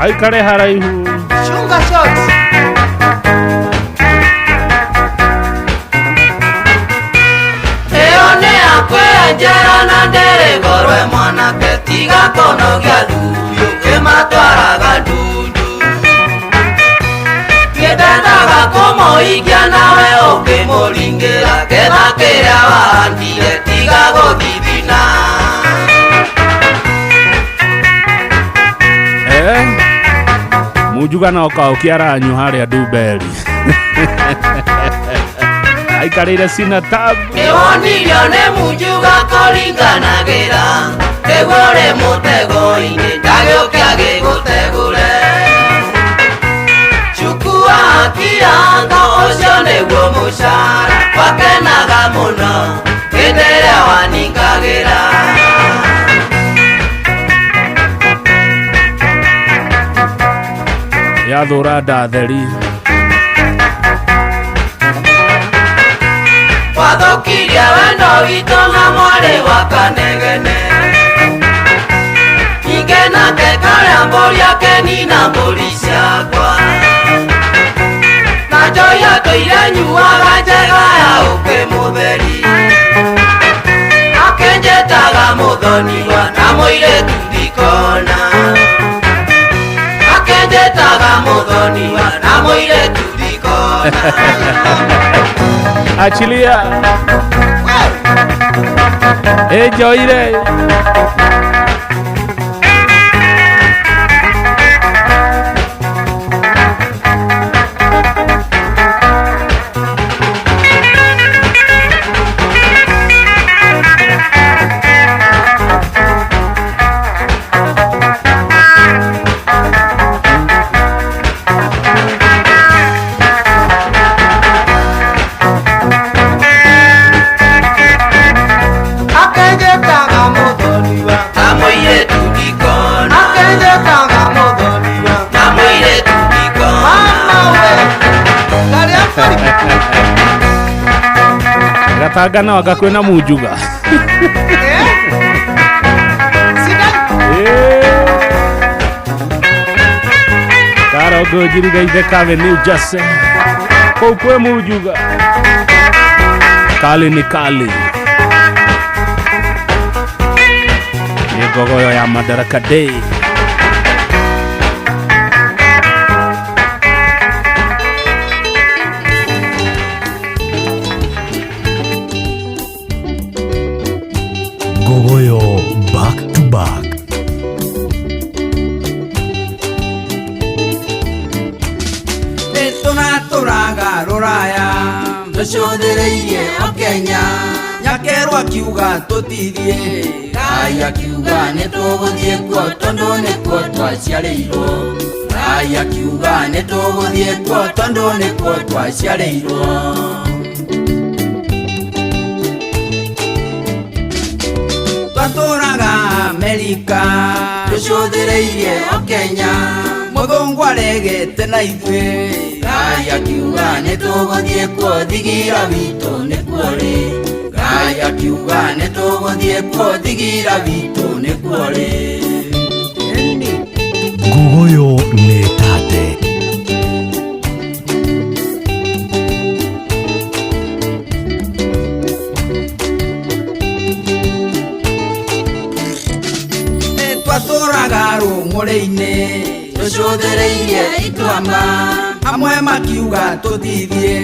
Aikare haraihu. Chunga shots. Ĩyo nĩ yakwenjera na ndĩrĩ ngorwe mwanake tiga kũnogia thuri ũkĩmatwaraga ndundu. Nĩndendaga kũmũhikia nawe ũkĩmũringĩra getha kĩrĩa wahandire tiga gũthithina. Mujuga no kaũki aranyua harĩa Ndumberi. Aikarĩire sina tabu. Nĩwonirio nĩ Mujuga kũringanagĩra nĩguo ũrĩ mũtego-inĩ ndagĩũke agĩgũtegũre. Chukua haki yako ũcio nĩguo mũcara wakenaga mũno hĩndĩ ĩrĩa waningagĩra. Yathũra ndatheri. Wathũkirie wendo witũ na mwarĩ wa Kanegene. Ningĩ nake karĩa mbũri akenina mbũri ciakwa. Na njohi atũire nyuaga njega ya ũkĩ mũtheri. Akĩnjĩtaga mũthoniwa na mũirĩtu ndikona. Akĩnjĩtaga mũthoniwa na mũirĩtu ndikona. Achilia. Enjoire. Gatanga no anga kwĩna Mujuga. Karongo njiriga Itheka New Jersey. Kũu kwĩ Mujuga. Kali ni kali. Nĩ ngogoyo ya Madaraka Day. Ngogoyo back to back. Nĩtũratũraga rũraya tũcũthĩrĩirie o Kenya. Nyakerwo akiuga tũtithiĩ, Ngai akiuga nĩtũgũthiĩ kuo tondũ nĩkuo twaciarĩirwo. Ngai akiuga nĩtũgũthiĩ kuo tondũ nĩkuo twaciarĩirwo. Twatũraga Amerika tũcũthĩrĩirie o Kenya. Mũthũngũ aregete na ithuĩ. Ngai akiuga nĩtũgũthiĩ kuo thigira witũ nĩkuo rĩ. Ngai akiuga nĩtũgũthiĩ kuo thigira witũ nĩkuo rĩ. Ngogoyo nĩ tate. Twatũraga rũng'ũrĩ-inĩ tũcũthĩrĩirie ituamba. Amwe makiuga tũtithiĩ,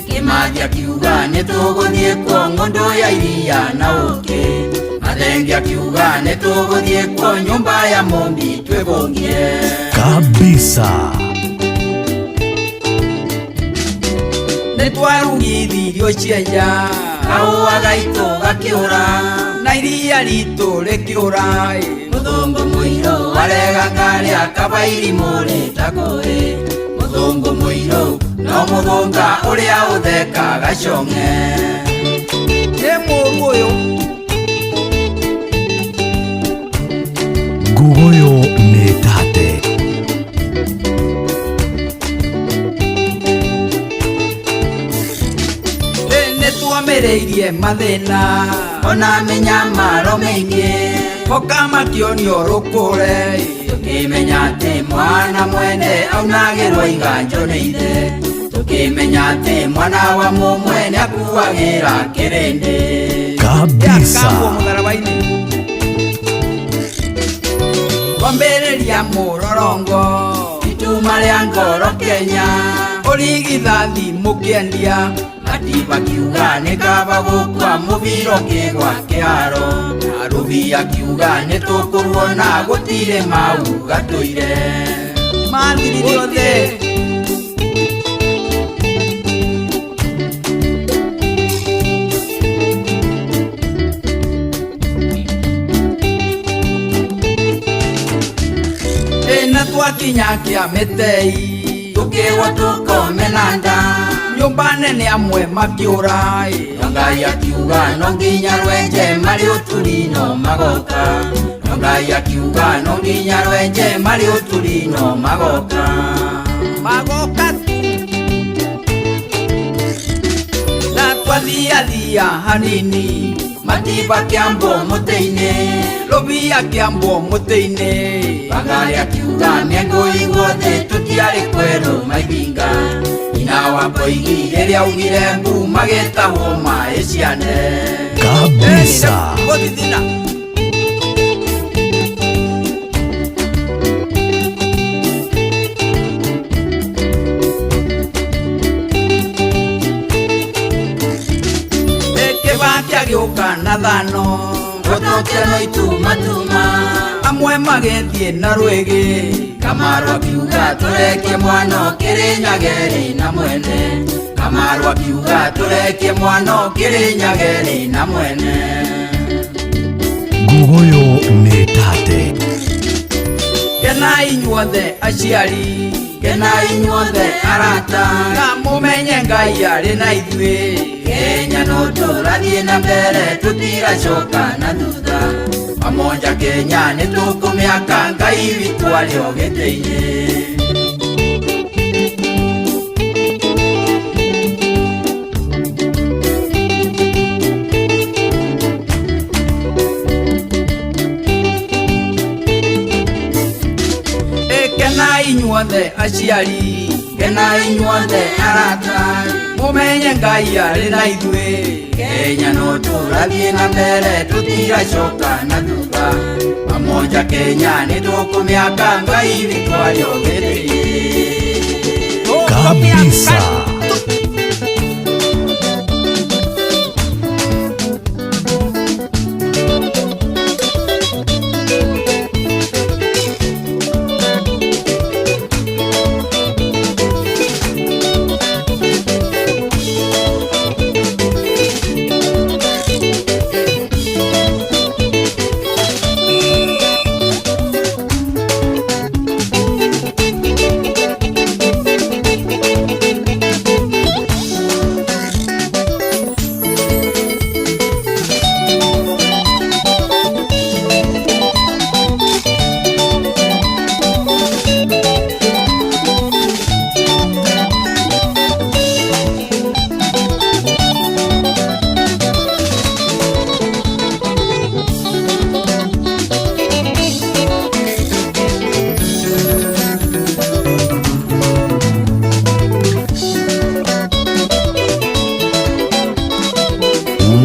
Kĩmathi akiuga nĩtũgũthiĩ kuo ng'ũndũ ya iria na ũkĩ. Mathenge akiuga nĩtũgũthiĩ kuo nyũmba ya Mũmbi twĩbũngie. Kabisa. Nĩtwarugithirio cienja, kahũa gaitũ gakĩũra, na iria ritũ rĩkĩũra. Mũthũngũ mũirũ arega karĩa kaba irimũ rĩtakũĩ. Mũthũngũ mũirũ no mũthũnga ũrĩa ũthekaga cong'e. Nĩ mũũru ũyũ. Ngogoyo nĩ tate. Nĩtuomĩrĩirie mathĩna ona mĩnyamaro mĩingĩ. Moka makĩonio rũkũre tũkĩmenya atĩ mwana mwene aunagĩrwo iganjo nĩ ithe tũkĩmenya atĩ mwana wa mũmwe nĩakuagĩra kĩrĩndĩ Kabisa. Mũtharaba-inĩ kwambĩrĩria mũrorongo ituma rĩa ngoro Kenya ũrigithathi mũkĩendia Matiba kiuga nĩ kaba gũkua mũbira ũkĩgwa kĩharo Rũbia kiuga nĩ tũkũruona gũtirĩ mauga tũire mathirire othe na twakinya kĩa mĩtei tũkĩgwa tũkome na nda nyũmba nene amwe makĩũra no Ngai akiuga no nginya rwenje marĩ ũturi no magoka no Ngai akiuga no nginya rwenje marĩ ũturi no magoka magoka tu na twathiathia hanini Matiba kĩambwo mũtĩ-inĩ Rũbia kĩambwo mũtĩ-inĩ Bagari akiuga nĩngũigwo thĩ tũtiarĩ kwerũ maithinga Nyina wa Koigi rĩrĩa augire mbu magĩtahwo maĩ ciane Kabisa. Gũthithina Kĩbaki agĩũka na thano gũtũkĩano itumatuma amwe magĩthiĩ na rwĩgĩ Kamaru akiuga tũrekie mwana ũkĩrĩ na mwene Kamaru akiuga tũrekie mwana ũkĩrĩ na mwene Nguguyu nĩ tate. Kenai inyuothe aciari kenai inyuothe arata na mũmenye Ngai arĩ na ithuĩ Kenya no tũrathiĩ na mbere tũtiracoka na thutha pamoja Kenya nĩ tũkũmĩaka Ngai witũ arĩ o gĩtĩ-inĩ Kenai inyuothe aciari kenai inyuothe arata mũmenye Ngai arĩ na ithuĩ Kenya no tũrathiĩ na mbere tũtiracoka na thutha pamoja Kenya nĩ tũkũmĩaka Ngai witũ arĩ o gĩtĩ-inĩ Kabisa.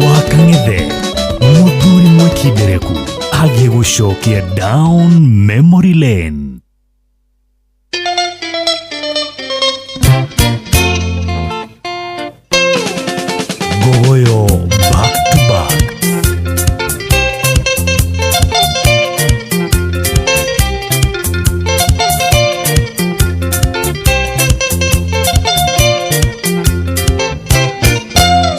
Wakang'ethe mũthuri mwĩkindereku agĩgũcokia down memory lane. Ngogoyo back to back.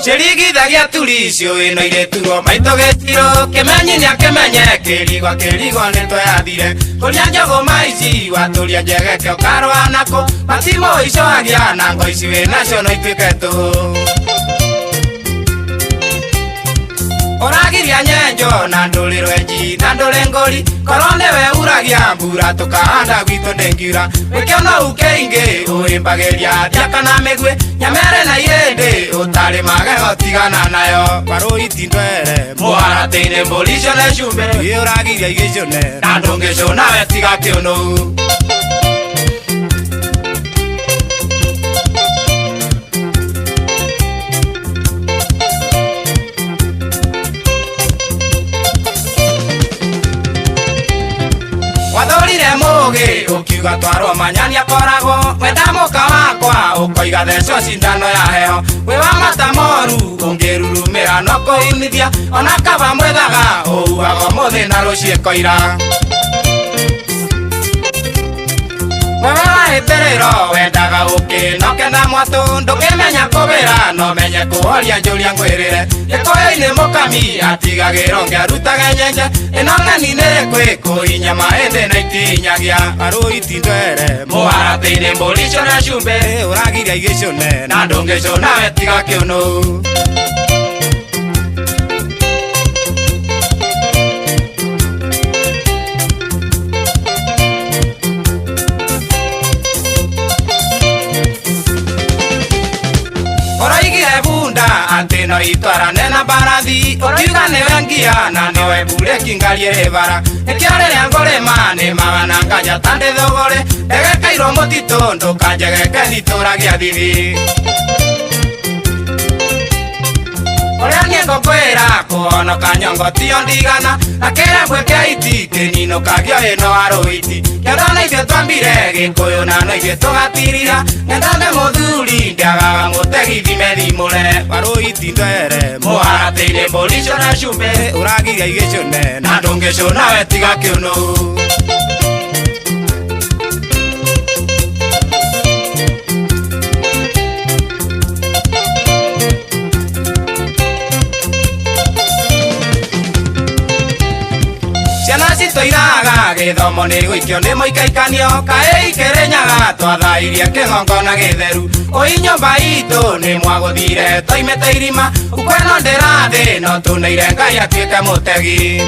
Cirigithagia turicio ĩno irĩturwo maitũ gĩciro kĩmenyi nĩakĩmenye kĩrigwa kĩrigwa nĩtweyathire kũria njũgũma ici watũria njegeke ũkarũa nakũ matimũ icoagia na ngo ici wĩ nacio no ituĩke tũhũ. Ũragiria nyenjo na ndũrĩ rwenji na ndũrĩ ngũri korwo nĩwe uragia mbura tũkahanda gwitũ ndĩngiura wĩkĩona ũkĩingĩ ũhĩmbagĩria thiaka na mĩguĩ nyamere na irĩndĩ ũtarĩ magego tigana nayo warũiti ndwere mũharatĩ-inĩ mbũri icio nĩ cumbĩ ĩ ũragiria igĩcũne na ndũngĩcũna we tiga kĩũnũ. Wathurire mũgĩ ũkiuga twarwo manyani akoragwo wenda mũka wakwa ũkoiga theco cindano ya heho wĩ wa mata moru ũngĩrurumĩra no kũunithia ona kaba mwethaga ũuaga ũmũthĩ na rũciĩ koira. Wewe wahĩtĩrĩro wendaga ũkĩ no kenda mwatũ ndũngĩmenya kũbĩra no menye kũhoria njũria ngwĩrĩre gĩkũyũ-inĩ mũkami atigagĩrwo ngĩarutage nyenje ĩno ng'eni nĩ kwĩkũinya mahĩndĩ na itinyagia arũiti ndwere mũharatĩ-inĩ mbũri icio na cumbĩ ũragiria igĩcũne na ndũngĩcũna we tiga kĩũnũ. Ũroigire bunda atĩ no itwarane na mbarathi ũkiuga nĩwe ngia na nĩwe mburĩki ngari ĩrĩ bara nĩkĩo rĩrĩa ngũrĩma nĩmaga na nganja ta ndĩ thũgũrĩ ndegekeirwo mũtitũ ndũkanjegeke nditũragia thithi. Ũrĩa niĩ ngũkwĩra kũhonoka nyongo tiyo ndigana na kĩrembwe kĩa iti kĩninũkagio ĩno warũiti kĩenda na ithuĩ twambire gĩkũyũ na no ithuĩ tũgatirira ng'enda nĩ mũthuri ndĩagaga mũtegi thime thimũre warũiti ndwere mũharatĩ-inĩ mbũri icio na cumbĩ ũragiria igĩcũne na ndũngĩcũna we tiga kĩũnũ. Tũiraga gĩthomo nĩ gũikio nĩ mũikaikanio kaĩ ikĩrĩnyaga twathairie kĩgongona gĩtheru ũi nyũmba itũ nĩ mwagũthire twaimĩte irima ukweno ndĩrathĩ no tũneire Ngai atuĩke mũtegi.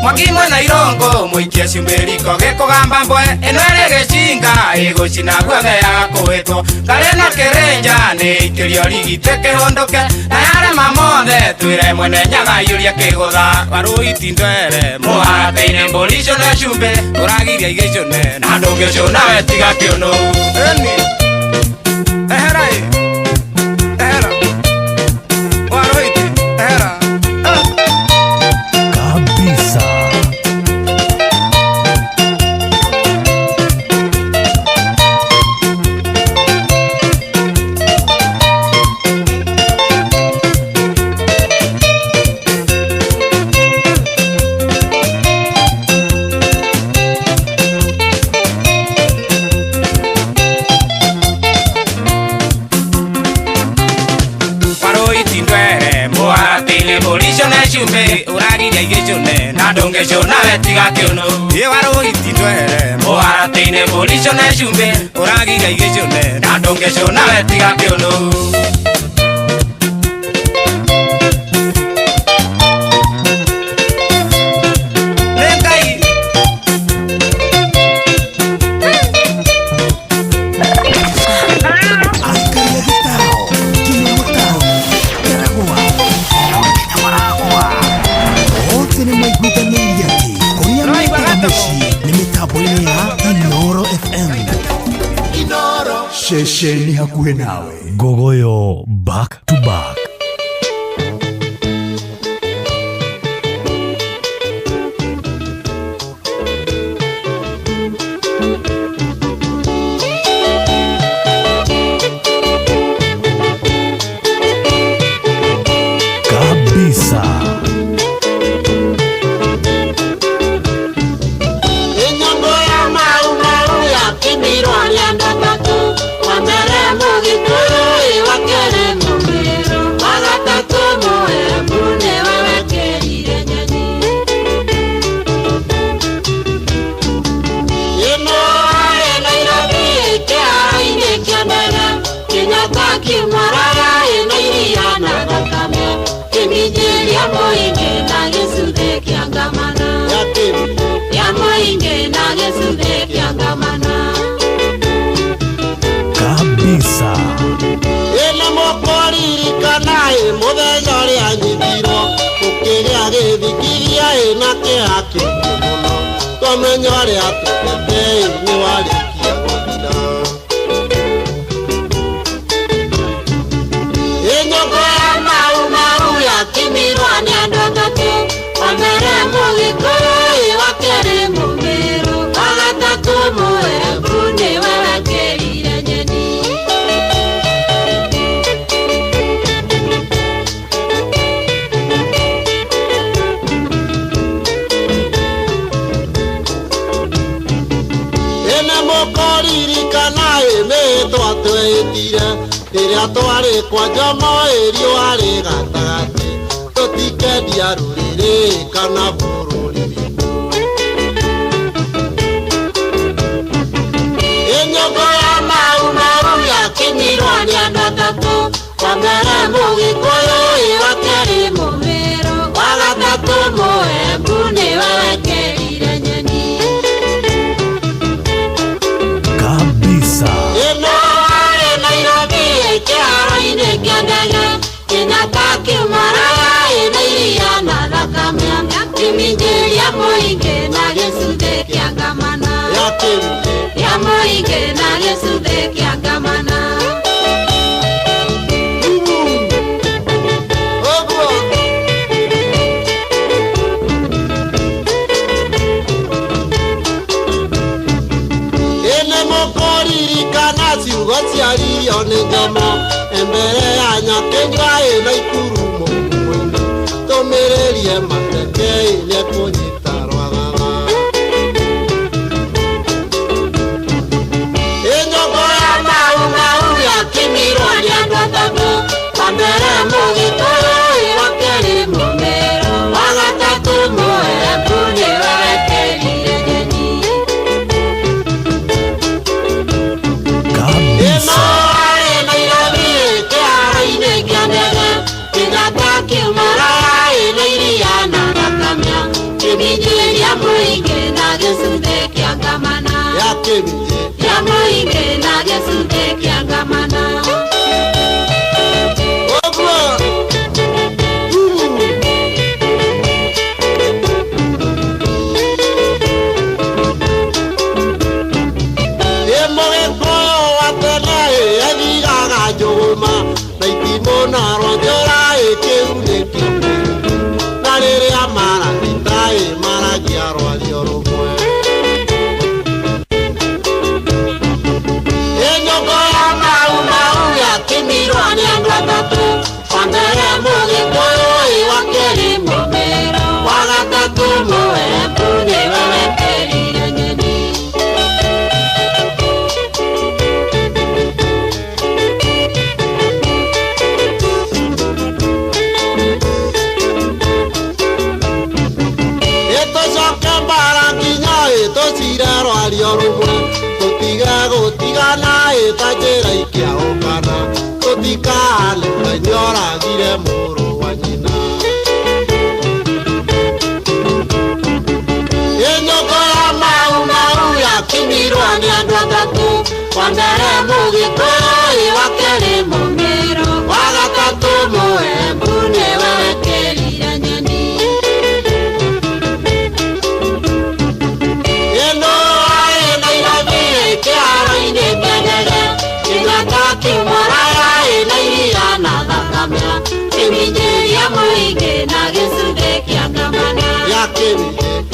Mwaki mwena irũngũ mũikie cumbĩ riko gĩkũgamba mbwe ĩno ĩrĩ gĩcinga ĩgũcina guothe yaga kũhĩtwo ngarĩ na kĩrĩnja nĩ ikĩrio rigitĩ kĩhũndũke na yarema mothe twĩre mwene nyaga aiyũrie kĩgũtha warũiti ndwere mũharatĩ-inĩ mbũri icio na cumbĩ ũragiria igĩcũne na ndũngĩcũna we tiga kĩũnũ. Ehera ĩ ehera warũiti ehera. Kabisa. Ũragiria igĩcũne na ndũngĩcũna we tiga kĩũnũ ĩ warũiti ndwere mũharatĩ-inĩ mbũri icio na cumbĩ ũragiria igĩcũne na ndũngĩcũna we tiga kĩũnũ. Ceceni hakuhĩ nawe. Ngogoyo back to back. Kabisa. Wa mbere mũgĩkũyũ, wa kerĩ mũmĩrũ. Twaria ĩna kĩeha kĩingĩ mũno twamenya ũrĩa twendete nĩ warĩkia gũthira. Ĩnyũngũ ya Mau Mau yakimirwo nĩ andũ atatũ, wa mbere Mũgĩkũyũ, wa kerĩ Mũmĩrũ, wa gatatũ Mũembu nĩwe wekĩrire nyeni. Ĩna mũkũririkana ĩmĩtwa twehĩtire rĩrĩa twarĩ kwa Jomo riũa rĩ gatagatĩ tũtikendia rũrĩrĩ kana bũrũri witũ. Ĩnyũngũ ya Mau Mau yakinyirwo nĩ andũ atatũ, wa mbere Mũgĩkũyũ, wa kerĩ Mũmĩrũ, wa gatatũ Mũembu nĩwe wekĩrire nyeni. Kabisa. Ĩno warĩ Nairobi kĩharo-inĩ kĩa ndege, Kenyatta akiuma raya ĩna iria na thakame, akĩminjĩria mũingĩ na gĩcuthĩ kĩa ngamana. Ya mũingĩ na gĩcuthĩ kĩa ngamana. Ĩnĩ mũkũririkana ciugo ciaririo nĩ Jomo mbere ya Nyakĩnyua ĩna ikuru mũgumo-inĩ tũmĩrĩrie mateke nĩekũnyita rwathatha. Ĩnyũngũ ya Mau Mau yakimirwo nĩ andũ atatũ, wa mbere Mũgĩkũyũ, wa kerĩ Mũmĩrũ, wa gatatũ Mũembu nĩwe wekĩrire nyeni. Ĩno warĩ Nairobi kĩharo-inĩ kĩa ndege, Kenyatta akiuma raya ĩna iria na thakame, akĩminjĩria mũingĩ na gĩcuthĩ kĩa ngamana. Ya mũingĩ na gĩcuthĩ kĩa ngamana. Ĩ Mũgĩkũyũ wa tene ethigaga njũgũma na itimũ na rwanjũra ĩ kĩu nĩkĩo kĩrumi na rĩrĩa marathita ĩ maragia rwario rũmwe. Ĩnyũngũ ya Mau Mau yakimirwo nĩ andũ atatũ, wa mbere Mũgĩkũyũ, wa kerĩ Mũmĩrũ, wa gatatũ Mũembu nĩwe wekĩrire nyeni. Ĩtũcoke mbara nginya ĩtũcire rwario rũmwe tũtige gũtigana ĩ ta njĩra ikĩahũkana tũtikahane Ngai nĩoragire mũrũ wa nyina. Ĩnyũngũ ya Mau Mau yakimirwo nĩ andũ atatũ, wa mbere Mũgĩkũyũ, wa kerĩ Mũmĩrũ, wa gatatũ Mũembu nĩwe wekĩrire nyeni. Ĩno warĩ Nairobi kĩharo-inĩ kĩa ndege, Kenyatta akiuma raya ĩna iria na thakame, akĩminjĩria mũingĩ na gĩcuthĩ kĩa ngamana.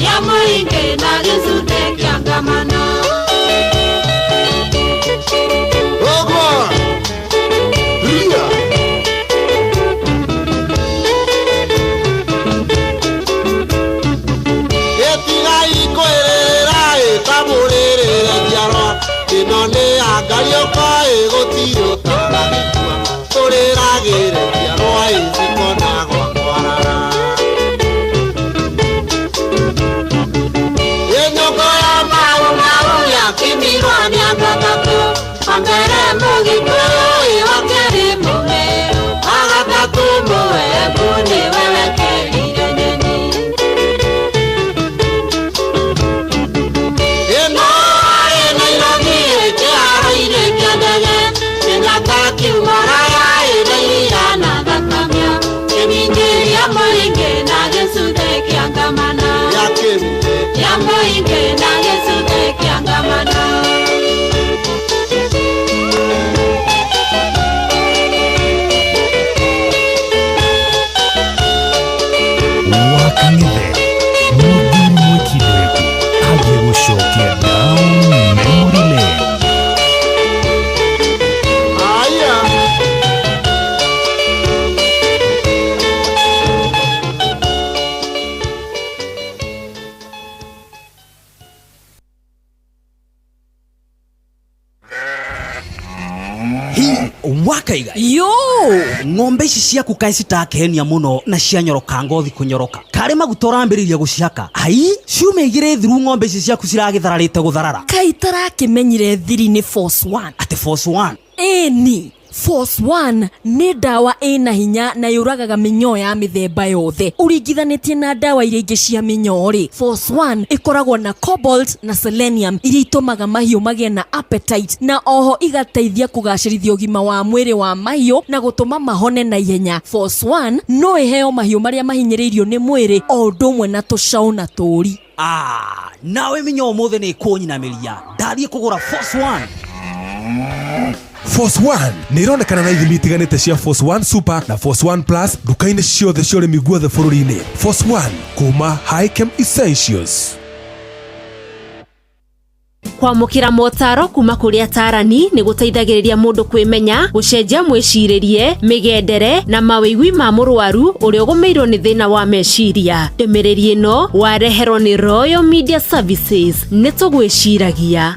Ya mũingĩ na gĩcuthĩ kĩa ngamana. Ĩtigai kwĩrĩra ĩtamũrĩrĩre njiarwa ĩno nĩ ya ngariũko ĩgũtirĩ ũtaragĩkua tũrĩragĩre njiarwa ĩcikona gwa kwarara. Ĩnyũngũ ya Mau Mau yakimirwo nĩ andũ atatũ, wa mbere Mũgĩkũyũ, wa kerĩ Mũmĩrũ, wa gatatũ Mũembu nĩwe wekĩrire nyeni. Ĩno warĩ Nairobi kĩharo-inĩ kĩa ndege, Kenyatta akiuma raya ĩna iria na thakame, akĩminjĩria mũingĩ na gĩcuthĩ kĩa ngamana. Wakaiga Yo! Ng'ombe ici ciaku kaĩ citakenia mũno na cianyoroka ngothi kũnyoroka. Karĩ maguta ũrambĩrĩria gũcihaka. Ai, ciumia igĩrĩ thiru ng'ombe ici ciaku ciragĩthararĩte gũtharara. Kaĩ itarakĩmenyire thiri nĩ Force One. Atĩ Force One? Ĩni. Force One nĩ ndawa ĩna hinya na yũragaga mĩnyoo ya mĩthemba yothe. Ũringithanĩtie na ndawa iria ingĩ cia mĩnyoo rĩ, Force One ĩkoragwo na cobalt na selenium iria itũmaga mahiũ magĩe na appetite na oho igateithia kũgacĩrithia ũgima wa mwĩrĩ wa mahiũ na gũtũma mahone na ihenya. Force One no ĩheo mahiũ marĩa mahinyĩrĩirio nĩ mwĩrĩ o ũndũ ũmwe na tũcaũ na tũũri. Ah, nawe mĩnyoo ũmũthĩ nĩ ĩkũnyinamĩria. Ndathiĩ kũgũra Force One. Force One nĩ ironekana na ithimi itiganĩte cia Force One Super na Force One Plus nduka-inĩ ciothe cia ũrĩmi guothe bũrũri-inĩ. Force One kuma Hikem Essentials. Kwamũkĩra motaro kuma kũrĩ atarani nĩ gũteithagĩrĩria mũndũ kwĩmenya, gũcenjia mwĩcirĩrie, mĩgendere na mawĩgwi ma mũrwaru ũrĩa ũgũmĩirwo nĩ thĩna wa meciria. Ndũmĩrĩri ĩno wareherwo nĩ Royal Media Services. Nĩ tũgwĩciragia.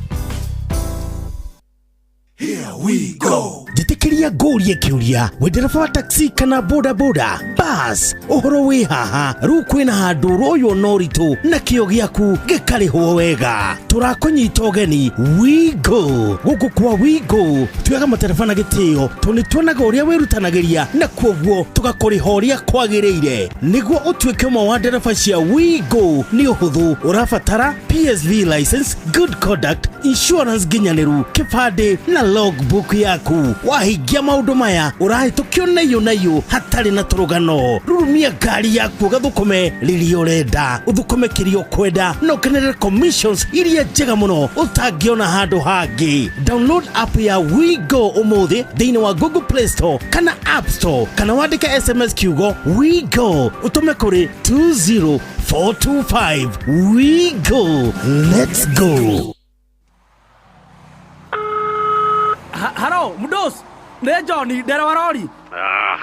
Njĩtĩkĩria ngũrie kĩũria, wĩ ndereba wa taxi kana boda boda bas, ũhoro wĩ haha. Rĩu kwĩna handũ ũroywo na ũritũ na kĩo gĩaku gĩkarĩhwo wega. Tũrakũnyita ũgeni Wigo. Gũkũ kwa Wigo tuoyaga matereba na gĩtĩo tondũ nĩ tuonaga ũrĩa wĩrutanagĩria na kwoguo tũgakũrĩha ũrĩa kwagĩrĩire. Nĩguo ũtuĩke ũmwe wa ndereba cia Wigo nĩ ũhũthũ, ũrabatara PSV license, good conduct, insurance nginyanĩru, kĩbandĩ na logbook yaku. Wahingia maũndũ maya ũrahĩtũkio na iyũ na iyũ hatarĩ na tũrũgano. Rurumia ngari yaku ũgathũkũme rĩrĩa ũrenda, ũthũkũme kĩrĩa ũkwenda na ũkenerere commissions iria njega mũno ũtangĩona handũ hangĩ. Download app ya WeGo ũmũthĩ thĩinĩ wa Google Play Store kana App Store, kana wandĩke SMS kiugo WeGo ũtũme kũrĩ 20425. WeGo, let's go. Halo, mdos. Nĩ John, ndereba rori. Ah,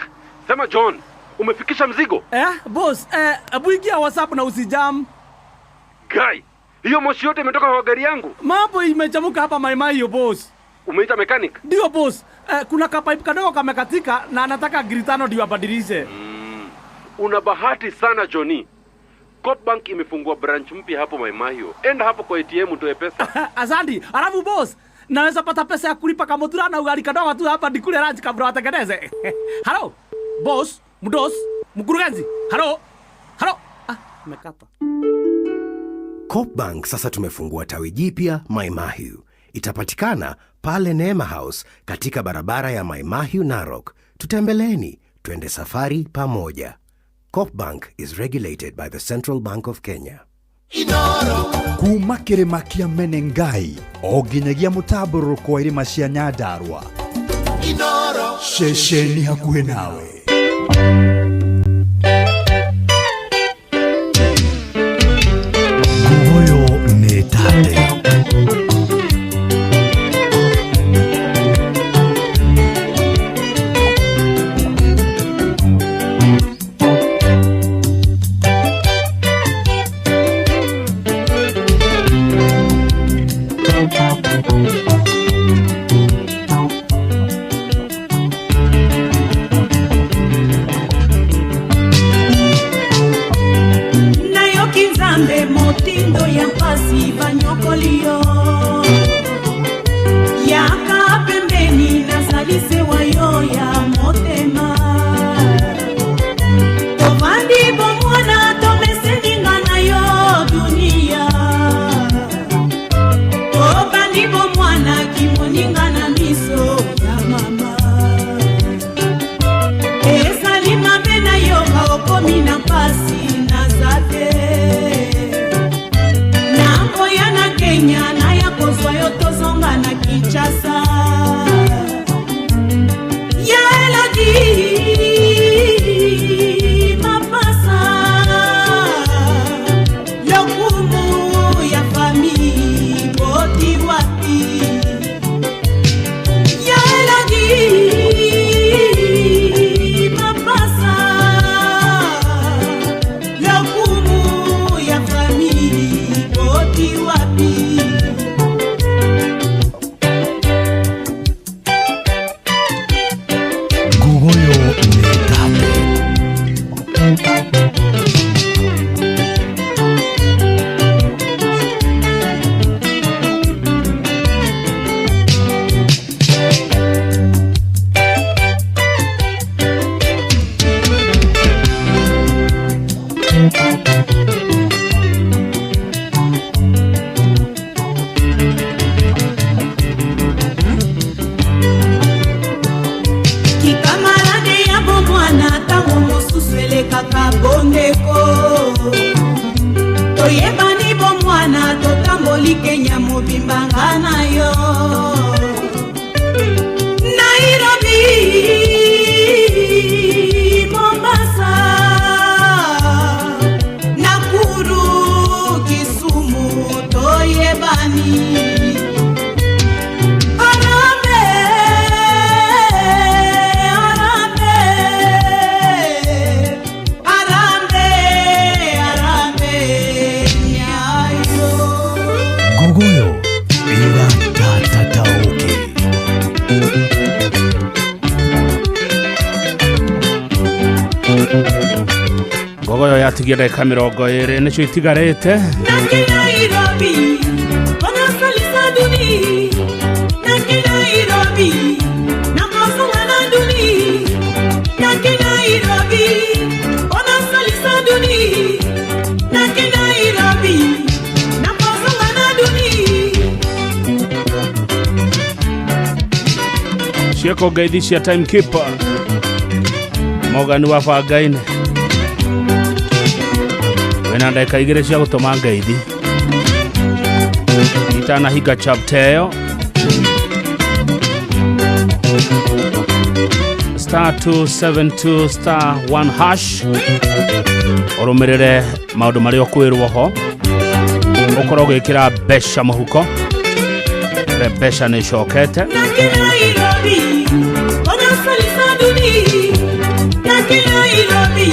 sema John, umefikisha mzigo? Boss, hebu ingia WhatsApp na usijam. Guy, hiyo moshi yote imetoka kwa gari yangu. Mambo imechamuka hapa maimai yo boss. Umeita mechanic? Ndio boss. Kuna kapipe kadogo kamekatika na anataka gritano ndio abadilishe. Una bahati sana Johnny. Coop Bank imefungua branch mpya hapo Maimahio. Enda hapo kwa ATM utoe pesa. Asante. Alafu boss, naweza pata pesa ya kulipa kamutura na ugali kadogo tu hapa nikule lunch kabla watengeneze. Halo, boss, mdos, mkurugenzi. Halo. Halo. Ah, nimekata. Coop Bank sasa tumefungua tawi jipya Maimahiu. Itapatikana pale Neema House katika barabara ya Maimahiu Narok. Tutembeleeni, twende safari pamoja. Coop Bank is regulated by the Central Bank of Kenya. Kuma kĩrĩma kĩa Menengai o nginyagia mũtambũrũko wa irĩma cia Nyandarua. Ceceni hakuhĩ nawe. Nguoyo nĩ tate. Nayoki nzambe motindo ya mpasi banyokoli yo yaka pembeni nazali sewa yo ya motema tovandi bomwana tomeseninga na yo dunia tobandi bomwana kimoninga na miso ya mama ezali mabe na yo okomi na mpasi naza te nakoya na Kenya na Toyebani bomwana totamboli Kenya mobimba nga na yo. Nairobi, Mombasa, Nakuru, Kisumu toyebani. Arambe, arambe, arambe, arambe nyayo. Ngogoyo ĩratatataũke. Ngogoyo yatigia ndagĩka 20 nĩcio itigarĩte. Nake Nairobi, wanasalisa duni. Nake Nairobi, nakofunga na duni. Nake Nairobi, wanasalisa duni. Nake Nairobi, nakofunga na duni. Ciĩko ngeithi cia timekeeper Morgan wa bangainĩ wĩna ndagĩka 2 cia gũtũma ngeithi itanahinga chapter ĩyo. Star 272 star 1 hash ũrũmĩrĩre maũndũ marĩa ũkwĩrwo ho, ũkorwo ũgĩkĩra mbeca mũhuko. Re mbeca nĩ icokete. Nake Nairobi, wanasalisa duni. Nake Nairobi,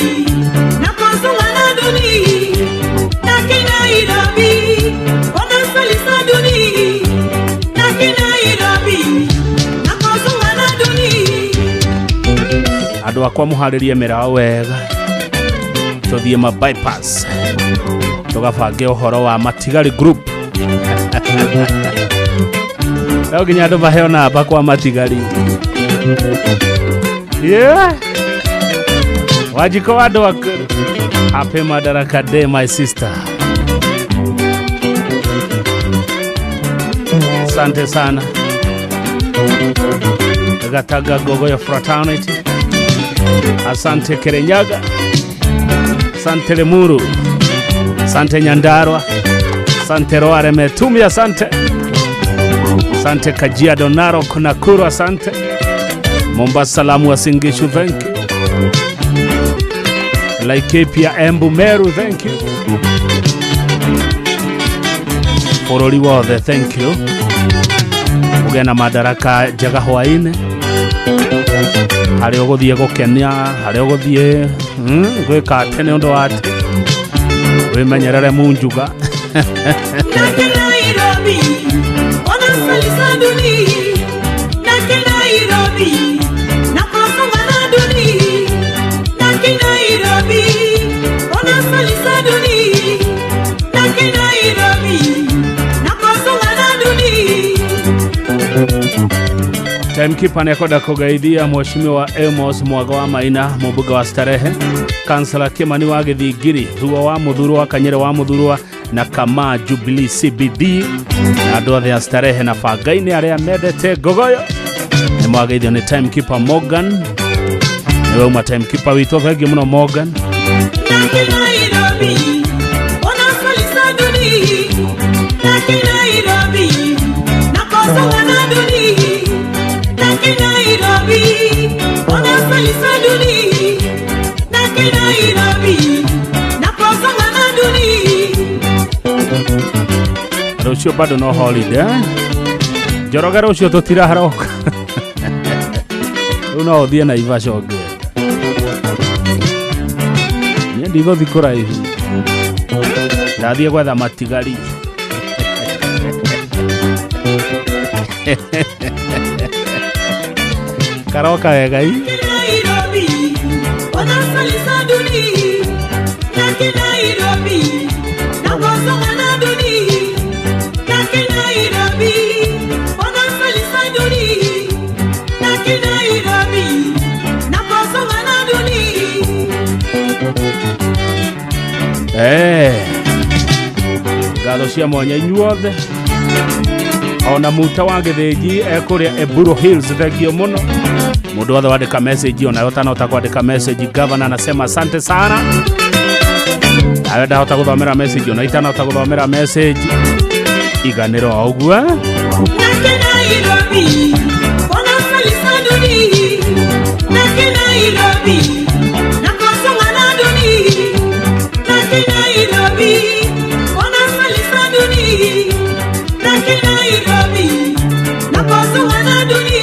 nakofunga na duni. Nake Nairobi, wanasalisa duni. Nake Nairobi, nakofunga na duni. Andũ akwa mũharĩrie mĩrao wega, tũthiĩ ma bypass tũgabange ũhoro wa matigari group. No nginya andũ maheo namba kwa matigari. Yeah. Wajiko wa andũ akũrũ. Happy Madaraka Day my sister. Asante sana. Gataga Gogoyo Fraternity. Asante Kirinyaga. Asante Limuru. Asante Nyandarua. Asante Roare Metumi, asante. Asante Kajiado, Narok, Nakuru, asante. Mombasa, Lamu, Uasin Gishu, thank you. Laikipia, Embu, Meru, thank you. Bũrũri wothe, thank you. Ũgĩe na madaraka njega hwaĩ-inĩ, harĩa ũgũthiĩ gũkenia, harĩa ũgũthiĩ gwĩka atĩ nĩ ũndũ wa atĩ wĩmenyerere munjuga. Nake Nairobi, wanasalisa duni. Nake Nairobi, nakofunga na duni. Nake Nairobi, wanasalisa duni. Nake Nairobi, nakofunga na duni. Timekeeper nĩekwenda kũgeithia Mheshimiwa Amos Mwaga wa Maina, mũmbunge wa Starehe, Kansela Kimani wa Gĩthingiri, Thuo wa Mũthurwa, Kanyere wa Mũthurwa na Kama Jubilee CBD, na andũ othe a Starehe na bangainĩ arĩa mendete Ngogoyo nĩ mwageithio nĩ Timekeeper Morgan. Nĩwe uma timekeeper witũ, thengiũ mũno Morgan. Nake Nairobi, wanasalisa duni. Nake Nairobi, nakofunga na duni. Nake Nairobi, wanasalisa duni. Nake Nairobi, nakofunga na duni. Rũciũ bado no holiday. Njoroge rũciũ tũtiraroka. Rĩu no ũthiĩ Naivasha ũngĩenda. Niĩ ndigũthiĩ kũraihu, ndathiĩ gwetha matigari. Karoka wega i. Nairobi, wanasalisa duni. Nake Nairobi, nakofunga na duni. Nake Nairobi, wanasalisa duni. Nake Nairobi, nakofunga na duni. Ngatho cia mwanya inyuothe, ona muta wa Gĩthĩnji ekũrĩa Eburo Hills, thengio mũno. Mũndũ wothe wandĩka message, ona ũtanahota kwandĩka message, governor anasema asante sana. Awe ndahota gũthomera message ona itanahota gũthomera message iganĩro o ũguo. Nake Nairobi, wanasalisa duni. Nake Nairobi, nakosonga na duni. Nake Nairobi, wanasalisa duni. Nake Nairobi, nakosonga na duni.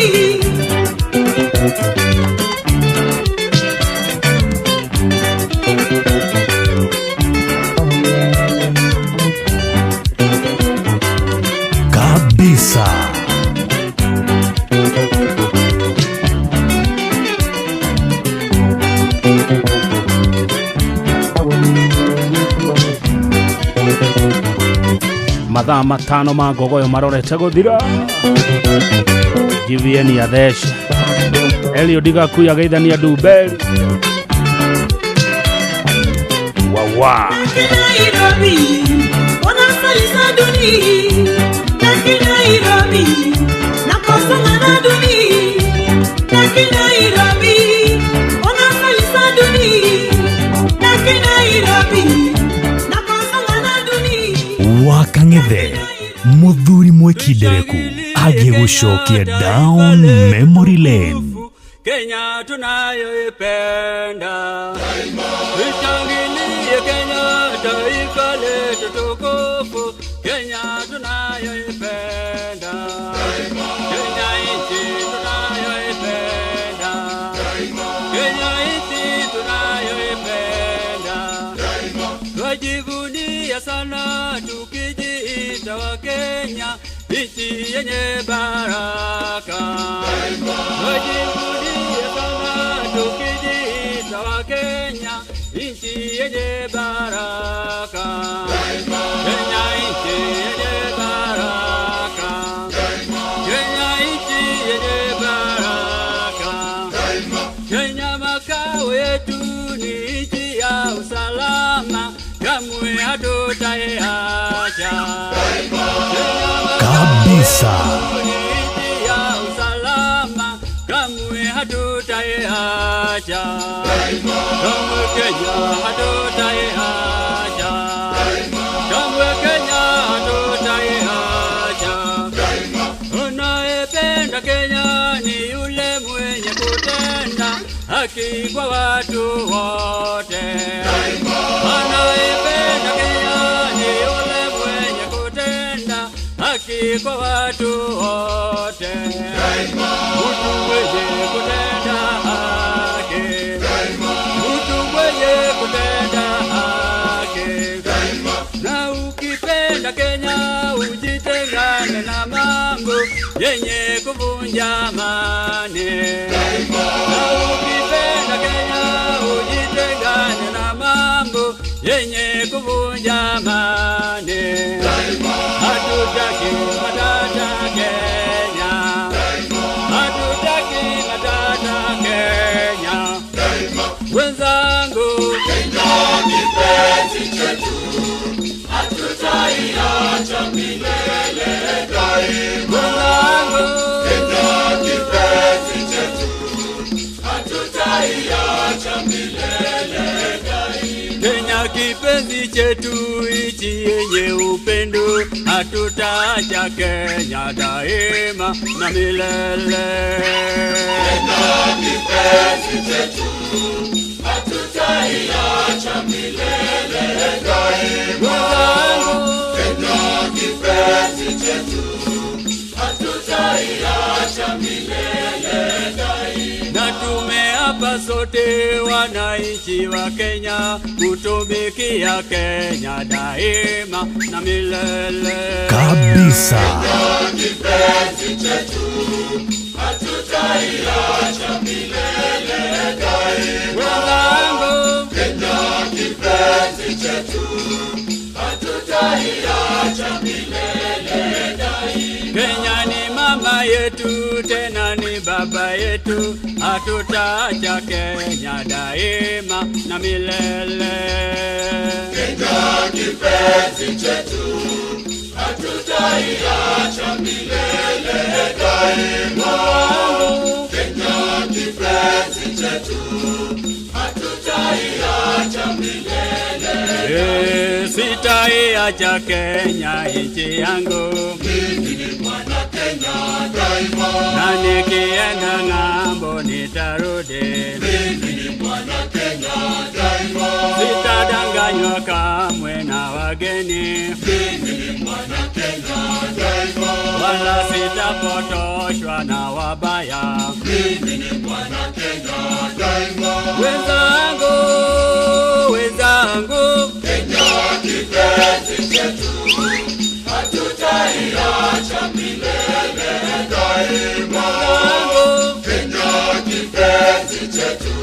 Kabisa. Mathaa 5 ma ngogoyo marorete guthira. GVN ya Thesha Elio Digakuya geithania Dubeli wawa. Nake Nairobi, wanasalisa duni. Nake Nairobi, nakosonga na duni. Nake Nairobi, wanasalisa duni. Nake Nairobi, nakosonga na duni. Wakang'ethe muthuri mwekindereku agĩgũcokia down memory lane. Kenya tunayoipenda, tushangilie Kenya, taifa letu tukufu. Kenya tunayoipenda, Kenya nchi tunayoipenda, Kenya nchi tunayoipenda. Twajivunia sana tukijiita wa Kenya, nchi yenye baraka. Twajivunia sana tukijiita wa Kenya, nchi yenye baraka. Kenya nchi yenye baraka, Kenya nchi yenye baraka. Kenya makao yetu ni nchi ya usalama, kamwe hatutaiacha. Kabisa. Nchi ya usalama, kamwe hatutaiacha. Kamwe Kenya hatutaiacha. Kamwe Kenya hatutaiacha. Unayependa Kenya ni yule mwenye kutenda haki kwa watu wote. Anayependa Kenya ni yule mwenye kutenda haki kwa watu wote. Mtu mwenye kutenda haki, mtu mwenye kutenda haki. Na ukipenda Kenya ujitengane na mambo yenye kuvunja amani. Na ukipenda Kenya ujitengane na mambo yenye kuvunja amani. Hatutaki matata Kenya, hatutaki matata Kenya. Wenzangu, Kenya kipenzi chetu, hatutaiacha milele daima. Wenzangu, Kenya kipenzi chetu, hatutaiacha milele daima. Kenya kipenzi chetu, nchi yenye upendo, hatutaacha Kenya daima na milele. Kenya kipenzi chetu, hatutaiacha milele daima. Kenya kipenzi chetu, hatutaiacha milele daima. Na tumeapa sote wananchi wa Kenya kutumikia Kenya daima na milele. Kabisa. Kenya kipenzi chetu, hatutaiacha milele daima. Kenya kipenzi chetu, hatutaiacha milele daima. Kenya ni mama yetu, tena ni baba yetu, hatutaacha Kenya daima na milele. Kenya kipenzi chetu, hatutaiacha milele daima. Kenya kipenzi chetu, hatutaiacha milele. Sitaiacha Kenya nchi yangu. Mimi ni mwana Kenya daima. Na nikienda ng'ambo nitarudi. Mimi ni mwana Kenya daima. Sitadanganywa kamwe na wageni. Mimi ni mwana Kenya daima. Wala sitapotoshwa na wabaya. Mimi ni mwana Kenya daima. Wenzangu, wenzangu, Kenya kipenzi chetu, hatutaiacha milele daima. Kenya kipenzi chetu,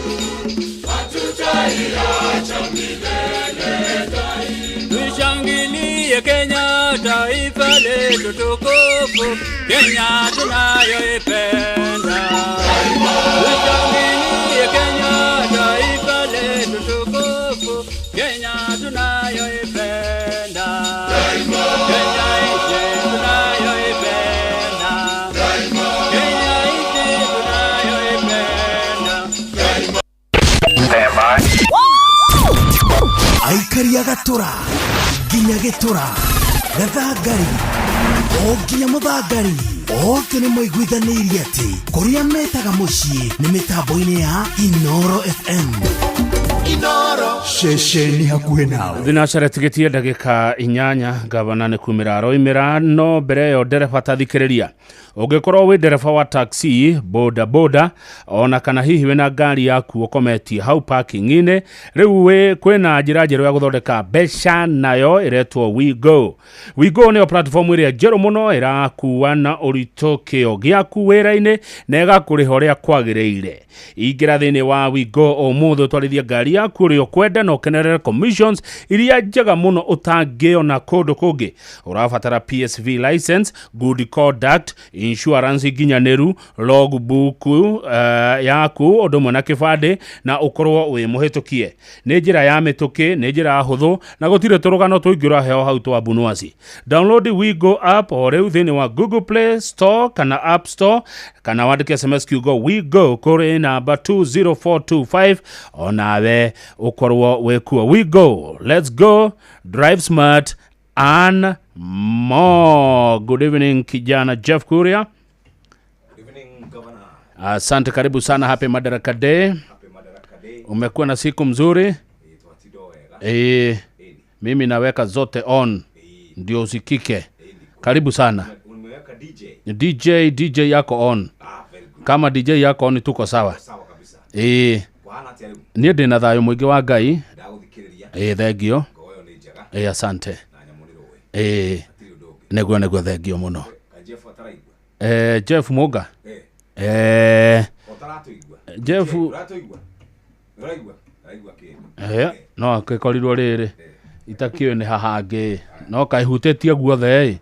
hatutaiacha milele daima. Tushangilie Kenya, taifa letu tukufu, Kenya tunayoipenda. Tushangilie Kenya, taifa letu tukufu, Kenya tunayoipenda. Kenya nchi tunayoipenda. Kenya nchi tunayoipenda. Aikari a gatũra nginya gĩtũra gathangari o nginya mũthangari othe nĩ maiguithanĩirie atĩ kũrĩa metaga mũciĩ nĩ mĩtambo-inĩ ya Inoro FM. Inoro ceceni hakuhĩ nawe. Thinacara tigetie ndagĩka 8 gavana nĩ kumĩra aroimĩra, no mbere ĩyo ndereba tathikĩrĩria. Ũngĩkorwo wĩ ndereba wa taxi, boda boda, ona kana hihi wĩna ngari yaku ũkometie hau parking-inĩ, rĩu wĩ kwĩna njĩra njerũ ya gũthondeka mbeca nayo ĩretwo WeGo. WeGo nĩyo platform ĩrĩa njerũ mũno ĩrakua na ũritũ kĩo gĩaku wĩra-inĩ na ĩgakũrĩha ũrĩa kwagĩrĩire. Ingĩra thĩinĩ wa WeGo ũmũthĩ ũtwarithie ngari yaku ũrĩa ũkwenda na ũkenerere commissions iria njega mũno ũtangĩona kũndũ kũngĩ. Ũrabatara PSV license, good conduct, insurance nginyanĩru, logbook yaku ũndũ ũmwe na kĩbandĩ, na ũkorwo wĩ mũhĩtũkie. Nĩ njĩra ya mĩtũkĩ, nĩ njĩra hũthũ na gũtirĩ tũrũgano tũingĩ ũraheo hau twa mbunwaci. Download WeGo app o rĩu thĩinĩ wa Google Play Store kana App Store, kana wandĩke SMS kiugo WeGo kũrĩ namba 20425 onawe ũkorwo wĩ kuo. WeGo, let's go, drive smart and more. Good evening kijana Jeff Kuria. Asante, karibu sana. Happy Madaraka Day. Umekuwa na siku mzuri? Mimi naweka zote on ndio usikike. Karibu sana. DJ yako on. Kama DJ yako on tuko sawa. Niĩ ndĩna thayũ mũingĩ wa Ngai. Thengio. Asante. Nĩguo nĩguo, thengio mũno. Jeff Muga. Jeff no akĩkorirwo rĩrĩ itakĩũĩ nĩ hahangĩ no kaihutĩtie guothe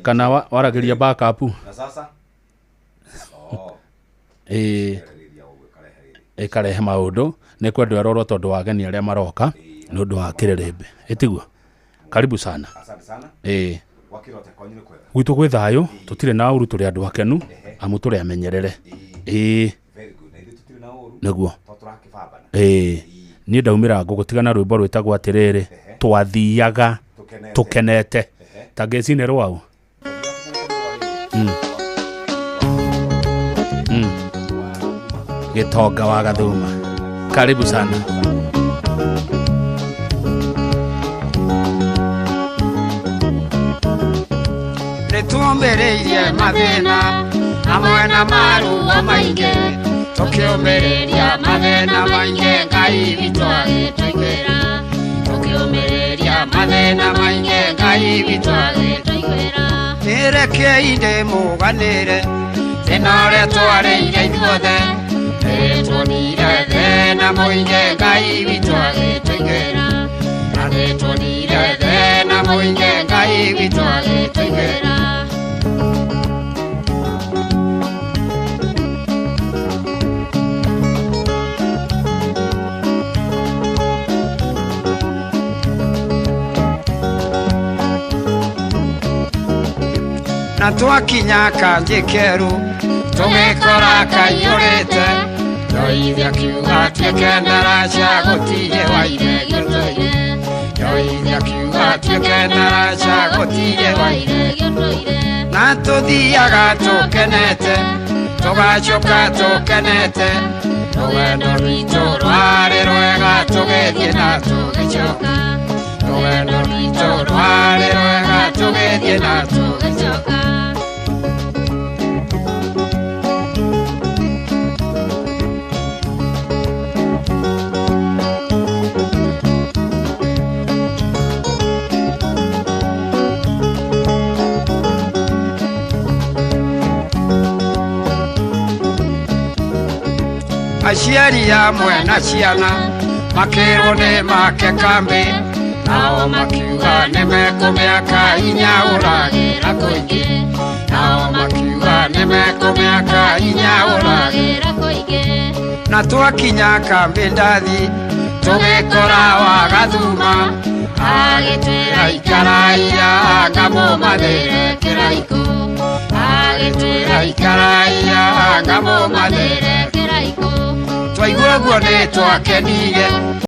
kana waragĩria backup. Na sasa ĩkarehe maũndũ nĩ kwendwo ĩrorwo tondũ wa ageni arĩa maroka nĩ ũndũ wa kĩrĩrĩmbĩ. Ĩtiguo. Karibu sana. Asante sana. Wakirota kwanyu nĩ kwega? Gwitũ gwĩ thayũ, tũtirĩ na ũru, tũrĩ andũ akenu, amu tũrĩ amenyerere. Very good. Na ithuĩ tũtirĩ na ũru. Nĩguo. To tũrakĩbambana. Niĩ ndaumĩra ngũgũtigana rwĩmbo rwĩtagwo atĩrĩrĩ, twathiaga tũkenete. Ta ngĩcine rwau. Gĩtonga wa Gathuma. Karibu sana. Nĩtuomĩrĩirie mathĩna hamwe na maruo maingĩ, tũkĩũmĩrĩria mathĩna maingĩ Ngai witũ agĩtũiguĩra, tũkĩũmĩrĩria mathĩna maingĩ Ngai witũ agĩtũiguĩra. Nĩrekei ndĩmũganĩre thĩna ũrĩa twarĩire ithuothe, nĩtuonire thĩna mũingĩ Ngai witũ agĩtũiguĩra, na nĩtuonire thĩna mũingĩ Ngai witũ agĩtũiguĩra. Na twakinya kanjĩ kerũ tũgĩkora kaiyũrĩte, Ndoithia kiuga tuĩke ndaraca gũtirĩ waire gĩtũire, Njoithi akiuga tuĩke ndaraca gũtirĩ na tũthiaga tũkenete tũgacoka tũkenete rũgendo rwitũ rwarĩ rwega tũgĩthiĩ na tũgĩcoka rũgendo rwitũ rwarĩ rwega tũgĩthiĩ na tũgĩcoka. Aciari amwe na ciana makĩrwo nĩ make kambĩ nao makiuga nĩ mekũmĩaka inya ũragĩra kũingĩ nao makiuga nĩ mekũmĩaka inya ũragĩra kũingĩ na twakinya kambĩ ndathi tũgĩkora wagathuma agĩtwĩra ikaraiya ngamũmathĩre kĩraikũ agĩtwĩra ikaraiya ngamũmathĩre kĩraikũ twaigua ũguo nĩ twakenire.